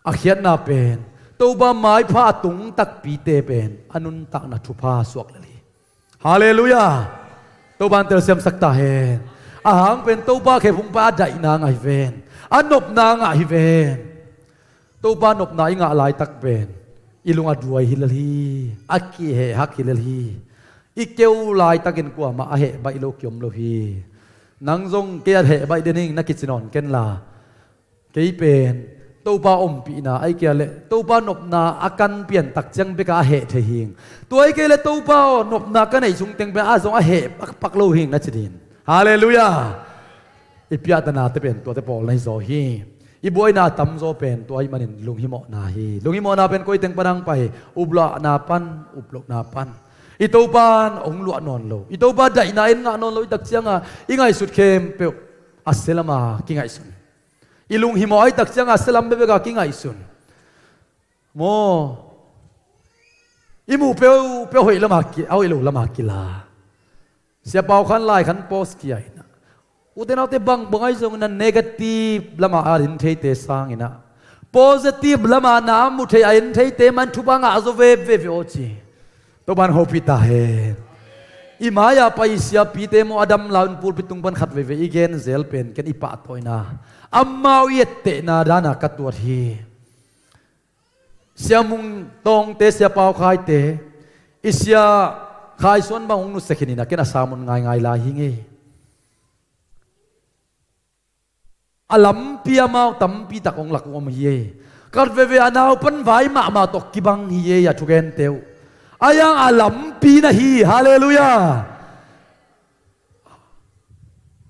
A khiatna pen Topa maipha a tung takpite pen a nuntakna thupha suak lel hi. Halleluiah. Topan telsiamsak ta hen. A hang pen Topa khephung pa a daihna ngah hi ven. A nopna ngah hi ven. Topa nopna i ngah laitak pen i lung a duai hi lel hi. A kihehhak hi lel hi. I keu laitakin kuamah a hehbaih lo kiom lo hi. Nang zong kei a hehbaih den hing na kici nawn kenla, kei pen Topa ompihna, ahih kei leh Topa nopna a kan piantak ciang bek a heh thei hing. Tua ahih kei leh Topa aw nopna ka neih sung teng pen a zong a heh pakpak lo hing na ci ding. Halleluiah. I piahtana te pen tuate pawl na hi zaw hi. I buaina a tamzaw pen tua ahih manin lunghimawhna hi. Lunghimawhna pen koi teng pan hong pai? Uplahna pan, uplohna pan. I Topa in hong luah nawn lo, i Topa daihna en ngah nawn lo i tak cianga i ngaihsut khempeuh a sia lama kingaihsun. I lunghimawh a i tak cianga a sia lam bekbek a kingaihsun. Maw, i muh peuhpeuh hoih lama ki, a hoih lo lama kila. Sia Pau khan lai khan post kia inah, ute naute, bangbang ahi zongin a negative lama a en theite sanginah positive lama na mu thei a en theite man thupha ngah zaw veve ve aw ci. Topan hopih ta hen. I mai-ah pai siapite maw, a dam lau in pulpit tung pan khat veve i gen zel pen ken i pahtawina, amau i ettehna dana ka tuat hi. Sia Mung Tawngte, Sia Pau Khaite, i Sia Khai Suan bang hong nusia khin inah ken a sermon ngaingai lai hi ngei. A lampi amau tampi tak hong lak uh om hi ei. Khat veve a nau pan vai mahmah tawh kibang hi ei a thugente uh. A yang a lampi na hi. Halleluiah.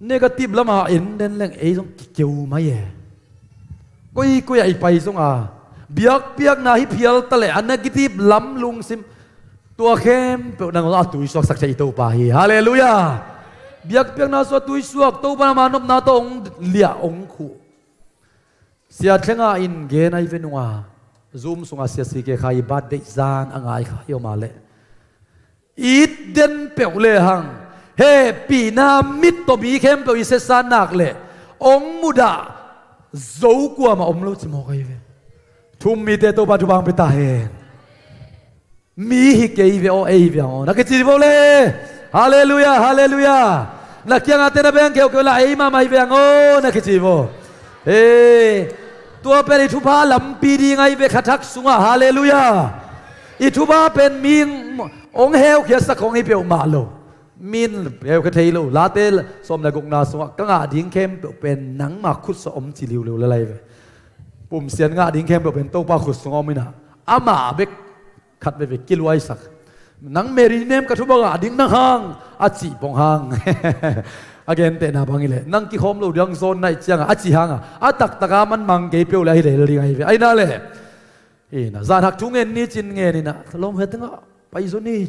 Negative lama en den leng ei zong kikeu mai e. Koikoi a i pai zonga biakpiakna hi phial ta leh a negative lam lungsim, tua khempeuh nang zong a tuisuaksak thei i Topa hi. Halleluiah. Biakpiakna sua tuisuak, Topa nama nopna tawh hong liah hong khuh. Sia Thlenga in gen ahi ve nunga, Zoom sunga Sia C K Khai i birthday zan a ngai kha i om a leh, it den peuh lehang hehpihna mit tawh mi khempeuh i sesa nak leh hong mudah zo kuamah om lo ci mawk ahi ve. Thu um mite Topa thupha hong pia ta hen. Mi hi kei ve aw, ei hi ve ang aw na kici vo le. Halleluiah, halleluiah. Na kiangah te na beng keukeu la, ei mahmah hi ve ang aw na kici vo. Hei, tua pen i thupha lampi ding ahi ve kha thak sungah. Halleluiah. I thupha pen mi hong heukhiatsak hong hi peuhmah lo. Mi in heukhia thei lo. Late sawm le gukna sungah ka ngah ding khempeuh pen nangma khutsuah om ci liuliu le lai ve. Pumsian ngah ding khempeuh pen Topa khut sungah om inah, amah bek khat veve kiluaisak. Nang Mary nem ka thupha ngah ding nang hang a cih pong hang. A gentehna bang hileh nang kikhawm lo ding zawn naih cianga a cih hanga a taktaka man mang kei peuh le ahi lel ding ahi ve. Ahi na leh, inah zanhak thu ngen ni cin ngen inah lawm he tengah pai zaw ni.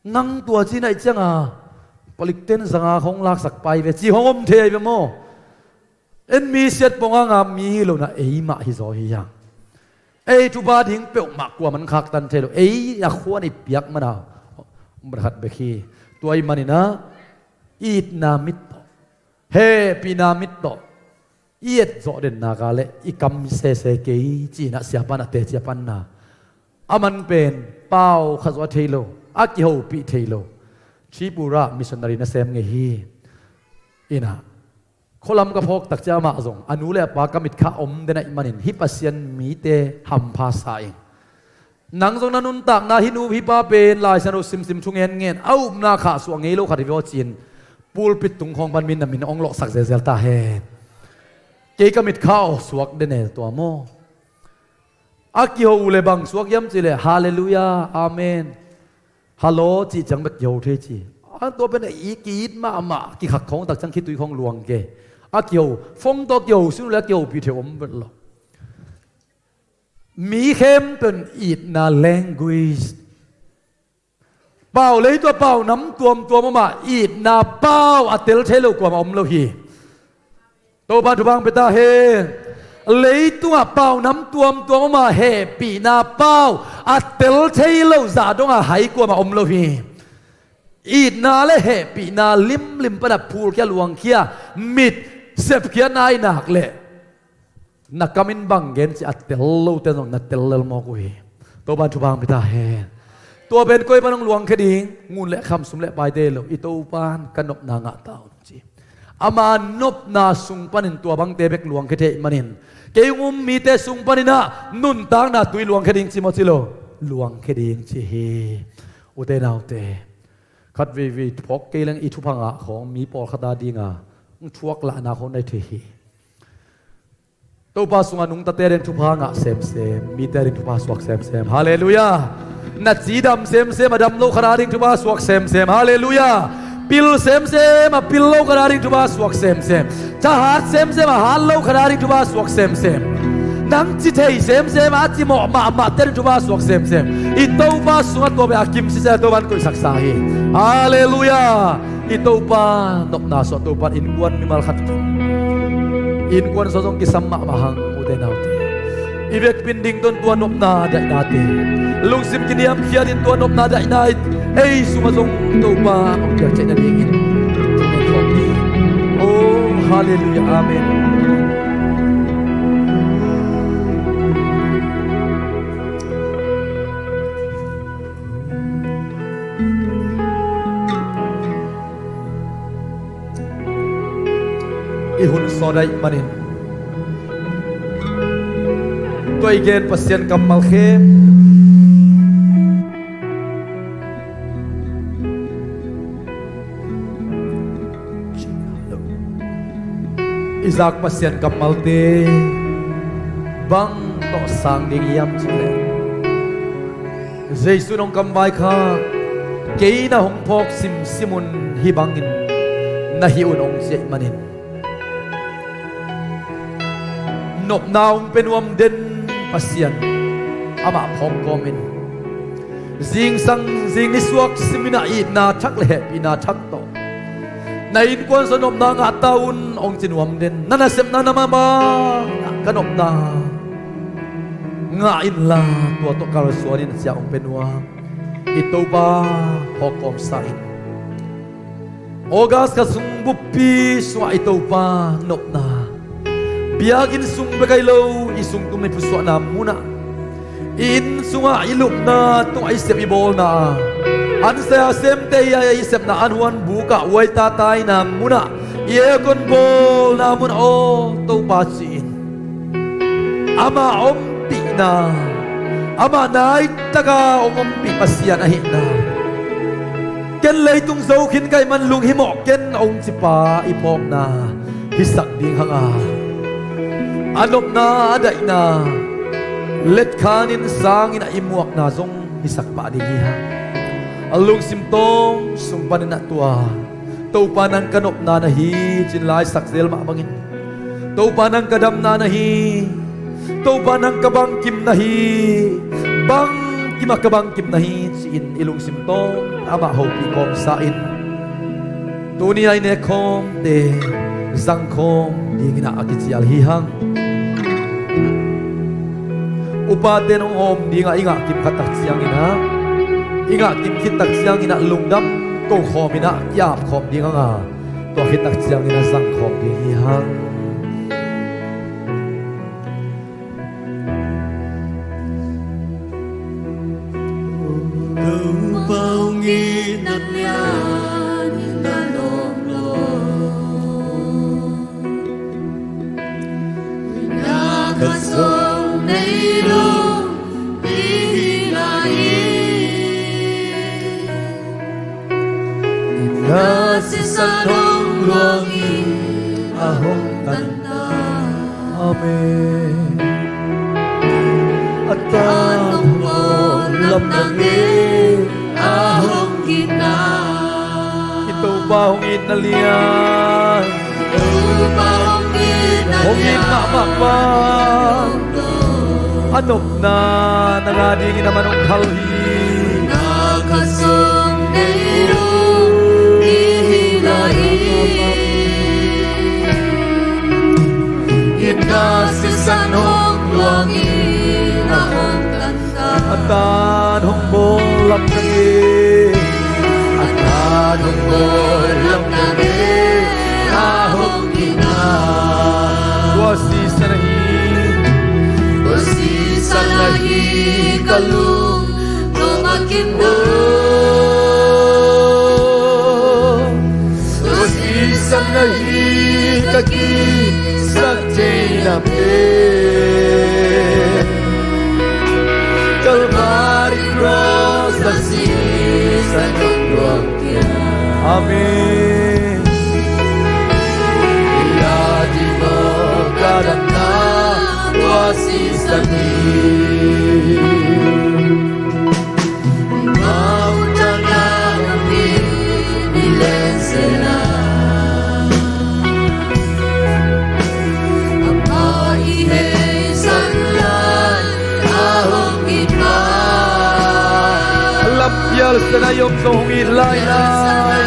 Nang tua ci naih cianga palikten zanga khong laksak pai ve ci hong om thei ahi ve maw? En mi siat pong hanga mi hi lo na ei mah hi zaw hi hang. Ei thupha ding peuhmah kuaman khaktan thei lo, ei a khuan i piak mana um khat bek hi. Tua i maninah itna mit tawh, hehpihna mit tawh i etzawh den nak a leh i kam sese kei cinah siapan a teci a panna. A man pen pau khat zaw a thei lo, a kihopih thei lo Tripura missionary nasem ngei hi. Inah khualam ka phawk tak ciang amah zong a nu le a pa ka mitkha om den ahih manin hih Pasian mite hampha sa ing. Nang zong na nuntakna hih nu hih pa pen Lai Siangtho simsim thu ngenngen a upna khahsuah ngei lo khat hi ve aw ci-in pulpit tung khawng pan min na min hong lawhsak zelzel ta hen. Kei ka mitkha aw suak den e tua maw? A kiho uh le bang suak hiam cih leh halleluiah, amen, hallo cih ciang bek kiho thei ci. A tua pen a i ki-it mahmah kikhak khawng tak ciang khitui khawng luang ke. A kiho, phone tawh kiho sin uh le a kihopih thei om vet lo. Mi khempeuh in itna language. Pau, leitung a pau nam tuamtuam om a, itna pau a tel thei lo kuamah om lo hi. Topa thupha hong pia ta hen. Leitung a pau nam tuamtuam om a, hehpihna pau a tel thei lo zah dong a hai kuamah om lo hi. Itna le hehpihna limlim pan a phulkhia luangkhia, mit sepkhia nai nak leh na kam in bang gen cih a tel lote zong na tel lel mawk uh hi. Topa in thupha hong pia ta hen. Tua pen koi pan hong luangkhia ding? Ngun le kham, sum le paite lo, i Topa in ka nopna ngah ta un ci. Ama nopna sung panin tua bangte bek luangkhia thei manin kei hong um mite sung paninah nuntakna tui luangkhia ding ci maw ci lo? Luangkhia ding ci hi. Ute naute, khat veivei phawk kei leng i thupha ngah khawng mi pawlkhat a dinga thuak lahna khawng nai thei hi. Topa sungah nungtate ading thupha ngah semsem, mite ading thupha suak semsem. Halleluiah. Na cidam semsem, a dam lo khat ading thupha suak semsem. Halleluiah. Pil semsem, a pil lo khat ading thupha suak semsem. Thahat semsem, a hat lo khat ading thupha suak semsem. Nang ci thei semsem, a ci mawh mahmahte ading thupha suak semsem. I Topa sungah tua bek a kim sisia Topa in koihsaksa hi. Halleluiah. I Topa nopna sungah Topa in innkuan mimal khat kim. Innkuan sungah zong kisam mahmah hang, ute naute. I vekpi in dington tua nopna daihnate, lungsim kiniamkhiatin tua nopna daihna ei sungah zong Topa hong piakciah nadingin thungen khawm ni. Oh, halleluiah, amen. I hun sawt ahih manin tua i gen Pasian kammal khempeuh i zak Pasian kammalte bang tawh sang ding hiam cih leh, Jesu in hong kamvai kha, kei na hong phawk simsim un, hih bangin na hih un, hong ci ahih manin, nopna hong pia nuam den Pasian amah phawk kawmin, zingsang zing nisuak simin a itna thak le hehpihna thak tawh na innkuan sungah nopna ngah ta un, hong ci nuam den. Na nasepna na mah bangah ka nopna ngah inla, tua tawh kalsuan in, a ci-a hong pia nuam i Topa phawk kawmsa in. August kha sung buppi sungah i Topa nopna, biakinn sung bek ahi lo, i sung tung i pusuahna munah, i inn sungah i lupna tungah i sep i bawlna, an saya semte i a i sepna an huan bukah uaita taina munah, i aircon bawlna munah, aw Topa ci-in amah ompihna, amah naitaka hong ompih Pasian ahihna, ken leitung zo khin ka hih man lunghimawh ken, hong cipa i phawkna hisak ding hanga, a nopna a daihna letkhanin sangin a i muakna zong hisak pah ding hi hang. A lungsim tawng sung panin a tua Topa nang ka nopna na hi, ci-in la i sak zel mah bangin, Topa nang ka damna na hi, Topa nang ka bangkimna hi, bangkimah ka bangkimna hi, ci-in i lungsim tawng amah hopih kawmsa in, tuni a i nekkhawmte zangkhawm dingin ah a kicial hi hang. Upate in hong hawm dingah i ngahkim khat tak ciangin ah, i ngahkim khit tak ciangin ah lungdam ko khawmin ah i apkhawm ding hanga, tua khit tak ciangin ah zangkhawm ding hi hang. Topa hong itna lian in ka lawm lo. Ina ka song nei lo i hi lai. Ina sisan hong luang in a hong tan ta. Amen. A tan hong bawl lam na nge a hong itna. I Topa hong itna lian. Topa hong itna lian. Hong it mahmah pa. A nopna nang a dingin a man hong khal hi. Na ka song nei lo i hi lai. Ina sisan hong luang in a hong tan ta. A tan hong bawl lam na nge. A tan hong bawl lam na nge a hong itna. Tua sisan ahi. Tua sisan ahi ka lung, lung a kimna. Tua sisan ahi ka kisak theihna pen. Calvary Cross a sisan hong luang kia. Amen. Ina ding maw ka damna. A lampial sena i om zong hong it lailai.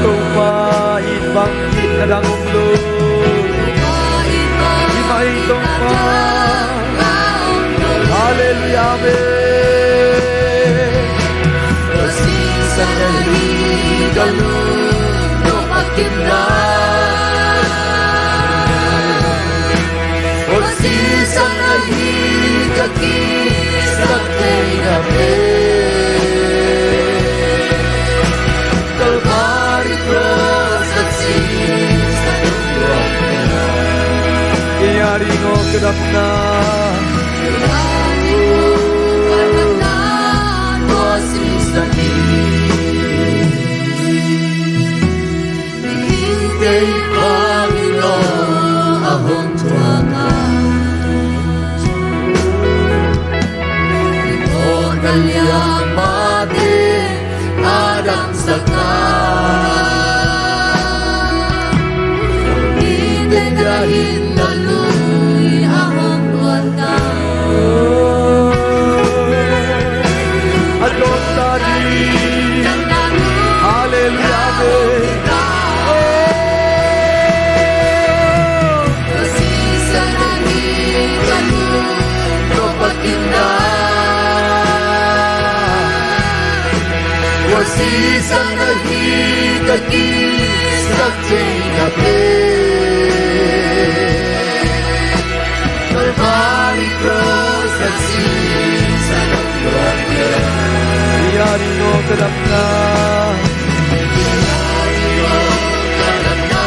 Topa it bang itna dang om lo. Himah hi Topa. Halleluiah, amen. Calvary cross a sisan hong luahna. Kei ading aw ka damna. Kei ading aw ka damna, tua sisan hi. Mihingte i pang in aw a hong thuak a, i pawlna lian mahte a damsak a, mite na hinna lui a hong luahna. A dawnna ding. Halleluiah, amen. Tua sisan ahi ka kisak theihna pen. Calvary cross a sisan hong luahna. Kei ading aw ka damna. Kei ading aw ka damna.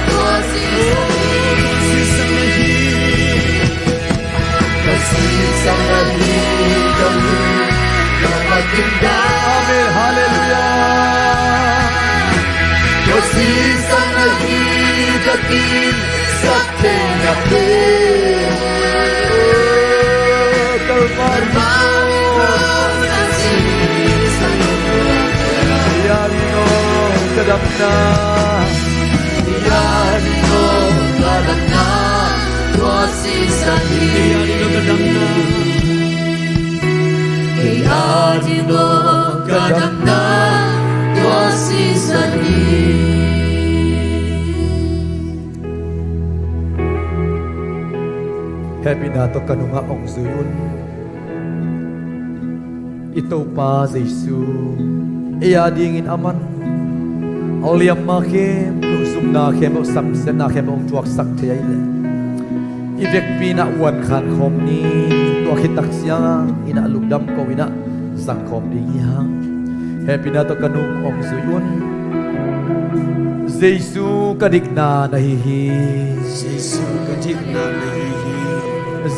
Tua sisan ahi. Ka sisan ahi ka lungdam a kinda. Amen. Halleluiah. Ka sisan ahi ka kisak theihna pen. Calvary cross a sisan hong luahna. Kei ading aw ka damna. Kei ading aw ka damna. Tua sisan hi. Kei ading aw ka damna. Kei ading aw ka damna. Tua sisan hi. Hehpihna tawh ka nungah hong zui un. I Topa Jesu, ei adingin aman a liamma khempeuh, zumna khempeuh, samsiatna khempeuh hong thuaksak thei ahih leh, i vekpi in a uankhan khawm ni. Tua khit tak ciangin a lungdam ko in a zang khawm ding hi hang. Hehpihna tawh ka nung hong zui un. Jesu ka dikna na hi hi. Jesu ka dikna na hi hi.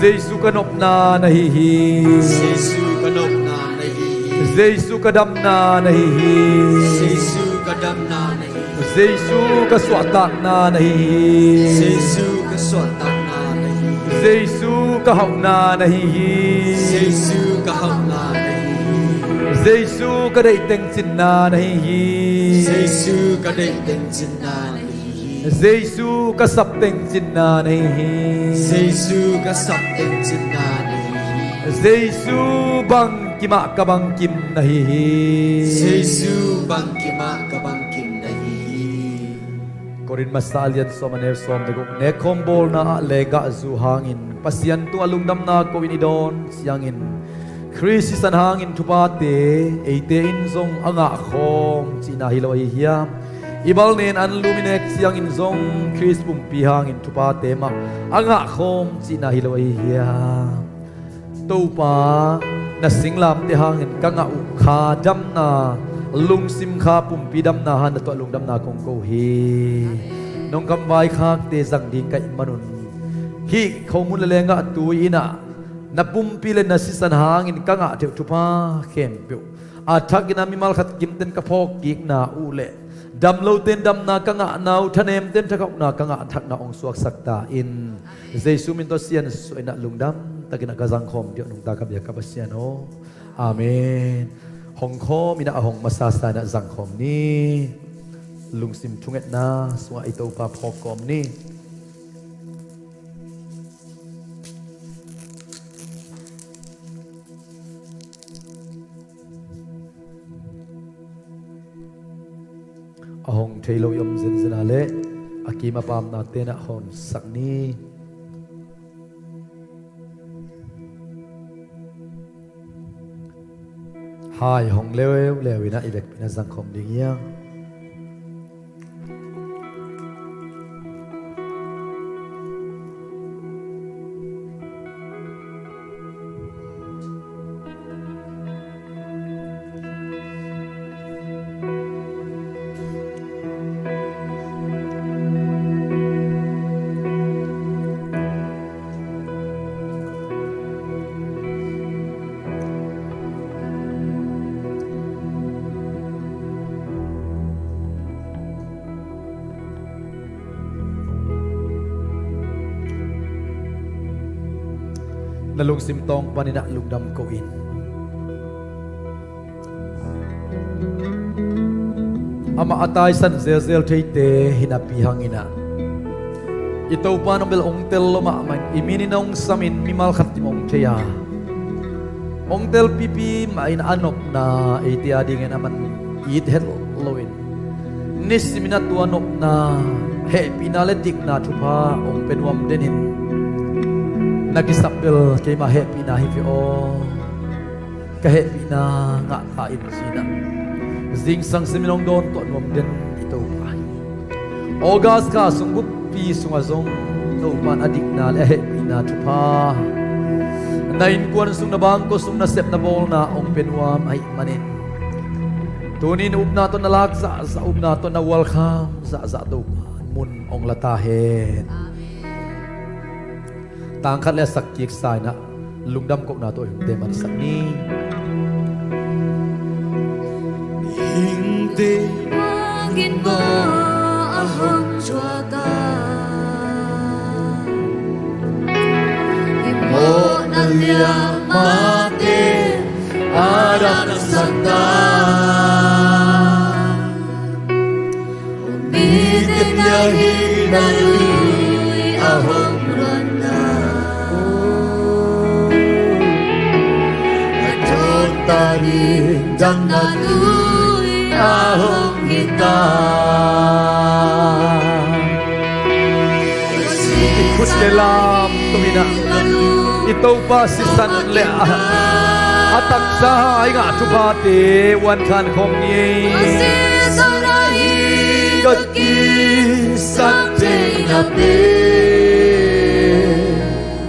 Jesu ka nopna na hi hi. Jesu ka nopna na hi hi. Jesu ka damna na hi hi. Jesu ka damna na hi hi. Jesu ka suahtakna na hi hi. Jesu ka suahtakna na hi hi. Jesu ka hauhna na hi hi. Jesu ka hauhna na hi hi. Jesu ka deih teng cinna na hi hi. Jesu ka deih teng cinna na hi hi. Jesu ka sap teng cinna na hi hi. Jesu ka sap teng cinna na hi hi. Jesu bangkimah ka bangkim na hi hi. Jesu bangkimah ka bangkim na hi hi. Korin masa a lian sawm, a neu sawm le guk. Nekkhawm bawlna ah lenggah zu hangin Pasian tungah lungdamna ko-in i dawn ciangin, Khrist sisan hangin thuphate eite in zong a ngahkhawm cihna hi lo ahi hiam? I balnen anlum i nek ciangin zong Khrist pumpi hangin thuphate mah a ngahkhawm cihna hi lo ahi hiam? Topa, na singlamteh hangin ka ngah uh kha damna, lungsim kha pumpi damna hang na tuah lungdamna kong ko hi. Nong kam vaikhakte zang ding ka hih manun, hih khomun le lenggah tui in ah na pumpi le na sisan hangin ka ngah theuh thupha khempeuh a thakin a mimal khat kimten ka phawkkikna uh leh Damlote in damna ka ngahna uh, thanemte in thakhauhna ka ngah, thakna hong suaksak ta in. Jesu min tawh siansuah in ah lungdam takin ah ka zangkhawm ding uh nungta ka biak ka Pasian aw. Amen. Hong khawm in ah, a hong masasa in ah zangkhawm ni. Lungsim thungetna sungah i Topa phawk kawm ni. A hong thei lo i om zenzen a leh a kim a pamnate in ah hawmsak ni. Hai hong leuleu in ah i vekpi in ah zangkhawm ding hi hang. Na lungsim tawng panin ah lungdam ko in. Amah a taisan zelzel theite hi napi hangin ah, i Topa in hong bel hong tel lo mahmah in, i min in hong samin mimal khat kim hong thei a, hong telpipi mah in a nopna eite a dingin a man it het loin, nisimin a tua nopna hehpihna le dikna thupha hong pia nuam denin, na kisap bel keima hehpihna hi ve aw. Ka hehpihna ngah ta in ci-in ah zingsang simin hong dawn tuah nuam den i Topa hi. August kha sung buppi sungah zong Topa in a dikna le a hehpihna thupha na innkuan sung, na bangkua sung, na sep na bawlna hong pia nuam ahih manin, tuni in upna tawh na lak zahzah, upna tawh na welcome zahzah Topa in mun hong la ta hen. Tang khat le a sak kik sa in ah lungdam kohna tawh i hymte mansak ni. Hymte mangin maw a hong thuak a, i mawhna liamate a damsak ta. Mite in a hihna lui a hong luanna, a thawhta ding damna lui a hong hita. I khut le lam tung in ah i Topa sisan le a, a taksa i ngah thuphate uan khan khawm ni. Ka kisap thei na pe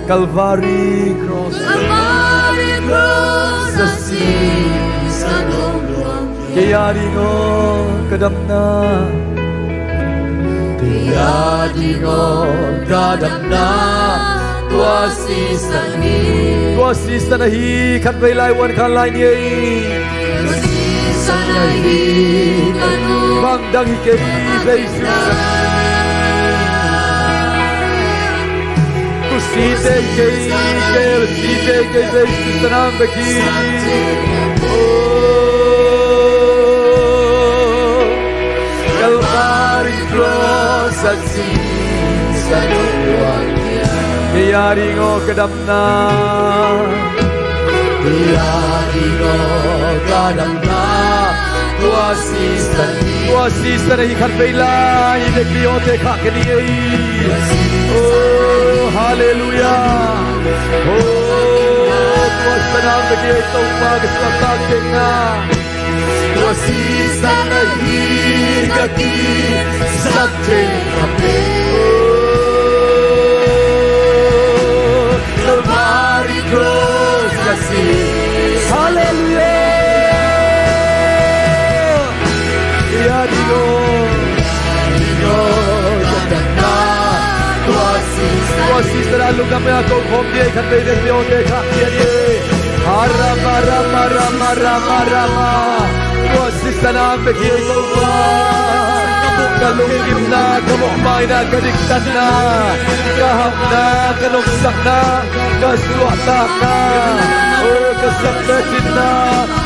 Calvary Cross. Calvary Cross a sisan hong luang. Kei a ding aw ka damna. Kei a ding aw ka damna. Tua sisan hi. Tua sisan ahi khatvei lai uan khan lai ni ei. Tua sisan ahi ka nu. Bang dang hi kei vei sisan. Tusite kei, kei, tusite kei, kei, sisan a bek hi. Oh, Calvary Cross a sisan. Kei a ding aw ka damna. Kei a ding aw ka damna. Tua sisan, tua sisan ahi khatvei lai, i vekpi awte khah kei ni ei. Oh, halleluiah. Oh, tua sisan a bek hi ei Topa ka suahtak kei na. Tua sisan ahi ka kisap thei na pe. Calvary Cross a si. Halleluiah. Ia ding aw. Ia ding aw ka damna. Tua sisan, tua sisan a lungdam a ko khawm ni ei khatvei vekpi awte khah kei ni ei. Harama, rama, rama, rama, rama. Tua sisan a bek hi ei Topa. Ka lungkimna, ka mawhmaina, ka diktatna, ka hauhna, ka nopsakna, ka suahtakna, o ka saktekinna,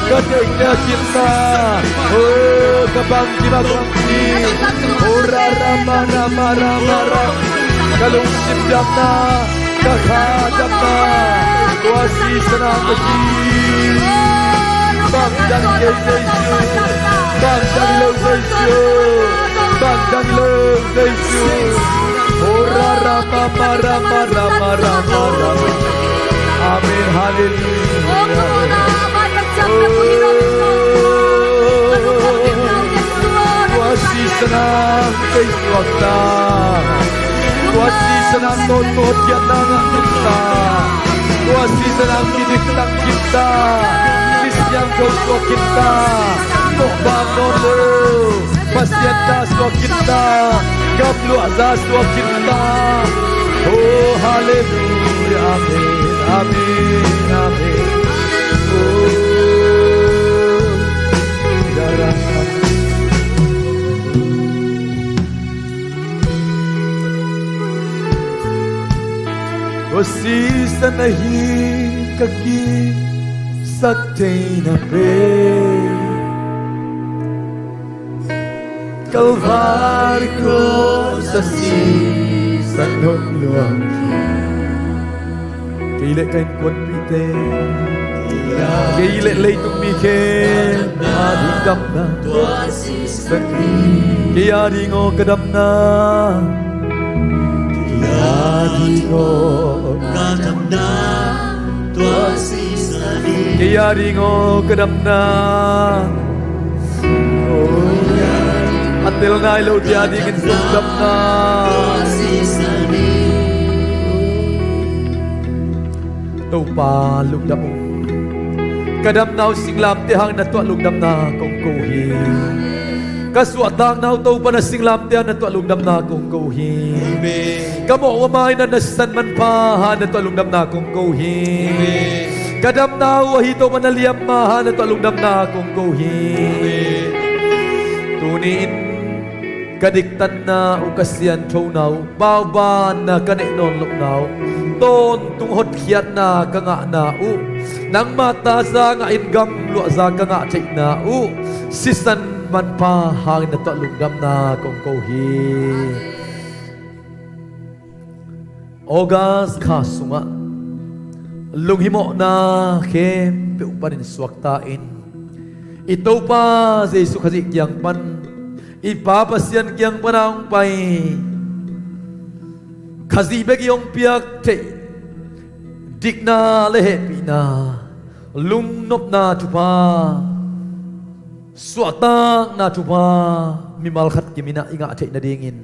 ka teiktekinna, o ka bangkim a kongki, o ra ra ma ra ma ra ma ra, ka lungsim damna, ka kha damna, tua sisan a ka ci. Bangdang kei Jesu, bangdang lo Jesu, bangdang lo Jesu. O ra ra ma ma ra ma ra ma ra ma ra. Amen. Halleluia. Tua sisan a kei suakta. Tua sisan a tawntawt khiatna ngah kimta. Tua sisan a kidiktak kimta. Kisiangtho suak kimta. Mawhbang nawn lo. Pasian ta suak kimta. Gamluahza suak kimta. Oh, halleluia. Amen. Amen. Amen. Oh, darah. Tua sisan ahi ka kisak theihna pen Kalvari cross a sisan hong luang. Kei le ka innkuanpihte, kei le leitung mi khempeuh a ding damna. Kei a ding aw ka damna. Kei a ding aw ka damna. Kei a ding aw ka damna. A tel nai lote a dingin lungdamna. Topa lungdam ung. Ka damna uh singlamteh hangin na tuah lungdamna kong ko hi. Ka suahtakna uh Topa na singlamteh hangin na tuah lungdamna kong ko hi. Amen. Ka mawh uh a mai na na sisan manpha hangin na tuah lungdamna kong ko hi. Amen. Ka damna uh ahi Topa na liamma hangin na tuah lungdamna kong ko hi. Amen. Tuni-in ka diktatna uh, ka sianthona uh, baubanna ka neih nawn lohna uh, tawntung hotkhiatna ka ngahna uh, nangma taza ngahin gamluahza ka ngah theihna uh, sisan manpha hangin na tuah lungdamna kong ko hi. August kha sungah lunghimawhna khempeuh panin suakta in, i Topa Jesu Khazih kiang pan, i Pa Pasian kiang pan a hong pai, Khazih bek i hong piak theih dikna le hehpihna, lungnopna thupha, suahtakna thupha, mimal khat kimin ah i ngah theih nadingin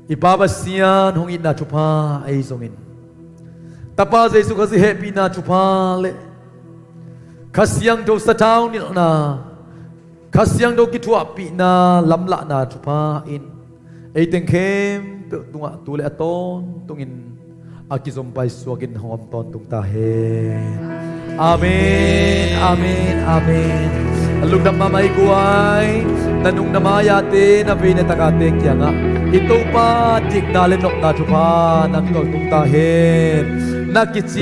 i Pa Pasian hong itna thupha ahi zongin, Tapa Jesu Khazih hehpihna thupha le Kha Siangtho sathau nilhna, Kha Siangtho kithuahpihna lamlahna thupha in eiteng khempeuh tungah tu le a tawntungin a kizom paisuakin hong om tawntung ta hen. Amen, amen, amen. Lungdam mahmah i guai, na nung na mai-ate, na vei na takate kiangah i Topa dikna le nopna thupha nang tawh tung ta hen. Na kici